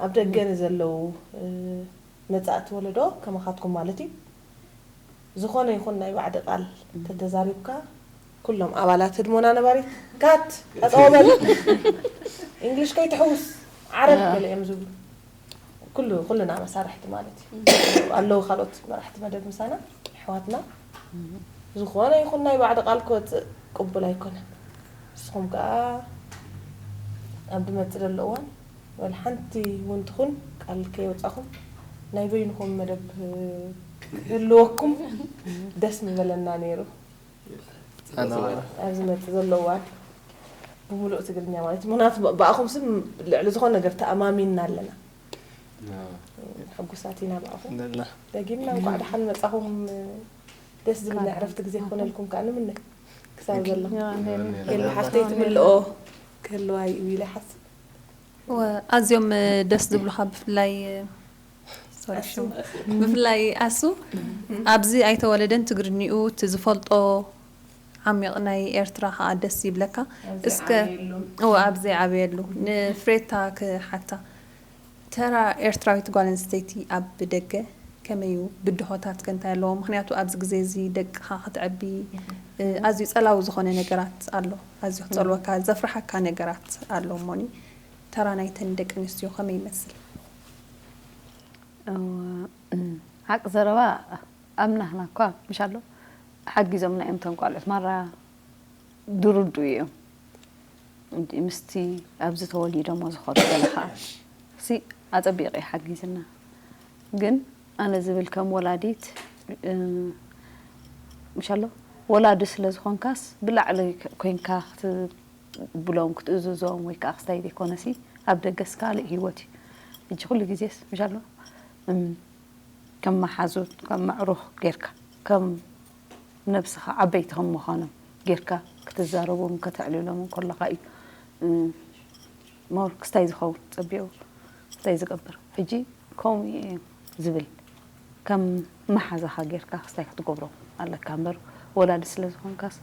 ኣብ ደገ ንዘለዉ መጻእቲ ወለዶ ከማኻትኩም ማለት እዩ ዝኾነ ይኹን ናይ ባዕዲ ቃል ተተዛሪብካ ኩሎም ኣባላት ህድሞና ነባሪት ካት ኣጠወበል እንግሊሽ ከይትሕውስ ዓረብ ገለ እዮም ዝብሉ ኩሉ ኩልና መሳርሕቲ ማለት እዩ ኣለዉ ካልኦት መራሕቲ መደብ ምሳና ኣሕዋትና ዝኾነ ይኹን ናይ ባዕዲ ቃል ክወፅእ ቅቡል ኣይኮነን። ንስኹም ከዓ ኣብ ድመፅእ ዘሎ እዋን ወላ ሓንቲ እውን ትኹን ቃል ከየውፃኹም ናይ በይንኹም መደብ ክህልወኩም ደስ ምበለና ነይሩ። ኣብ ዝመፅእ ዘሎ እዋን ብምሉእ ትግርኛ ማለት እዩ። ምክንያቱ ብኣኹም ስም ልዕሊ ዝኾነ ነገር ተኣማሚንና ኣለና። ሕጉሳት ኢና ብኣኹም። ደጊምና እንኳዕ ደሓን መፃኹም። ደስ ዝብል ናይ ዕረፍቲ ግዜ ክኾነልኩም ከዓ ንምነ ክሳብ ዘሎ ገለ ሓፍተይ ትምልኦ ክህልዋ እዩ ኢለ ይሓስብ። ኣዝዮም ደስ ዝብሉኻ ብፍላይ ሶሪ ሽሙ ብፍላይ ኣሱ ኣብዚ ኣይተወለደን ትግርኒኡ እቲ ዝፈልጦ ዓሚቕ ናይ ኤርትራ ከዓ ደስ ይብለካ እስከ እወ ኣብ ዘይዓበየሉ ንፍሬታ ክሓታ ተራ ኤርትራዊት ጓል ኣንስተይቲ ኣብ ደገ ከመይ እዩ ብድሆታት ከ እንታይ ኣለዎ ምክንያቱ ኣብዚ ግዜ እዚ ደቅኻ ክትዕቢ ኣዝዩ ጸላዊ ዝኾነ ነገራት ኣሎ ኣዝዩ ክጸልወካ ዘፍርሓካ ነገራት ኣሎ እሞኒ ተራ ናይተን ደቂ ኣንስትዮ ከመይ ይመስል ሓቂ ዘረባ ኣብ ናህና እኳ ምሽ ኣሎ ሓጊዞምና እዮም እቶም ቆልዑት ማራ ድርድኡ እዮም ምስቲ ኣብዚ ተወሊዶሞ ዝኸዱ ገለ ከዓ ሲ ኣፀቢቂ ሓጊዝና ግን ኣነ ዝብል ከም ወላዲት ምሽ ኣሎ ወላዲ ስለ ዝኾንካስ ብላዕሊ ኮይንካ ብሎም ክትእዝዞም ወይ ከዓ ክስታይ ዘይኮነሲ ኣብ ደገስ ካልእ ህይወት እዩ ሕጂ ኩሉ ግዜስ ምሽ ኣሎ ከም መሓዙት ከም መዕሩኽ ጌርካ ከም ነብስኻ ዓበይቲ ከም ምዃኖም ጌርካ ክትዛረቦምን ከተዕልሎምን ከለኻ እዩ ሞር ክስታይ ዝኸውን ፀቢቑ ክስታይ ዝገብር ሕጂ ከምኡ እዩ ዝብል ከም መሓዛኻ ጌርካ ክስታይ ክትገብሮ ኣለካ እምበር ወላዲ ስለ ዝኾንካስ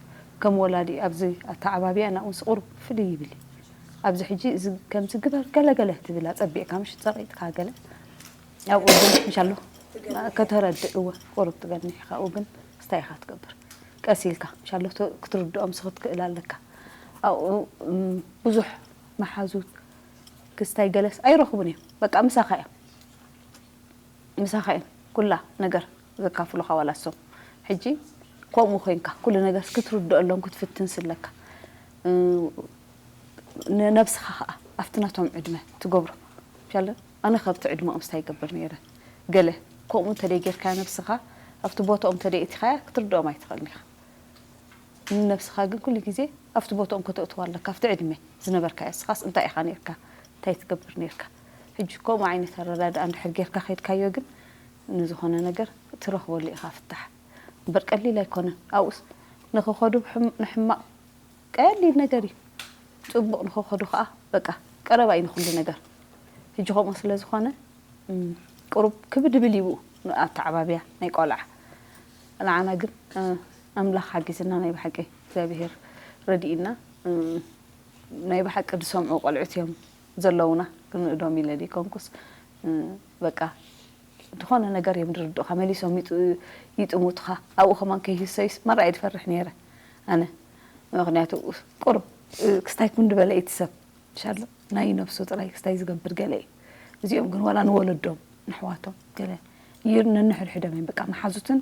ከም ወላዲ ኣብዚ ኣተዓባብያ ናብኡንስ ቁሩብ ፍልይ ይብል እዩ ኣብዚ ሕጂ እዚ ከምዚ ግበር ገለገለ ትብል ኣፀቢቕካ ምሽ ፀቒጥካ ገለ ኣብኡ ግን ምሻሎ ከተረድእ እወ ቁሩብ ትገንሕ ካብኡ ግን ክስታይ ኢኻ ትገብር ቀስ ኢልካ ምሻሎ ክትርድኦም ስኽትክእል ኣለካ ኣብኡ ብዙሕ መሓዙት ክስታይ ገለስ ኣይረኽቡን እዮም በቃ ምሳኻ እዮም ምሳኻ እየን ኩላ ነገር ዘካፍሉኻ ዋላ እሶም። ሕጂ ከምኡ ኮይንካ ኩሉ ነገር ክትርድኦሎም ክትፍትን ስለካ። እ፣ ንነብስኻ ኸኣ ኣብቲ ናቶም ዕድመ ትገብሮ። ምሻለ ኣነ ካብቲ ዕድመኦም ስታይ ይገብር ነይረ። ገለ ከምኡ እንተ ደይ ጌርካ ነብስኻ ኣብቲ ቦታኦም እንተ ደይ እቲኻያ ክትርድኦም ኣይትኽእልን ኢኻ። ንነብስኻ ግን ኩሉ ግዜ ኣብቲ ቦታኦም ከተእትዋ ኣለካ። ኣብቲ ዕድመ ዝነበርካዮ እስኻስ እንታይ ኢኻ ነይርካ? እንታይ ትገብር ነይርካ? ሕጂ ከምኡ ዓይነት ኣረዳድኣ እንድሕር ጌርካ ከይድካዮ ግን ንዝኾነ ነገር ትረኽበሉ ኢኻ ፍታሕ። እምበር ቀሊል ኣይኮነን። ኣብኡስ ንኽኸዱ ብሕም-፣ ንሕማቕ ቀሊል ነገር እዩ። ጽቡቕ ንኽኸዱ ኸኣ በቃ ቀረባ እዩ ንኹሉ ነገር። ሕጂ ከምኡ ስለ ዝኾነ፣ እም፣ ቁሩብ ክብድ ብል ይብኡ ንኣተዓባብያ ናይ ቆልዓ። ንዓና ግን፣ እ፣ ኣምላኽ ሓጊዝና ናይ ብሓቂ እግዚኣብሄር ረዲእና፣ እ፣ ናይ ብሓቂ ዝሰምዑ ቆልዑት እዮም ዘለዉና። ክንእዶም ኢለ ዘይኮንኩስ፣ እ፣ በቃ ዝኾነ ነገር እዮም ዝርድኡኻ፣ መሊሶም ይጥ-፣ ይጥምቱኻ። ኣብኡ ከማን ከይህሰዩስ ማራ እየ ዝፈርሕ ነይረ ኣነ። ምኽንያቱ ቁሩብ፣ እ፣ ክስታይ ኩን ዝበለ እቲ ሰብ። ሻሎ ናይ ነብሱ ጥራይ ክስታይ ዝገብር ገለ እዩ። እዚኦም ግን ዋላ ንወለዶም፣ ንሕዋቶም ገለ ይር-፣ ነንሕድሕዶም እዮም በቃ መሓዙትን፣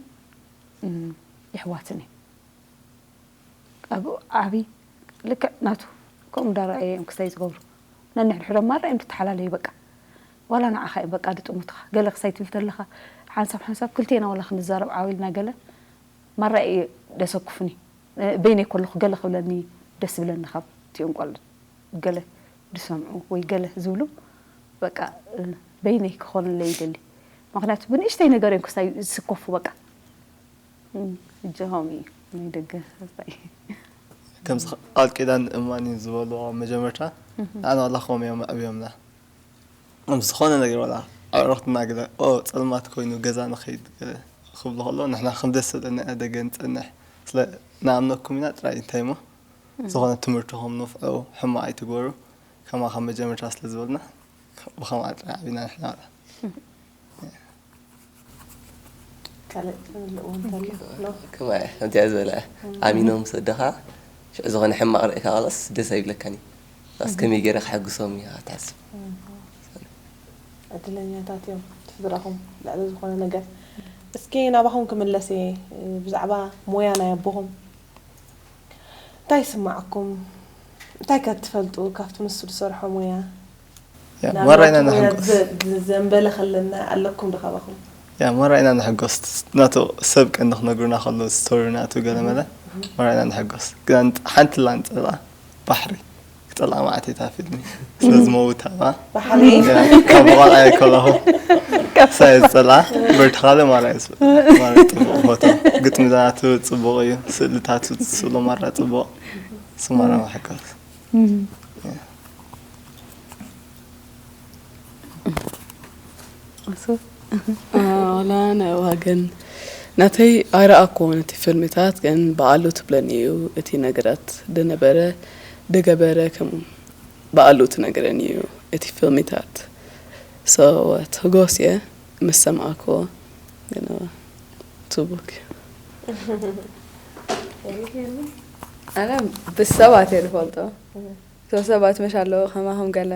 እም፣ የሕዋትን እዮም። ኣብ ዓቢ ልክዕ ናቱ ከምኡ እንዳረኣየ እዮም ክስታይ ዝገብሩ። ነንሕድሕዶም ማራ እዮም ዝተሓላለዩ በቃ። ዋላ ንዓኻ እዮም በቃ ዝጥምቱኻ። ገለ ክስታይ ትብል ተለኻ ሓንሳብ ሓንሳብ ክልቴና ዋላ ክንዛረብ ዓው ኢልና ገለ ማራ እዩ ደሰኩፍኒ። እ፣ በይነይ ከለኹ ገለ ክብለኒ ደስ ዝብለኒ ካብ እቲኦም ቆልዑ ገለ ዝሰምዑ ወይ ገለ ዝብሉ በቃ፣ እ፣ በይነይ ክኾነለይ ይደሊ። ምኽንያቱ ብንእሽተይ ነገር እዮም ክስታይ ዝስከፉ በቃ። እም፣ ሕጂ ከምኡ እዩ ናይ ደገ ተስፋይ። ከምዚ ቃል ኪዳን እማን እዩ ዝበልዎ ኣብ መጀመርታ፣ እህ። ንዓና ዋላ ከምኡ እዮም ኣዕብዮምና። ኣብ ዝኾነ ነገር ዋላ ኣዕሩኽትና ገለ፣ "ኦ፣ ጸልማት ኮይኑ ገዛ ንኸይድ" ገለ ክብሉ ከለዉ፣ ንሕና ከም ደስ ዝብለና ኢና ደገ ንጸንሕ። ስለ ንኣምነኩም ኢና ጥራይ እንታይ እሞ፣ እህ። ዝኾነ ትምህርትኹም ንፍዑ፣ ሕማቕ ኣይትግበሩ። ከማኻ መጀመርታ ስለ ዝበሉና፣ ብኸምኣ ጥራይ ዓቢና ንሕና። ካልእ ትብልዎ እንተሎ? ኖ? ከማይ ከምዚኣ ዝበለ እም። ኣሚኖም ምስ ወደኻ፣ ሽዑ ዝኾነ ሕማቕ ርእካ፣ ኻላስ ደስ ኣይብለካን እዩ። ኻላስ እም። ከመይ ገይረ ክሐግሶም እየ ትሓስብ። እም። ዕድለኛታት እዮም፣ ስድራኹም ልዕሊ ዝኾነ ነገር። እስኪ ናባኹም ክምለስ እየ፣ ብዛዕባ ሞያ ናይ ኣቦኹም። እንታይ ይስማዓኩም? እንታይ ከ ትፈልጡ ካብቲ ንሱ ዝሰርሖ ሞያ? ያ፣ ናብ ሞራይና ናቱ ሞያ ንሕጎስ። ዘ-፣ ዘንበለ ከለና ኣለኩም ዶ ካባኹም? ያ፣ ሞራይና ንሕጎስ። ናቱ ሰብ ቀንዲ ክነግሩና ከሎ፣ ስቶሪ ናቱ ገለ መለ፣ እህ። ሞራይና ንሕጎስ። ግን ሓንቲ ላንጸላ ባሕሪ ክጸልኣ መዓት እታ ፊልሚ። ስለ ዝመውት ኣባ። ባሕሪ? ያ፣ ካብ ቆልዓ እየ ከለኹ። ሳይ ዝጸልኣ፣ በርትኻለ ማራ እየ ዝብል። ማራ ጽቡቕ ፎቶ። ግጥሚ ናቱ ጽቡቕ እዩ። ስእልታቱ ዝስእሎ ማራ ጽቡቕ። እሱ ማራ መሐከስ። እም። ያ። እሱ? አ፣ ዋላ ናይ ዋገን ናተይ ኣይረኣኩዎን እቲ ፊልምታት፣ ግን በዓሉ ትብለኒ እዩ እቲ ነገራት ደነበረ፣ ደገበረ ከም በዓሉ ትነግረኒ እዩ እቲ ፊልምታት። So፣ ትጎስየ ምስ ሰማዕክዎ፣ ግን ጽቡቅ እዩ። ኣነ ብሰባት እየ ዝፈልጦ። እህ። So ሰባት መሽ ኣለዉ ከማኹም ገለ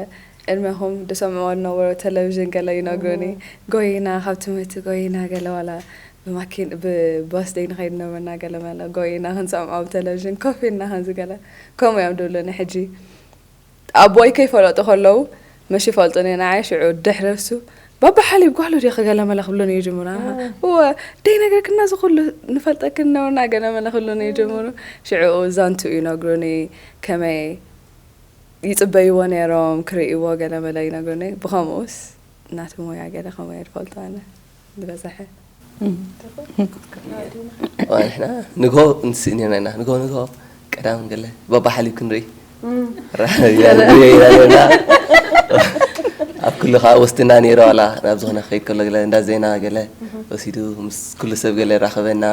ዕድመኹም ዝሰምዕዎ ዝነበሩ ቴሌቪዥን ገለ ይነግሩኒ። እህ። ጎይና፣ ካብ ትምህርቲ ጎይና ገለ ዋላ ብማኪን-፣ ብባስ ደይ ንኸይድ ነበርና ገለ መለ ጎይና ክንሰምዖ ኣብ ቴሌቪዥን ኮፍ ኢልና ከምዚ ገለ ከምኡ እዮም ዝብሉኒ። ሕጂ ኣቦይ ከይፈለጡ ከለዉ፣ መሽ ይፈልጡኒ ንዓይ፣ ሽዑ ድሕሪ እሱ፣ "ባባ ሓሊብ ጓሉ ዲኺ?" ገለ መለ ክብሉኒ ይጅምሩ። ኣሃ፣ እም። እወ፣ ደይ ነገርክና፣ እዚ ኩሉ ንፈልጠክን ነበርና፣ ገለ መለ ክብሉኒ እም። ይጅምሩ። ሽዑ ዛንትኡ ይነግሩኒ፣ ከመይ ይጽበይዎ ነይሮም፣ ክርእይዎ ገለ መለ ይነግሩኒ። ብኸምኡስ፣ ናቱ ሞያ ገለ ከምኡ እየ ዝፈልጦ ኣነ። ዝበዝሐ። እም። ዋ፣ ንሕና ንግሆ ንስእ ነርና ኢና። ንግሆ፣ ንግሆ ቀዳም ገለ ባባ ሓሊብ ክንርኢ። እም። ራ-፣ ያ፣ ንርኢ ኢና ነርና። ኣብ ኩሉ ኸዓ ወስድና ነይሩ ዋላ ናብ ዝኾነ ክኸይድ ከሎ ገለ እንዳ ዜና ገለ እህ። ወሲዱ ምስ ኩሉ ሰብ ገለ ራኸበና፣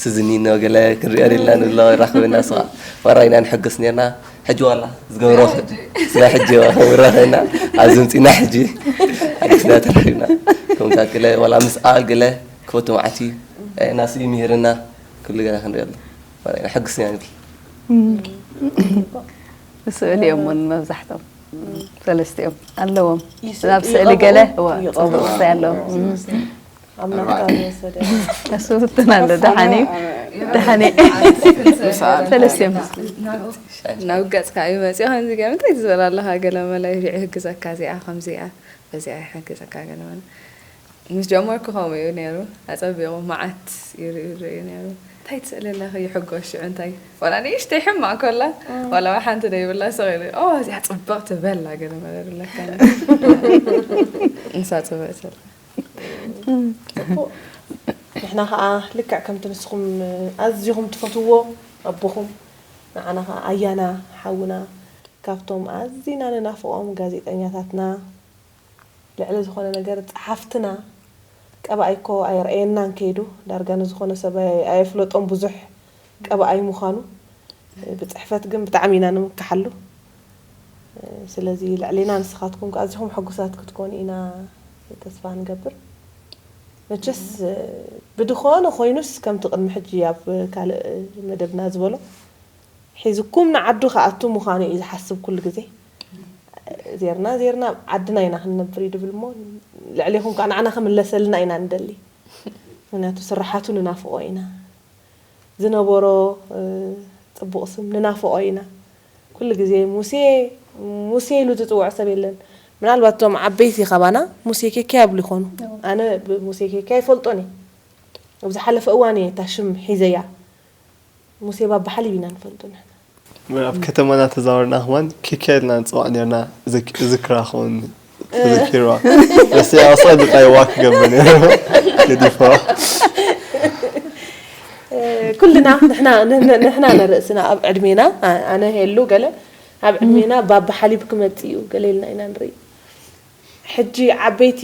ስዝኒኖ ገለ ክንሪኦ ደልና ንብሎ ራኸበና፣ እሱ ኸዓ ማራ ኢና ንሕጎስ ነርና። ሕጂ ዋላ ዝገብሮ ስለ ሕጂ ዋላ ውራኸና ኣብዚ ምጺና ሕጂ ሓዲስና ተረኺብና። ከምታት ገለ ዋላ ምስኣል ገለ ክፈቱ መዓት እዩ። እ፣ ናስኡ ይምህርና። ኩሉ ገና ክንሪኦ ኣሎ። ማለት ኢና፣ ሕጉስ ኢና ንብል። እም። ስእሊ እዮም እውን መብዛሕትኦም። ሰለስቲኦም ኣለዎም። ይስእሉ፣ ናብ ስእሊ ገለ፣ ይቐብኡ፣ እዋ፣ ይቐብኡ። ጽቡቕ ስእሊ ኣለዎም። እም። ኣብ ናትካ ዝወሰደ እሱ ፍትን ኣሎ ደሓኒ ደሓኒ ሰለስቲኦም ናብ ገፅካ እዩ መፅኦ ከምዚ ገ እንታይ ትዝበላ ኣለካ ገለ መለ ይሕግዘካ እዚኣ ከምዚኣ በዚኣ ይሕግዘካ ገለ መለ ምስ ጀመርኩ ከምኡ እዩ ነይሩ ኣፀቢቑ መዓት ይርእዩ ይርእዩ ነይሩ እንታይ ትስእሊ ኣለኺ ይሕጎስ ሽዑ እንታይ ዋላ ንእሽተይ ሕማቕ ኮላ ዋላ ሓንቲ ደይብላ ስቕ ኢሉ ኦ እዚኣ ፅብቕቲ በላ ገለ መለ ይብለካ ንሳ ፅብቕቲ ንሕና ከዓ ልክዕ ከምቲ ንስኹም ኣዝኹም ትፈትዎ ኣቦኹም ንዓና ከዓ ኣያና ሓውና ካብቶም ኣዝና ንናፍቖም ጋዜጠኛታትና ልዕሊ ዝኾነ ነገር ጸሓፍትና ቀባኣይ እኮ ኣየርኣየናን ከይዱ ዳርጋ ንዝኾነ ሰብ ኣየፍለጦም ብዙሕ ቀባኣይ ምዃኑ ብፅሕፈት ግን ብጣዕሚ ኢና ንምክሓሉ ስለዚ ልዕሌና ንስኻትኩም ኣዝኹም ሕጉሳት ክትኮኑ ኢና ተስፋ ንገብር መቸስ ብድኾነ ኮይኑስ ከምቲ ቅድሚ ሕጂ ኣብ ካልእ መደብና ዝበሎ ሒዝኩም ንዓዱ ክኣቱ ምዃኑ እዩ ዝሓስብ ኩሉ ግዜ ዜርና ዜርና ዓድና ኢና ክንነብር እዩ ድብል እሞ ልዕሌኹም ከዓ ንዓና ክምለሰልና ኢና ንደሊ ምክንያቱ ስራሓቱ ንናፍቆ ኢና ዝነበሮ ፅቡቕ ስም ንናፍቖ ኢና። ኩሉ ግዜ ሙሴ ሙሴ ኢሉ ዝፅውዖ ሰብ የለን። ምናልባት እቶም ዓበይቲ ካባና ሙሴ ኬካ ይብሉ ይኾኑ። ኣነ ብሙሴ ኬካ ይፈልጦን እየ። ኣብ ዝሓለፈ እዋን እየ እታ ሽም ሒዘያ። ሙሴ ባባ ሓሊብ ኢና ንፈልጦ ንሕና። ኣብ ከተማና ተዛወርና ከማን ኪካ ኢልና ንፅዋዕ ነርና እዝክራ ኸውን ተዘኪርዋ እስቲ ኣውሳድ ቃይ ዋክ ገብር ነሩ ገዲፍዋ ኩልና ንሕና ንሕና ንርእስና ኣብ ዕድሜና ኣነ ሄሉ ገለ ኣብ ዕድሜና ባባ ሓሊብ ክመጽእ እዩ ገለ ኢልና ኢና ንርኢ ሕጂ ዓበይቲ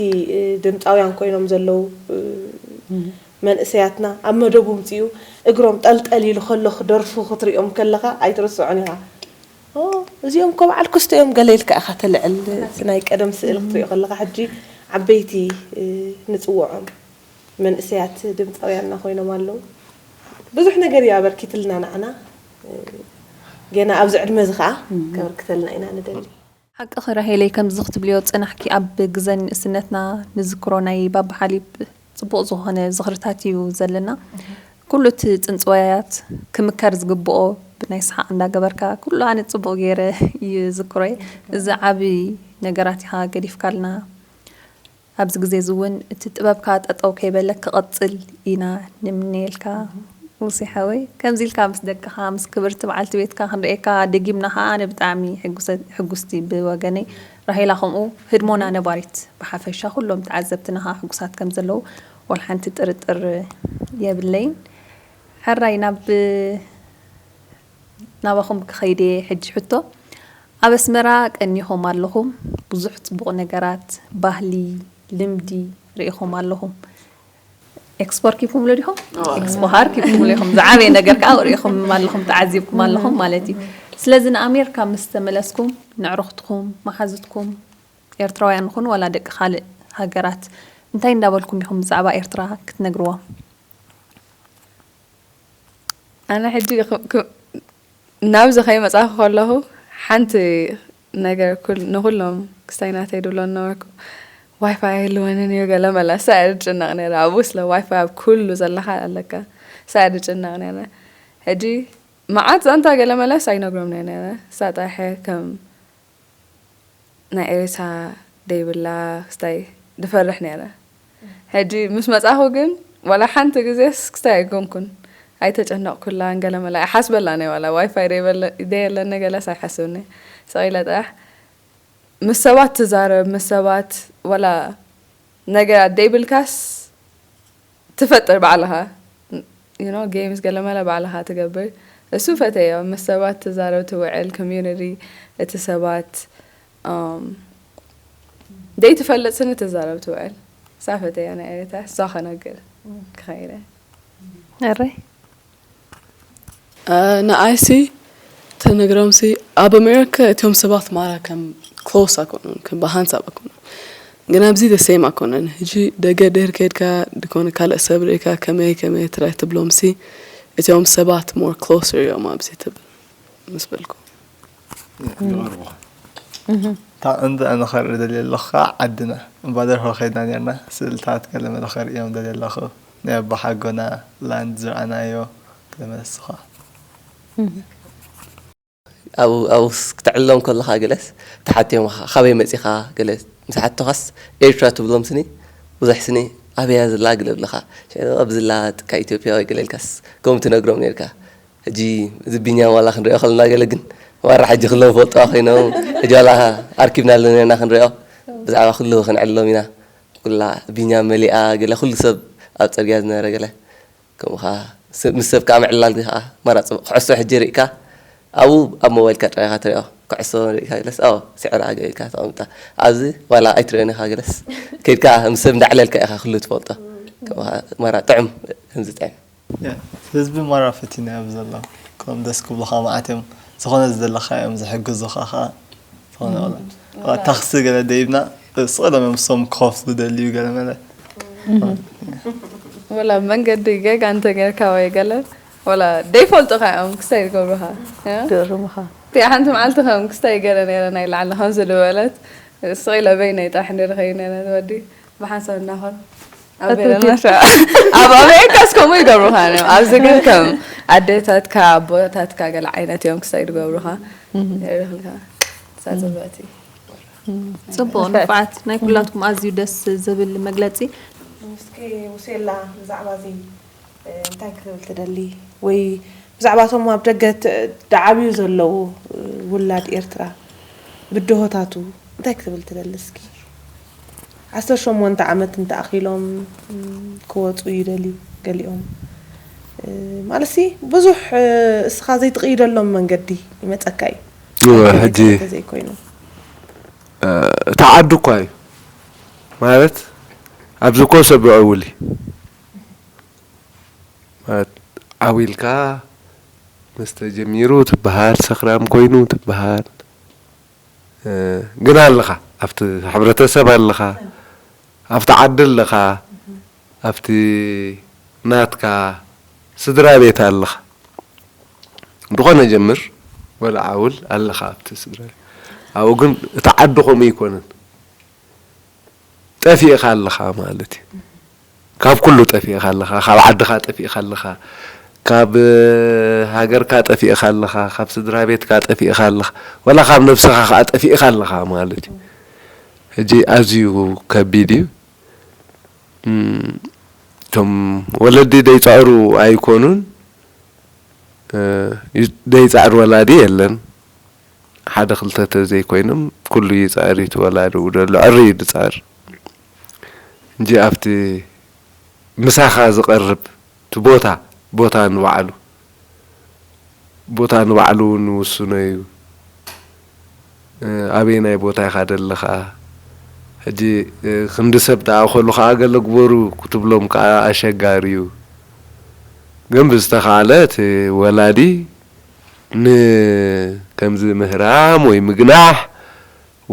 ድምፃውያን ኮይኖም ዘለዉ መንእሰያትና ኣብ መደቡ ምፅኡ እግሮም ጠልጠል ኢሉ ከሎ ክደርፉ ክትሪኦም ከለካ ኣይትርስዖን ኢኻ እዚኦም እኮ በዓል ክስቶ እዮም ገለ ኢልካ ኢኻ ተልዕል እቲ ናይ ቀደም ስእሊ ክትሪኦ ከለካ ሕጂ ዓበይቲ ንፅውዖም መንእሰያት ድምፃውያንና ኮይኖም ኣለዉ ብዙሕ ነገር እዩ ኣበርኪትልና ንዓና ገና ኣብዚ ዕድመ እዚ ከዓ ከበርክተልና ኢና ንደሊ ሓቅኺ ራሄለይ ከምዚ ክትብልዮ ዝጸናሕኪ ኣብ ግዘ ንእስነትና ንዝክሮ ናይ ባባ ሓሊብ ጽቡቕ ዝኾነ ዝኽርታት እዩ ዘለና። ኩሉ እቲ ጽንጽዋያት ክምከር ዝግብኦ ብናይ ሰሓቕ እንዳገበርካ ኩሉ ኣነ ጽቡቕ ገይረ ይዝክሮ እየ። እዚ ዓቢ ነገራት ኢኻ ገዲፍካልና። ኣብዚ ግዜ እዚ እውን እቲ ጥበብካ ጠጠው ከይበለ ክቐጽል ኢና ንምነየልካ ሙሴ ሓወይ። ከምዚ ኢልካ ምስ ደቅኻ ምስ ክብርቲ በዓልቲ ቤትካ ክንርእየካ ደጊምና ከኣ ኣነ ብጣዕሚ ሕጉስቲ ብወገነይ ራሄላ ከምኡ ህድሞና ነባሪት ብሓፈሻ ኩሎም ተዓዘብትና ከኣ ሕጉሳት ከም ዘለዉ ወላ ሓንቲ ጥርጥር የብለይን። ሕራይ ናብ ናባኹም ክኸይድ እየ ሕጂ ሕቶ ኣብ ኣስመራ ቀኒኹም ኣለኹም ብዙሕ ፅቡቕ ነገራት ባህሊ ልምዲ ርኢኹም ኣለኹም ኤክስፖ ኣርኪብኩምሉ ዲኹም ኤክስፖ ኣርኪብኩምሉ ኢኹም ዝዓበየ ነገር ከዓ ርኢኹም ኣለኹም ተዓዚብኩም ኣለኹም ማለት እዩ ስለዚ ንኣሜሪካ ምስ ተመለስኩም ንዕርኽትኩም መሓዙትኩም ኤርትራውያን ንኹን ዋላ ደቂ ካልእ ሃገራት እንታይ እንዳበልኩም ኢኹም ብዛዕባ ኤርትራ ክትነግርዎም ኣነ ሕጂ ናብዚ ከይመፃኹ ከለኹ ሓንቲ ነገር ንኩሎም ክስታይ ናተይ ድብሎ ነበርኩ ዋይፋይ ኣይህልወንን እዩ ገለ መላ እሳ እየ ዝጭነቕ ነረ ኣብኡ ስለ ዋይፋይ ኣብ ኩሉ ዘለካ ኣለካ እሳ እየ ዝጭነቕ ነረ ሕጂ መዓት ዛንታ ገለ መለስ ኣይነግሮም ነረ እሳ ጣሐ ከም ናይ ኤሬሳ ደይብላ ክስታይ ድፈርሕ ነረ ሕጂ ምስ መጻኹ ግን ዋላ ሓንቲ ግዜስ ክስታይ ኣይኮንኩን ኣይተጨነቕኩላን ገለ መለ ኣይሓስበላን እየ ዋላ ዋይፋይ ደየለኒ ገለስ ኣይሓስብን እየ ሰቒለ ጥራሕ ምስ ሰባት ትዛረብ ምስ ሰባት ዋላ ነገራት ደይብልካስ ትፈጥር ባዕልኻ you know games ገለ መለ ባዕልኻ ትገብር እሱ ፈተዮ ምስ ሰባት ትዛረብ ትውዕል community እቲ ሰባት um ደይ ትፈልጥ ስኒ ትዛረብ ትውዕል እሳ ፈተዮ ናይ ኤሪታ እሷ ከነግር ክኸይረ እረይ ንኣይሲ ተነግሮምሲ ኣብ ኣሜሪካ እቲኦም ሰባት ማራ ከም ክሎስ ኣኮኑን ከም ብሃንሳብ ኣኮኑን ግን ኣብዚ the same ኣኮነን ሕጂ ደገ ድህር ከድካ ድኮነ ካልእ ሰብ ርኢካ ከመይ ከመይ ትራይ ትብሎምሲ እቲኦም ሰባት more closer እዮም ኣብዚ ትብል ምስ በልኩ ይቐርቡኻ እንተ ኣነ ከርኢ ደልየ ኣለኹ ከዓ ዓድና እምባ ደርሆ ከይድና ነርና፣ ስእልታት ገለ መለ ከርእዮም ደልየ ኣለኹ። ናይ ኣቦሓጎና ላንድ ዝረኣናዮ ገለ መለ ንስኻ። ኣብኡ ኣብኡስ ክተዕልሎም ከለኻ ገለስ ተሓትዮምኻ ካበይ መጺኻ ገለ ምስ ሓተኻስ ኤርትራ ትብሎም ስኒ ብዙሕ ስኒ ኣበያ ዝላ ግለብልኻ ሽዑ ኣብዚ ላትካ ኢትዮጵያ ወይ ገለ ኢልካስ ከምኡ ትነግሮም ነርካ። ሕጂ እዚ ቢንያም ዋላ ክንሪኦ ከለና ገለ ግን ማራ ሕጂ ክሎም ፈልጥዋ ኮይኖም ሕጂ ዋላ ኣርኪብና ኣለና ኢና ክንሪኦ ብዛዕባ ኩሉ ክንዕልሎም ኢና። ኩላ ቢንያም መሊኣ ገለ ኩሉ ሰብ ኣብ ጽርግያ ዝነበረ ገለ ከምኡ ኸዓ ምስ ሰብ ከዓ ምዕላል ከዓ ማራ ፅቡቕ። ኩዕሶ ሕጂ ርኢካ ኣብኡ ኣብ ሞባይልካ ጥራይ ኢኻ ትሪኦ። ኩዕሶ ርኢካ ገለስ ኣዎ ስዕራ ገለ ኢልካ ተቐምጣ። ኣብዚ ዋላ ኣይትሪኦን ኢኻ ገለስ ከይድካ ምስ ሰብ እንዳዕለልካ ኢኻ ኩሉ ትፈልጦ። ከምኡ ኸዓ ማራ ጥዑም ከምዚ ጥዕም። ህዝቢ ማራ ፈቲናዮ ኣብዚ ዘሎ ከም ደስ ክብሉኻ መዓት እዮም። ዝኾነ ዝደለኻ እዮም ዝሕግዙኻ ኸዓ ዝኾነ ወላ ወላ ታኽሲ ገለ ደይብና ስቕ ኢሎም እዮም እሶም ክኸፍሉ ደልዩ ገለ መለ ወላ መንገዲ ገጋ እንተገርካ ወይ ገለ ወላ ደይፈልጡኻ እዮም ክስታይ ዝገብሩኻ። ገርምኻ እቲኣ ሓንቲ መዓልቲ ከም ክስታይ ገለ ነይረ ናይ ላዕሊ ከምዚ ዝበለት ስቕ ኢለ በይነይ ጥራሕ እንድየ ዝኸይድ ነይረ ወዲ ብሓንሳብ እናኾን ኣብ ኣሜሪካስ ከምኡ ይገብሩኻ እዮም ኣብዚ ግን ከም ኣዴታትካ ኣቦታትካ ገለ ዓይነት እዮም ክሳይ ዝገብሩኻ ይርኽልካ ሳፅብዕቲ ፅቡቕ ንፉዓት ናይ ኩላትኩም ኣዝዩ ደስ ዝብል መግለፂ። እስኪ ሙሴላ ብዛዕባ እዚ እንታይ ክትብል ትደሊ ወይ ብዛዕባ እቶም ኣብ ደገ ዝዓብዩ ዘለዉ ውላድ ኤርትራ ብድሆታቱ እንታይ ክትብል ትደሊ እስኪ? ዓሰርተ ሸሞንተ ዓመት እንተኣኺሎም ክወፁ ይደልዩ ገሊኦም ማለትሲ ብዙሕ እስኻ ዘይትቕይደሎም መንገዲ ይመፀካ እዩ። እወ ሕጂ ተዘይኮይኑ እታ ዓዲ እኳ እዩ ማለት ኣብዚ እኮ ሰብ ይዕውል እዩ ማለት ዓው ኢልካ መስተ ጀሚሩ ትበሃል፣ ሰኽራም ኮይኑ ትበሃል። ግን ኣለኻ ኣብቲ ሕብረተሰብ ኣለኻ ኣብቲ ዓዲ ኣለኻ ኣብቲ ናትካ ስድራ ቤት ኣለኻ ብኾነ ጀምር ወላ ዓውል ኣለኻ ኣብቲ ስድራ ቤት ኣብኡ ግን እቲ ዓዲ ከምኡ ኣይኮነን ጠፊእኻ ኣለኻ ማለት እዩ ካብ ኩሉ ጠፊእኻ ኣለኻ ካብ ዓድኻ ጠፊእኻ ኣለኻ ካብ ሃገርካ ጠፊእኻ ኣለኻ ካብ ስድራ ቤትካ ጠፊእኻ ኣለኻ ወላ ካብ ነብስኻ ከዓ ጠፊእኻ ኣለኻ ማለት እዩ ሕጂ ኣዝዩ ከቢድ እዩ እቶም ወለዲ ደይፃዕሩ ኣይኮኑን ደይፃዕር ወላዲ የለን ሓደ ክልተ ተዘይኮይኖም ኩሉ ይፃዕር እዩ እቲ ወላዲ ደሎ ዕሪ እዩ ዝፃዕር እንጂ ኣብቲ ምሳኻ ዝቐርብ እቲ ቦታ ቦታ ንባዕሉ ቦታ ንባዕሉ እውን ይውስኖ እዩ ኣበየናይ ቦታ ኢኻ ዘለኻ ሕጂ ክንዲ ሰብ ተኣኸሉ ከዓ ገለ ግበሩ ክትብሎም ከዓ ኣሸጋሪ እዩ ግን ብዝተኻለ እቲ ወላዲ ን ከምዚ ምህራም ወይ ምግናሕ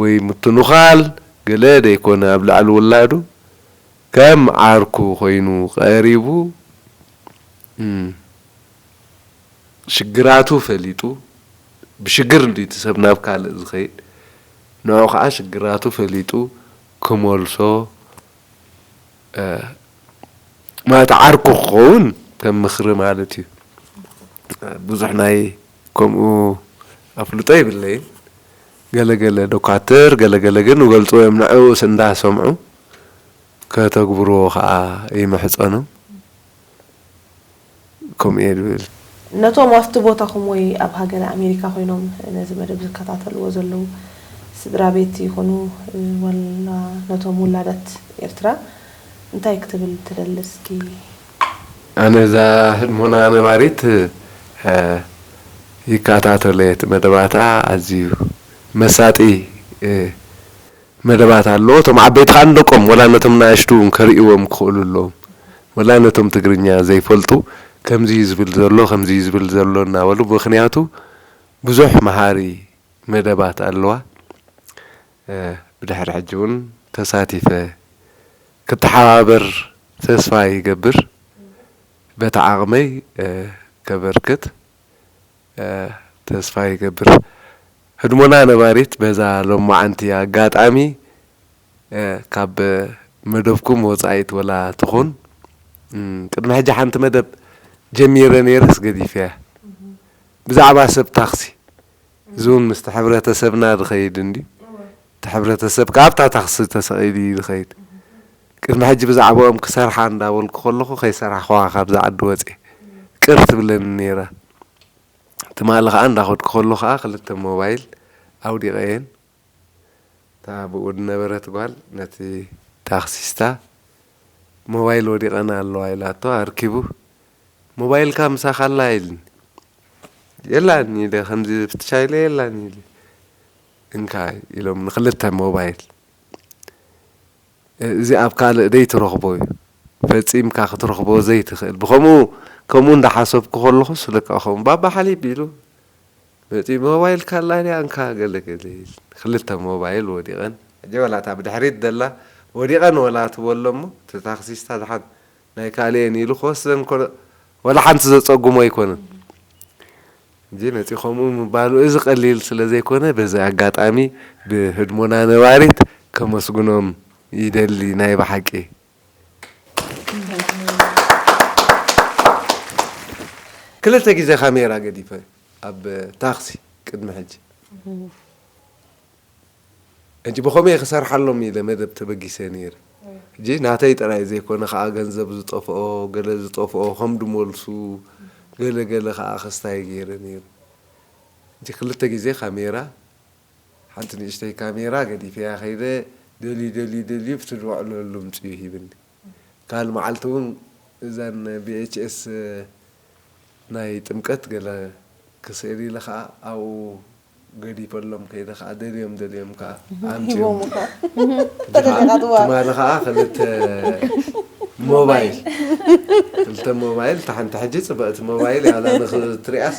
ወይ ምትንዃል ገለ ደይኮነ ኣብ ልዕሊ ውላዱ ከም ዓርኩ ኮይኑ ቀሪቡ ሽግራቱ ፈሊጡ ብሽግር እንዲ እቲ ሰብ ናብ ካልእ ዝኸይድ ንዑ ከዓ ሽግራቱ ፈሊጡ ክመልሶ ማለት ዓርኩ ክኸውን ከም ምኽሪ ማለት እዩ ብዙሕ ናይ ከምኡ ኣፍልጦ ይብለይን ገለገለ ዶኳትር ገለገለ ግን ይገልፁ እዮም ንዕኡስ እንዳሰምዑ ከተግብርዎ ከዓ ይምሕፀኖም ከምኡ እየ ዝብል ነቶም ኣብቲ ቦታኹም ወይ ኣብ ሃገረ ኣሜሪካ ኮይኖም ነዚ መደብ ዝከታተልዎ ዘለዉ ስድራ ቤት ይኹኑ ዋላ ነቶም ውላዳት ኤርትራ እንታይ ክትብል ትደሊ እስኪ? ኣነ እዛ ህድሞና ነባሪት ይከታተሎ እየ እቲ መደባታ ኣዝዩ መሳጢ መደባት ኣለዎ። እቶም ዓበይቲ ከዓ ንደቆም ወላ ነቶም ናእሽቱ እውን ከርእይዎም ክኽእሉ ኣለዎም። ወላ ነቶም ትግርኛ ዘይፈልጡ ከምዚ እዩ ዝብል ዘሎ ከምዚ እዩ ዝብል ዘሎ እናበሉ ምኽንያቱ ብዙሕ መሃሪ መደባት ኣለዋ። ብድሕሪ ሕጂ እውን ተሳቲፈ ክተሓባበር ተስፋ ይገብር። በቲ ዓቕመይ ከበርክት ተስፋ ይገብር። ህድሞና ነባሪት በዛ ሎማዓንቲ ኣጋጣሚ፣ እ፣ ካብ መደብኩም ወጻኢት ወላ ትኹን፣ እም፣ ቅድሚ ሕጂ ሓንቲ መደብ ጀሚረ ነይረስ ገዲፈያ። ብዛዕባ ሰብ ታክሲ፣ እዚ እውን ምስቲ ሕብረተሰብና ዝኸይድ እንድዩ። እቲ ሕብረተሰብ ከኣ ኣብታ ታክሲ ተሰቒሉ እዩ ዝኸይድ። ቅድሚ ሕጂ ብዛዕባኦም ክሰርሓ እንዳበልኩ ከለኹ ከይሰራሕኹዋ ካብዛ ዓዲ ወጽየ። ቅር ትብለኒ ነይራ። ትማሊ ከኣ እንዳኸድኩ ከሎ ከኣ ክልተ ሞባይል ኣውዲቐየን። እታ ብኡ ዝነበረት ጓል ነቲ ታክሲስታ፣ "ሞባይል ወዲቐን ኣለዋ" ኢላቶ ኣርኪቡ። "ሞባይልካ ምሳኻ ኣላ?" ኢልኒ። "የላን" ኢለ፣ ከምዚ ፍትሻ ኢለ፣ "የላን" ኢለ። "እንካ" ኢሎም ንክልተ ሞባይል። እዚ ኣብ ካልእ ዘይትረኽቦ እዩ። ፈጺምካ ክትረኽቦ ዘይትኽእል። ብኸምኡ፣ ከምኡ እንዳሓሰብኩ ከለኹስ ለካ ከምኡ ባባ ሓሊብ ኢሉ መጺኡ፣ "ሞባይልካ ኣላ ድያ እንካ?" ገለ ገለ ኢል። ክልተ ሞባይል ወዲቐን። ሕጂ ወላ እታ ብድሕሪት ዘላ ወዲቐን ወላ ትበሎ እሞ፣ እቲ ታክሲስታ ድሓን ናይ ካልኤን ኢሉ ክወስደን ከሎ፣ ወላ ሓንቲ ዘጸጉሞ ኣይኮነን። እንጂ መጺኡ ከምኡ ምባሉ እዚ ቀሊል ስለ ዘይኮነ፣ በዚ ኣጋጣሚ ብህድሞና ነባሪት ከመስግኖም ይደሊ ናይ ብሓቂ። ክልተ ግዜ ካሜራ ገዲፈ ኣብ ታክሲ ቅድሚ ሕጂ። ሕጂ ብኸመይ ክሰርሓሎም ኢለ መደብ ተበጊሰ ነይረ። ሕጂ ናተይ ጥራይ ዘይኮነ ከኣ ገንዘብ ዝጠፍኦ፣ ገለ ዝጠፍኦ ከም ድመልሱ፣ ገለ ገለ ከኣ ክስታይ ገይረ ነይረ። ሕጂ ክልተ ግዜ ካሜራ፣ ሓንቲ ንእሽተይ ካሜራ ገዲፈያ ከይደ፣ ደልዩ፣ ደልዩ፣ ደልዩ፣ ብቲ ዝውዕለሉ ምጽኡ ሂብኒ። ካልእ መዓልቲ እውን እዘን ቢ ኤች ኤስ ናይ ጥምቀት ገለ ክስእል ኢለ ከኣ ኣብኡ ገዲፈሎም ከይደ ከኣ ደልዮም፣ ደልዮም ከኣ ኣምጺኦም። ሂቦም ከኣ። ሕጂ ከኣ ተጠቂቓትዋ። ትማሊ ከኣ ክልተ ሞባይል፣ ክልተ ሞባይል፣ እታ ሓንቲ ሕጂ ጽብቕቲ ሞባይል እያ፣ ዋላ ንኽትሪኣስ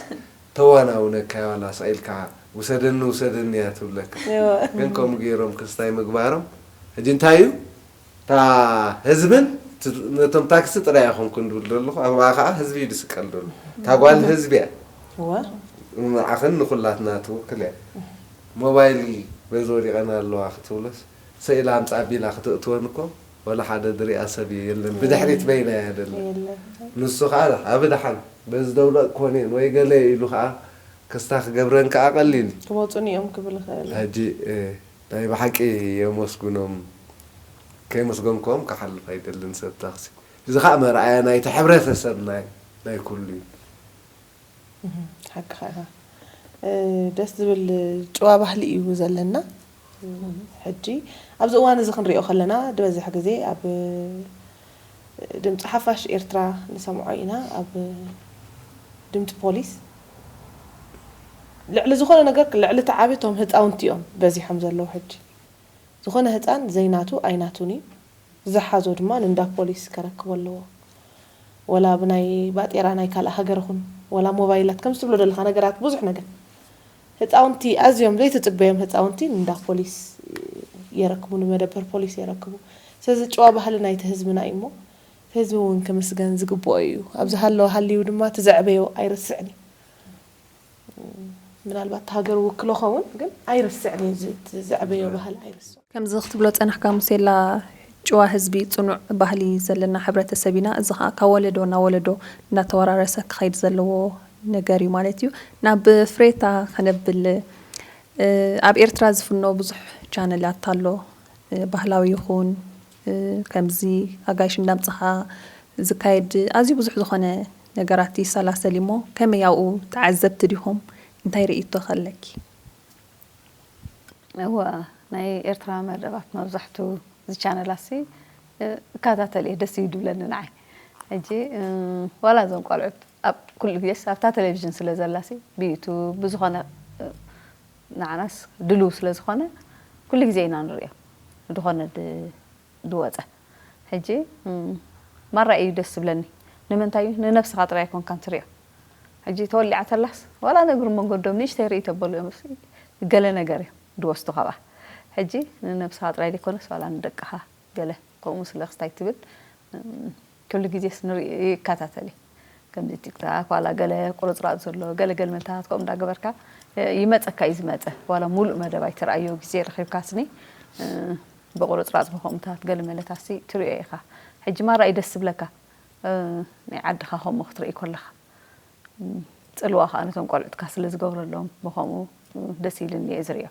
ተዋናውነካ እያ፣ ዋላ ስቕ ኢልካ ውሰደኒ፣ ውሰደኒ እያ ትብለካ። እዋ። ግን ከምኡ ገይሮም ክስታይ ምግባሮም፣ ሕጂ እንታይ እዩ? እታ ህዝብን ት-፣ ነቶም ታክሲ ጥራይ ኣይኮንኩን ድብል ዘለኹ፣ ኣብኣ ከኣ ህዝቢ እዩ ዝስቀል ዘሎ። እታ ጓል ህዝቢ እያ። እዋ። ንዓኽን ንኹላትና ትውክል እያ። ሞባይል በዚ ወዲቐን ኣለዋ ክትብሎስ፣ ሰኢላ ኣምጻ ኣቢላ ክትእትወን እኮ፣ ወላ ሓደ ድሪኣ ሰብ የለን። ብድሕሪት በይና እያ ደላ። የለን። ንሱ ከኣ፣ "ኣብ ደሓን፣ በዚ ደውለቕ ኮኔን ወይ ገለ" ኢሉ ከኣ ክስታ ክገብረን ከኣ ቀሊል እዩ። ክመጹኒ እዮም ክብል ይኽእል። ሕጂ፣ እ፣ ናይ ብሓቂ የመስግኖም። ከየመስገንክዎም ክሓልፍ ኣይደልን ሰብ ታክሲ። እዚ ኸኣ መርኣያ ናይቲ ሕብረተሰብ ናይ፣ ናይ ኩሉ እዩ። እህ፣ ሓቅኻ ኢኻ። እ፣ ደስ ዝብል ጭዋ ባህሊ እዩ ዘለና። ሕጂ ኣብዚ እዋን እዚ ክንሪኦ ከለና፣ ዝበዝሕ ግዜ ኣብ ድምፂ ሓፋሽ ኤርትራ ንሰምዖ ኢና፣ ኣብ ድምፂ ፖሊስ። ልዕሊ ዝኾነ ነገር፣ ልዕሊ እቲ ዓቢ እቶም ህፃውንቲ እዮም በዚሖም ዘለዉ ሕጂ። ዝኾነ ህፃን ዘይናቱ ኣይናቱን እዩ። ዝሓዞ ድማ ንእንዳ ፖሊስ ከረክቦ ኣለዎ። ወላ ብናይ ባጤራ ናይ ካልእ ሃገር ይኹን፣ ወላ ሞባይላት፣ ከምዚ ትብሎ ዘለኻ ነገራት፣ ብዙሕ ነገር። ህፃውንቲ ኣዝዮም ዘይትፅበዮም ህፃውንቲ ንእንዳ ፖሊስ የረክቡ፣ ንመደበር ፖሊስ የረክቡ። ስለዚ ጭዋ ባህሊ ናይቲ ህዝብና እዩ እሞ፣ ህዝቢ እውን ክምስገን ዝግብኦ እዩ። ኣብዚ ሃለወ ሃልዩ ድማ እቲ ዘዕበዮ ኣይርስዕን እዩ። ምናልባት ሃገር ውክሎ ኸውን፣ ግን ኣይርስዕን እዩ፣ እዚ እቲ ዘዕበዮ ባህሊ ኣይርስዕ። ከምዚ ክትብሎ ጸናሕካ ሙሴላ፣ ጭዋ ህዝቢ፣ ጽኑዕ ባህሊ ዘለና ሕብረተሰብ ኢና። እዚ ኸኣ ካብ ወለዶ ናብ ወለዶ እናተወራረሰ ክኸይድ ዘለዎ ነገር እዩ ማለት እዩ። ናብ ፍሬታ ከነብል፣ እ፣ ኣብ ኤርትራ ዝፍኖ ብዙሕ ቻነላት ኣሎ። እ፣ ባህላዊ ይኹን፣ እ፣ ከምዚ ኣጋይሽ እንዳምጻኻ ዝካየድ ኣዝዩ ብዙሕ ዝኾነ ነገራት ይሰላሰል እሞ፣ ከመይ ኣብኡ ተዓዘብቲ ዲኹም? እንታይ ርእይቶ ከለኪ? እወ፣ ናይ ኤርትራ መደባት መብዛሕቱ እዚ ቻነላሲ፣ እ፣ እከታተል እየ፣ ደስ እዩ ድብለኒ ንዓይ። ሕጂ፣ እ፣ ዋላ እዞም ቆልዑት ኣብ ኩሉ ግዜስ ኣብታ ቴሌቪዥን ስለ ዘላሲ፣ ብዩቱብ ብዝኾነ፣ እ፣ ንዓናስ ድልው ስለ ዝኾነ፣ ኩሉ ግዜ ኢና ንርእዮ። ዝኾነ ድ-፣ ዝወጸ። ሕጂ፣ እም፣ ማራ እዩ ደስ ዝብለኒ። ንምንታይ እዩ? ንነብስኻ ጥራይ ኣይኮንካን ትሪኦ። ሕጂ ተወሊዓ ተላስ፣ ዋላ ነግሪ መንገዶም ንእሽተይ ርኢ ተበሉ እዮም፣ ገለ ነገር እዮም ዝወስዱ ካብኣ። ሕጂ ንነብስኻ ጥራይ ዘይኮነስ፣ ዋላ ንደቅኻ ገለ ከምኡ ስለ ክስታይ ትብል፣ እም፣ ኩሉ ግዜስ ንርኢ፣ ይከታተል እዩ። ከምዚ ቲክታክ፣ ዋላ ገለ ቁርጽራጽ ዘሎ፣ ገለ ገልመታት ከምኡ እንዳገበርካ፣ ይመጸካ እዩ ዝመጸ። ዋላ ሙሉእ መደብ ኣይትርኣዮ፣ ግዜ ረኺብካስኒ፣ እ፣ ብቑርጽራጽ ብኸምኡታት ገለ መለታሲ ትሪኦ ኢኻ። ሕጂ ማራ እዩ ደስ ዝብለካ። እ፣ ናይ ዓድኻ ከምኡ ክትርኢ ከለኻ። እ፣ ጽልዋ ከኣ ነቶም ቆልዑትካ ስለ ዝገብረሎም ብኸምኡ፣ እ፣ ደስ ኢልኒ እየ ዝርእዮ።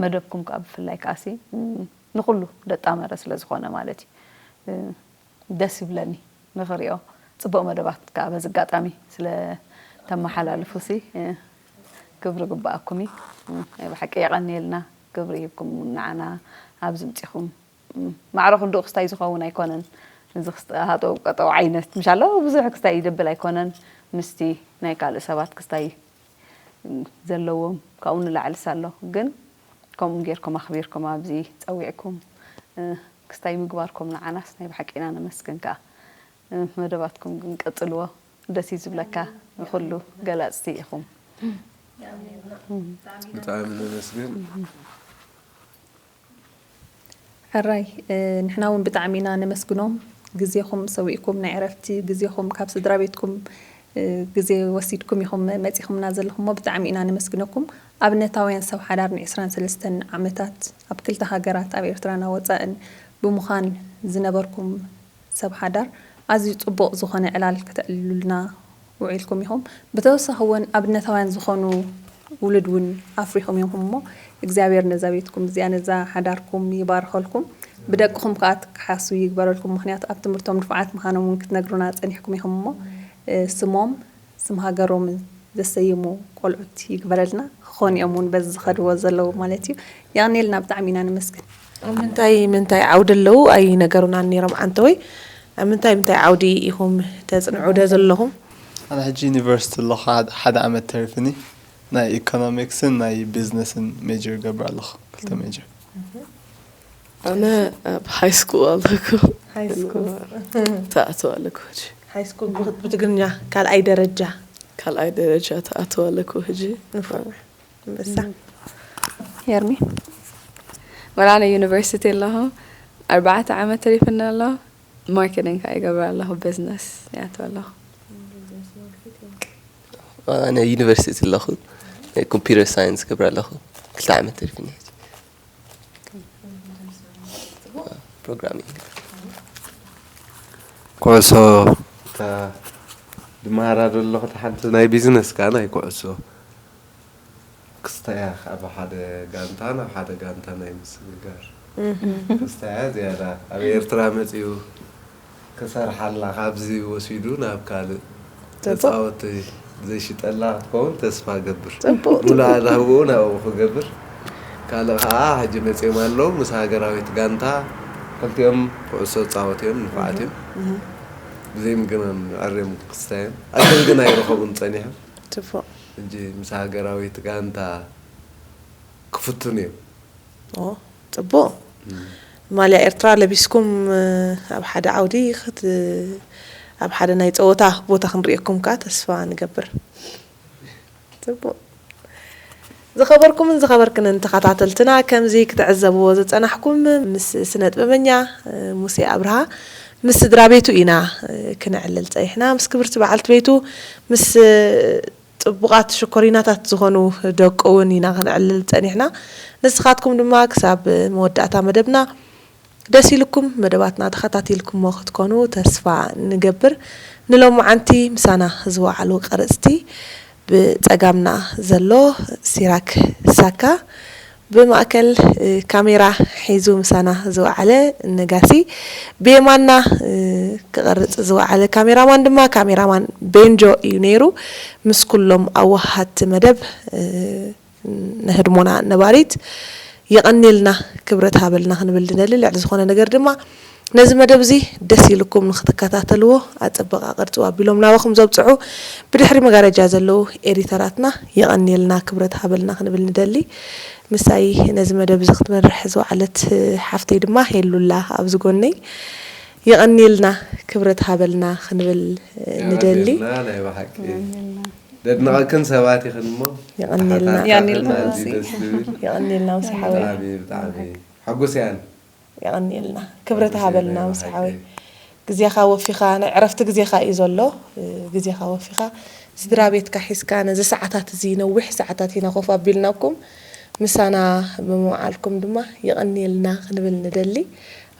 መደብኩም ከኣ ብፍላይ ከኣሲ፣ እ፣ ንኹሉ ደጣመረ ስለ ዝኾነ ማለት እዩ። እ፣ ደስ ይብለኒ ንኽሪኦ። ጽቡቕ መደባት ከኣ በዚ ኣጋጣሚ ስለ ተመሓላልፉሲ፣ እ፣ ክብሪ ግበኣኩም እዩ። እ፣ ናይ ብሓቂ የቐንየልና፣ ክብሪ ሂብኩም ንዓና ኣብዚ ምጺኹም። እ፣ ማዕረ ክንድኡ ክስታይ ዝኸውን ኣይኮነን። እዚ ክስተ-፣ ሃጠው ቀጠው ዓይነት፣ ምሽ ኣሎ ብዙሕ ክስታይ ይደብል ኣይኮነን። ምስቲ ናይ ካልእ ሰባት ክስታይ ዘለዎም ካብኡ ንላዕልስ ኣሎ። ግን ከምኡ ጌርኩም ኣኽቢርኩም ኣብዚ ጸዊዕኩም፣ እ፣ ክስታይ ምግባርኩም ንዓናስ ናይ ብሓቂ ኢና ነመስግን ከኣ። እ፣ መደባትኩም ግን ቀጽልዎ። ደስ እዩ ዝብለካ። ንኹሉ ገላጽቲ ኢኹም። ብጣዕሚ ነመስግን። ሕራይ፣ እ፣ ንሕና እውን ብጣዕሚ ኢና ነመስግኖም። ግዜኹም ሰዊእኩም፣ ናይ ዕረፍቲ ግዜኹም ካብ ስድራ ቤትኩም፣ እ፣ ግዜ ወሲድኩም ኢኹም መጺኹምና ዘለኹም እሞ ብጣዕሚ ኢና ነመስግነኩም። ኣብነታውያን ሰብ ሓዳር ንዒስራን ሰለስተን ዓመታት ኣብ ክልተ ሃገራት፣ ኣብ ኤርትራን ኣብ ወጻእን ብምዃን ዝነበርኩም ሰብ ሓዳር ኣዝዩ ጽቡቕ ዝኾነ ዕላል ከተዕልሉልና ውዒልኩም ኢኹም። ብተወሳኺ እውን ኣብነታውያን ዝኾኑ ውሉድ እውን ኣፍሪኹም ኢኹም እሞ እግዚኣብሔር ነዛ ቤትኩም እዚኣ ነዛ ሓዳርኩም ይባርኸልኩም። ብደቅኹም ከኣ ትከሓሱ ይግበረልኩም። ምኽንያቱ ኣብ ትምህርቶም ንፉዓት ምዃኖም እውን ክትነግሩና ጸኒሕኩም ኢኹም እሞ፣ እ፣ ስሞም ስም ሃገሮምን ዘሰይሙ ቆልዑት ይግበረልና። ክኾኑ እዮም እውን በዚ ዝኸድዎ ዘለዉ ማለት እዩ። የቐንየልና፣ ብጣዕሚ ኢና ነመስግን። ኣብ ምንታይ ምንታይ ዓውዲ ኣለዉ ኣይነገሩናን ነይሮም ዓንተወይ? ኣብ ምንታይ ምንታይ ዓውዲ ኢኹም ተጽንዑ ዶ ዘለኹም? ኣነ ሕጂ ዩኒቨርሲቲ ኣለኹ፣ ሓደ፣ ሓደ ዓመት ተሪፍኒ። ናይ ኢኮኖሚክስን ናይ ቢዝነስን ሜጀር ገብር ኣለኹ፣ ክልተ ሜጀር። ኣነ ኣብ ሃይ ስኩል ኣለኩ። ሃይ ስኩል። ተኣትው ኣለኩ ሕጂ። ሃይ ስኩል ብ-፣ ብትግርኛ ካልኣይ ደረጃ። ካልኣይ ደረጃ ተኣትው ኣለኩ ሕጂ። ንፉዕ። ኣንበሳ። የርሚ? ወላ ኣነ ዩኒቨርሲቲ ኣለኹ። ኣርባዕተ ዓመት ተሪፍኒ ኣሎ። ማርኬቲንግ ከኣ ይገብር ኣለኹ፣ ቢዝነስ ይኣትው ኣለኹ። ኣነ ዩኒቨርሲቲ ኣለኹ። ናይ ኮምፒውተር ሳይንስ ገብር ኣለኹ። ክልተ ዓመት ተሪፍኒ ሕጂ። ፕሮግራሚንግ። ኩዕሶ እታ ድመሃራ ዘለኹ እታ ሓንቲ ናይ ቢዝነስ ከኣ ናይ ኩዕሶ ክስታያ ካብ ሓደ ጋንታ ናብ ሓደ ጋንታ ናይ ምስግጋር። እህ። ክስታያ ዝያዳ ኣብ ኤርትራ መጺኡ ክሰርሓላ ካብዚ ወሲዱ ናብ ካልእ ጽቡቅ። ተጻወቲ ዘይሽጠላ ክትከውን ተስፋ ገብር። ጽቡቅ። ሙሉእ ኣድህቦኡ ናብኡ ክገብር። ካልእ ከኣ ሕጂ መጺኦም ኣለዉ ምስ ሃገራዊት ጋንታ ክልቲኦም ኩዕሶ ጻወት እዮም፣ ንፉዓት እዮም። እህ። ብዘይምግናን ኣርዮም ክስታዮም። ኣገል ግን ኣይረኸቡን ጸኒሖም። ጽቡቅ። ሕጂ ምስ ሃገራዊት ጋንታ ክፍትኑ እዮም። ኦ፣ ጽቡቅ። እም። ማልያ ኤርትራ ለቢስኩም፣ እ፣ ኣብ ሓደ ዓውዲ ክት-፣ ኣብ ሓደ ናይ ጸወታ ቦታ ክንርእየኩም ከኣ ተስፋ ንገብር። ጽቡቅ። ዝኸበርኩምን ዝኸበርክንን ተኸታተልትና፣ ከምዚ ክትዕዘብዎ ዝጸናሕኩም ምስ ስነ ጥበበኛ፣ እ፣ ሙሴ ኣብርሃ ምስ ስድራ ቤቱ ኢና፣ እ፣ ክነዕልል ጸኒሕና። ምስ ክብርቲ በዓልቲ ቤቱ፣ ምስ፣ እ፣ ጽቡቓት ሽኮሪናታት ዝኾኑ ደቁ እውን ኢና ከነዕልል ጸኒሕና። ንስኻትኩም ድማ ክሳብ መወዳእታ መደብና ደስ ኢልኩም መደባትና ተኸታቲልኩሞ ክትኮኑ ተስፋ ንገብር። ንሎማዓንቲ ምሳና ዝወዓሉ ቀረጽቲ ብጸጋምና ዘሎ ሲራክ ሳካ፣ ብማእከል፣ እ፣ ካሜራ ሒዙ ምሳና ዝወዓለ ነጋሲ፣ ብየማንና፣ እ፣ ክቐርጽ ዝወዓለ ካሜራማን ድማ ካሜራማን ቤንጆ እዩ ነይሩ። ምስ ኩሎም ኣዋሃድቲ መደብ፣ እ፣ ንህድሞና ነባሪት የቐንየልና፣ ክብረት ሃበልና ክንብል ንደሊ። ልዕሊ ዝኾነ ነገር ድማ ነዚ መደብ እዚ ደስ ኢልኩም ንክትከታተልዎ ኣጸበቓ ቅርጽ ኣቢሎም ናባኹም ዘብጽሑ ብድሕሪ መጋረጃ ዘለዉ ኤዲተራትና የቐንየልና፣ ክብረት ሃበልና ክንብል ንደሊ። ምሳይ ነዚ መደብ እዚ ክትመርሕ ዝወዓለት ሓፍተይ ድማ ሄሉላ ኣብዚ ጎነይ። የቐንየልና፣ ክብረት ሃበልና ክንብል ንደሊ። የቐንየልና፣ ናይ ብሓቂ። የቐንየልና። ደድንቐክን ሰባት ኢኽን እሞ፣ የቐንየልና። ተሓታትካኽን የቐንየልና። ኣዝዩ ደስ ዝብል። የቐንየልና፣ ምስ ሓወይ። ብጣዕሚ፣ ብጣዕሚ። ሓጎስ እያን። የቐንየልና። ክብረት ሓጎስ እያን፣ ሃበልና፣ ናይ ምስ ብሓቂ። ሓወይ። ግዜኻ ወፊኻ፣ ናይ ዕረፍቲ ግዜኻ እዩ ዘሎ። ግዜኻ ወፊኻ፣ ስድራ ቤትካ ሒዝካ፣ ነዚ ሰዓታት እዚ፣ ነዊሕ ሰዓታት ኢና ኮፍ ኣቢልናኩም፣ ምሳና ብምውዓልኩም ድማ የቐንየልና ክንብል ንደሊ።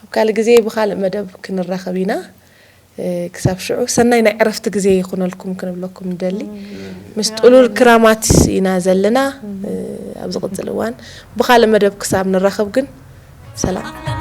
ኣብ ካልእ ግዜ ብኻልእ መደብ ክንራኸብ ኢና። ክሳብ ሽዑ ሰናይ ናይ ዕረፍቲ ግዜ ይኹነልኩም ክንብለኩም ንደሊ። ምስ ጥሉል ክራማት ኢና ዘለና። ኣብ ዝቕጽል እዋን ብኻልእ መደብ ክሳብ ንራኸብ ግን ሰላም።